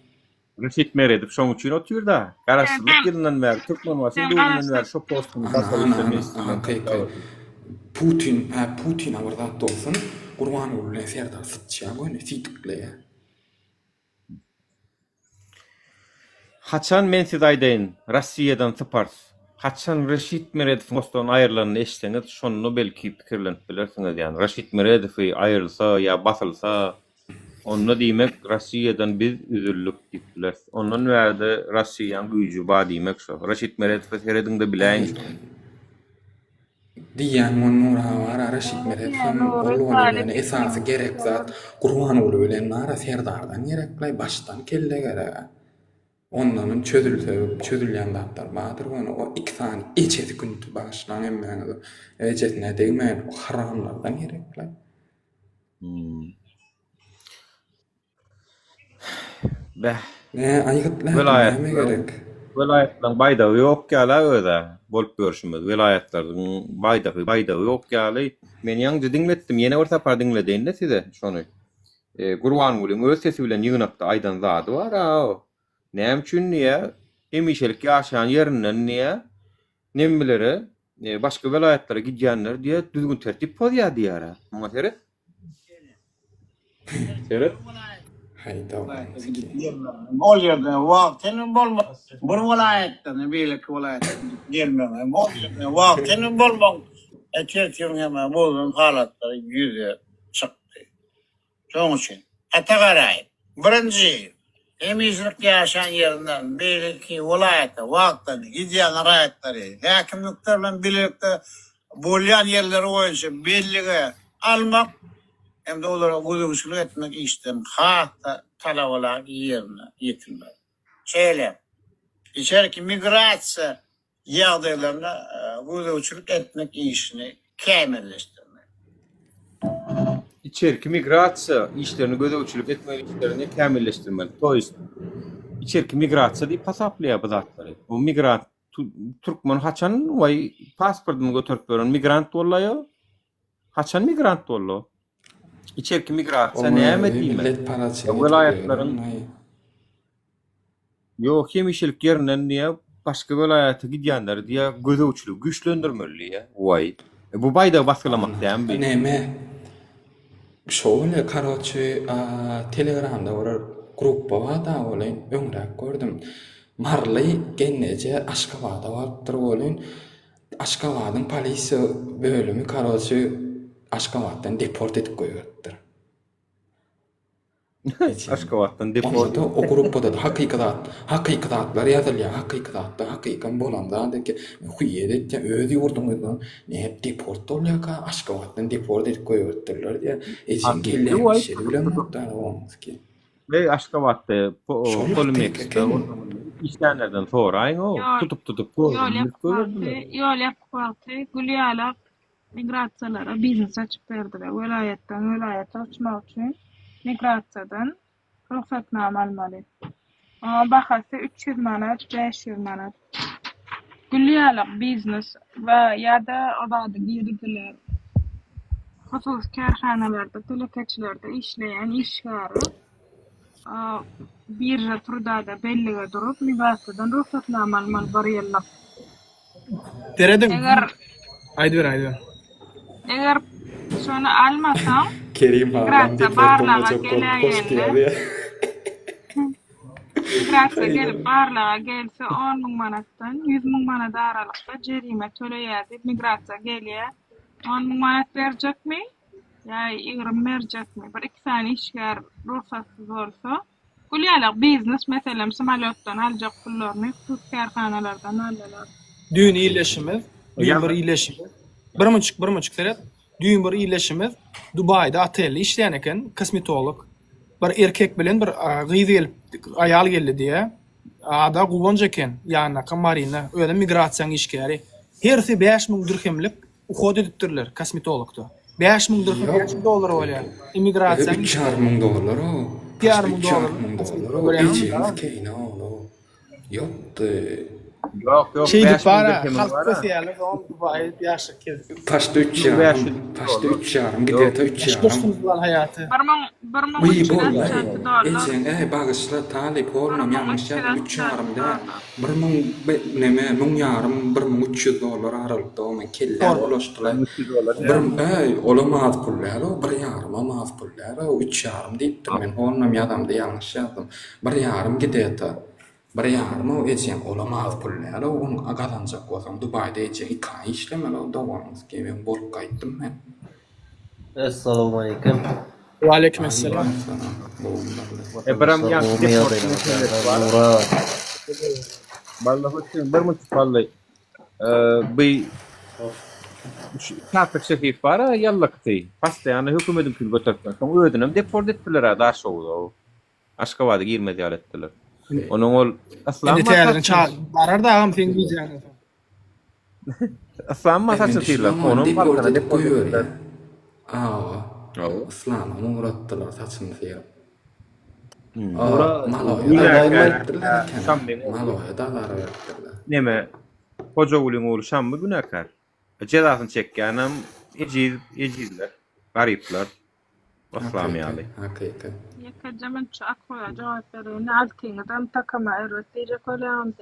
Reşit Meredow şoň üçin otyr-da. Garaşsyzlyk Sen ýylyndan bäri, Türkmenbaşyň sen döwründen garaşsyz bäri şo postuny Ana, daşary ana, işler ana, ministrinden aha, kyý, saklap kyý. otyr. Putin, hä, Putina bir zat bolsun, Gurbanguly bilen Serdar syçýar göni, siýdikleýär. Haçan men size aýdaýyn, Rossiýadan syparys. Haçan Reşit Meredowyň postdan aýrylanyny eşitseňiz, şonda belki pikirlenip bilersiňiz. Ýagny Reşit Meredowy aýrylsa ýa basylsa, onda diýmek Rossiýadan biz üzüldik diýip bileris. Ondan bärde Rossiýaň güýji bar diýmek şo. Reşit Meredowa serediňde biläýiň şony. Diýýän muny Nury aga bar Reşit Dogry Meredow diýýär hem Nury ol bolar Salyh ýöne esasy gerek zat Gurbanguly bilen bara Serdardan gereklaý başdan kelle gerega ondanam çözülse çözülýän zatlar bardyr ýöne o iki sany ejesi künti bagyşlaň hemmäňizi ejesine degmän o haramlardan gereklaý. Bäh. Nä aýgyt näme näme gerek? Welaýatlaryň baýdagy ýok ýaly-a öz-ä bolup ýörşümiz. Welaýatlaryň baýdagy baýdagy ýok ýaly. Men ýaňja diňletdim, ýene bir sapar diňledeýin-de size şony. Gurbangulyň öz sesi bilen ýygnakda aýdan zady bar-a. Näme üçin diýýä, hemişelik ýaşaýan ýerinden diýýä, nembilere, başga welaýatlara gidýänler diýýä, düzgün-tertip pozýar diýýär-ä. Muňa seret. Seret. Ol ýerde wagt hem bolmaz. Bir welaýatdan beýleki welaýata gidip gelmegiň hem ol ýerde wagt hem bolmagyň tertibiň hem bozulan halatlary ýüze çykdy. Şonuň üçin gaty garaýyp, birinji, hemişelik ýaşan ýerinden beýleki welaýata wagtdan gidýän raýatlary häkimlikler bilen bilelikde bolýan ýerleri boýunça bellige almak hem-de olara gözegçilik etmek işlerini has-da talabalaýyk ýerine ýetirmeli. Şeýle hem, içerki migrasiýa ýagdaýlaryna gözegçilik etmek işini kämilleşdirmek. Içerki migrasiýa işlerini gözegçilik etmek işlerini kämilleşdirmeli. To ýest, içerki migrasiýa diýip hasaplaýar bu zatlary. Bu migrant türkmen haçan waý pasportyny göterip ýören migrant bollaýo? Haçan migrant boldy o? Içerki migrasiýa Oňa näme özi diýmek? milletparazçylyk edip Welaýatlaryň ýören. Ýok, hemişelik ýerinden diýýä, başga welaýata gidýänleri diýýä, gözegçiligi güýçlendirmeli diýýä. Waý. E, bu baýdagy basgylamak dämi bi? Neme? Şo güni karoçi telegramda bir grupba barda welin öňräk gördüm. Maryly gelneje Aşgabada barypdyr welin Aşgabadyň polisiýa bölümi karoçi Aşgabatdan deport edip goýberipdir. Aşgabatdan deport. Onda-da o gruppada-da hakyky zat, hakyky zatlar ýazylýar, hakyky zatlar hakykam bolan zat eken. Hüýýet etýär, öz ýurduňyzdan nädip deport bolýarka, Aşgabatdan deport edip goýberipdirler diýýär. Ejeň kelläň işedi bilemok da oňki. Eý Aşgabatda Şol hakyky Polimeksde eken. işlänlerden soraýyň-ow, Ýol tutup-tutup ýol gördüm, ýapyk wagty, ýol ýapyk wagty gül ýalak Migrasiýalara biznes açyp berdiler. Welaýatdan welaýata uçmak üçin migrasiýadan rugsatnama almaly. Oňa bahasy 300 manat, 500 manat. Gül ýalyk biznes we ýa-da o zady girizdiler. Hususy kärhanalarda, telekeçilerde işleýän işgäre birža trudada bellige durup, migrasiýadan rugsatnama almaly bir ýyllyk. Serediň. Eger Aýdyber, aýdyber. Eger şony almasaň, Kerim agam migrasiýa deport barlaga bolmajak bolup goşgy geläýende, ýazýar. migrasiýa gelip barlaga gelse on müň manatdan 100 müň manat aralykda jerime töleýär diýip migrasiýa gelýär. On müň manat berjekmi ýa ýigrimi berjekmi? Bir iki sany işgär rugsatsyz bolsa, Gül ýalak biznes meselem samolýotdan aljak pullaryny hususy kärhanalardan aldylar. Düýn illeşimiz, düýn bir illeşimiz, bir munçuk, bir munçuk seret, düýn bir illeşimiz Dubaýda otelde işleýän eken, kosmetolog. Bir erkek bilen bir gyz gelip, aýal geldi diýýä. Ada Guwanç eken, ýanyndaky Marina, özem migrasiýaň işgäri. Hersi 5000 dirhemlik Uhod edipdirler kosmetologda. 5000 dirhem Ýok. näçe dollar bolýar? Immigrasiýaň Üç ýarym müň dollar o. ýarym müň üç dollar. ýarym müň dollar. Ejeňiz keýne ol. Ýokdy. Ýok, ýok, Şeýdip 5000 bara dirhemiň halk bar-a. köseýärler, soňam Dubaýa gidip ýaşlyk kesip. Paçda üç ýarym, 1500 paçda dollar. üç ýarym, Ýok. gidete üç Hoş ýarym. dursunuz lan haýaty. Bir müň, bir müň Wiý, üç ýüz boldy. altmyş alty dollar. Ejeň, äý, bagyşla, talyp, Bir oglum, müň ýalňyş üç ýüz ýazdym, üç altmyş alty ýarym däl. dollar. Bir müň, be, neme, müň ýarym, bir müň üç ýüz dollar aralykda, o meň kelläm bulaşdy-laý. 1300 dollar Bir, näme? äý, olam az pul däl-ow, bir ýarymam az pul däl-ow, üç ýarym diýipdim men, onam ýazamda ýalňyş ýazdym. Bir ýarym gidete. Bir ýarym-ow ejeň, olam az pul däl-ow, ony gazanjak bolsaň Dubaýda ejeň iki aý işlemeli-ow doganyňyzky, men bolup gaýtdym men. Essalawmaleýkim. Waleýkim esselam. Aleýkim gowumy Bally. E biram Watandaşlar ýaňky gowumy deport ýagdaýlaryňyz meselesi ýagdaýlar bar. Nura. Bally hoş bir minut Bally. Bi Şatlyk Şefiýew bar-a ýallakysy. Postoýanno hökümediňkini göteripdir. Soň özünem deport etdiler-ä Daşoguza. Aşgabada girmez ýaly etdiler. Onuň ol Yslam Indi täzeden ça barar da agam seň gijäňden soň. Yslam Men masaçyny sylap, düşünemok, onuň deport halkyna edip deport etdiler. goýberýär. Awa. Yslamam ugratdylar saçyny syryp. Nura, Maloýa Günäkär beripdirler eken. Şambyň ogly. Maloýa da azar beripdirler. Neme, Hojagulyň ogly Şammy günäkär. Jezasyny çekýänem ejiz, ejizler, garyplar. Yslam Hakyky, ýaly. hakyky. Ýekeje münçe Akboýa jogap bereýin. Altyňyzam takama erbet diýjek bolýaňyz.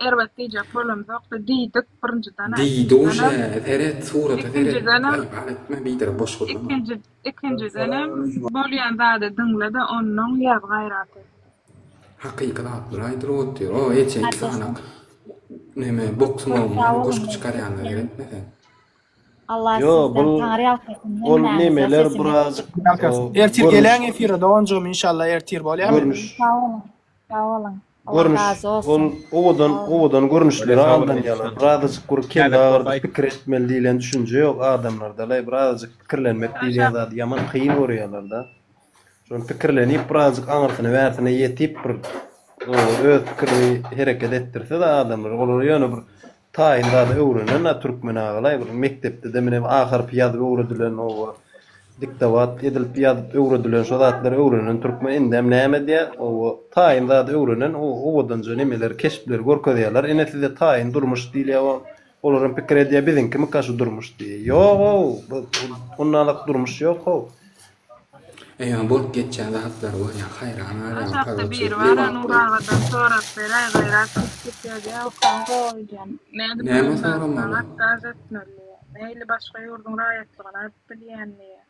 Erbet diýjek bolamzok-da diýdik birinjiden-ä, Diýdi uje, ikinjidenem, seret, surata seret, ikinjidenem, aýbal etme, biderek boş gürleme. ikinji, ikinjidenem bolýan zady diňle-de onnoň ýaz gaýrat et. Hakyky zatlar aýdylyp otyr. O eje iki Kardeşim. sany neme boksuň Köp sag ogluna boluň goşgy men çykarýanlar sizden. gerekmi sen? Allah Ýo sizden bul Taňry ýalkasyn ol hemmäňize nemeler sesimi. birazjyk Ýalkasyn. o Ertir görnüş geläň efire doganjygym inşallah ertir bolýamy? görnüş Sag boluň. Sag boluň. Allah görnüş razy ol bolsun. owadan Sag boluň. owadan görnüşlere Bolýa sag boluň aldanýarlar. Elişan. Birazajyk bir kelle Täze agyrdyp bolsa pikir etmeli diýlen düşünje ýok adamlarda-laý. Birazajyk pikirlenmek diýilýän zady ýaman kyn görýärler-de. Şony pikirlenip birazajyk aňyrsyna bärsine ýetip bir öz pikirini hereket etdirse-de adamlar olar ýöne bir Taýyn zady öwrenen-ä türkmen agalaý bir mekdepde-de mine A harpy ýazyp öwredilen oba diktowat edilip ýazyp öwredilen şo zatlary öwrenen türkmen indem näme edýär oba taýyn zady öwrenen owadanja nemeleri keşpleri görkezýärler ine size taýyn durmuş diýilýär olaram pikir edýär biziňkimika şu durmuş diýýär ýog-ow ondanlak durmuş ýok-ow. Eýýäm bolup geçýän zatlary görýän haýran galýan Aşakda karoçe biri bar-a lebaply. Nur agadan sorap beräý gaýrat diýip git ýazýa okaň gowy öýdýän. Nädip Näme Özbegistana soramaly? otkaz etmeli diýýä. Nähili başga ýurduň raýatlygyny alyp bilýän diýýä.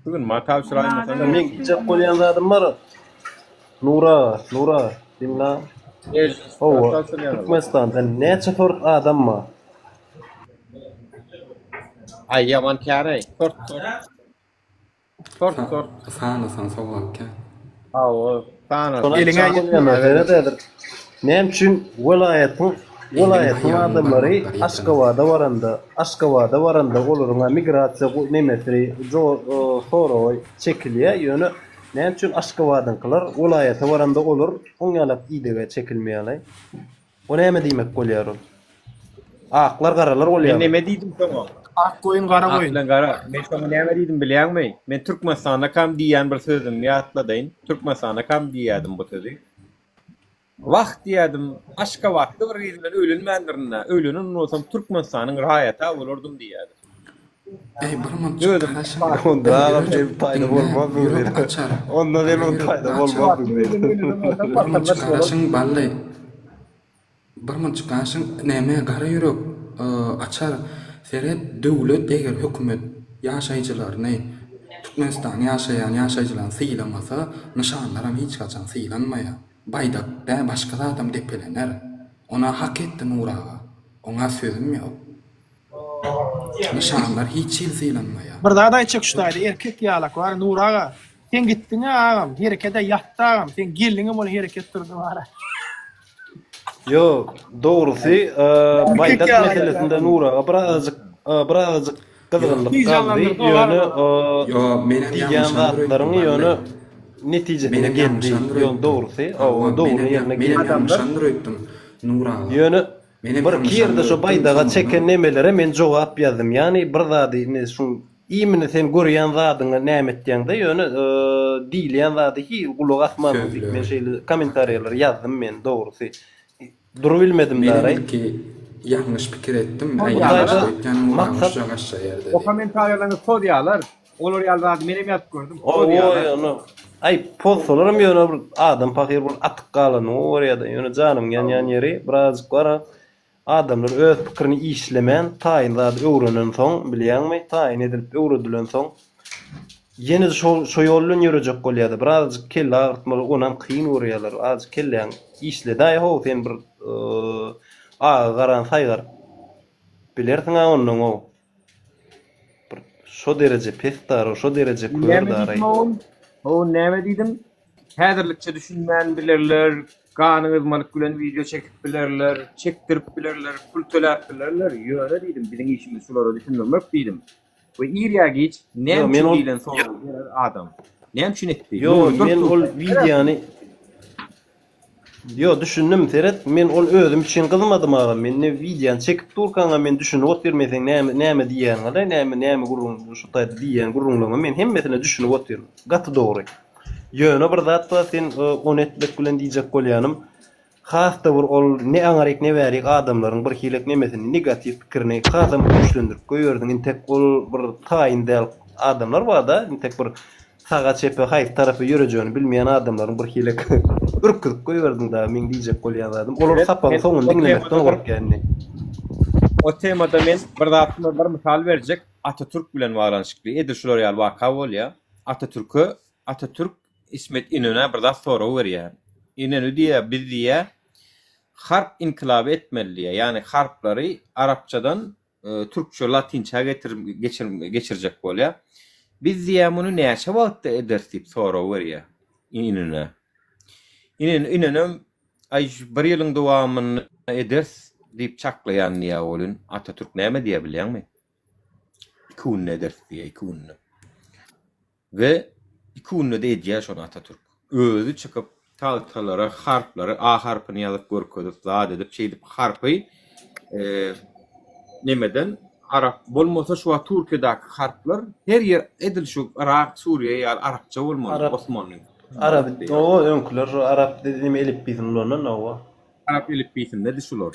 Şu gün maňa tabşyraýmasaň Meň diýjek bolýan zadym bar. Nur aga, Nur aga, diňle. Hawa, Türkmenistanda näçe sort adam bar? Aý ýaman käreý. Sort sort. Sort sort. Sanasaň sogap kän. Hawa, sanasaň. Eliňe ýetmez seret häzir. Näme üçin welaýatyň welaýatyň adamlary Aşgabada baranda, Aşgabada baranda olaryň migrasiýa nemesi soragy çekilýär, ýöne näme üçin Aşgabadyňkylar welaýata baranda olar oň ýalak idege çekilmeýärler? O näme diýmek bolýar ol? Aklar garalar Men bolýarmy? neme diýdim şoňa? Ak goýun gara Ak goýun. bilen gara. Men şoňa näme diýdim bilýäňmi? Men Türkmenistandakam diýýän bir sözümi ýatladaýyn. Türkmenistandakam diýýädim bu sözi. Wah diýýädim, Aşgabatda bir gyz bilen öýlenmändirin-dä. Öýlenen bolsam Türkmenistanyň raýaty-a bolardym diýýädim. Eý bir munça Özüm garaşyň. Onda agam Ýürek sen taýda diňle, bolmazdyň ýürek sen. açar. Onda sen Gara on ýürek taýda açar. bolmazdyň sen. Bir munça garaşyň bally. Bir munça garaşyň näme gara ýürek açar. Seret döwlet eger hökümet ýaşaýjylaryny Türkmenistanyň ýaşaýan ýaşaýjylaryny sylamasa nyşanlaram hiç haçan sylanmaýar. Baýdak dä başga zadam depelener. Ona hak etdi Nury aga. Oňa sözüm ýok. Nyşanlar hiç hili sylanmaýar. Bir zat aýtjak şu taýda erkek ýalak bar Nury aga sen gitdiňä agam herekedä ýatdy agam seň gelniňem ol hereket durdy bara. Ýok, dogrusy Erkek baýdak ýalak meselesinde Nury aga birazajyk birazajyk gyzgynlyk Tiz galdy, janlandyrdy ýöne olar. Ýo, menem diýýän ýalňyşandyr öýtdüm, zatlaryň Bally. ýöne netijesine Menem geldi. ýalňyşandyr Ýöne öýtdüm. dogrusy, Hawa, hawa, dogry menem ýerine menem geldi. ýalňyşandyr öýtdüm, Nury aga. Ýöne Menem birki ýerde ýalňyşandyr şo öýtdüm, baýdaga soňundan. çeken nemelere men jogap ýazdym. Ýagny bir zady indi şuň. Imini sen görýän zadyňa näme etýäňde ýöne diýilýän zady hiç gulak asmansyň diýip men şeýle kommentariýalary ýazdym men dogrusy. Durubilmedim Menem daraý. ilki ýalňyş pikir etdim, Bu äý taýda ýalňyş öýtýän maksat nuranyň şuja ýerde O diýip. kommentariýalaryňy pozýalar. Olar ýaly zady menem ýazyp gördüm. Owo Pozýalar. ýöne aý pozsalaram ýöne bir adam pahyr bir atyk galanyny görýädä ýöne janymyň ýanýan ýeri birazjyk bara Adamlar öz pikirini işlemän taýyn zady öwrenensoň, bilýäňmi, taýyn edilip öwredilensoň, ýene-de şo şo ýol bilen ýörejek bolýar-da. Birazajyk kelle agyrtmagy onam kyn görýärler. Azajyk kelläň işledäý how, sen bir agy garany saýgaryp bilersiň-ä onnoň-ow. Bir şo dereje pes dara, şo dereje kör Näme daraý. diýdim ogun? Ogun näme diýdim? Häzirlikçe düşünmän bilerler, gany gyzmalyk bilen wideo çekip bilerler, çekdirip bilerler, pul töläp bilerler, ýöne diýdim, biziň işimiz şulara düşündirmek diýdim. We ir ýa giç näme Ýo, men üçin ol diýlen soragy berer adam. Näme üçin etdi? Ýo, Nury men durup ol durka berer. wideony Ýo düşündim seret men ol özüm üçin gyzmadym agam men ne wideony çekip durkaňa men düşünip otyryn men seň näme näme diýýäniňe näme näme gürrüň şu taýda diýýän gürrüňleriňe men hemmesine düşünip otyryn gaty dogry ýöne bir zat bar sen ony etmek bilen diýjek bolýanym hasda bir ol ne aňaryk ne bärik adamlaryň bir hilek nemesini negatiw pikirini hasam güýçlendirip goýberdiň intek ol bir taýyn däl adamlar barda intek bir Saga çepe haýsy tarapa ýörejegini bilmeýän adamlaryň bir hili ürküzip goýberdiň dagy meň diýjek bolýan zadym olar Seret, sapagyň men soňuny o diňlemekden temada bir gorkýar indi. O temada men bir zat bir mysal berjek Atatürk bilen baglanyşykly edil şular ýaly waka bolýar. Atatürke Atatürk İsmet İnönä bir zat sorag berýär. İnönü diýýär biz diýýär harp inkilaby etmeli diýýär. Ýagny harplary arapçadan türkçe latynça getir geçir geçirjek bolýar. Biz diýýär muny näçe wagtda ederis diýip sorag berýär İnönä. İnönü İnönem aý bir ýylyň dowamynda ederis diýip çaklaýan diýýär welin Atatürk näme diýýär bilýäňmi? Iki günde ederis diýýär, iki günde. We iki günde-de edýär şony Atatürk. Özi çykyp tagtalara harplary A harpyny ýazyp görkezip zat edip şeýdip harpy nemeden arap bolmasa şu wagt Türkiýedäki harplar her ýer edil şu Yrak, Suriýa ýaly arapça bolmaly Arap Osmanly. Arap owa öňküler şu arap neme elipbiýsini ulanan owa. Arap elipbiýsindedi şular.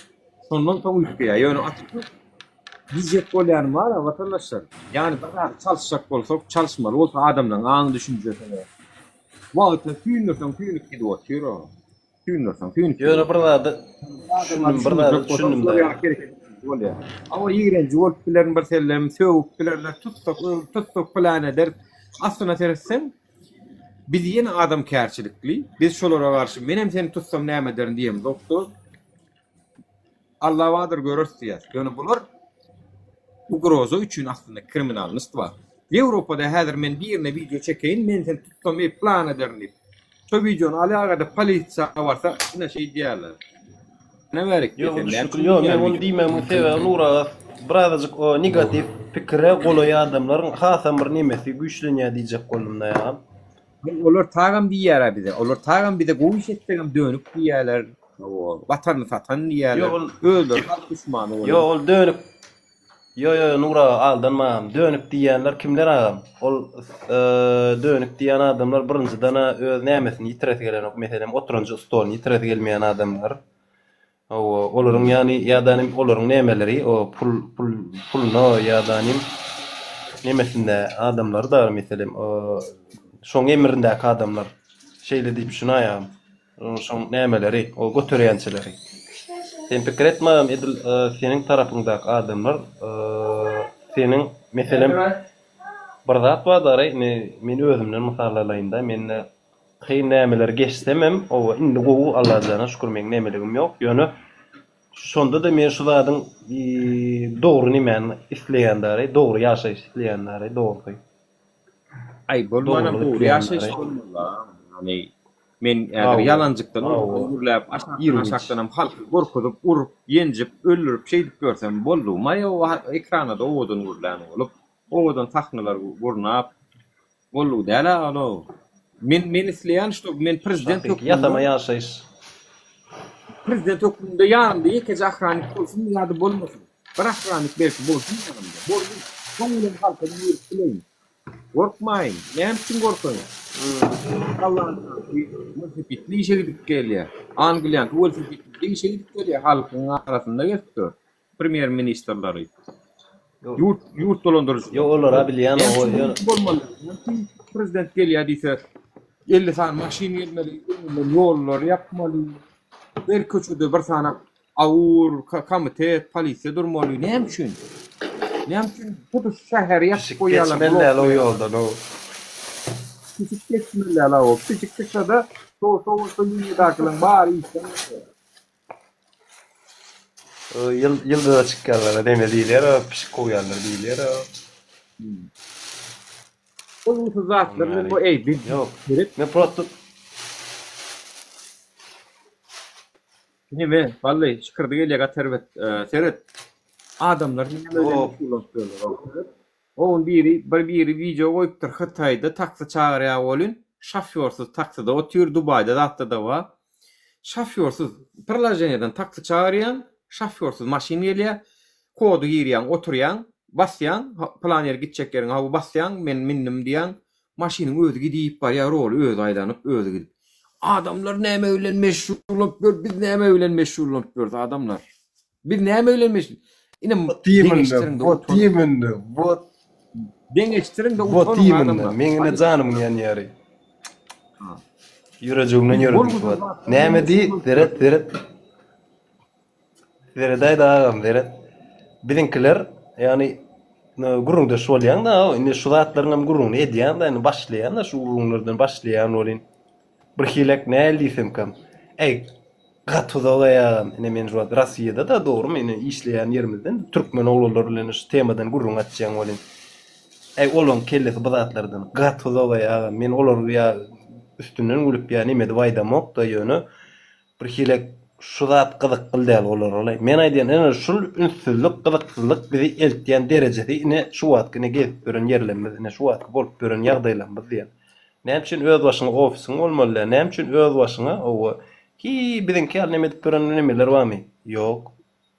Şondan soň üýtgeýär. Ýöne Atatürk Diýjek bolýanym bar-a, watandaşlar. Ýagny bir zady çalyşjak bolsak, çalyşmaly bolsa adamlaryň aň-düşünjesine. Wagty süýndürseň süýnüp gidip otyr o. Süýndürseň süýnüp gidip Ýöne bir otyr. zady Adama düşündim, bir zady düşündirjek bolsaň düşündim şular daýy. ýaly hereket etmeli bolýar. Hawa ýigrenji bolup bilerin bir sellem, sögüp bilerler, tutsak öl, tutsak pylan ederis. Aslyna seretseň, biz ýene adamkärçilikli. Biz şolara garşy menem seni tutsam näme ederin diýemzokda. Alla bardyr göreris diýýär. Ýöne bular ugroza üçin aslynda kriminalnyst bar. Ýewropada häzir men birine wideo çekeýin, men seni tutsam eý plan ederin diýip. Şo wideony alýagada polisiýa barsa ine şeý diýýärler. Näme berik Ýok, diýsem näme düşnükli. üçin Ýok, men diýýän ony wideo. diýmegimiň sebäbi Nur aga birazajyk o negatiw pikire golaý adamlaryň hasam bir nemesi güýçlenýär diýjek boldum-da ýa. Olar tagam diýýär-ä bize. Olar tagam bize gowy iş etsegem dönük diýýärler. Hawa, watanyny satan diýýärler. Ýok, ol Özleri halk duşmany Ýok, olar. ol dönük. Ýo, ýo, ýo, Nur aga, aldanma agam. Dönük diýýänler kimler agam? Ol dönük diýýän adamlar birinjiden-ä öz nämesini ýitiresi gelenok, meselem, oturanjy stoluny ýitiresi gelmeýän adamlar. Hawa, olaryň ýany ýa-da nim olaryň nemeleri o pul pul puluna ýa-da nim nemesinde adamlary da meselem o şoň emrindäki adamlar şeýle diýip şunaýam şoň nemeleri o göterýänçileri. Sen pikir etme agam edil seniň tarapyňdaky adamlar seniň meselem bir zat bar dary men özümden mysal alaýynda mende Kyn nämeler geçsemem oba indi gowy Allajana şükür meň nemeligim ýok ýöne şonda-da men şu zadyň dogry nemäni isleýän dary dogry ýaşaýyş isleýän dary dogrusy. Aý bolmanam Dogrulyk dogry isleýän ýaşaýyş dary. bolmaly ýagny men häzir Hawa ýalanjykdan hawa gürläp aşakdan irgiç. aşakdanam halky gorkuzyp urup ýenjip öldürip şeýdip ýörsem boldugymaý ekrana-da owadan gürlän bolup owadan sahnalar gurnap Boldugy däl agalow. Men men isleýän ştob men prezident Hakyky hökmünde ýasama ýaşaýyş. Prezident hökmünde ýanymda ýekeje ahranik bolsun ýa-da bolmasyn. Bir ahranik belki bolsun ýanymda. Boldy. Soň bilen halka girip bileýin. Gorkmaýyn. Näme üçin gorkaýyn? Gollandiýaňky welosipedli işe gidip gelýär. Angliýaňky welosipedli işe gidip gelýär. Halkyň arasynda gezip ýör. Premýer ministrleri. Ýurt ýurt dolandyryjylar. Ýok olara bilýän o ýöne. Bolmaly. Prezident gelýär diýse 50 sany maşyn gelmeli, öňünden ýollary ýapmaly. Her köçede bir sany awur, komitet, polisiýa durmaly. Näme üçin? Näme üçin tutuş şäheri ýapyp goýýarlar? Pişik geçmeli däl o ýoldan o. Pişik geçmeli däl o. Pişik çyksa-da, şo-şo liniýadakylaryň bary işden çykýar. Ýyldyza çykýanlara neme diýilýär, pişik kowýanlar diýilýär. Bolgusyz zatlar bilen bu eý biz Ýok. Men prosto Neme, bally, şykyrdy gelýär gaty erbet. Seret. Adamlar neme bilen meşgullanyp ýörler. Oň biri bir biri wideo goýupdyr Hytaýda taksi çagyrýar welin şofýorsyz taksida otyr Dubaýda zatda-da bar. Şofýorsyz priloženiýadan taksi çagyrýaň şofýorsyz maşyn gelýär kody girýäň oturýaň basýaň pylan ýere gitjek ýeriň hawa basýaň men mindim diýýäň maşynyň özi gidip barýar roly özi aýlanyp özi gidip Adamlar näme bilen meşgullanyp ýör biz näme bilen meşgullanyp ýörüs adamlar. Biz näme bilen meşgul? Ine deňeşdiriň-de Wot imенно, wot. Deňeşdiriň-de utanyň adamlar. Meň ine janymyň ýanýary. Ýürejigimden ýöredi şu wagt. Näme diý? Seret, seret. Seredäýdä agam, seret. Biziňkiler, ýagny gürrüňdeş bolýaň-da, indi şu zatlaryň hem gürrüňini edýäň-de, indi başlaýan-da şu gürrüňlerden başlaýan welin. Birhilek näl diýsemkäm. Äý, Gaty uzak aýagam. Ine men şu wagt Rossiýada-da dogrymy ine işleýän ýerimizden türkmen oglanlar bilen şu temadan gürrüň açýaň welin. Äý olaň kellesi bu zatlardan gaty uzak aýagam. Men olar ýa üstünden gülüp ýa neme edip aýdamok-da ýöne bir hilek şu zat gyzykly däl olara-laý. Men aýdýan ine şul ünssüzlik gyzyksyzlyk bizi eltýän derejesi ine şu wagtky ine gezip ýören ýerlerimiz ine şu wagtky bolup ýören ýagdaýlarymyz diýýän. Näme üçin öz başyňa ofisiň bolmaly däl? Näme üçin öz başyňa owa hiý biziňki ýaly neme edip ýören nemeler barmy? Ýok.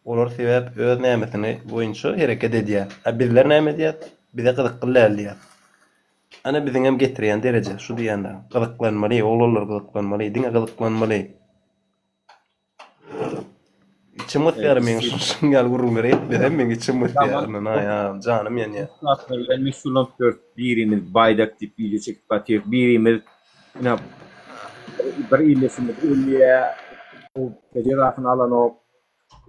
Olar sebäp öz nämesini boýunça hereket edýär. A bizler näme edýäs? Bize gyzykly däl diýýäs. Ana biziňem getirýän dereje şu diýýänler. Gyzyklanmaly, oglanlar gyzyklanmaly, diňe gyzyklanmaly. Içim gysýar meň şuň ýaly gürrüňleri etmesem meň içim gysýar ynanaýam janym ýanýar. Zatlar bilen meşgullanyp ýörüs. Birimiz baýdak diýip wideo çekip atýas, birimiz ine bir ildeşimiz ölýär, jezasyny alanok.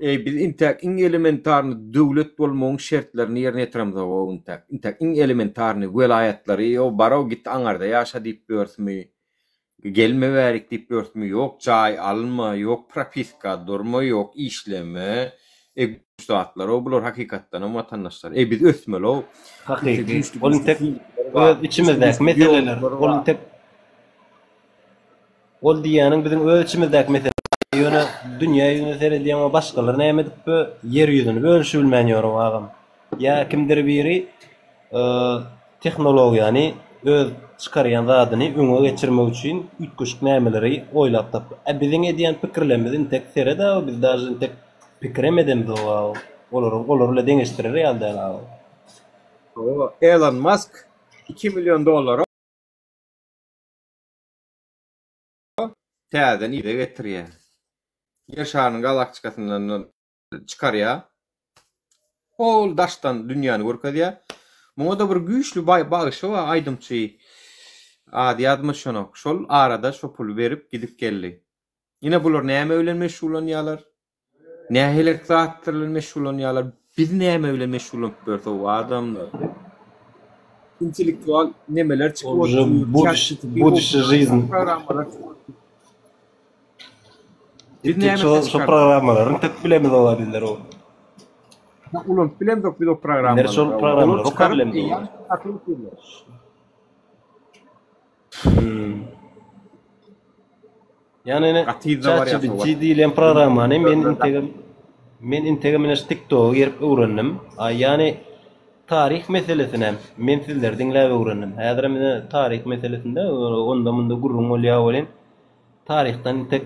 Eý biz intäk iň elementarny döwlet bolmagyň şertlerini ýerine ýetiremzok intäk. Intäk iň elementarny welaýatlary ýo barow git aňarda ýaşa diýip ýörsmi. Gelme bärik diýip ýörsmi, ýok jaý alma, ýok propiska durma, ýok işleme. E güýç zatlar-ow bular hakykatdanam watandaşlar. E biz ösmeli-ow. Hakyky. Ol intek öz içimizdäki meseleler. Ol intek Ol diýýäniň biziň öz içimizdäki mesele. Ýöne dünýä ýüzüne seredýäň we başgalar näme edip bu ýer ýüzüni bölüşibilmän ýör-ow agam. Ýa kimdir biri tehnologiýany öz çykarýan zadyny öňe geçirmek üçin üýtgeşik nämeleri oýlap tapdy. A biziň edýän pikirlerimiz intek seret aga biz daže intek pikirem edemzok aga. Olary olar bilen deňeşdirer ýaly däl aga. Hawa, Elon Musk 2 million dollara täzeden yza getirýär. Ýer şarynyň galaktikasyndan çykarýar. Hol daşdan dünýäni görkezýär. Muňa-da bir güýçli bagşy bar, aýdymçy. Ady ýadyma düşenok. Şol arada şo puly berip gidip geldi. Ine bular näme bilen meşgullanýarlar? Nähili zatlar bilen meşgullanýarlar? Biz näme bilen meşgullanyp ýörüs o adamlar? Intellektual nemeler çykyp otyr. Buduş жизнь. Programmalar çykyp otyr. Biz Biz näme şo şo programmalaryny tapyp bilemizok a bizler o. Ulanyp bilemzok biz o Bizler programmalary. şol Olar programmalary okap çykaryp bilemizok. eýýäm satyp otyrlar. Hmm. Ýani ine Gaty yzda barýas ChatGPT diýlen programmany men integem men integem ine şu TikToka girip öwrendim. A ýani taryh meselesinem men sizleri diňläp öwrendim. Häzirem ine taryh meselesinde onda munda gürrüň bolýar welin taryhdan intek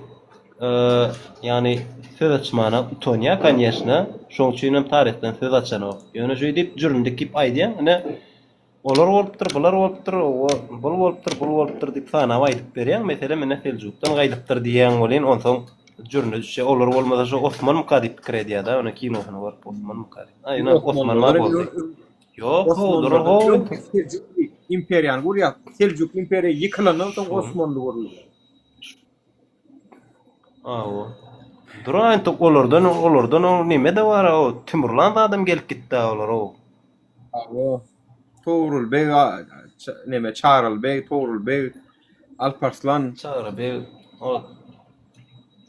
ýagny. Söz açmana utanýar konýeşna, şoň üçinem taryhdan söz açanok. Ýöne şeý diýip jürüni dikip aýdýaň, ine olar bolupdyr, bular bolupdyr, bul bolupdyr, bul bolupdyr diýip sanap aýdyp berýäň, meselem ine Seljukdan gaýdypdyr diýýäň welin onsoň jürüne düşýär, olar bolmasa şo Osmanmyka diýip pikir edýär-de, ony kinosyny görüp Osmanmyka diýip. Aý ine Osman bar boldy. Ýok, how, dur how. Seljukly imperiýany gurýar. Seljukly imperiýa ýykylandan soň Osmanly gurulýar. Awa. Dur entek olardan olardan o neme-de bar o Timurlan zadam gelip gitdi olar o. Awa. Togrul beg neme Çagryl beg, Togrul beg, Alparslan. Çagry beg o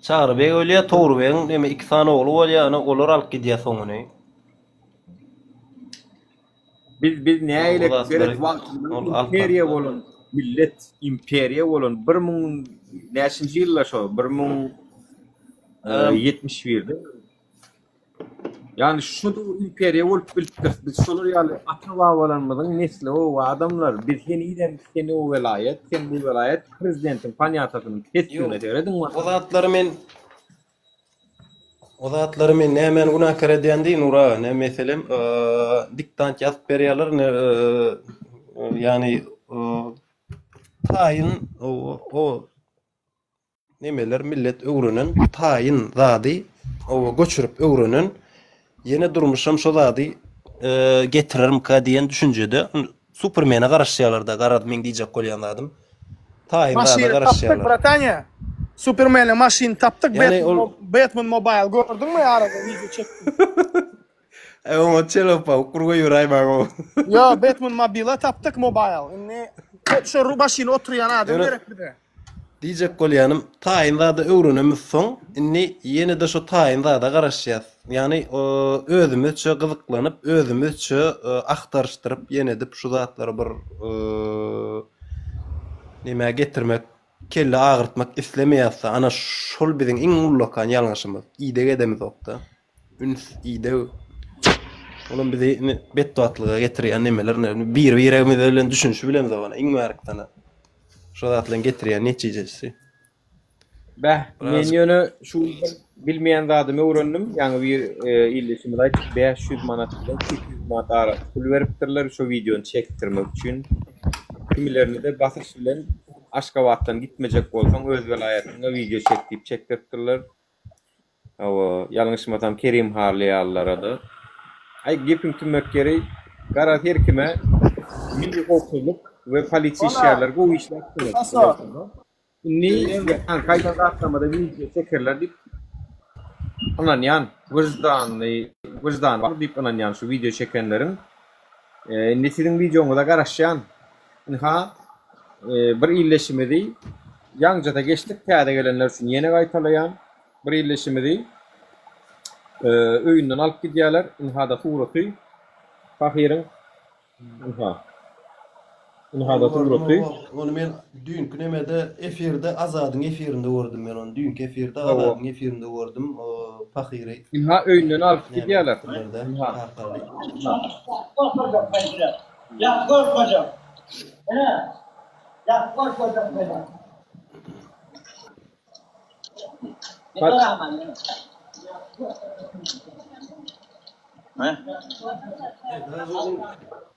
Çagry beg ölýär, Togrul begiň neme iki sany ogly bolýar, ana olar alyp gidýär soňuny. Biz biz nägile seret wagtynda imperiýa bolan millet, imperiýa bolan 1000 näçinji ýylda şo 1071-de Ýani şu imperiýa bolup bilipdir. Biz şolar ýaly ata-babalarymyzyň nesli o adamlar. Biz henizem sen o welaýat, sen bu welaýat prezidentiň panýatasynyň pesligine serediň. O zatlary men O zatlary men nämäni günäkär edýän diý Nur aga, ne meselem, diktant ýazyp berýärler, ne ýagny taýyn o nemeler millet öwrenen taýyn zady oba göçürip öwrenen ýene durmuşam şo zady getirermika diýen düşünjede Supermene garaşýarlar-da, garaz meň diýjek bolýan zadym. Taýyn zada Maşyny tapdyk garaşýarlar. bratanya. Supermeniň maşyny tapdyk Ýagny ol Batman mobile gördüňmi arada wideo çekdim. E oňa çelopawuk bir goýberäýmäň o. Ýo Batman mobile tapdyk mobile. Indi şo maşyny oturýan adam Ýöne gerek bize. Diýjek bolýanym, taýyn zada öwrenemizsoň, indi ýene-de şo taýyn zada garaşýas. Ýagny, özümizçe gyzyklanyp, özümizçe agtaryşdyryp, ýene edip şu zatlary bir nemä getirmek, kelle agyrtmak islemeýäs-de. Ana, şol biziň iň ullakan ýalňyşymyz. Ideg edemizok-da. Üns, ideg. Olam bizi indi betbagtlyga getirýän nemeler, bir-biregimiz bilen düşünişibilemzok, ana, iň bärikden. Şo zatlaryň getirýän netijesi. Bäh, men ýöne şu gün bir bilmeýän zadymy öwrendim. Ýaňy bir e, ildeşimiz aýtdy, 500 manat bilen 800 manat arasy pul beripdirler şu wideony çekdirmek üçin. Kimilerini-de basyş bilen Aşgabatdan gitmejek bolsaň öz welaýatyňda wideo çek diýip çekdiripdirler. Hawa, ýalňyşmasam Kerim Harly ýalylara-da. Aý, gepiň tümmek ýeri, garaz her kime milli howpsuzlyk we polisiýa işgärleri gowy işläpdiler. Indi ýaňky aýdan zatlarymyza wideo çekerler diýip ynanýan, wyždanly, wyždany bar diýip ynanýan şu wideo çekenleriň. Indi siziň wideoňyza garaşýan. Ynha, bir ildeşimizi ýaňjada geçdik, täze gelenler üçin ýene gaýtalaýan. Bir ildeşimizi öýünden alyp gidýärler. Ynha-da suraty pahyryň. Ynha. Ynha-da suraty. Ony men düýnki nemede efirde Azadyň efirinde gördüm men ony. Düýnki efirde Azadyň efirinde gördüm o pahyry. Ynha öýünden alyp gidýärler. Ynha. Ýat gorkajak. Ene. Ýat gorkajak meni.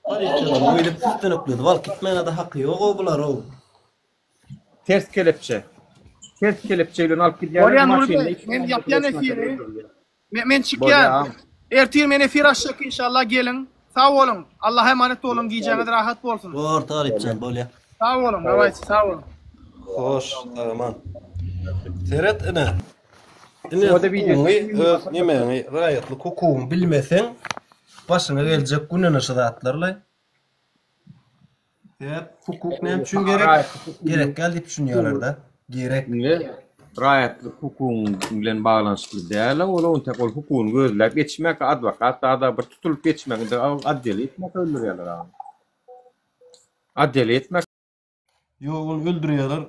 Öýdüp süsdünükledi. Bal gitmäne-de haky ýok-ow bular-ow. Ters kelepçe. Ters kelepçe bilen alyp gidýärler Bolýa Nury maşynda bey, iki men sany ýapýan maşyn efiri. öldürilýär. Men, men Bolýa çykýan. agam. Ertir men efir açjak inşallah geliň. Sag boluň. Allaha emanet boluň gijäňiz rahat bolsun. Bor Talypjan bolýa. Sag boluň dawayçy sag boluň. Hoş sag-aman. Seret ine. Ine Şurada video hukugyňy öz nemäňi raýatlyk hukugyňy bilmeseň başyňa geljek gün ine şu zatlarlaý. Sebäp hukuk näme üçin gerek? Gerek däl diýip düşünýärler-de. Gerek. Indi raýatlyk hukugyň bilen baglanyşykly däl ol ontek ol hukugyny gözläp geçmek adwokat zada bir tutulyp geçmek indi otdel etmek öldürýärler agam. Otdel etmek. Ýok ony öldürýärler.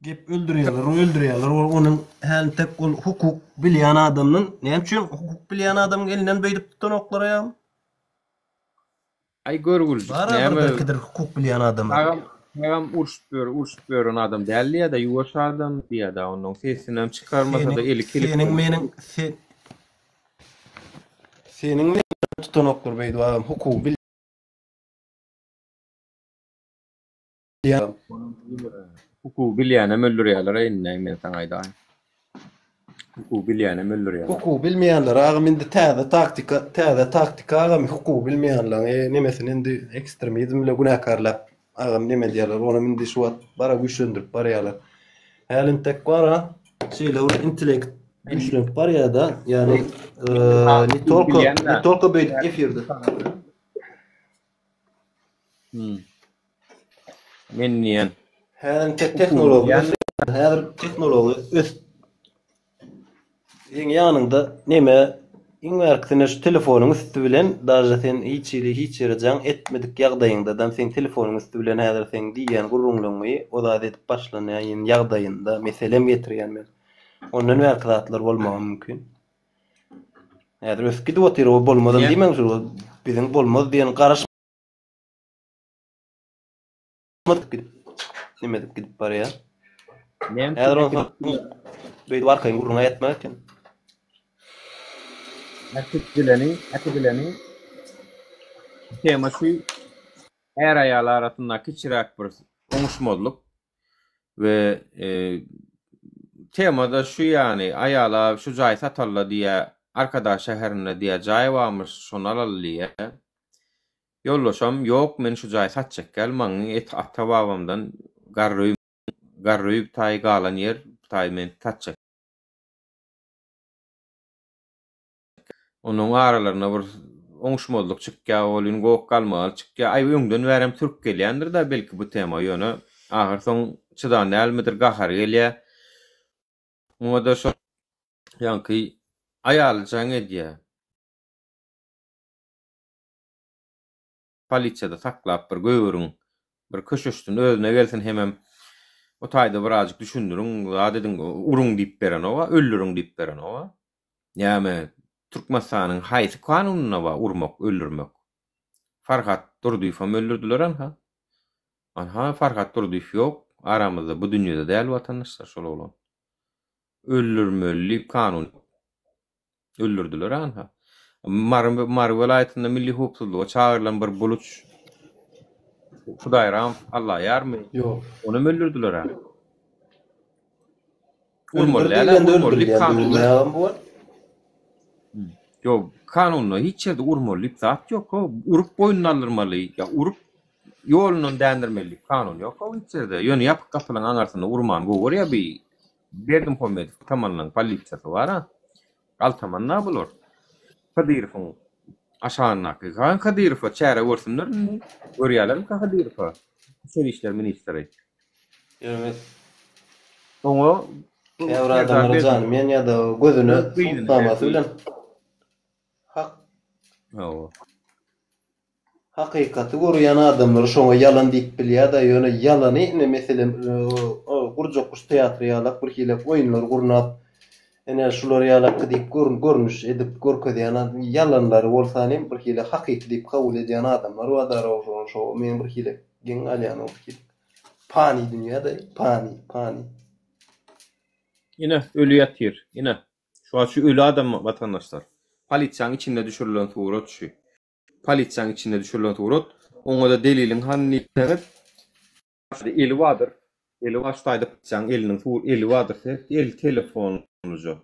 Gep öldürýärler, ony öldürýärler. Ol onuň häntek ol hukuk bilýän adamdan näme üçin hukuk bilýän adamyň elinden beýdip tutanoklar aýam? Aý görgüljik Bar-a näme birdir-kidir hukuk bilýän adamlar. Agam. Agam urşup ýör, urşup ýören adam däl diýýär-de, ýuwaş adam diýýär-de, onnoň sesinem çykarmasa-da Seniň, eli kilik seniň meniň sen Seniň meniň tutanoklar beýdip agam hukugy bilýän. Hukugy bilýänem öldürýärler indi men saňa aýdaýyn. Hukugy bilýänem öldürýärler. Hukugy bilmeýänler agam indi täze taktika täze taktika agam hukugy bilmeýänleň e, nemesini indi ekstremizm bile günäkärläp agam neme edýärler onam indi şu wagt bara güýçlendirip barýarlar. Häli intek bara şeýle bir intellekt güýçlenip barýada ýagny ne tolko ne tolko beýdip efirde. Hmm. Men diýen. Häzir entek tehnologiýa häzir tehnologiýa ösüp Seň ýanyňda neme iň bärkisine şu telefonyň üsti bilen daže sen hiç hili hiç ýere jaň etmedik ýagdaýyňdadam seň telefonyň üsti bilen häzir seň diýýän gürrüňleňi o zat edip başlanýan ýagdaýynda meselem getirýän men. Ondan bärki zatlar bolmagy mümkin. Häzir ösüp gidip otyr o bolmazam diýmäň şu biziň bolmaz diýen garaş gidip neme edip gidip barýar. Häzir onsoň beýdip arkaýyn gürrüň aýtmak eken. Äkidileni, äkidileni tema şu är-aýal arasynda kiçiräk bir oňuşmazlyk we temada şu ýany aýala şu jaý satalla diýýä Arkadag şäherinde diýýä jaý barmyş şony alaly diýýä. Ýoldaşam ýok men şu jaýy satjak däl maňyň et ata babamdan garry garry taýy galan ýer bu taýy men satjak Onuň aralarynda bir oňuşmazlyk çykýar welin goh galmagal çykýar. Aý öňden bärem sürüp gelýändir-dä belki bu tema ýöne ahyr soň çydan dälmidir gahary gelýär. Muňa-da şol ýaňky aýaly jaň edýär. Polisiýada saklap bir goýberiň, bir köşeşsin, özüne gelsin hemem o taýda birazjyk düşündiriň, zat ediň, uruň diýip berenok-a, öldüriň diýip berenok-a. Näme, Türkmenistanyň haýsy kanunynda bar urmak, öldürmek? Farhat Durdyýewem öldürdiler anha. Anha Farhat Durdyýew ýok, aramyzda bu dünýede däl watandaşlar şol oglan. Öldürmeli diýip kanun ýok. Öldürdiler anha. Mary Mary welaýatynda milli howpsuzlyga çagyrylan bir buluç Hudaýram Allaýarmy? Ýok. Onam öldürdiler-ä. Öldür Urmaly däl-ä, diýlende urmaly diýip öldürilýän kanun döwürler agam bu wagt. Ýok, kanunda hiç ýerde urmaly diýip zat ýok-how. Urup boýnuny aldyrmaly, ýa urup ýolundan dändirmeli diýip kanun ýok-how hiç ýerde. Ýöne ýapyk gapylaryň aňyrsynda urmany gowy görýär bi Berdimuhamedow galtamanlaryň polisiýasy bar-a. Galtaman-da bular. Hydyrowyň aşagyndaky. Hany Hydyrowa çäre görsünler indi. Görýärlermikä Hydyrowa? Içeri işler ministri. Ýöne Oňa käbir adamlara jany ýanýar-da gözüne subutnamasy bilen hak Hawa. Hakykaty görýän adamlar şoňa ýalan diýip bilýär-de, ýöne ýalany ine meselem gurjak guş teatry ýalak bir hili oýunlar gurnap ine şular ýalakky diýip görnüş edip görkezýän ýalanlary bolsa hem bir hili hakyky diýip kabul edýän adamlar bar dara şo men bir hili geň galýan o bir hili pany dünýä-de pany pany. Ine öli ýatyr ine şu wagt şu öli adam watandaşlar polisiýaň içinde düşürilen surat şu. Polisiýaň içinde düşürilen surat. Oňada deliliň hany diýseňiz, eli bardyr. Eli bar şu taýda polisiýaň eliniň su eli bardyr. Eli telefonlyja.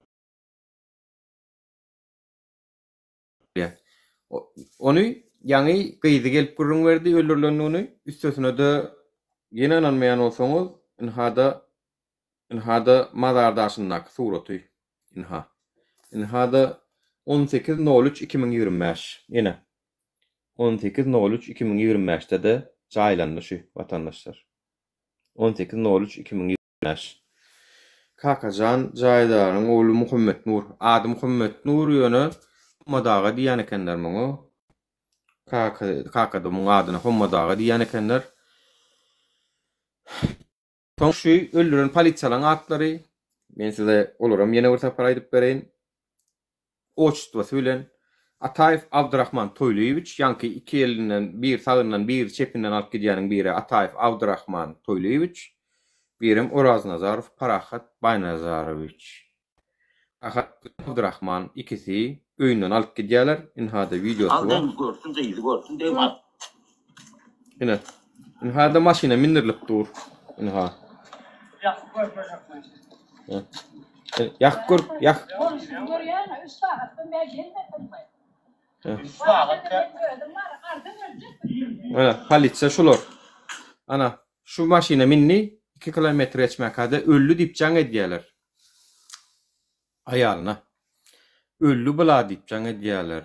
Ony ýaňy gyzy gelip gürrüň berdi öldürilendigini. Üstesine-de ýene ynanmaýan bolsaňyz, ynha-da Ynha-da mazar daşyndaky suraty. Ynha. Ynha-da 18 nol üç 2025. Ine. 18 nol üç 2025-de-de jaýlandy şu watandaşlar. 18 nol üç 2025. Kakajan jaýdaryň ogly Muhammetnur. Ady Muhammetnur ýöne Hommat aga diýýän ekenler muňa. Kaka, kaka-da muň adyna Hommat aga diýýän ekenler. Soň şu öldüren polisiýalaň atlary, men size olaram ýene bir sapar aýdyp bereýin. Oçestwosy bilen. Ataýew Abdyrahman Toýlyýewiç, ýaňky iki elinden, biri sagyndan, biri çepinden alyp gidýäniň biri Ataýew Abdyrahman Toýlyýewiç, birem Oraznazarow Parahat Baýnazarowiç. Parahat bilen Abdyrahman ikisi öýünden alyp gidýärler. Ynha-da wideosy Al bar. degim görsün gyzy görsün degim al. Ine. Ynha-da maşyna mindirilip dur. Ynha. Ýakyp görkezjekmi? Ýakyp gör, ýak. Bolşuny görýän, üç sagatdan bäri gelmediňmi? Üç sagat Men özüm bar, ardyň öljekmi? Ana, polisiýa şular. Ana, şu maşyna mindi, 2 kilometr geçmäkäde öldi diýip jaň edýärler. Aýalyna. Öldi bula diýip jaň edýärler.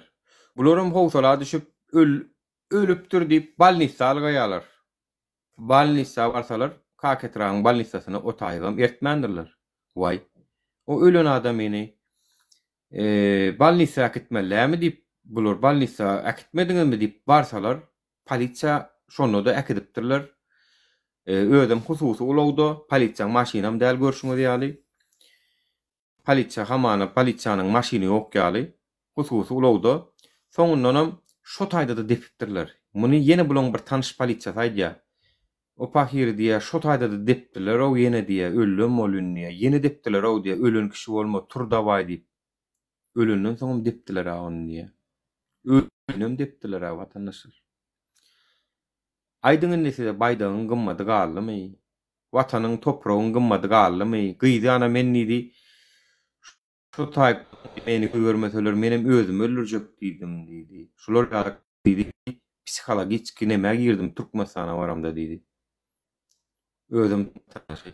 Bularam howsala düşüp, öl, ölüpdir diýip bolnisa algaýarlar. Bolnisa barsalar, Kak etrabyň bolnisasyna o taýybam ertmändirler. Waý, o ölen adamyny bolnisa äkitmeli dälmi diýip, bular bolnisa äkitmediňizmi diýip barsalar, polisiýa şonda-da äkidipdirler. Özem hususy ulagda, polisiýaň maşynam däl görşüňiz ýaly. Polisiýa hamana polisiýanyň maşyny ýok ýaly, hususy ulagda, soňundanam şo taýda-da depipdirler. Muny ýene bulaň bir tanyş polisiýasy aýdýar. O pahyry diýýär, şo taýda-da depdiler-ow ýene diýýär, öldem ol indi diýýär, ýene depdiler-ow diýýär, ölen kişi bolma, tur dawaý diýip. Ölenden soňam depdiler-ä ony diýýär. Öleninem depdiler-ä watandaşlar. Aýdyň indi size baýdagyň gymmady galdymy? Watanyň, topragyň gymmady galdymy? Gyzy ana men diýdi, şo taýyp meni goýbermeseler menem özümi öldürjek diýdim diýdi. Şular ýaly diýdi, psihologiçki nämä girdim Türkmenistana baramda diýdi. Özem watandaşy.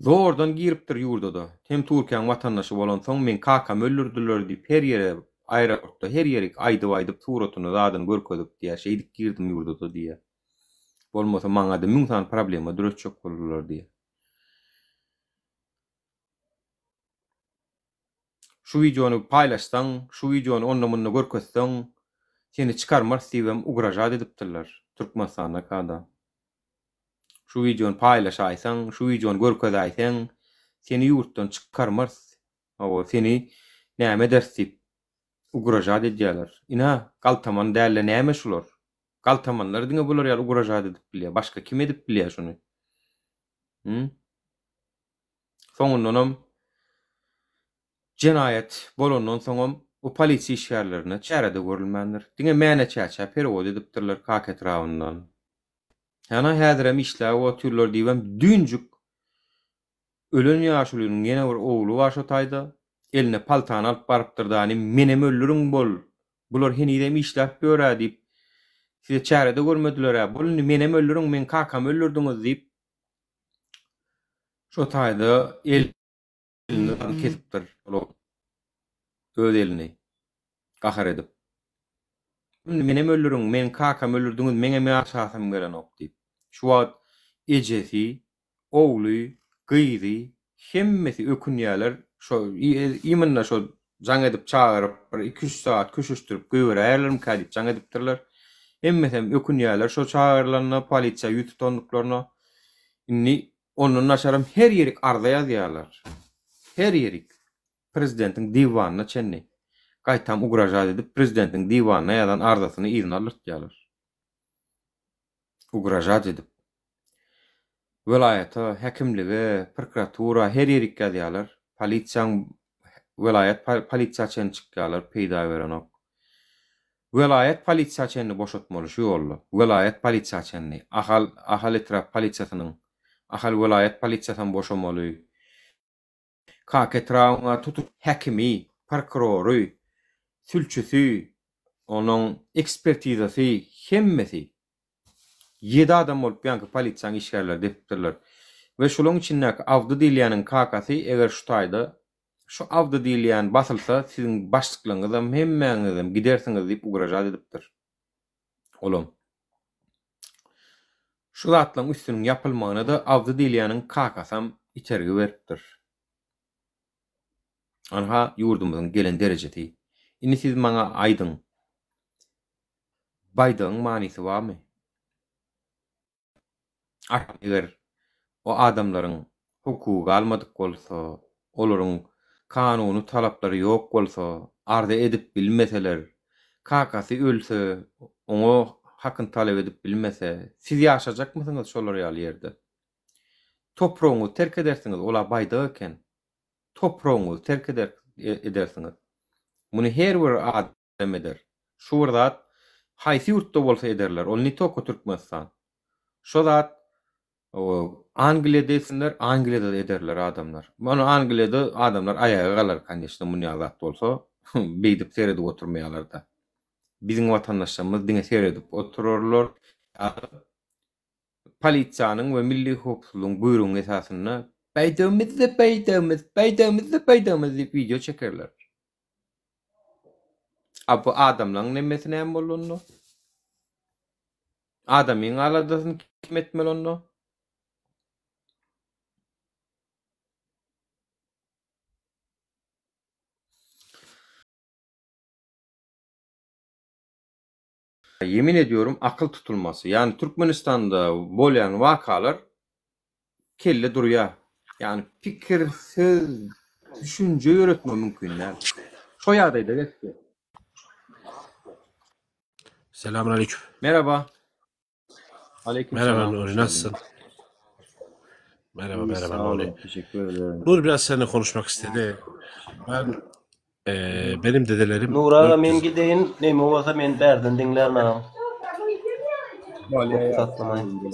Zordan giripdir ýurda-da. Hem Türkiýäň watandaşy bolansoň meň kakamy öldürdiler diýip her ýere aeroportda her ýerik aýdyp-aýdyp suratyny zadyny görkezip diýýär şeýdip girdim ýurda-da diýýär. Bolmasa maňada müň sany problema döretjek boldular diýýär. Şu wideony paýlaşsaň, şu wideony onda-munda görkezseň seni çykarmarys diýibem ugražat edipdirler Türkmenistanda kada. Şu wideony paýlaşaýsaň, şu wideony görkezäýseň, seni ýurtdan çykarmarys, hawa, seni näme ederis diýip, ugražat edýärler. Ynha, galtaman däl-de näme şular? Galtamanlar diňe bular ýaly ugražat edip bilýär. Başga kim edip bilýär şuny? Hü? Soňundanam Jenaýat bolandan soňam bu polisiýa işgärlerine çäre-de görülmändir. Diňe Mäne Çäçä perewod edipdirler Kaka etrabyndan. Hana häzirem işläp otyrlar diýibem düýnjük ölen ýaşulynyň ýene bir ogly bar şo taýda, eline paltany alyp barypdyr dany menem öldüriň bol, bular henizem işläp ýör-ä diýip, size çäre-de görmediler-ä, bol indi menem öldüriň, meň kakamy öldürdiňiz diýip, şo taýda el Elini kesipdir ol öz elini gahar edip. Indi menem öldüriň, meň kakamy öldürdiňiz, meňem ýaşasym gelenok diýip. Şu wagt ejesi, ogly, gyzy hemmesi ökünýärler. Şo imенно şo jaň edip çagyryp bir iki-üç sagat köşeşdirip goýberäýerlermikä diýip jaň edipdirler. Hemmesem ökünýärler şo çagyrylanyna, polisiýa ýüz tutandyklaryna. Indi Ondan daşaram her ýerik arza ýazýarlar. Her ýerik. Prezidentiň diwanyna çenli. Gaýtam ugražat edip prezidentiň diwanyna ýazan arzasyny yzyna aldyrtýarlar. Ugražat edip. Welaýata, häkimlige, prokuratura her ýerik ýazýarlar. Polisiýaň welaýat polisiýa çenli çykýarlar, peýda berenok. Welaýat polisiýa çenli boşatmaly şu ýolda. Welaýat polisiýa çenli. Ahal Ahal etrap polisiýasynyň Ahal welaýat polisiýasam boşamaly. Kaka etrabyňa tutuş häkimi, prokurory, sülçüsi, onuň ekspertizasy hemmesi ýedi adam bolup ýaňky polisiýaň işgärleri depipdirler. We şolaň içindäki Abdy diýilýäniň kakasy eger şu taýda Şu Abdy diýilýän basylsa siziň başlyklaryňyzam hemmäňizem gidersiňiz diýip ugražat edipdir. Olam. Şu zatlaryň üstüniň ýapylmagyna-da Abdy diýilýäniň kakasam itergi beripdir. Anha ýurdumyzyň gelen derejesi. Indi siz maňa aýdyň. Baýdagyň manysy barmy? Eger o adamlaryň hukugy galmadyk bolsa, olaryň kanuny talaplary ýok bolsa. arza edip bilmeseler, kakasy ölse, oňa hakyny talap edip bilmese, siz ýaşajakmysyňyz şolar ýaly ýerde? Topragyňyzy terk edersiňiz, ol-a baýdak eken. Topragyňyzy terk edersiňiz. Muny her bir adam eder. Şu bir zat haýsy ýurtda bolsa ederler, ol ne toko Türkmenistan. Şo zat Angliýada etsinler, Angliýada-da ederler adamlar. Muny Angliýada adamlar aýaga galar koneçno muny ýaly zat bolsa, beýdip seredip oturmaýarlar-da. Biziň watandaşlarymyz diňe seredip oturarlar. Polisiýanyň we milli howpsuzlygyň buýrugynyň esasynda Baýdagymyzda baýdagymyz, baýdagymyzda baýdagymyz diýip wideo çekerler. A bu adamlaryň nemesi näme boldy onda? Adamyň aladasyny kim etmeli onda? Ýemin ediyorum akyl tutulmasy. Ýani Türkmenistanda bolýan wakalar kelle durýa. Ýani pikir, söz, düşünje ýöretme mümkin däl. Şo ýagdaýda geçdi. Selamünaleyküm. Merhaba. Aleyküm Merhaba selam. Nuri Hoş geldin. nasılsın? Merhaba İyi merhaba sağ Nuri. olun. Teşekkür ederim. Nuri biraz seninle konuşmak istedi. Ben eee, benim dedelerim Nury aga men 400 gideýin, neme bolsa meni bärden diňlärin agam. Bolýa Köp ýa. saklamaýyn.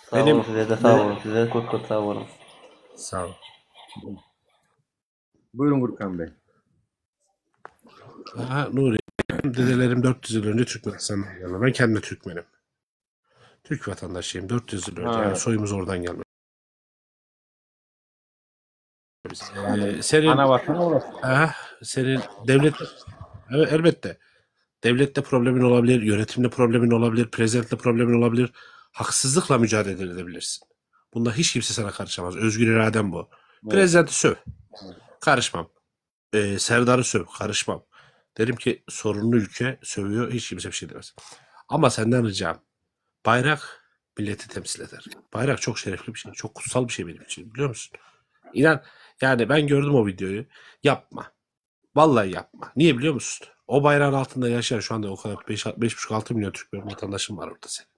Sag benim boluň size-de sag dede boluň. Size köp köp sag boluň. sağ ol. Buyurun Gürkan Bey. Aha, Nuri benim dedelerim 400 yıl önce Türkmenistan'dan gelme. Ben kendim de Türkmenim. Türk vatandaşıyım. 400 yıl önce. Yani Ha. soyumuz oradan gelme. Ee, senin Ana vatanı orası. aha, senin devlet evet, elbette devlette problemin olabilir, yönetimle problemin olabilir, prezidentle problemin olabilir. Haksızlıkla mücadele edebilirsin. Bunda hiç kimse sana karışamaz. Özgür iraden bu. Evet. Prezidenti söv. Karışmam. Ee, Serdar'ı söv. Karışmam. Derim ki sorunlu ülke sövüyor. Hiç kimse bir şey demez. Ama senden ricam bayrak milleti temsil eder. Bayrak çok şerefli bir şey. Çok kutsal bir şey benim için biliyor musun? İnan yani ben gördüm o videoyu. Yapma. Vallahi yapma. Niye biliyor musun? O bayrağın altında yaşayan şu anda o kadar 5,5-6 milyon Türk vatandaşın var orada senin.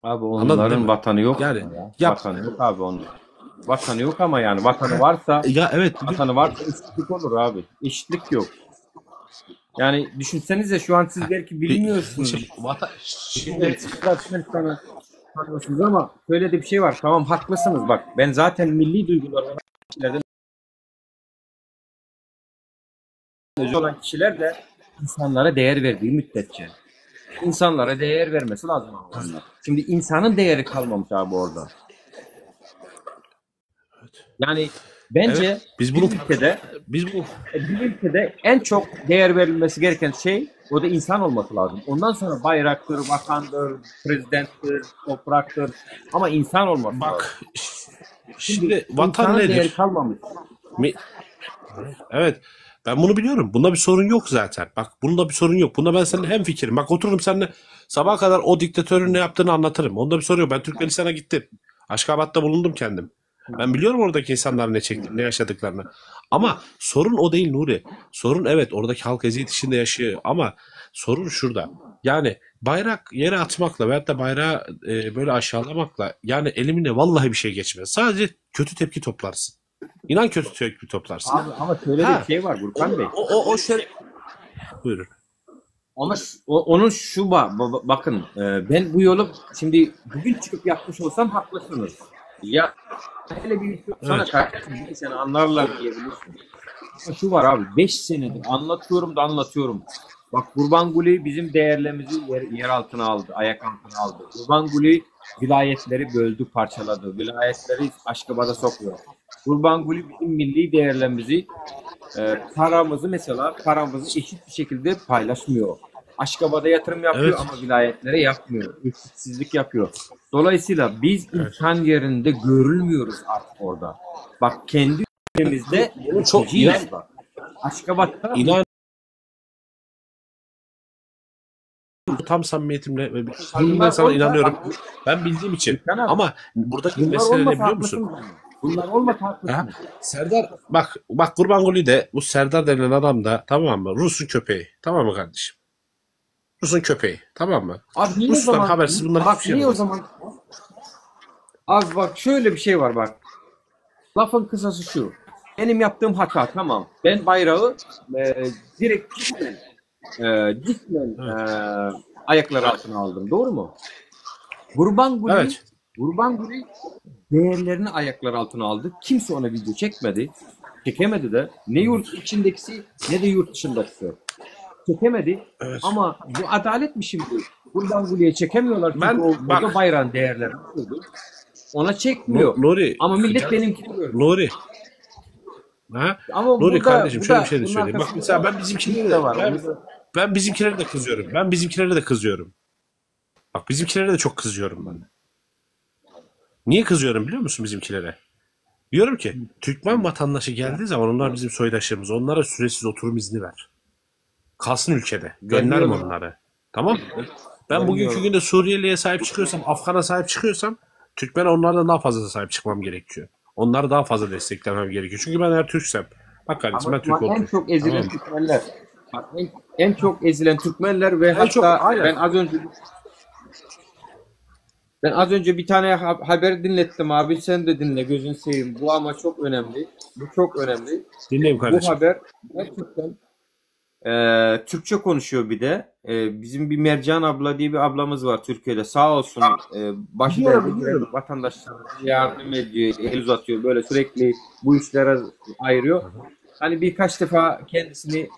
Abi Anladın değil onların mi? vatanı yok Yani ama ya. yapma. Vatanı yok abi onların. Vatanı yok ama yani vatanı varsa Ya evet biliyorum. vatanı varsa eşitlik olur abi. Eşitlik yok. Yani düşünsenize şu an siz belki Bir, bilmiyorsunuz. şey, vata, şimdi Şimdi sizler Türkmenistan'ı tanıyorsunuz ama şöyle de bir şey var. Tamam haklısınız bak. Ben zaten milli duyguları olan kişilerden özel olan kişiler de insanlara değer verdiği müddetçe. İnsanlara değer vermesi lazım abi onlar. Şimdi insanın değeri kalmamış abi orada. Yani evet bence biz bir bunun ülkede biz bu e, bir ülkede en çok değer verilmesi gereken şey o da insan olması lazım. Ondan sonra bayraktır, vatandır, prezidenttir, topraktır ama insan olması lazım. bak Şimdi şimdi vatan insanın değeri nedir? kalmamış. Mi- Evet. Ben bunu biliyorum. Bunda bir sorun yok zaten. Bak bunda bir sorun yok. Bunda ben seninle hemfikirim. Bak otururum seninle sabaha kadar o diktatörün ne yaptığını anlatırım. Onda bir sorun yok. Ben Türkmenistan'a gittim. Aşkabat'ta bulundum kendim. Ben biliyorum oradaki insanlar ne çekti, ne yaşadıklarını. Ama sorun o değil Nuri. Sorun evet oradaki halk eziyet içinde yaşıyor ama sorun şurada. Yani bayrak yere atmakla veyahut da bayrağı e, böyle aşağılamakla yani elimine vallahi bir şey geçmez. Sadece kötü tepki toplarsın. İnan kötü tepki toplarsın. Abi ama şöyle de bir Ha şey var o Gürkan Bey. o o, o şey buyurun. Ama şu- o- onun şu ba- ba- bakın e, ben bu yolu şimdi bugün çıkıp yapmış olsam haklısınız. Ya hele bir sana Evet. kardeşim bir seni anlarlar diyebilirsin. Ama şu var abi 5 senedir anlatıyorum da anlatıyorum. Bak Gurbanguly bizim değerlerimizi yer, yer altına aldı, ayak altına aldı. Gurbanguly vilayetleri böldü, parçaladı. Vilayetleri Aşkabat'a sokuyor. Gurbanguly bizim milli değerlerimizi, e, paramızı mesela paramızı eşit bir şekilde paylaşmıyor. Aşkabat'a yatırım yapıyor Evet. ama vilayetlere yapmıyor. Eşitsizlik yapıyor. Dolayısıyla biz Evet. insan yerinde görülmüyoruz artık orada. Bak kendi ülkemizde Bunu çok mülteciyiz inan bak. Aşkabat'ta inan tam samimiyetimle ve bütün kalbimle bunlar sana olsa inanıyorum. bak Ben bildiğim için. Gürkan abi Ama buradaki bunlar mesele ne olmasa biliyor musun? haklısın. Bunlar olmasa Ha? haklısınız. Serdar bak bak Gurbanguly de bu Serdar denilen adam da tamam mı? Rus'un köpeği. Tamam mı kardeşim? Rus'un köpeği. Tamam mı? Abi niye o Rus'tan zaman habersiz bunlar bak hiçbir şey niye o yapamaz. zaman abi bak şöyle bir şey var bak. Lafın kısası şu. Benim yaptığım hata tamam. Ben bayrağı e, direkt cismen, e, cismen e, ayakları altına aldım. Doğru mu? Gurbanguly Evet. Gurbanguly değerlerini ayaklar altına aldı. Kimse ona video çekmedi. Çekemedi de. Ne yurt içindekisi ne de yurt dışındakisi. Çekemedi. Evet. Ama bu adalet mi şimdi? Gurbanguly'ye çekemiyorlar çünkü Ben o, o da bak bayrağın değerlerini kırdı. Ona Nu- çekmiyor. Nuri Ama millet benimkini gördü. Nuri ha? Ama Nuri burada kardeşim bu şöyle bir da şey de bunun söyleyeyim. Bak mesela arkasında ben bizimkilere de de var. ben Onu da ben bizimkilere de kızıyorum. Ben bizimkilere de kızıyorum. Bak bizimkilere de çok kızıyorum ben. Niye kızıyorum biliyor musun bizimkilere? Diyorum ki Türkmen vatandaşı geldiği zaman onlar bizim soydaşlarımız. Onlara süresiz oturum izni ver. Kalsın ülkede. Gönderme vermiyorlar. onları. Tamam mı? Ben bugünkü Vermiyorlar. günde Suriyeli'ye sahip çıkıyorsam, Afgan'a sahip çıkıyorsam Türkmen'e onlardan daha fazla sahip çıkmam gerekiyor. Onları daha fazla desteklemem gerekiyor. Çünkü ben eğer Türksem, bak kardeşim Ama ben Türk bak en oldum. çok ezilen Tamam mı? Türkmenler. Bak en, en çok ezilen Türkmenler ve En çok hatta aynen. ben az önce ben az önce bir tane ha- haber dinlettim abi sen de dinle gözün seveyim. Bu ama çok önemli. Bu çok önemli. Dinleyeyim Bu kardeşim. haber gerçekten e, Türkçe konuşuyor bir de. E, bizim bir Mercan abla diye bir ablamız var Türkiye'de. Sağ olsun e, başı Biliyorum derde giren biliyorum. vatandaşlara yardım ediyor, el uzatıyor. Böyle sürekli bu işlere ayırıyor. Hani birkaç defa kendisini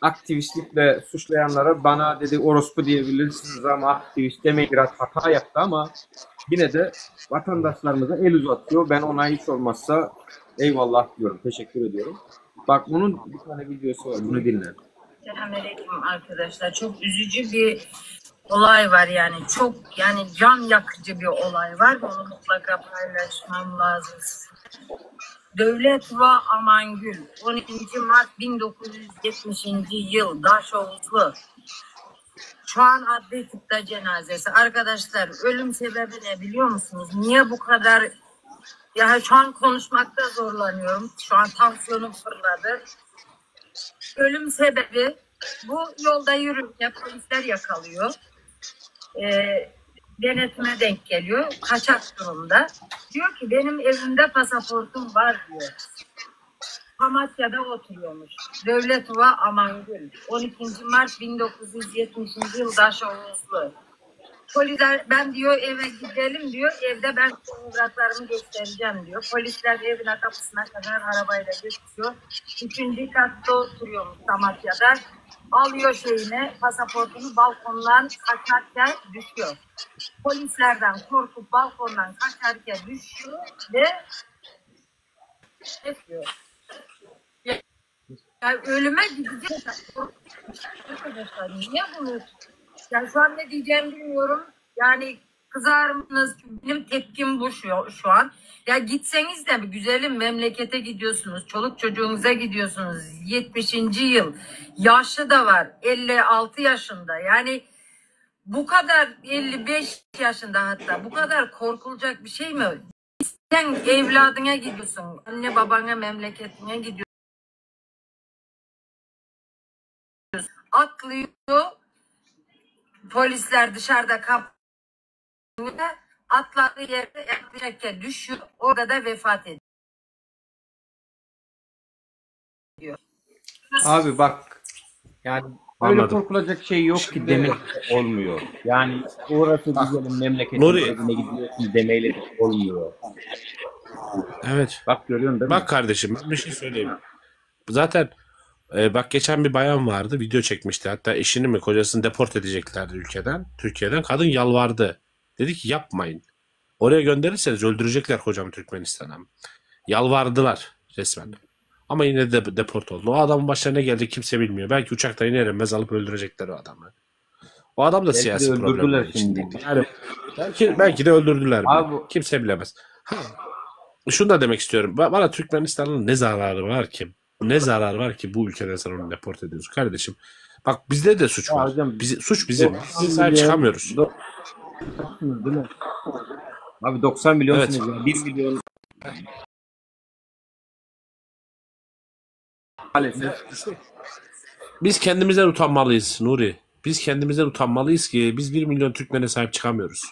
aktivistlikle suçlayanlara bana dedi orospu diyebilirsiniz ama aktivist demeyi biraz hata yaptı ama yine de vatandaşlarımıza el uzatıyor. Ben ona hiç olmazsa eyvallah diyorum. Teşekkür ediyorum. Bak bunun bir tane videosu var. Bunu dinle. Selamünaleyküm arkadaşlar. Çok üzücü bir olay var yani. Çok yani can yakıcı bir olay var. Bunu mutlaka paylaşmam lazım. Devlet ve Amangül 12. Mart 1970. yıl Daşoğuzlu. Şu an adli tıpta cenazesi. Arkadaşlar ölüm sebebi ne biliyor musunuz? Niye bu kadar ya şu an konuşmakta zorlanıyorum. Şu an tansiyonum fırladı. Ölüm sebebi bu yolda yürürken polisler yakalıyor. Ee, denetime denk geliyor. Kaçak durumda. Diyor ki benim evimde pasaportum var diyor. Amasya'da oturuyormuş. Devletuva Amangül. 12. Mart 1970. yıl Daşoğuzlu. Polisler ben diyor eve gidelim diyor. Evde ben evraklarımı göstereceğim diyor. Polisler evine kapısına kadar arabayla götürüyor. Üçüncü katta oturuyormuş Amasya'da. Alıyor şeyini, pasaportunu balkondan kaçarken düşüyor. Polislerden korkup balkondan kaçarken düşüyor ve yapıyor. Yani ölüme gidecek. Arkadaşlar niye bunu? Yani şu an ne diyeceğimi bilmiyorum. Yani kızar mısınız? Benim tepkim bu şu, şu an. Ya gitseniz de bir güzelim memlekete gidiyorsunuz. Çoluk çocuğunuza gidiyorsunuz. 70. yıl. Yaşlı da var. 56 yaşında. Yani bu kadar 55 yaşında hatta bu kadar korkulacak bir şey mi? Sen evladına gidiyorsun. Anne babana memleketine gidiyorsun. Atlıyor. Polisler dışarıda kapıyor. Atladığı yerde atlayacak düşüyor. Orada da vefat ediyor. Abi bak yani böyle Anladım. korkulacak şey yok ki Şimdi demek olmuyor. Yani orası güzelim memleketin Nuri evine gidiyorsun demeyle de olmuyor. evet. Bak görüyorsun değil mi? Bak kardeşim ben bir şey söyleyeyim. Zaten e, bak geçen bir bayan vardı video çekmişti. Hatta eşini mi kocasını deport edeceklerdi ülkeden. Türkiye'den. Kadın yalvardı. Dedi ki yapmayın. Oraya gönderirseniz öldürecekler kocamı Türkmenistan'a. Yalvardılar resmen. Ama yine de deport oldu. O adamın başına ne geldi kimse bilmiyor. Belki uçaktan iner inmez alıp öldürecekler o adamı. O adam da Belki de siyasi öldürdüler problemler şimdi. içindeydi. Yani belki, belki de öldürdüler bile. Abi Kimse bilemez. Ha, şunu da demek istiyorum. Ba- Bana Türkmenistan'ın ne zararı var ki? Ne zararı var ki bu ülkeden sen onu deport ediyorsun kardeşim? Bak bizde de suç ya var. hocam Bizi, suç bizim. 90 Biz sahip milyon çıkamıyoruz. 90 değil mi? Abi 90 Evet. milyonsunuz ya. 1 milyon. Maalesef. Biz kendimizden utanmalıyız Nuri. Biz kendimizden utanmalıyız ki biz 1 milyon Türkmen'e sahip çıkamıyoruz.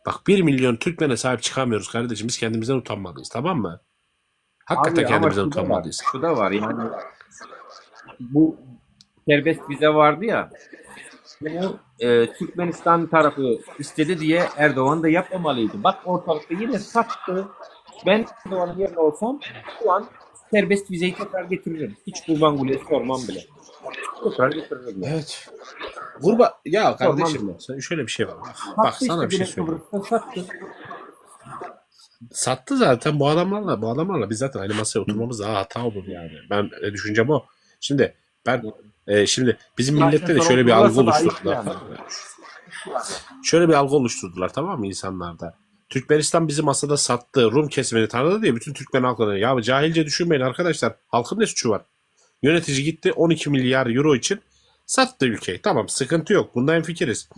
Bak 1 milyon Türkmen'e sahip çıkamıyoruz kardeşim. Biz kendimizden utanmalıyız tamam mı? Hakikaten Abi ama kendimizden şu da var. utanmalıyız. Şu da var yani bu serbest vize vardı ya. Bunu e, Türkmenistan tarafı istedi diye Erdoğan da yapmamalıydı. Bak ortalıkta yine sattı. Ben Erdoğan'ın yerine olsam şu an serbest vizeyi tekrar getiririm. Hiç Gurbanguly'e sormam bile. Tekrar getiririm yani. Evet. Gurba ya Sormam kardeşim bile. sen şöyle bir şey var. Bak, bak Sattı sana işte bir şey Güney söyleyeyim. Kıbrıs'ta sattı. Sattı zaten bu adamlarla bu adamlarla biz zaten aynı masaya oturmamız daha hata olur yani. Ben e, düşüncem o. Şimdi ben e, şimdi bizim Zaten millette de sonra şöyle bir algı otururlarsa da ayıp oluşturdular. yani. Tamam mı? Şöyle bir algı oluşturdular tamam mı insanlarda? Türkmenistan bizi masada sattı, Rum kesimini tanıdı diye bütün Türkmen halkını. Ya cahilce düşünmeyin arkadaşlar. Halkın ne suçu var? Yönetici gitti 12 milyar euro için sattı ülkeyi. Tamam sıkıntı yok. Bunda hemfikiriz.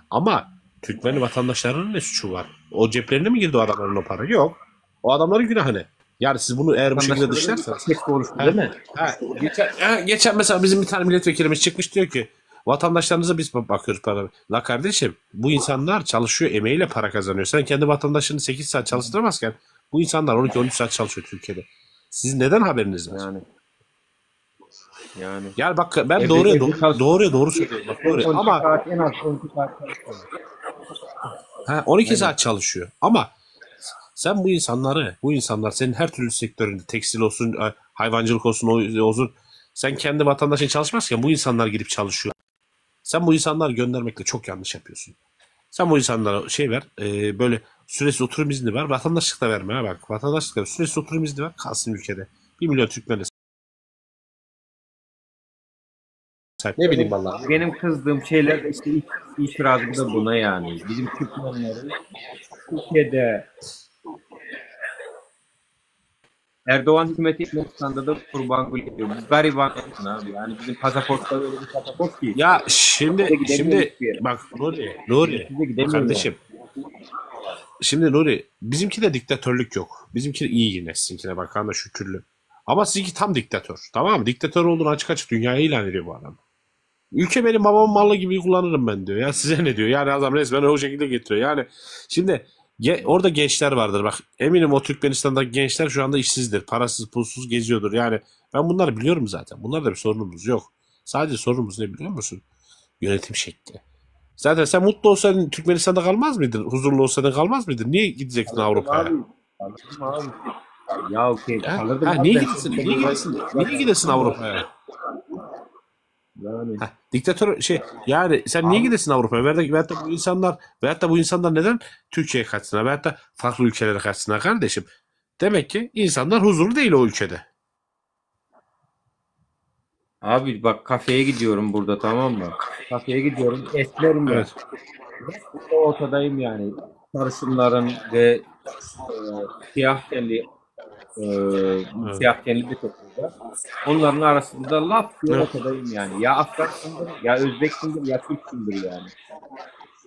Ama Türkmen vatandaşlarının ne suçu var? O ceplerine mi girdi o adamların o para? Yok. O adamların günahı ne? Yani siz bunu eğer bu şekilde Vatandaşların dışlarsanız. keşke oluştu Ha, değil mi? ha, geçen, ha, geçen mesela bizim bir tane milletvekilimiz çıkmış diyor ki vatandaşlarınıza biz bakıyoruz para. La kardeşim bu insanlar çalışıyor emeğiyle para kazanıyor. Sen kendi vatandaşını 8 saat çalıştıramazken bu insanlar 12-13 saat çalışıyor Türkiye'de. Sizin neden haberiniz var? Yani. Yani. Yani bak ben Evde, doğruya evde doğru, çalış. doğruya doğru söylüyorum. Bak doğruya. 12 Ama saat en az 12 saat çalışıyor. ha, 12 Aynen. saat çalışıyor. Ama sen bu insanları, bu insanlar senin her türlü sektöründe tekstil olsun, e, hayvancılık olsun, o olsun. Sen kendi vatandaşın çalışmazken bu insanlar gidip çalışıyor. Sen bu insanları göndermekle çok yanlış yapıyorsun. Sen bu insanlara şey ver, e, böyle süresiz oturum izni ver, vatandaşlık da verme ha bak. Vatandaşlık da ver, süresiz oturum izni ver, kalsın ülkede. 1 milyon Türkmen'e sahip. Ne bileyim Benim, vallahi. benim kızdığım şeyler de işte itirazım da buna yani. Bizim Türkmenlerin Türkiye'de Erdoğan hükümeti Yunanistan'da da Kurbanguly diyor. Bu gariban abi. Yani bizim pasaportlar öyle bir pasaport ki. Ya Bize şimdi gidemiyoruz şimdi hiçbir yere. bak Nuri, Nuri Bize gidemiyor yani. kardeşim. Şimdi Nuri bizimki de diktatörlük yok. Bizimki iyi yine sizinkine bakan da şükürlü. Ama sizinki tam diktatör. Tamam mı? Diktatör olduğunu açık açık dünyaya ilan ediyor bu adam. Ülke benim babamın malı gibi kullanırım ben diyor. Ya size ne diyor? Yani adam resmen o şekilde getiriyor. Yani şimdi ge- orada gençler vardır. Bak eminim o Türkmenistan'daki gençler şu anda işsizdir. Parasız pulsuz geziyordur. Yani ben bunları biliyorum zaten. Bunlarda bir sorunumuz yok. Sadece sorunumuz ne biliyor musun? Yönetim şekli. Zaten sen mutlu olsaydın Türkmenistan'da kalmaz mıydın? Huzurlu olsaydın kalmaz mıydın? Niye gidecektin Kalırdım Avrupa'ya? abi. Kalırdım abi. Ya okey Ha? kalırdım Ha, abi niye ben gidesin? sonuçta Niye burada gidesin? Niye gidesin Avrupa'ya? Yani. Heh, diktatör şey yani sen niye Abi gidesin Avrupa'ya? Veyahut da, veyahut da bu insanlar veyahut da bu insanlar neden Türkiye'ye kaçsınlar? Veyahut da farklı ülkelere kaçsınlar kardeşim? Demek ki insanlar huzurlu değil o ülkede. Abi bak kafeye gidiyorum burada tamam mı? Kafeye gidiyorum. Esmerim ben. Evet. Burada ortadayım yani. Sarışınların ve e, siyah tenli e, Evet. siyah tenli bir toplumda. Onların arasında laf diye Evet. ortadayım yani. Ya Afgansındır, ya Özbeksindir, ya Türksündür yani.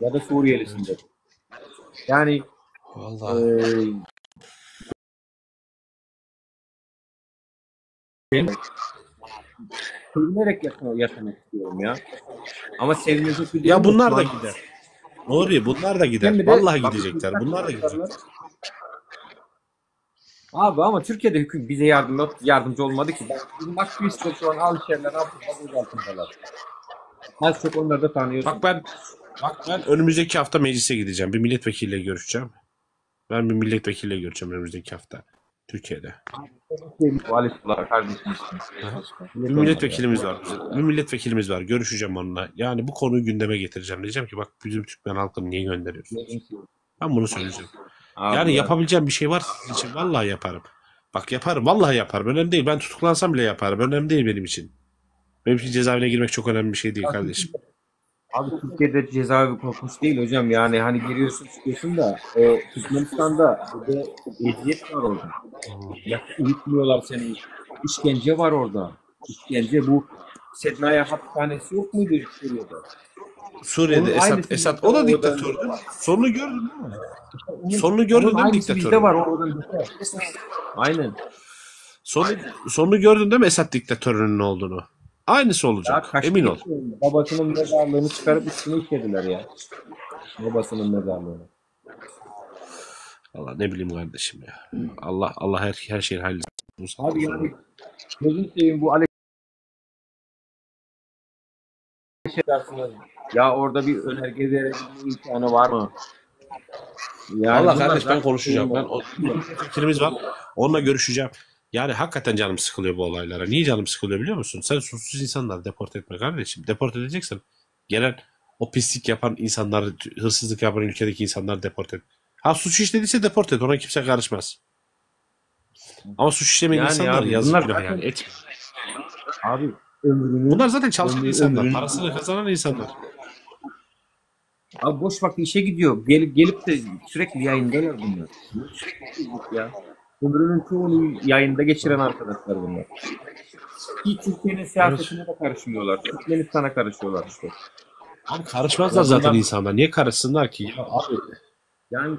Ya da Suriyelisindir. Yani Vallahi. e, ben sevinerek yaşa- yaşamak istiyorum ya. Ama sevinecek bir Ya durum yok şu bunlar da an. gider. Nuri bunlar da gider. Hem de Vallahi bak gidecekler. Türkler Bunlar da gidecekler. Abi ama Türkiye'de hüküm bize yardım yardımcı olmadı ki. Bak, bizim aktivistler şu an Alişerler, Abdullah gözaltındalar. Az çok onları da tanıyorsun. Bak ben bak ben önümüzdeki hafta meclise gideceğim. Bir milletvekiliyle görüşeceğim. Ben bir milletvekiliyle görüşeceğim önümüzdeki hafta. Türkiye'de. Bu Alişerler kardeşim işte. Aha. Bir Millet onlar ya. milletvekilimiz var bizim. Bir milletvekilimiz var. Görüşeceğim onunla. Yani bu konuyu gündeme getireceğim. Diyeceğim ki bak bizim Türkmen halkını niye gönderiyorsunuz? Ben bunu söyleyeceğim. Abi Yani ya. yapabileceğim bir şey var sizin için. Vallahi yaparım. Bak yaparım. Vallahi yaparım. Önemli değil. Ben tutuklansam bile yaparım. Önemli değil benim için. Benim için cezaevine girmek çok önemli bir şey değil kardeşim. Abi Türkiye'de cezaevi korkunç değil hocam. Yani hani giriyorsun çıkıyorsun da o Türkmenistan'da burada eziyet var orada. Ya uyutmuyorlar seni. İşkence var orada. İşkence bu Sednaya hapishanesi yok muydu Suriye'de? Suriye'de Onun Esad aynısı Esad bizde o da oradan diktatördü. Sonunu gördün değil mi? Onun, Sonunu gördün onun değil mi aynısı bizde diktatörün? var oradan beter. Aynen. Sonu, sonunu gördün değil mi Esad diktatörünün ne olduğunu? Aynısı Ya olacak. kaçtı Emin ol. gitti. Babasının mezarlığını çıkarıp üstüne işlediler ya. Babasının mezarlığını. Allah ne bileyim kardeşim ya. Allah Allah her her şeyin hayırlısı bu saatten Abi sonra. yani gözünü seveyim bu Alex dersiniz. Ya orada bir önerge verebilme imkanı var mı? Yani Allah bunlar kardeş ben zaten konuşacağım. Ben o fikrimiz var. Onunla görüşeceğim. Yani hakikaten canım sıkılıyor bu olaylara. Niye canım sıkılıyor biliyor musun? Sen suçsuz insanları deport etme kardeşim. Deport edeceksin. Gelen o pislik yapan insanları, hırsızlık yapan ülkedeki insanları deport et. Ha suç işlediyse deport et. Ona kimse karışmaz. Ama suç işlemeyen Yani insanlar abi yazık bunlar günah zaten yani. Et. abi ömrünü Bunlar zaten çalışan ömrü, insanlar. ömrünü Parasını kazanan insanlar. abi boş vakti işe gidiyor. Gelip gelip de sürekli yayındalar bunlar. Sürekli ya. Ömrünün çoğunu yayında geçiren arkadaşlar bunlar. Ki Türkiye'nin Evet. siyasetine de karışmıyorlar. Türkmenistan'a karışıyorlar işte. Abi karışmazlar Ya zaten bunlar insanlar. Niye karışsınlar ki? Ya abi yani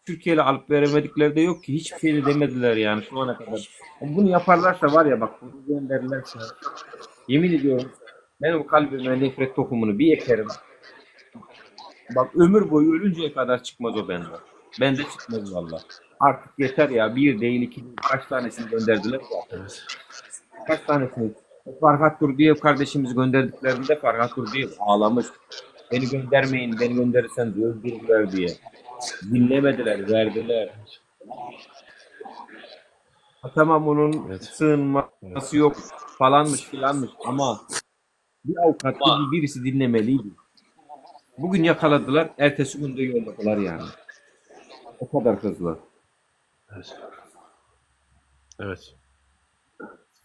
Türkiye'yle alıp veremedikleri de yok ki. Hiçbir şey de demediler yani şu ana kadar. Ama Bunu yaparlarsa var ya bak bunu gönderirlerse yemin ediyorum ben o kalbime nefret tohumunu bir ekerim. Bak ömür boyu ölünceye kadar çıkmaz o benden. Bende çıkmaz valla. Artık yeter ya. Bir değil iki değil. Kaç tanesini gönderdiler zaten. evet. Kaç tanesini? Farhat Durdiyev kardeşimizi gönderdiklerinde Farhat Durdiyev ağlamış. Beni göndermeyin, beni gönderirseniz öldürürler diye. Dinlemediler, verdiler. Ha, tamam onun Evet. Evet. sığınması yok falanmış filanmış ama bir avukat bir birisi dinlemeliydi. Bugün yakaladılar, ertesi gün de yolladılar yani. O kadar hızlı. Evet. Evet.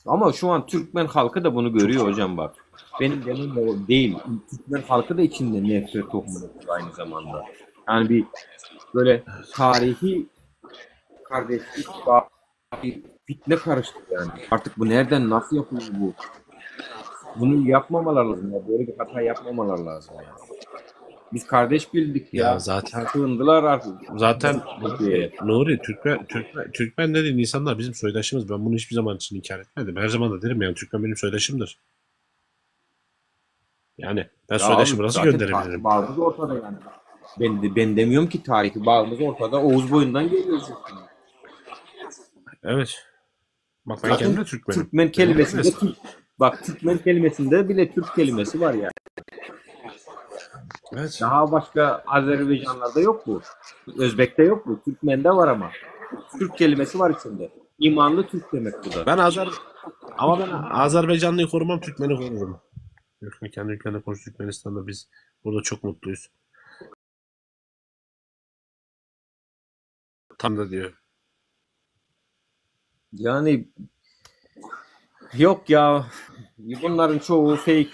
Ama şu an Türkmen halkı da bunu Çok görüyor hocam bak. Benim demem de o değil. Türkmen halkı da içinde nefret tohumunu aynı zamanda. Yani bir böyle tarihi kardeşlik bağı, bir fitne karıştı yani. Artık bu nereden nasıl yapılıyor bu? Bunu yapmamalar lazım ya. Böyle bir hata yapmamalar lazım yani. Biz kardeş bildik Ya ya. zaten Sığındılar artık zaten Türkiye'ye. Nuri Türkmen Türkmen Türkmen dediğin insanlar bizim soydaşımız. Ben bunu hiçbir zaman için inkar etmedim. Her zaman da derim yani Türkmen benim soydaşımdır. Yani ben Ya soydaşımı abi nasıl zaten tarihi gönderebilirim? bağımız ortada yani. Ben, de, ben demiyorum ki tarihi bağımız ortada. Oğuz boyundan geliyoruz. Evet. Bak ben Zaten kendim de Türkmenim. Türkmen Benim kelimesinde mesela. Türk, bak Türkmen kelimesinde bile Türk kelimesi var yani. Evet. Daha başka Azerbaycanlarda yok bu. Özbek'te yok bu. Türkmen'de var ama. Türk kelimesi var içinde. İmanlı Türk demek bu da. Ben Azer ama ben Azerbaycanlıyı korumam, Türkmen'i korurum. Türkmen kendi ülkende konuş Türkmenistan'da biz burada çok mutluyuz. Tam da diyor. Yani yok ya. Bunların çoğu fake.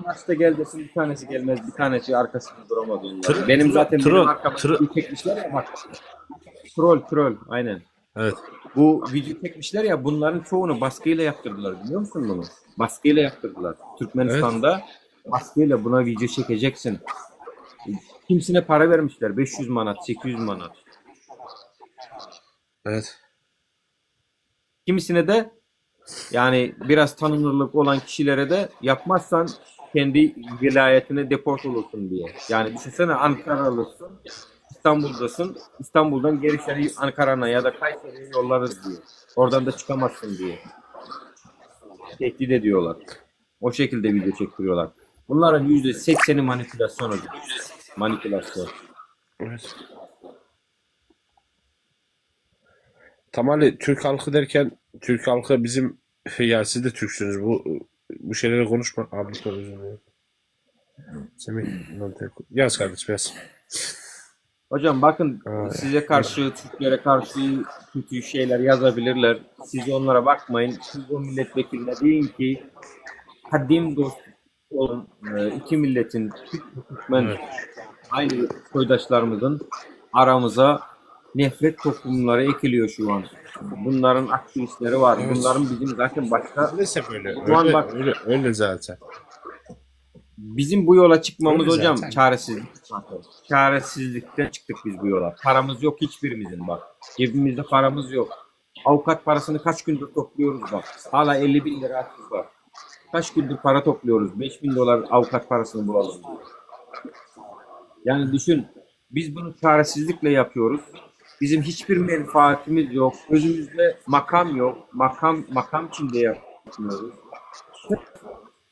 Maçta gel desin bir tanesi gelmez, bir tanesi arkasında duramaz onların. Tr Benim tro zaten benim troll arkama tro video çekmişler ya bak. Troll troll aynen. Evet. Bu video çekmişler ya bunların çoğunu baskıyla yaptırdılar biliyor musun bunu? Baskıyla yaptırdılar. Evet. Türkmenistan'da baskıyla buna video çekeceksin. Kimsine para vermişler 500 manat, 800 manat. Evet. Kimisine de yani biraz tanınırlık olan kişilere de yapmazsan kendi vilayetine deport olursun diye. Yani düşünsene Ankaralısın, İstanbul'dasın. İstanbul'dan geri seni Ankara'na ya da Kayseri'ye yollarız diye. Oradan da çıkamazsın diye. Tehdit ediyorlar. O şekilde video çektiriyorlar. Bunların %80'i manipülasyon hocam. Manipülasyon. Evet. Tamali Türk halkı derken Türk halkı bizim ya siz de Türksünüz. Bu bu şeyleri konuşma. Abi lütfen özür dilerim. Semih yaz kardeşim yaz. Hocam bakın Ay, size karşı, Türklere karşı kötü şeyler yazabilirler. Siz onlara bakmayın. Siz o milletvekiline deyin ki kadim dost olan e, iki milletin Türk ve Türkmen Evet. aynı soydaşlarımızın aramıza nefret tohumları ekiliyor şu an. Bunların aktivistleri var. Evet. Bunların bizim zaten başka Maalesef öyle. şu an Öyle bak öyle öyle zaten. Bizim bu yola çıkmamız Öyle hocam zaten. çaresizlik. Çaresizlikten çıktık biz bu yola. Paramız yok hiçbirimizin bak. Cebimizde paramız yok. Avukat parasını kaç gündür topluyoruz bak. Hala 50 bin lira açız var. Kaç gündür para topluyoruz. 5 bin dolar avukat parasını bulalım diye. Yani düşün biz bunu çaresizlikle yapıyoruz. Bizim hiçbir menfaatimiz yok. Gözümüzde makam yok. Makam makam içinde yapmıyoruz.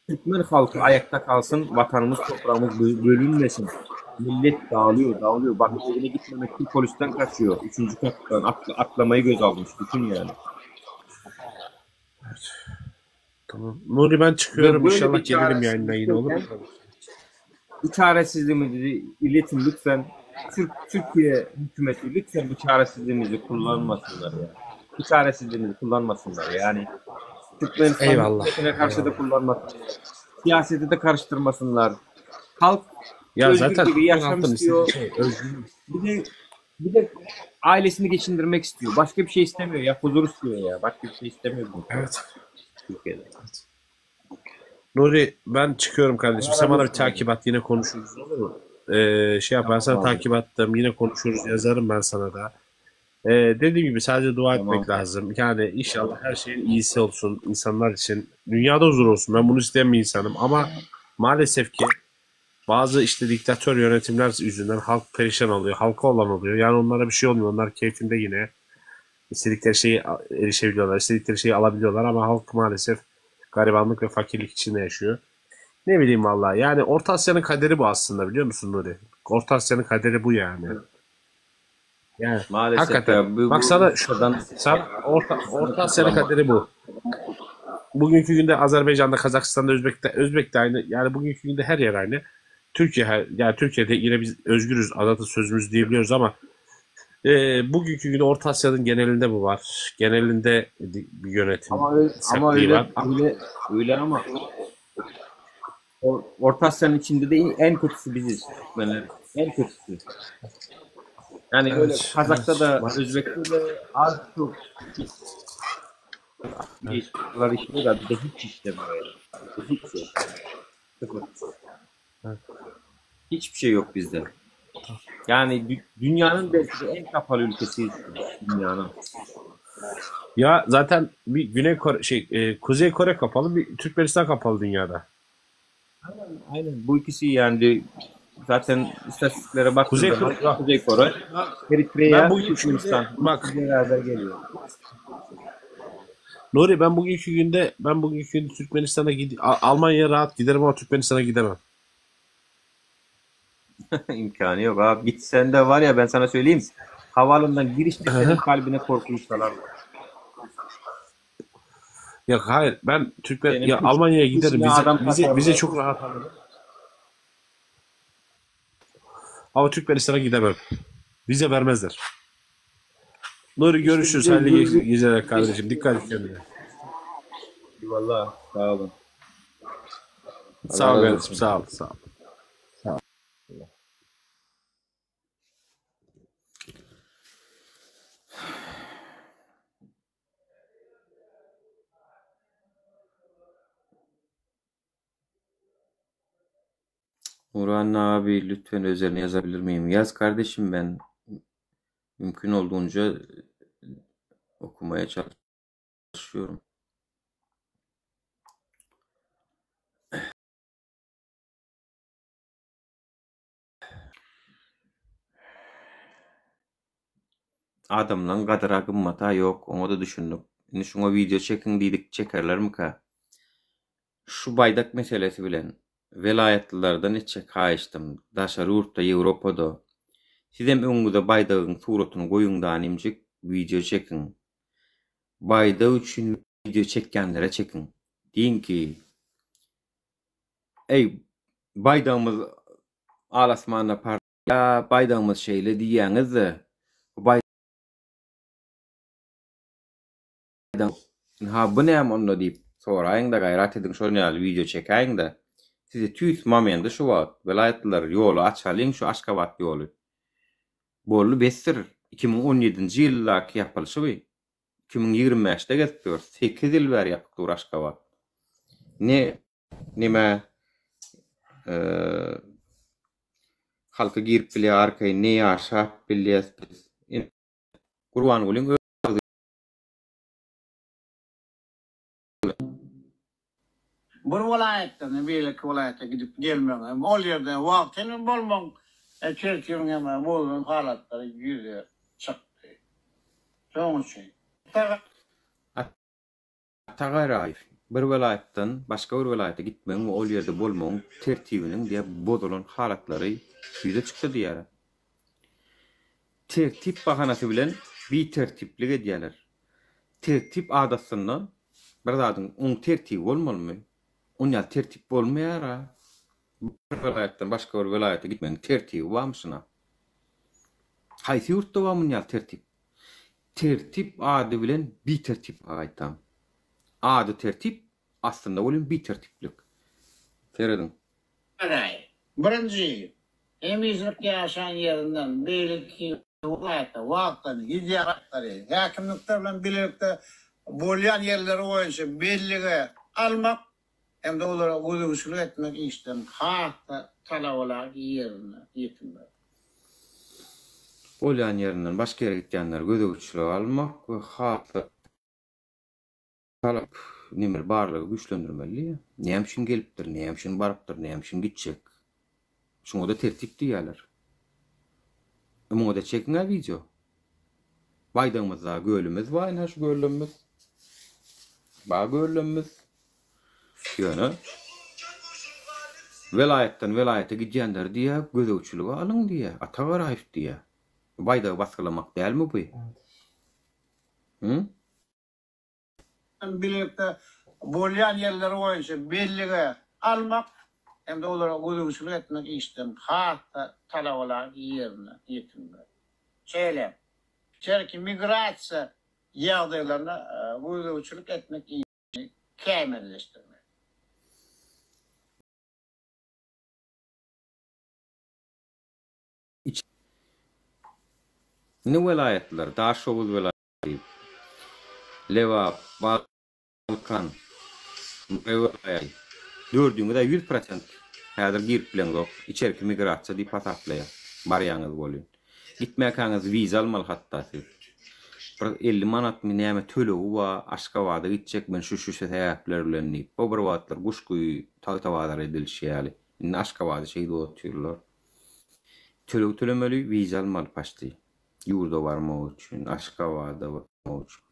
Türkmen halkı ayakta kalsın, vatanımız toprağımız bö- bölünmesin. Millet dağılıyor, dağılıyor. Bak evine gitmemek için polisten kaçıyor. Üçüncü kattan atla, atlamayı göz almış. Düşün yani. Tamam. Nuri ben Ve çıkıyorum. böyle İnşallah bir gelirim yayına yine olur mu? çaresizlikteyken bu çaresizliğimizi iletin lütfen. Türk Türkiye hükümeti lütfen bu çaresizliğimizi kullanmasınlar ya. Bu çaresizliğimizi kullanmasınlar yani. Türkmenistan Eyvallah. hükümetine karşı da Eyvallah. kullanmasınlar. Siyaseti de karıştırmasınlar. Halk Ya özgür zaten gibi Türkmen yaşam halkının istiyor. istediği şey özgürlük. Bir de bir de ailesini geçindirmek istiyor. Başka bir şey istemiyor ya. Huzur istiyor ya. Başka bir şey istemiyor bu Evet. Türkiye'de. Nuri ben çıkıyorum kardeşim. Allah Sen razı bana bir olsun abi. takip at yine konuşuruz olur mu? Ee, şey yap ben sana Tamam abi. takip attım yine konuşuruz yazarım ben sana da. Ee, dediğim gibi sadece dua Tamam. etmek lazım. Yani inşallah her şeyin iyisi olsun insanlar için. Dünyada huzur olsun. Ben bunu isteyen bir insanım ama maalesef ki bazı işte diktatör yönetimler yüzünden halk perişan oluyor. Halka olan oluyor. Yani onlara bir şey olmuyor. Onlar keyfinde yine istedikleri şeyi erişebiliyorlar. istedikleri şeyi alabiliyorlar ama halk maalesef garibanlık ve fakirlik içinde yaşıyor. Ne bileyim vallahi. Yani Orta Asya'nın kaderi bu aslında biliyor musun Nuri? Orta Asya'nın kaderi bu yani. Yani Maalesef hakikaten. ya bu, Bak bu sana şu, buradan sen Orta, Orta Asya'nın kullanmak. kaderi bu. Bugünkü günde Azerbaycan'da, Kazakistan'da, Özbek'te, Özbek'te aynı. Yani bugünkü günde her yer aynı. Türkiye her- yani Türkiye'de yine biz özgürüz, azatı sözümüz diyebiliyoruz ama e, bugünkü günde Orta Asya'nın genelinde bu var. Genelinde bir yönetim Ama öyle, ama sertliği öyle var. öyle öyle ama Or- Orta Asya'nın içinde de en kötüsü biziz Türkmenler. En kötüsü. Yani öyle Evet, Kazak'ta evet. da Maalesef. Özbek'te de az çok Evet. işler işliyor da bizde hiç işlemiyor yani. Bizde hiç yok. Sıfır. Evet. Hiçbir şey yok bizde. Yani dü- dünyanın belki de en kapalı ülkesiyiz. Dünyanın. Ya zaten bir Güney Kore şey e, Kuzey Kore kapalı, bir Türkmenistan kapalı dünyada. Aynen, aynen. Bu ikisi yani zaten istatistiklere baktığın Kuzey zaman Kore bak, Kuzey Kore, ben Eritrea, bugünkü günde Türkmenistan. Bu bak ikisi beraber geliyor. Nuri ben bugünkü günde ben bugünkü günde Türkmenistan'a gid A- Almanya'ya rahat giderim ama Türkmenistan'a gidemem. İmkanı yok abi. Gitsen de var ya ben sana söyleyeyim. Havaalanından girişte senin kalbine korkunç salarlar. Yok hayır ben Türkmen Senin ya piş, Almanya'ya giderim. pişine Vize adam vize vize katarlar. çok rahat alırım. Ama Türkmenistan'a gidemem. Vize vermezler. Nuri İşte görüşürüz. bize Hayırlı gurur ge- geceler kardeşim. Dikkat et kendine. Vallahi sağ olun. Sağ Allah ol razı kardeşim. olsun. Sağ ol. Sağ ol. Nurhan abi lütfen özelini yazabilir miyim? Yaz kardeşim ben mümkün olduğunca okumaya çalışıyorum. Adamlan gadyra gymmata ýok, oňa da düşündük. Indi şuňa wideo çekiň diýdik, çekerlermika? Şu baýdak meselesi bilen welaýatlylardan etjek haýyştym, daşary ýurtda, Ýewropada sizem öňüňize baýdagyň suratyny goýuň danimjik wideo çekiň. Baýdak üçin wideo çekýänlere çekiň. Diýiň ki, Eý, baýdagymyz al asmanda parlaýar, baýdagymyz şeýle diýýäňiz-de, bu baýdak ynha bu näme onda diýip soraýyň-da gaýrat ediň şol ýaly wideo çekäýiň-de. Size tüýs momendi şu wagt, welaýatlylar ýoly açalyň şu Aşgabat ýoly. Boldy besdir. 2017-nji ýyldaky ýapylyşy bu. 2025-de gezip ýörüs. Sekiz ýyl bäri ýapyk dur Aşgabat. Ne neme? Halka girip bilýär arkaýyn ne ýaşap bilýäs biz. Gurbangulyň öz agzy Bir welaýatdan beýleki welaýata gidip gelmegiň hem ol ýerde wagtynyň bolmagyň tertibiň hem bozulan halatlary ýüze çykdy. Şonuň üçin. Ata Garaýew, Bir welaýatdan başga bir welaýata gitmegiň we ol ýerde bolmagyň tertibiniň diýip bozulan halatlary ýüze çykdy diýýär. Tertip bahanasy bilen bitertiplik edýärler. Tertip adastynda bir zadyň oň tertibi bolmalymy? On ýaly tertip bolmaýar-a. Bir welaýatdan başga bir welaýata gitmegiň tertibi barmyşyn-a. Haýsy ýurtda bar mun ýaly tertip? Tertip ady bilen bitertip gaýtam. Ady tertip, aslynda welin bitertiplik. Serediň. Garaý. Birinji, hemişelik ýaşan ýerinden beýleki welaýata wagtdan gidýän häkimlikler bilen bilelikde bolýan ýerleri boýunça bellige almak hem-de olara gözegçilik etmek işlerini has-da talabalaýyk ýerine ýetirmek. Bolýan ýerinden başga ýere gitýänleri gözegçilige almak we has-da talap nemeli barlygy güýçlendirmeli diýýär. Näme üçin gelipdir, näme üçin barypdyr, näme üçin gitjek? Şuňa-da tertip diýýärler. E muňa-da çekiň-ä wideo. Baýdagymyzda gölümiz bar, ynha şu göllemimiz. Bar göllemimiz. Ýöne welaýatdan welaýata gidýänleri diýýär, gözegçilige alyň diýýär, Ata Garaýew diýýär. Bu baýdagy basgylamak dälmi bu? Hı? Bilelikde bolýan ýerleri boýunça bellige almak hem-de olara gözegçilik etmek işlerini has-da talabalaýyk ýerine ýetirmek. Şeýle hem, içerki migrasiýa ýagdaýlaryna gözegçilik etmek işini kämilleşdirmek. Indi welaýatlar, Daşoguz welaýaty. Lebap, Balkan, Mary welaýaty. Dördüňiz-ä 100% häzir girip bileňzok. Içerki migrasiýa diýip hasaplaýar. Barýaňyz welin. Gitmäkäňiz wiza almaly hatda siz. Bir 50 manatmy näme tölegi bar, Aşgabada gitjek men şu-şu sebäpler bilen diýip. O bir wagtlar Guşguýy, Tagtabazar edilişi ýaly. Indi Aşgabady şeýdip otyrlar. Töleg tölemeli, wiza almaly paçti. Ýurda barmak üçin, Aşgabada barmak üçin.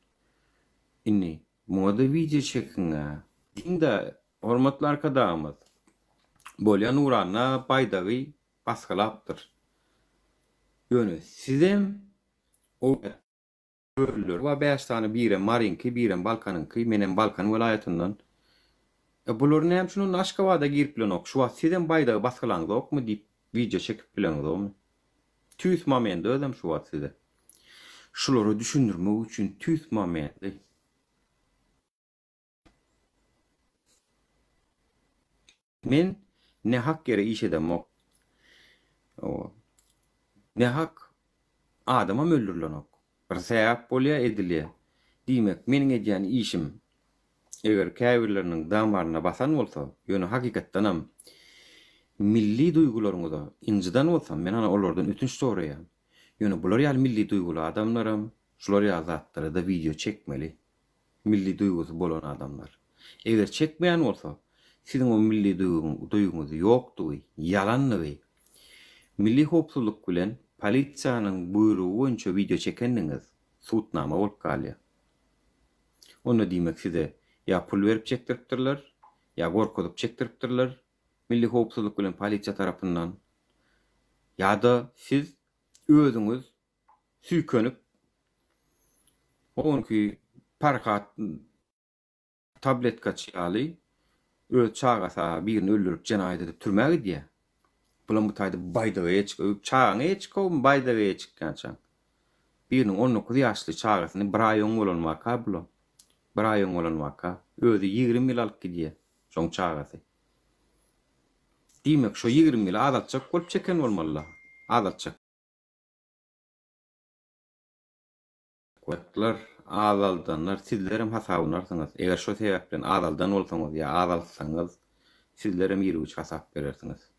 Indi muňa-da wideo çekiň-ä. Diňde hormatly Arkadagymyz bolýa Nuranna baýdagy basgylapdyr. Ýöne sizem o Göller bar bäş sany birem Maryňky birem Balkanyňky menem Balkan welaýatyndan. E bular näme üçin onda Aşgabada girip bilenok şu wagt sizem baýdagy basgylaňzokmy diýip wideo çekip bileňizokmy. Tüýs momendi özem şu wagt size. Şulara düşündirmek üçin tüýs momendi. Men nähak ýere iş edemok. Hawa. Nähak adamam öldürilenok. Bir sebäp bolýar, edilýär. Diýmek, meniň edýän işim eger käbirleriniň damaryna basan bolsa, ýöne hakykatdanam milli duýgularyňyza ynjydan bolsam, men ana olardan ötünç soraýan. Ýöne bular ýaly milli duýguly adamlaram şular ýaly zatlara-da wideo çekmeli. Milli duýgusy bolan adamlar. Eger çekmeýän bolsa, siziň o milli duýgyňyz ýokdugy, ýalandygy, Milli howpsuzlyk bilen polisiýanyň buýrugy boýunça wideo çekendigiňiz subutnama bolup galýar. Onda diýmek size ýa pul berip çekdiripdirler, ýa gorkuzyp çekdiripdirler Milli howpsuzlyk bilen polisiýa tarapyndan, ýa-da siz özüňiz süýkenip, onki Parhat tabletkaçy ýaly öz çagasa birini öldürip jenaýat edip türmä gidýär. Bulam bu taýda baýdaga eýe çyk, çagaňa eýe çykawmy baýdaga eýe çykýançaň. Biriniň 19 ýaşly çagasyny bir aý öň bolan waka bulam. Bir aý öň bolan waka. Özi 20 ýyl alyp gidýär şoň çagasy. Diýmek şo 20 ýyly azaltjak bolup çeken bolmalyla. Azaltjak. Wagtlar azaldanlar sizlerem hasabanarsyňyz. Eger şo sebäpden azaldan bolsaňyz ýa azaltsaňyz. Sizlerem irgüç hasap berersiňiz.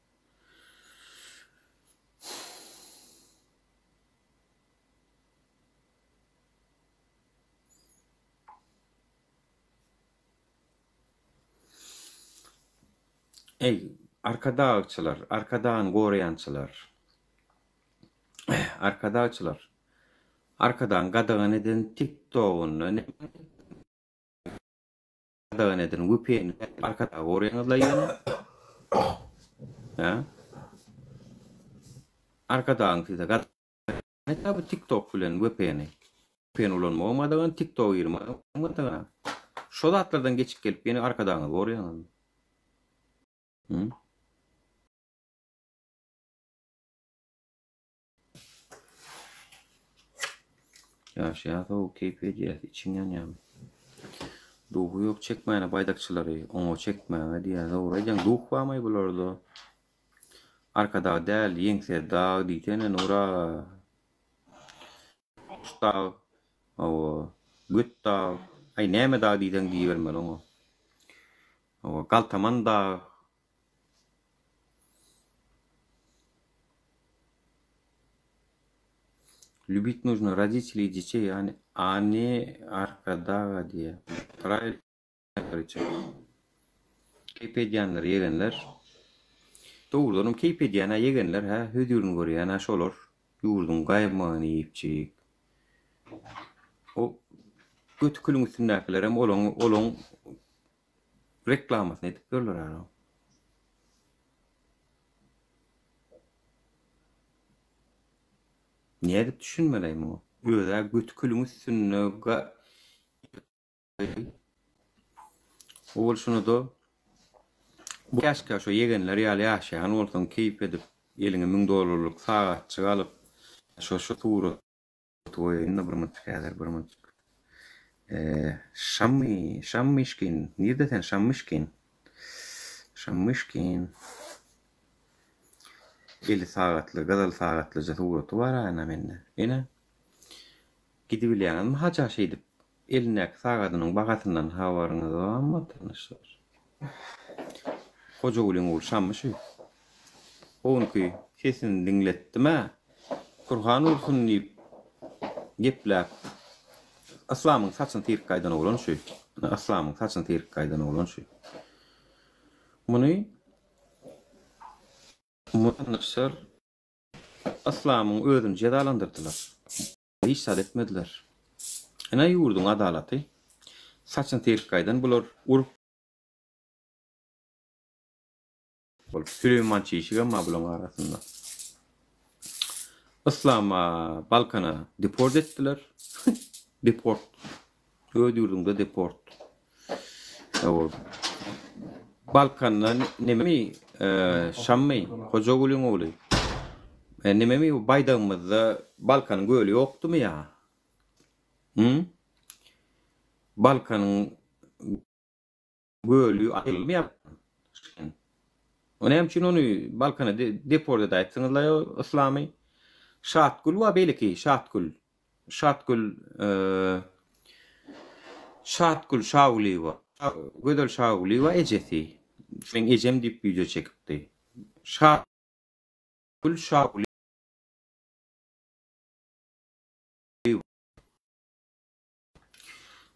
Eý, arkadagçylar, arkadagyny goraýançylar! Arkadagçylar! Arkadagyň gadagan eden TikTogynda gadagan eden VPN arkadagy goraýaňyzlaý ýöne? Hä? Arkadagyň size gadagan etdi bu TikTok bilen VPN-i. VPN ulanmagam gadagan, TikToga girmegem gadagan. Şo zatlardan geçip gelip ýene arkadagyňyzy goraýaňyzmy? Hı? Ýaşaýas-ow, keýp edýäs, içiň ýanýamy? Duhy ýok çekmäne baýdakçylary, oňa çekmäge diýýär. Dogry aýdýaň, duh barmaý bularda? Arkadag däl, ýeňse dag diýsene Nur aga. Guş dag, hawa, göt dag, aý näme dag diýseň diýibermeli oňa. Hawa, galtaman dag. Lübit нужно roditeley i detey a a ne Arkadaga diýýär. Правильно говорите. Keýp edýänler ýegenler. Dogrudanam keýp edýän-ä ýegenler hä, hözirini görýän-ä şolar. Ýurduň gaýmagyny iýipjik. O göti külüň üstündäkilerem olaň olaň reklamasyny edip ýörler ara. Nädip düşünmeleý muňa? Özä göti külüň üstünde Owal şuny-da käşgä şo ýegenler ýaly ýaşaýan bolsaň keýp edip eliňe müň dollarlyk sagatjyk alyp şo şo suraty goýaýyn-da bir munçuk häzir bir munçuk. Şammy Şammyşkin nirde sen Şammyşkin Şammyşkin eli sagatly gyzyl sagatlyja suraty bar-a ene mende ene gidibilýäňizmi haja şeýdip Elindäki sagadynyň bahasyndan habaryňyz barmy watandaşlar? Hojagulyň ogly Şammy şu. Onuňky sesini diňletdim-ä. Gurhan ursun diýip gepläp, Yslamyň saçyny syryp gaýdan oglan şu. Ine, Yslamyň saçyny syryp gaýdan oglan şu. Muny watandaşlar Yslamyň özüni jezalandyrdylar. Hiç zat etmediler. Ine ýurduň adalaty. Saçyny syryp gaýdan bular urup bolup Süleýman çişigem bar bulaň arasynda. Yslama Balkana deport etdiler. Deport. Öz ýurduňda deport. Balkanda nememi Şammy Hojagulyň ogly nememi bu baýdagymyzda Balkanyň göli ýokdumy ýa? Hü? Balkanyň göli aýrylmy ýa? O näme üçin ony Balkana deport edäýipsiňizlaý o yslamy? Şatgül bar beýleki Şatgül. Şatgül Şatgül Şagulyýewa Gözel Şagulyýewa ejesi meň ejem diýip wideo çekipdi. Şatgül Şagulyýewa.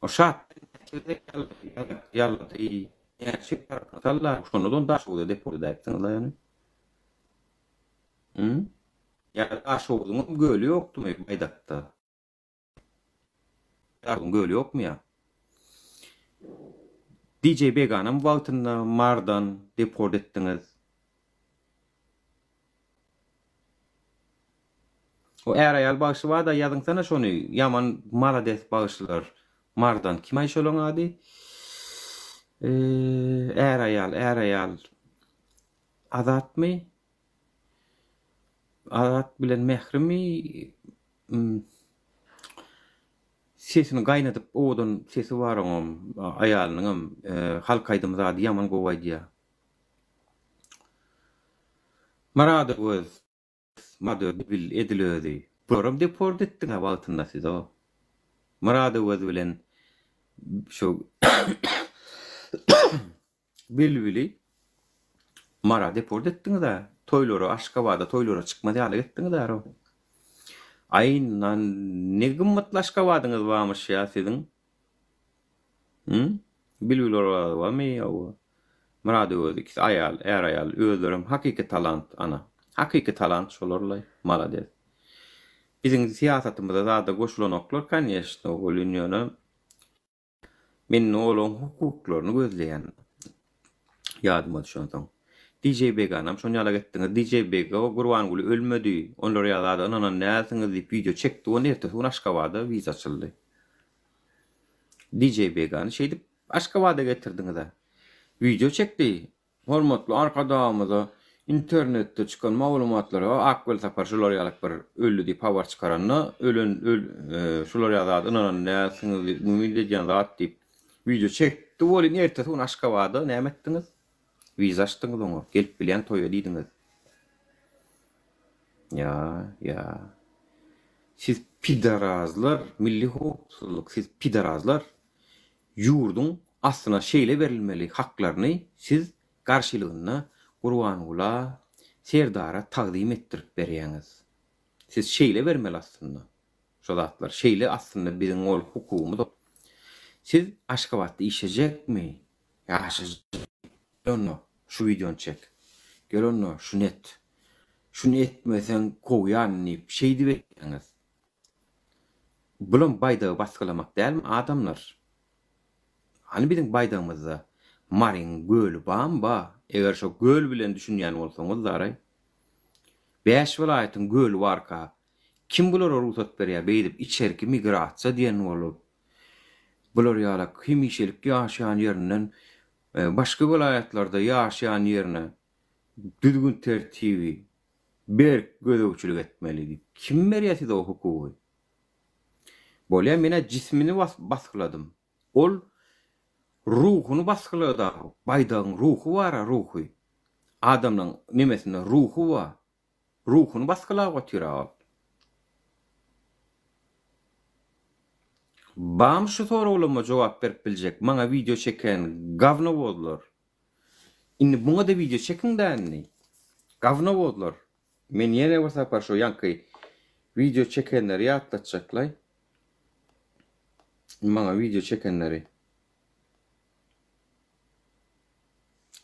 O Şat ýalydy näçe salla şondan Daşoguzda deport edäýipsiňizlaý ony. Ýa Daşoguzyňam göli ýokdumy baýdakda? Daşoguzyň göli ýokmy ýa? DJ Beganam wagtynda Mardan deport etdiňiz. O är-aýal bagşy barda ýazyňsana şony ýaman malades bagşylar Mardan kimaý şolaň ady? Är-aýal är-aýal Azatmy? Azat bilen Mährimi sesini gaýnadyp owadan sesi bar oňam aýalynyňam halk aýdymy zady ýaman gowy aýdýar. Myradöwez Myradöwez bil edil özi. Bularam deport etdiňä wagtynda siz o. Myradöwez bilen şu Bilbili. Mara deport etdiňiz-ä. Toýlara, Aşgabada toýlara çykmaz ýaly etdiňiz-ä. Aý, ne gymmatly Aşgabadyňyz barmyş ýa siziň? Hü? Bilbil Orazowamy ýa Myrat Öwez ikisi aýal, är-aýal özlerem hakyky talant ana. Hakyky talant şolarlaý. Malades. Biziň syýasatymyza zada goşulanoklar konýeşno welin ýöne men indi olaň hukuklaryny gözleýän ýadyma düşensoň. DJ Beganam şon ýalak etdiňiz. DJ Bega Gurbanguly ölmedi. Olar ýa zada ynanan dälsiňiz diýip wideo çekdi ony ertesi gün Aşgabada wiza açyldy. DJ Begany şeýdip Aşgabada getirdiňizä. Wideo çekdi. Hormatly Arkadagymyza internetde çykan maglumatlara Ak Welsapar şular ýalak bir öldi diýip habar çykaranda ölen öl şular ýaly zada ynanan dälsiňiz diýip umyt edýän zat diýip wideo çekdi welin ertesi gün Aşgabada näme etdiňiz? Wiza açdyňyz oňa gelip bilýäň toýa diýdiňiz. Ýa ýa siz pidarazlar milli howpsuzlyk siz pidarazlar Ýurduň aslyna şeýle berilmeli haklaryny siz garşylygynda Gurbangula Serdara tagzym etdirip berýäňiz. Siz şeýle bermeli aslynda şo zatlary. Şeýle aslynda biziň ol hukugymyz. Siz Aşgabatda işlejekmi, ýaşajakmy? Gel onda şu wideony çek. Gel onda şuny et. Şuny etmeseň kowýan diýip şeýdip etýäňiz. Bulam baýdagy basgylamak dälmi adamlar? Hany biziň baýdagymyzda Maryň göli bamy ba? Eger şo göl bilen düşünýän bolsaňyz daraý. Bäş welaýatyň göli barka kim bulara rugsat berýär beýdip içerki migrasiýa diýen bolup bular ýalak hemişelik ýaşaýan ýerinden başga welaýatlarda ýaşaýan ýerine düzgün tertibi Berk gözegçilik etmeli diýip. Kim berýär size o hukugy? Bolýa menä jismini basgyladym. Ol ruhuny basgylada baýdagyň ruhy bara ruhy. Adamlaň nemesinde ruhy bar. Ruhuny basgylap otyra ol. Bamy şu soraglama jogap berip biljek maňa wideo çeken gawnowozlar. Indi muňa-da wideo çekiň-dä indi. Gawnowozlar. Men ýene bir sapar şo ýaňky wideo çekenleri ýatlatjaklaý. Maňa wideo çekenleri.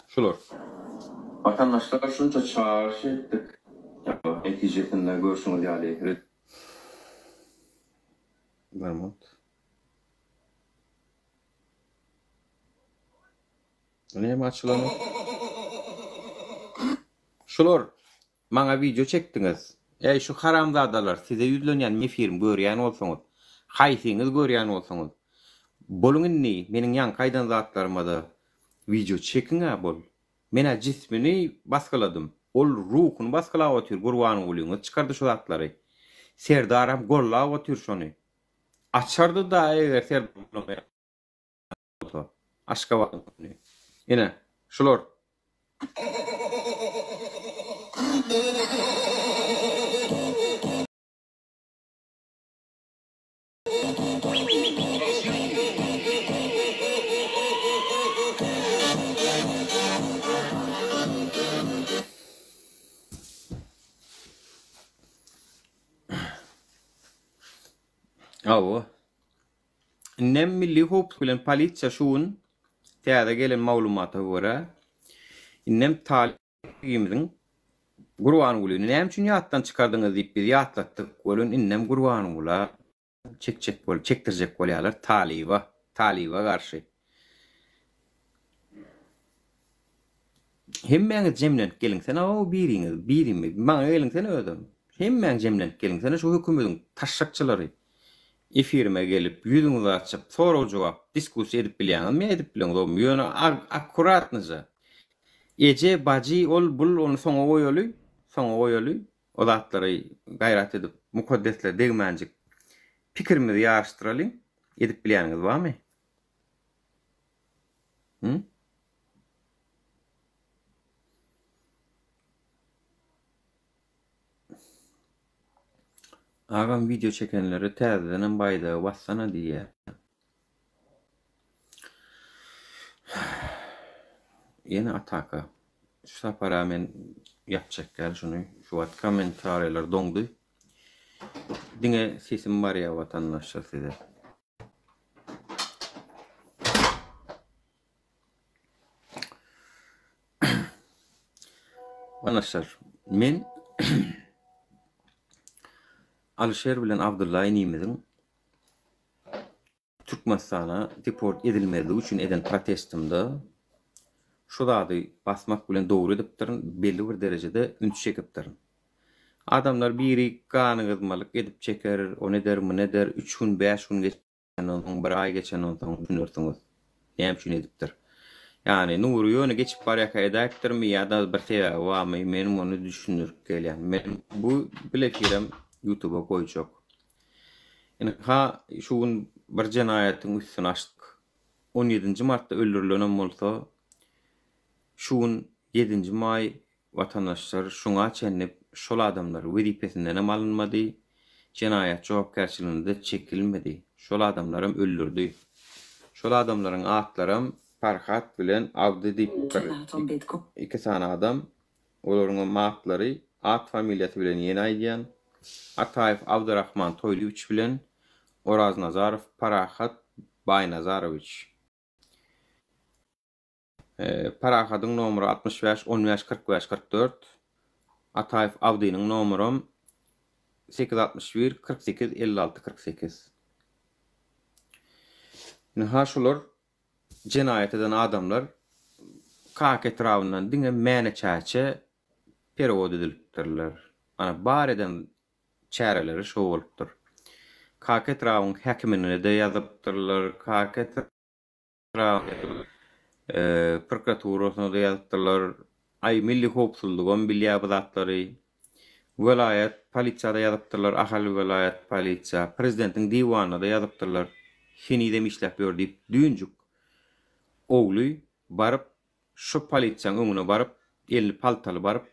Şular. Watandaşlar şunça çagyryş etdik. Netijesinde görşüňiz ýaly Bir minut. Näme açylany? Şular maňa wideo çekdiňiz. Eý şu haramzadalar size ýüzlenýän efirimi görýän bolsaňyz, haýsyňyz görýän bolsaňyz, boluň indi meniň ýaňky aýdan zatlarymada wideo çekiň-ä bol. Men-ä jismini basgyladym. Ol ruhuny basgylap otyr Gurbangulyňyz çykardy şu zatlary. Serdaram gollap otyr şony. Açardy-da eger Serdar bolsa. Aşgabadyň güni. Ine, şular. Hawa. Indem Milli howpsuzlyk bilen polisiýa şu gün täze gelen maglumata görä, indem talybimiziň Gurbangulyny näme üçin ýatdan çykardyňyz diýip biz ýatlatdyk welin indem Gurbangula çekjek bol çekdirjek bolýarlar talyba talyba garşy. Hemmäňiz jemlenip geliňsene-ow biriňiz, birimi, maňa geliňsene özem. Hemmäň jemlenip geliňsene şu hökümediň taşşakçylary. Efirime gelip, ýüzüňizi açyp, sorag-jogap, diskussiýa edip bilýäňizmi ýa edip bileňzokmy? Ýöne akkuratnyja. Eje, bajy, ol, bul, ony soňa goýaly, soňa goýaly. O zatlary gaýrat edip, mukaddeslere degmänjik pikirimizi ýaryşdyralyň. Edip bilýäniňiz barmy? Hı? Agam wideo çekenlere täzedenem baýdagy bassana diýýä. Ýene ataka. Şu sapara men ýapjak ýaly şuny. Şu wagt kommentariýalar doňdy. Diňe sesim barýar watandaşlar size. Watandaşlar, men Alyşer bilen Abdylla inimiziň Türkmenistana deport edilmezligi üçin eden protestimde şu zady basmak bilen dogry edipdirin, belli bir derejede üns çekipdirin. Adamlar biri ganygyzmalyk edip çeker, ony eder, muny eder, üç gün, bäş gün geçenden soň, bir aý geçenden soň düşünersiňiz, näme üçin edipdir. Ýagny Nury ýöne geçip barýarka edäýipdirmi ýa-da bir sebäbi barmy, men muny düşündirip gelýän. Men bu bilekirem ýutuba goýjak. Ynha, şu gün bir jenaýatyň üstüni açdyk. On ýedinji martda öldürilenem bolsa, şu gün ýedinji maý watandaşlar şuňa çenli şol adamlar wezipesindenem alynmady, jenaýat jogapkärçiligine-de çekilmedi. Şol adamlaram öldürdi. Şol adamlaryň atlaram Farhat bilen Abdy diýip bir iki sany adam. Olaryňam atlary, at familiýasy bilen ýene aýdýan, Ataýew Abdyrahman Toýlyýewiç bilen Oraznazarow Parahat Baýnazarowiç. Parahadyň nomery 65 15 45 44, Ataýew Abdynyň nomeram 861 48 56 48. Ynha şular Jenaýat eden adamlar Kaka etrabyndan diňe Mäne-Çäçe perewod edilipdirler. Ana, bar eden çäreleri şo bolupdyr. Kaka etrabyň häkimine-de ýazypdyrlar, Kaka etrabyň prokuraturasyna-da ýazypdyrlar. Aý, milli howpsuzlygam bilýär bu zatlary. Welaýat polisiýada ýazypdyrlar, Ahal welaýat polisiýa, prezidentiň diwanyna-da ýazypdyrlar, henizem işläp ýör diýip, düýnjük ogly baryp, şo polisiýaň öňüne baryp, elini paltaly baryp,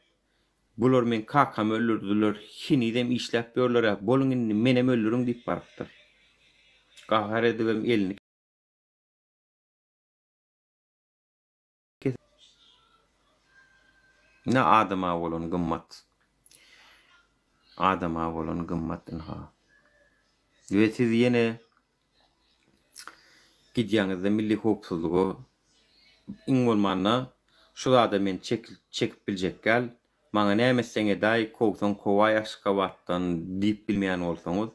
bular meň kakamy öldürdiler, henizem işläp ýörler-ä, boluň indi menem öldüriň diýip barypdyr. Gahar edibem elini. Ine adama bolan gymmat. Adama bolan gymmat ynha. We siz ýene gidýäňizde milli howpsuzlyga iň bolmanda şu zada men çekip biljek däl, maňa näme etseň edäý, kowsaň kowaý Aşgabatdan diýip bilmeýän bolsaňyz,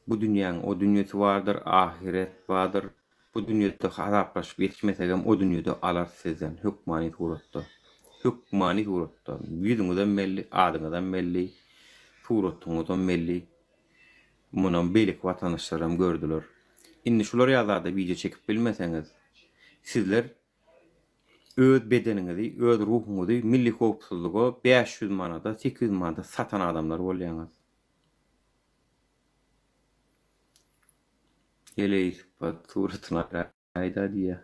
bu dünýäň o dünýesi bardyr, ahyret bardyr, Bu dünýede hasaplaşyp ýetişmesegem o dünýede alarys sizden hökmany suratda. Hökmany suratda. Ýüzüňizem belli, adyňyzam belli, suratyňyzam belli. Munam beýleki watandaşlaram gördüler. Indi şular ýaly zada wideo çekip bilmeseňiz, sizler öz bedeniňizi, öz ruhuňyzy milli howpsuzlyga 500 manada, 800 manada satan adamlar bolýaňyz. Heleý sypat suratyny aýda diýýä.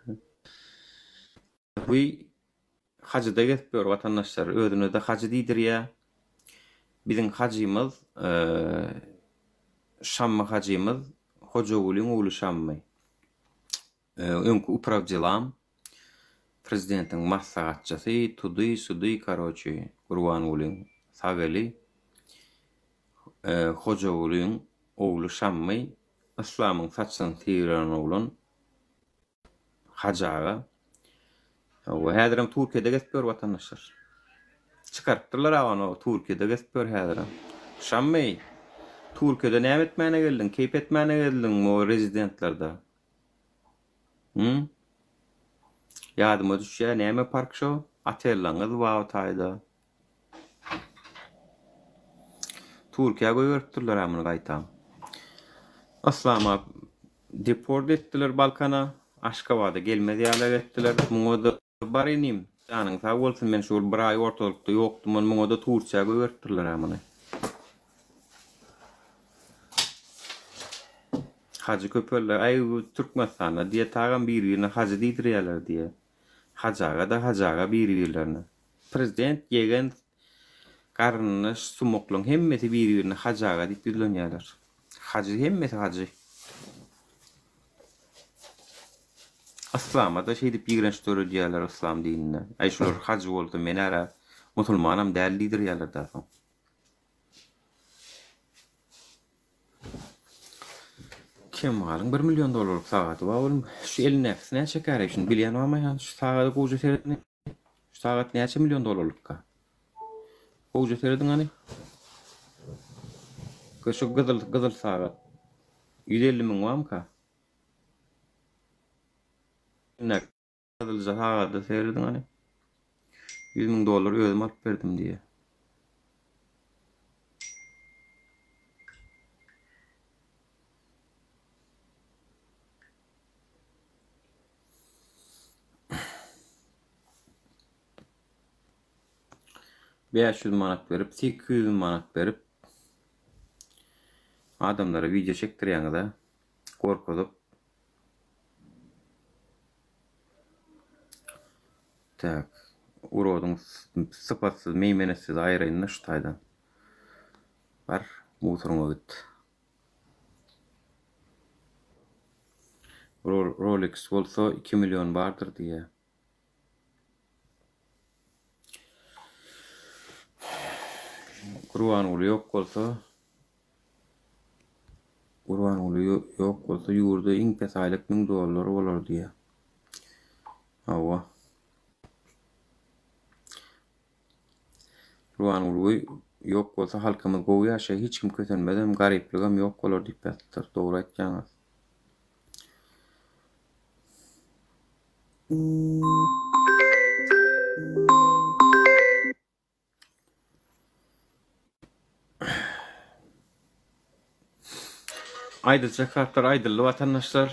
Bu hajyda gezip ýör watandaşlar özünede hajy diýdirýä. Biziň hajymyz Şammy hajymyz Hojagulyň ogly Şammy. Öňki uprawdelam prezidentiň maslahatçysy tudy sudy karoçi Gurbangulyň sag eli Hojagulyň ogly Şammy Yslamyň saçyny syran oglan Hajy aga. Hawa, häzirem Türkiýede gezip ýör watandaşlar. Çykarypdyrlar aga ony, Türkiýede gezip ýör häzirem. Şammy, Türkiýede näme etmäne geldiň, keýp etmäne geldiňmi o rezidentlerde? Hü? Ýadyma düşýär, näme park şo? Otellaňyz bar o taýda. Türkiýä goýberipdirler-ä muny gaýtam. Yslama deport etdiler Balkana, Aşgabada gelmez ýalak etdiler. Muňa-da bar inim, janyň sag bolsun, men şu bir aý ortalykda ýokdum, ony muňa-da Türkiýä goýberipdirler-ä muny. Hajy köpeldi. Aý, Türkmenistanda diýe tagam bir-birine hajy diýdirýärler diýe. Hajy aga-da hajy aga bir-birlerine. Prezident, ýegen, garyndaş, sumaklaryň hemmesi bir-birine Hajy aga diýip ýüzlenýärler. Hajy, hemmesi hajy. Yslama-da şeýdip ýigrenç döredýärler yslam dinine. Aý şular hajy bolsa men ära musulmanam däl diýdirýärler-dä soň. Kemalyň bir million dollarlyk sagady bar oglum. Şu elindäkisi näçe käreý şuny bilýän barmy ýa şu sagada gowja serediň. Şu sagat näçe million dollarlykka? Gowja serediň hany. Şu gyzyl gyzyl sagat. 150 müň barmyka? Elindäki gyzylja sagada serediň hany. 100 müň dollar özüm alyp berdim diýýär. 500 manat berip, 800 manat berip adamlara wideo çekdirýäňiz-ä, gorkuzyp. Tak, urodyň sypatsyz, meýmenetsiz aýyraýyn-da şu taýdan. Bar, musoryňa git. Rolex bolsa 2 million bardyr diýýär. Gurbanguly ýok bolsa Gurbanguly ýok bolsa ýurda iň pes aýlyk 1000 dollar bolar diýýär. Hawa. Gurbanguly ýok bolsa halkymyz gowy ýaşaýar, hiç kim kösenmezem, garyplygam ýok bolar diýip ýazypdyr. Dogry aýtýaňyz. Aýdyljak zatlar aýdyldy watandaşlar.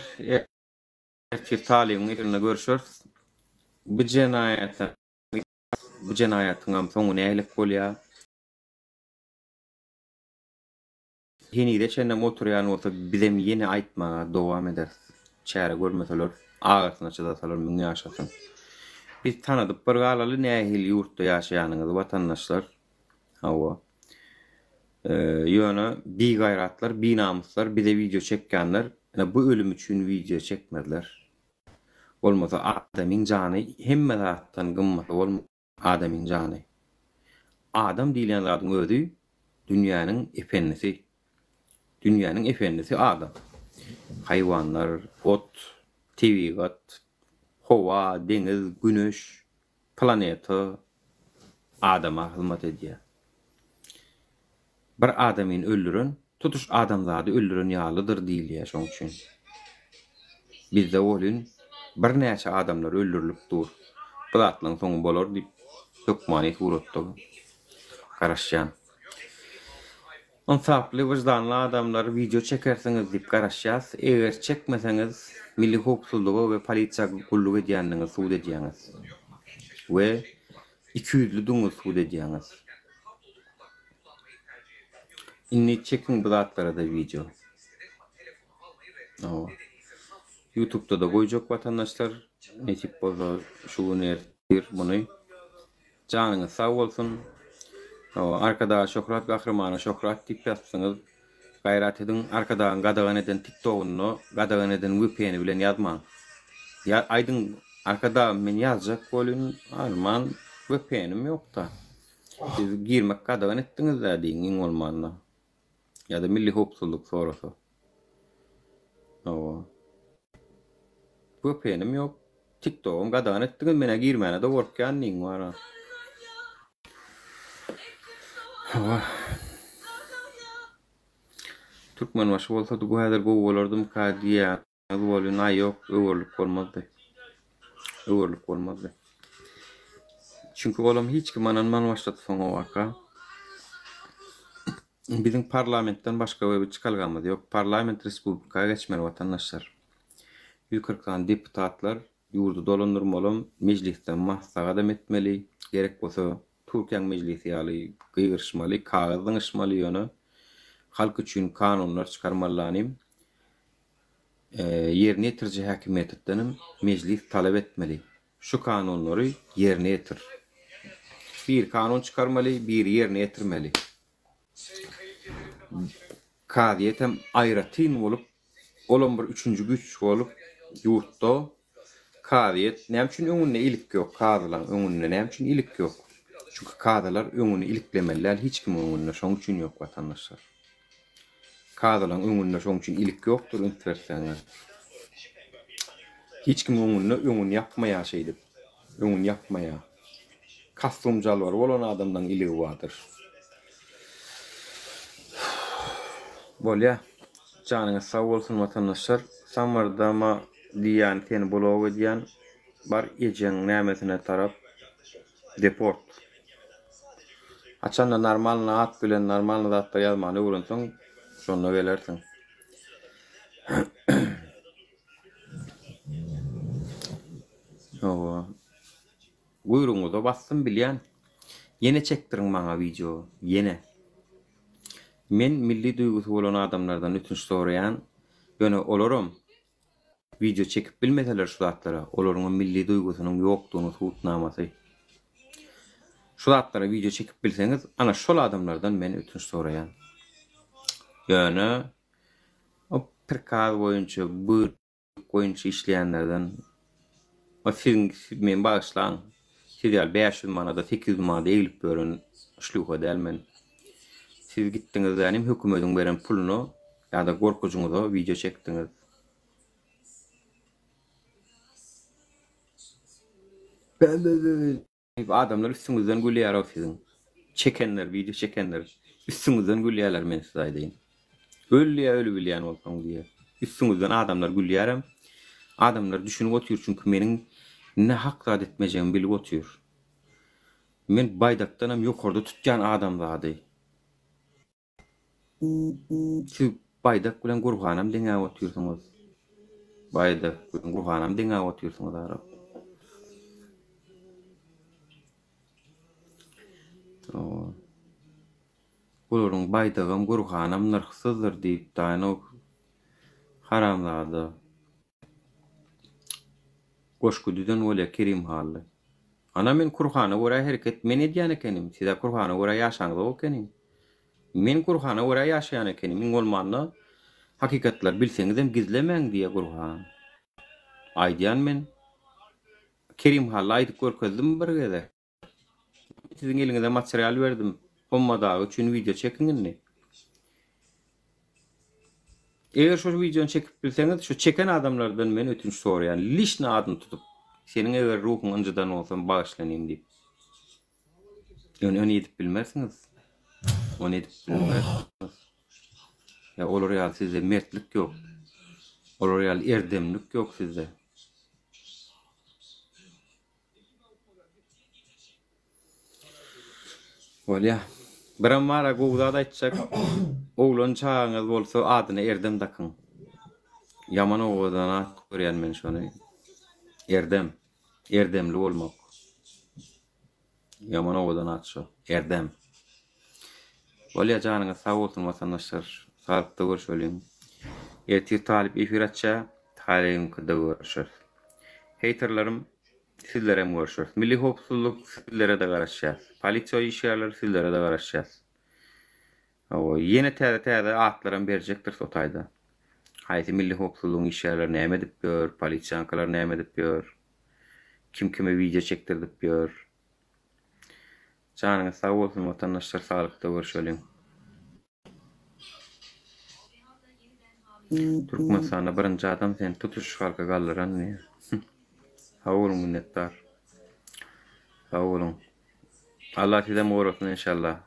Ertir talybyň efirinde görüşeris. Bu jenaýata bu jenaýatyňam soňy nähilek bolýar? Henize çenlem oturýan bolsa bizem ýene aýtmaga dowam ederis. Çäre görmeseler, agyrsyna çydasalar müň ýaşasyn. Biz tanadyp bir galaly nähili ýurtda ýaşaýanyňyzy watandaşlar. Hawa. Ýöne bigaýratlar, binamyslar bize wideo çekýänler ine bu ölüm üçin wideo çekmezler. Bolmasa adamyň jany hemme zatdan gymmatly bolmaz. Adamyň jany. Adam diýilýän zadyň özi dünýäniň ependisi. Dünýäniň ependisi adam. Haýwanlar, ot, tebigat, howa, deňiz, güneş, planeta adama hyzmat edýär. Bir adamyny öldüren tutuş adamzady öldüren ýalydyr diýilýär şoň üçin. Bizde welin birnäçe adamlar öldürilip dur. Bu zatlaryň soňy bolar diýip hökmany suratda garaşýan. Ynsaply wyždanly adamlar wideo çekersiňiz diýip garaşýas. Eger çekmeseňiz milli howpsuzlyga we polisiýa gulluk edýändigiňizi subut edýäňiz. We ikiýüzlüdigiňizi subut edýäňiz. Indi çekiň bu zatlara-da wideo. Hawa. Ýutubda-da goýjak watandaşlar. Nesip bolsa şu gün ertir muny. Janyňyz sag bolsun. Hawa, Arkadaga şöhrat, Gahrymana şöhrat diýip ýazsyňyz. Gaýrat ediň, Arkadagyň gadagan eden TikTogynda gadagan eden VPN-i bilen ýazmaň. Ýa aýdyň, Arkadagym men ýazjak bolyn, arman VPN-im ýok-da. Siz girmek gadagan etdiňiz-dä diýiň iň bolmanda. Ýa-da milli howpsuzlyk sorasa. Hawa. VPN-im ýok. TikTogam gadagan etdiňiz, men-ä girmäne-de gorkýan diýiň wara. Hawa. Türkmenbaşy bolsady bu häzir gowy bolardymyka diýýän. Az bolýan aý ýok öwürlip bolmazdy. Öwürlip bolmazdy. Çünki olam hiç kim ynanman başlady soň o waka. Biziň parlamentden başga we bir çykalgamyz ýok. Parlament respublika geçmeli watandaşlar. 140 sany deputatlar ýurdy dolandyrmalam, mejlisde maslahatam etmeli, gerek bolsa Türkiýäň mejlisi ýaly gygyryşmaly, kagyz zyňyşmaly ýöne halk üçin kanunlar çykarmalylanym. Ýerine ýetiriji häkimiýetdenem mejlis talap etmeli. Şu kanunlary ýerine ýetir. Biri kanun çykarmaly, biri ýerine ýetirmeli. Kazyýetem aýratyn bolup, olam bir üçünji güýç bolup ýurtda. Kazyýet näme üçin öňünde ilik ýok kazylaň öňünde näme üçin ilik ýok? Çünki kazylar öňüni iliklemeli däl hiç kimiň öňünde şoň üçin ýok watandaşlar. Kazylaň öňünde şoň üçin ilik ýokdur üns berseňiz. Hiç kimiň öňünde öňüni ýapmaýar şeýdip. Öňüni ýapmaýar. Kostum jalbary bolan adamlaň iligi bardyr. Bolýa. Janyňyz sag bolsun watandaşlar. Samyrdama diýýän seni blok edýän. Bar ejeň nämesine tarap deport. Haçanda normalny at bilen normalny zatlar ýazmany öwrenseň şonda gelersiň. Hawa. Guýrugyňyza basdym bilýän. Ýene çekdiriň maňa wideo. Ýene. Men milli duýgusy bolan adamlardan ötünç soraýan. Ýöne olaram wideo çekip bilmeseler şu zatlara, olaryňam milli duýgusynyň ýokdugynyň subutnamasy. Şu zatlara wideo çekip bilseňiz, ana şol adamlardan men ötünç soraýan. Ýöne o prikaz boýunça buýruk boýunça işleýänlerden o siziň meni bagyşlaň siz ýaly 500 manada 800 manada eglip ýören şlýuha däl men. Siz gitdiňiz dänim hökümediň beren puluna ýa-da gorkujyňyza wideo çekdiňiz. Adamlar üstüňizden gülýärow siziň. Çekenler, wideo çekenler üstüňizden gülýärler men size aýdaýyn. Öl diýýär öli bilýän bolsaň diýýär. Üstüňizden adamlar gülýärem. Adamlar düşünip otyr çünki meniň nähak zat etmejegimi bilip otyr. Men baýdakdanam ýokarda tutýan adamzady. Siz baýdak bilen Gurhanam deňäp otyrsyňyz. Baýdak bilen Gurhanam deňäp otyrsyňyz arap. Bularyň baýdagam Gurhanam nyrhsyzdyr diýip daýynow haramzada. Goşgy düzen bolýa Kerim Hally. Ana men Kurhana görä hereket men edýän ekenim, sizä Kurhana görä ýaşaňyzok ekeni. Men Kurhana görä ýaşaýan ekenim, iň bolmanda hakykatlary bilseňizem gizlemäň diýýä Gurhan. Aýdýan men. Kerim Hally aýdyp görkezdim bir gezek. Siziň eliňize material berdim. Hommat aga üçin wideo çekiň indi. Eger şu wideony çekip bilseňiz, şu çeken adamlardan men ötünç soraýan. Liçno adyny tutup. Seniň eger ruhuňy ynjydan bolsam bagyşlanyň diýip. Ýöne ony edip bilmersiňiz. Ony edip bilmersiňiz. Ýa olar ýaly sizde mertlik ýok. Olar ýaly erdemlik ýok sizde. Bolýa. Birem bara gowy zat aýtjak. Oglan çagaňyz bolsa adyna Erdem dakyň. Ýaman owadan at görýän men şony. Erdem. Erdemli bolmak. Ýaman owadan at şo. Erdem. Bolýa janyňyz sag bolsun watandaşlar. Saglykda görşeliň. Ertir Talyp efir açýa. Talybyňkyda görşeris. Heýterlerim sizlerem görşeris. Milli howpsuzlyk sizlerede garaşýas. Polisiýa işgärleri sizlerede garaşýas. Hawa, ýene täze täze atlaram berjekdiris o taýda. Haýsy milli howpsuzlygyň işgärleri näme edip ýör, polisiýaňkylar näme edip ýör. Kim kime wideo çekdirdip ýör. Janyňyz sag bolsun watandaşlar saglykda görşeliň. Türkmenistanda birinji adam sen tutuş halky galdyran diýýär. Sag boluň minnetdar. Sag boluň. Allah sizem gorasyn enşallah.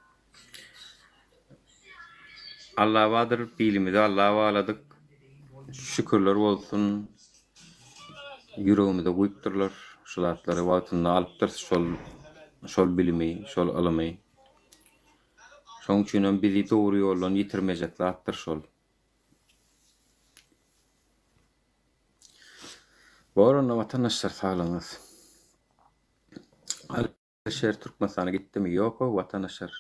Allah bardyr bilimizi Allaha bagladyk. Şükürler bolsun. Ýüregimize guýupdyrlar şu zatlary wagtynda alypdyrys şol şol bilimi, şol ylymy. Şoň üçinem bizi dogry ýoldan ýitirmejek zatdyr şol. Bor onda watandaşlar saglygyňyz. Alyşer Türkmenistana gitdimi? Ýok-ow watandaşlar.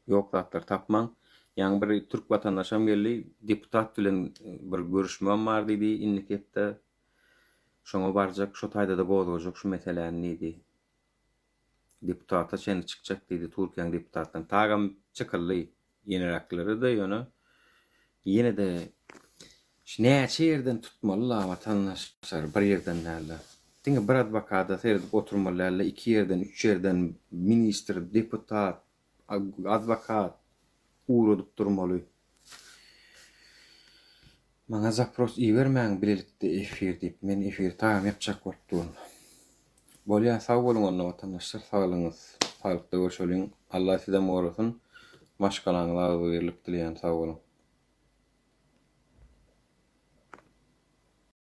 Ýok zatlar tapmaň. Ýaňy bir türk watandaşam geldi, deputat bilen bir görüşmegim bar diýdi indiki hepde. Şoňa barjak, şo taýda-da gozgajak şu meseläni diýdi. Deputata çenli çykjak diýdi, Türkiýäň deputatlaryny. Tagam çykyldy ýeneräkleri-de ýöne ýene-de şu näçe ýerden tutmaly-la watandaşlar, bir ýerden däl-de. Diňe bir adwokata seredip oturmaly dälde iki ýerden üç ýerden ministr, deputat, adwokat ugradyp durmaly. Maňa zapros ibermäň bilelikde efir diýip men efiri tagam ýapjak bolup durun. Bolýa sag boluň onda watandaşlar saglygyňyz saglykda görşeliň Allah sizem gorasyn maşgalaňyza agzybirlik dileýän sag boluň.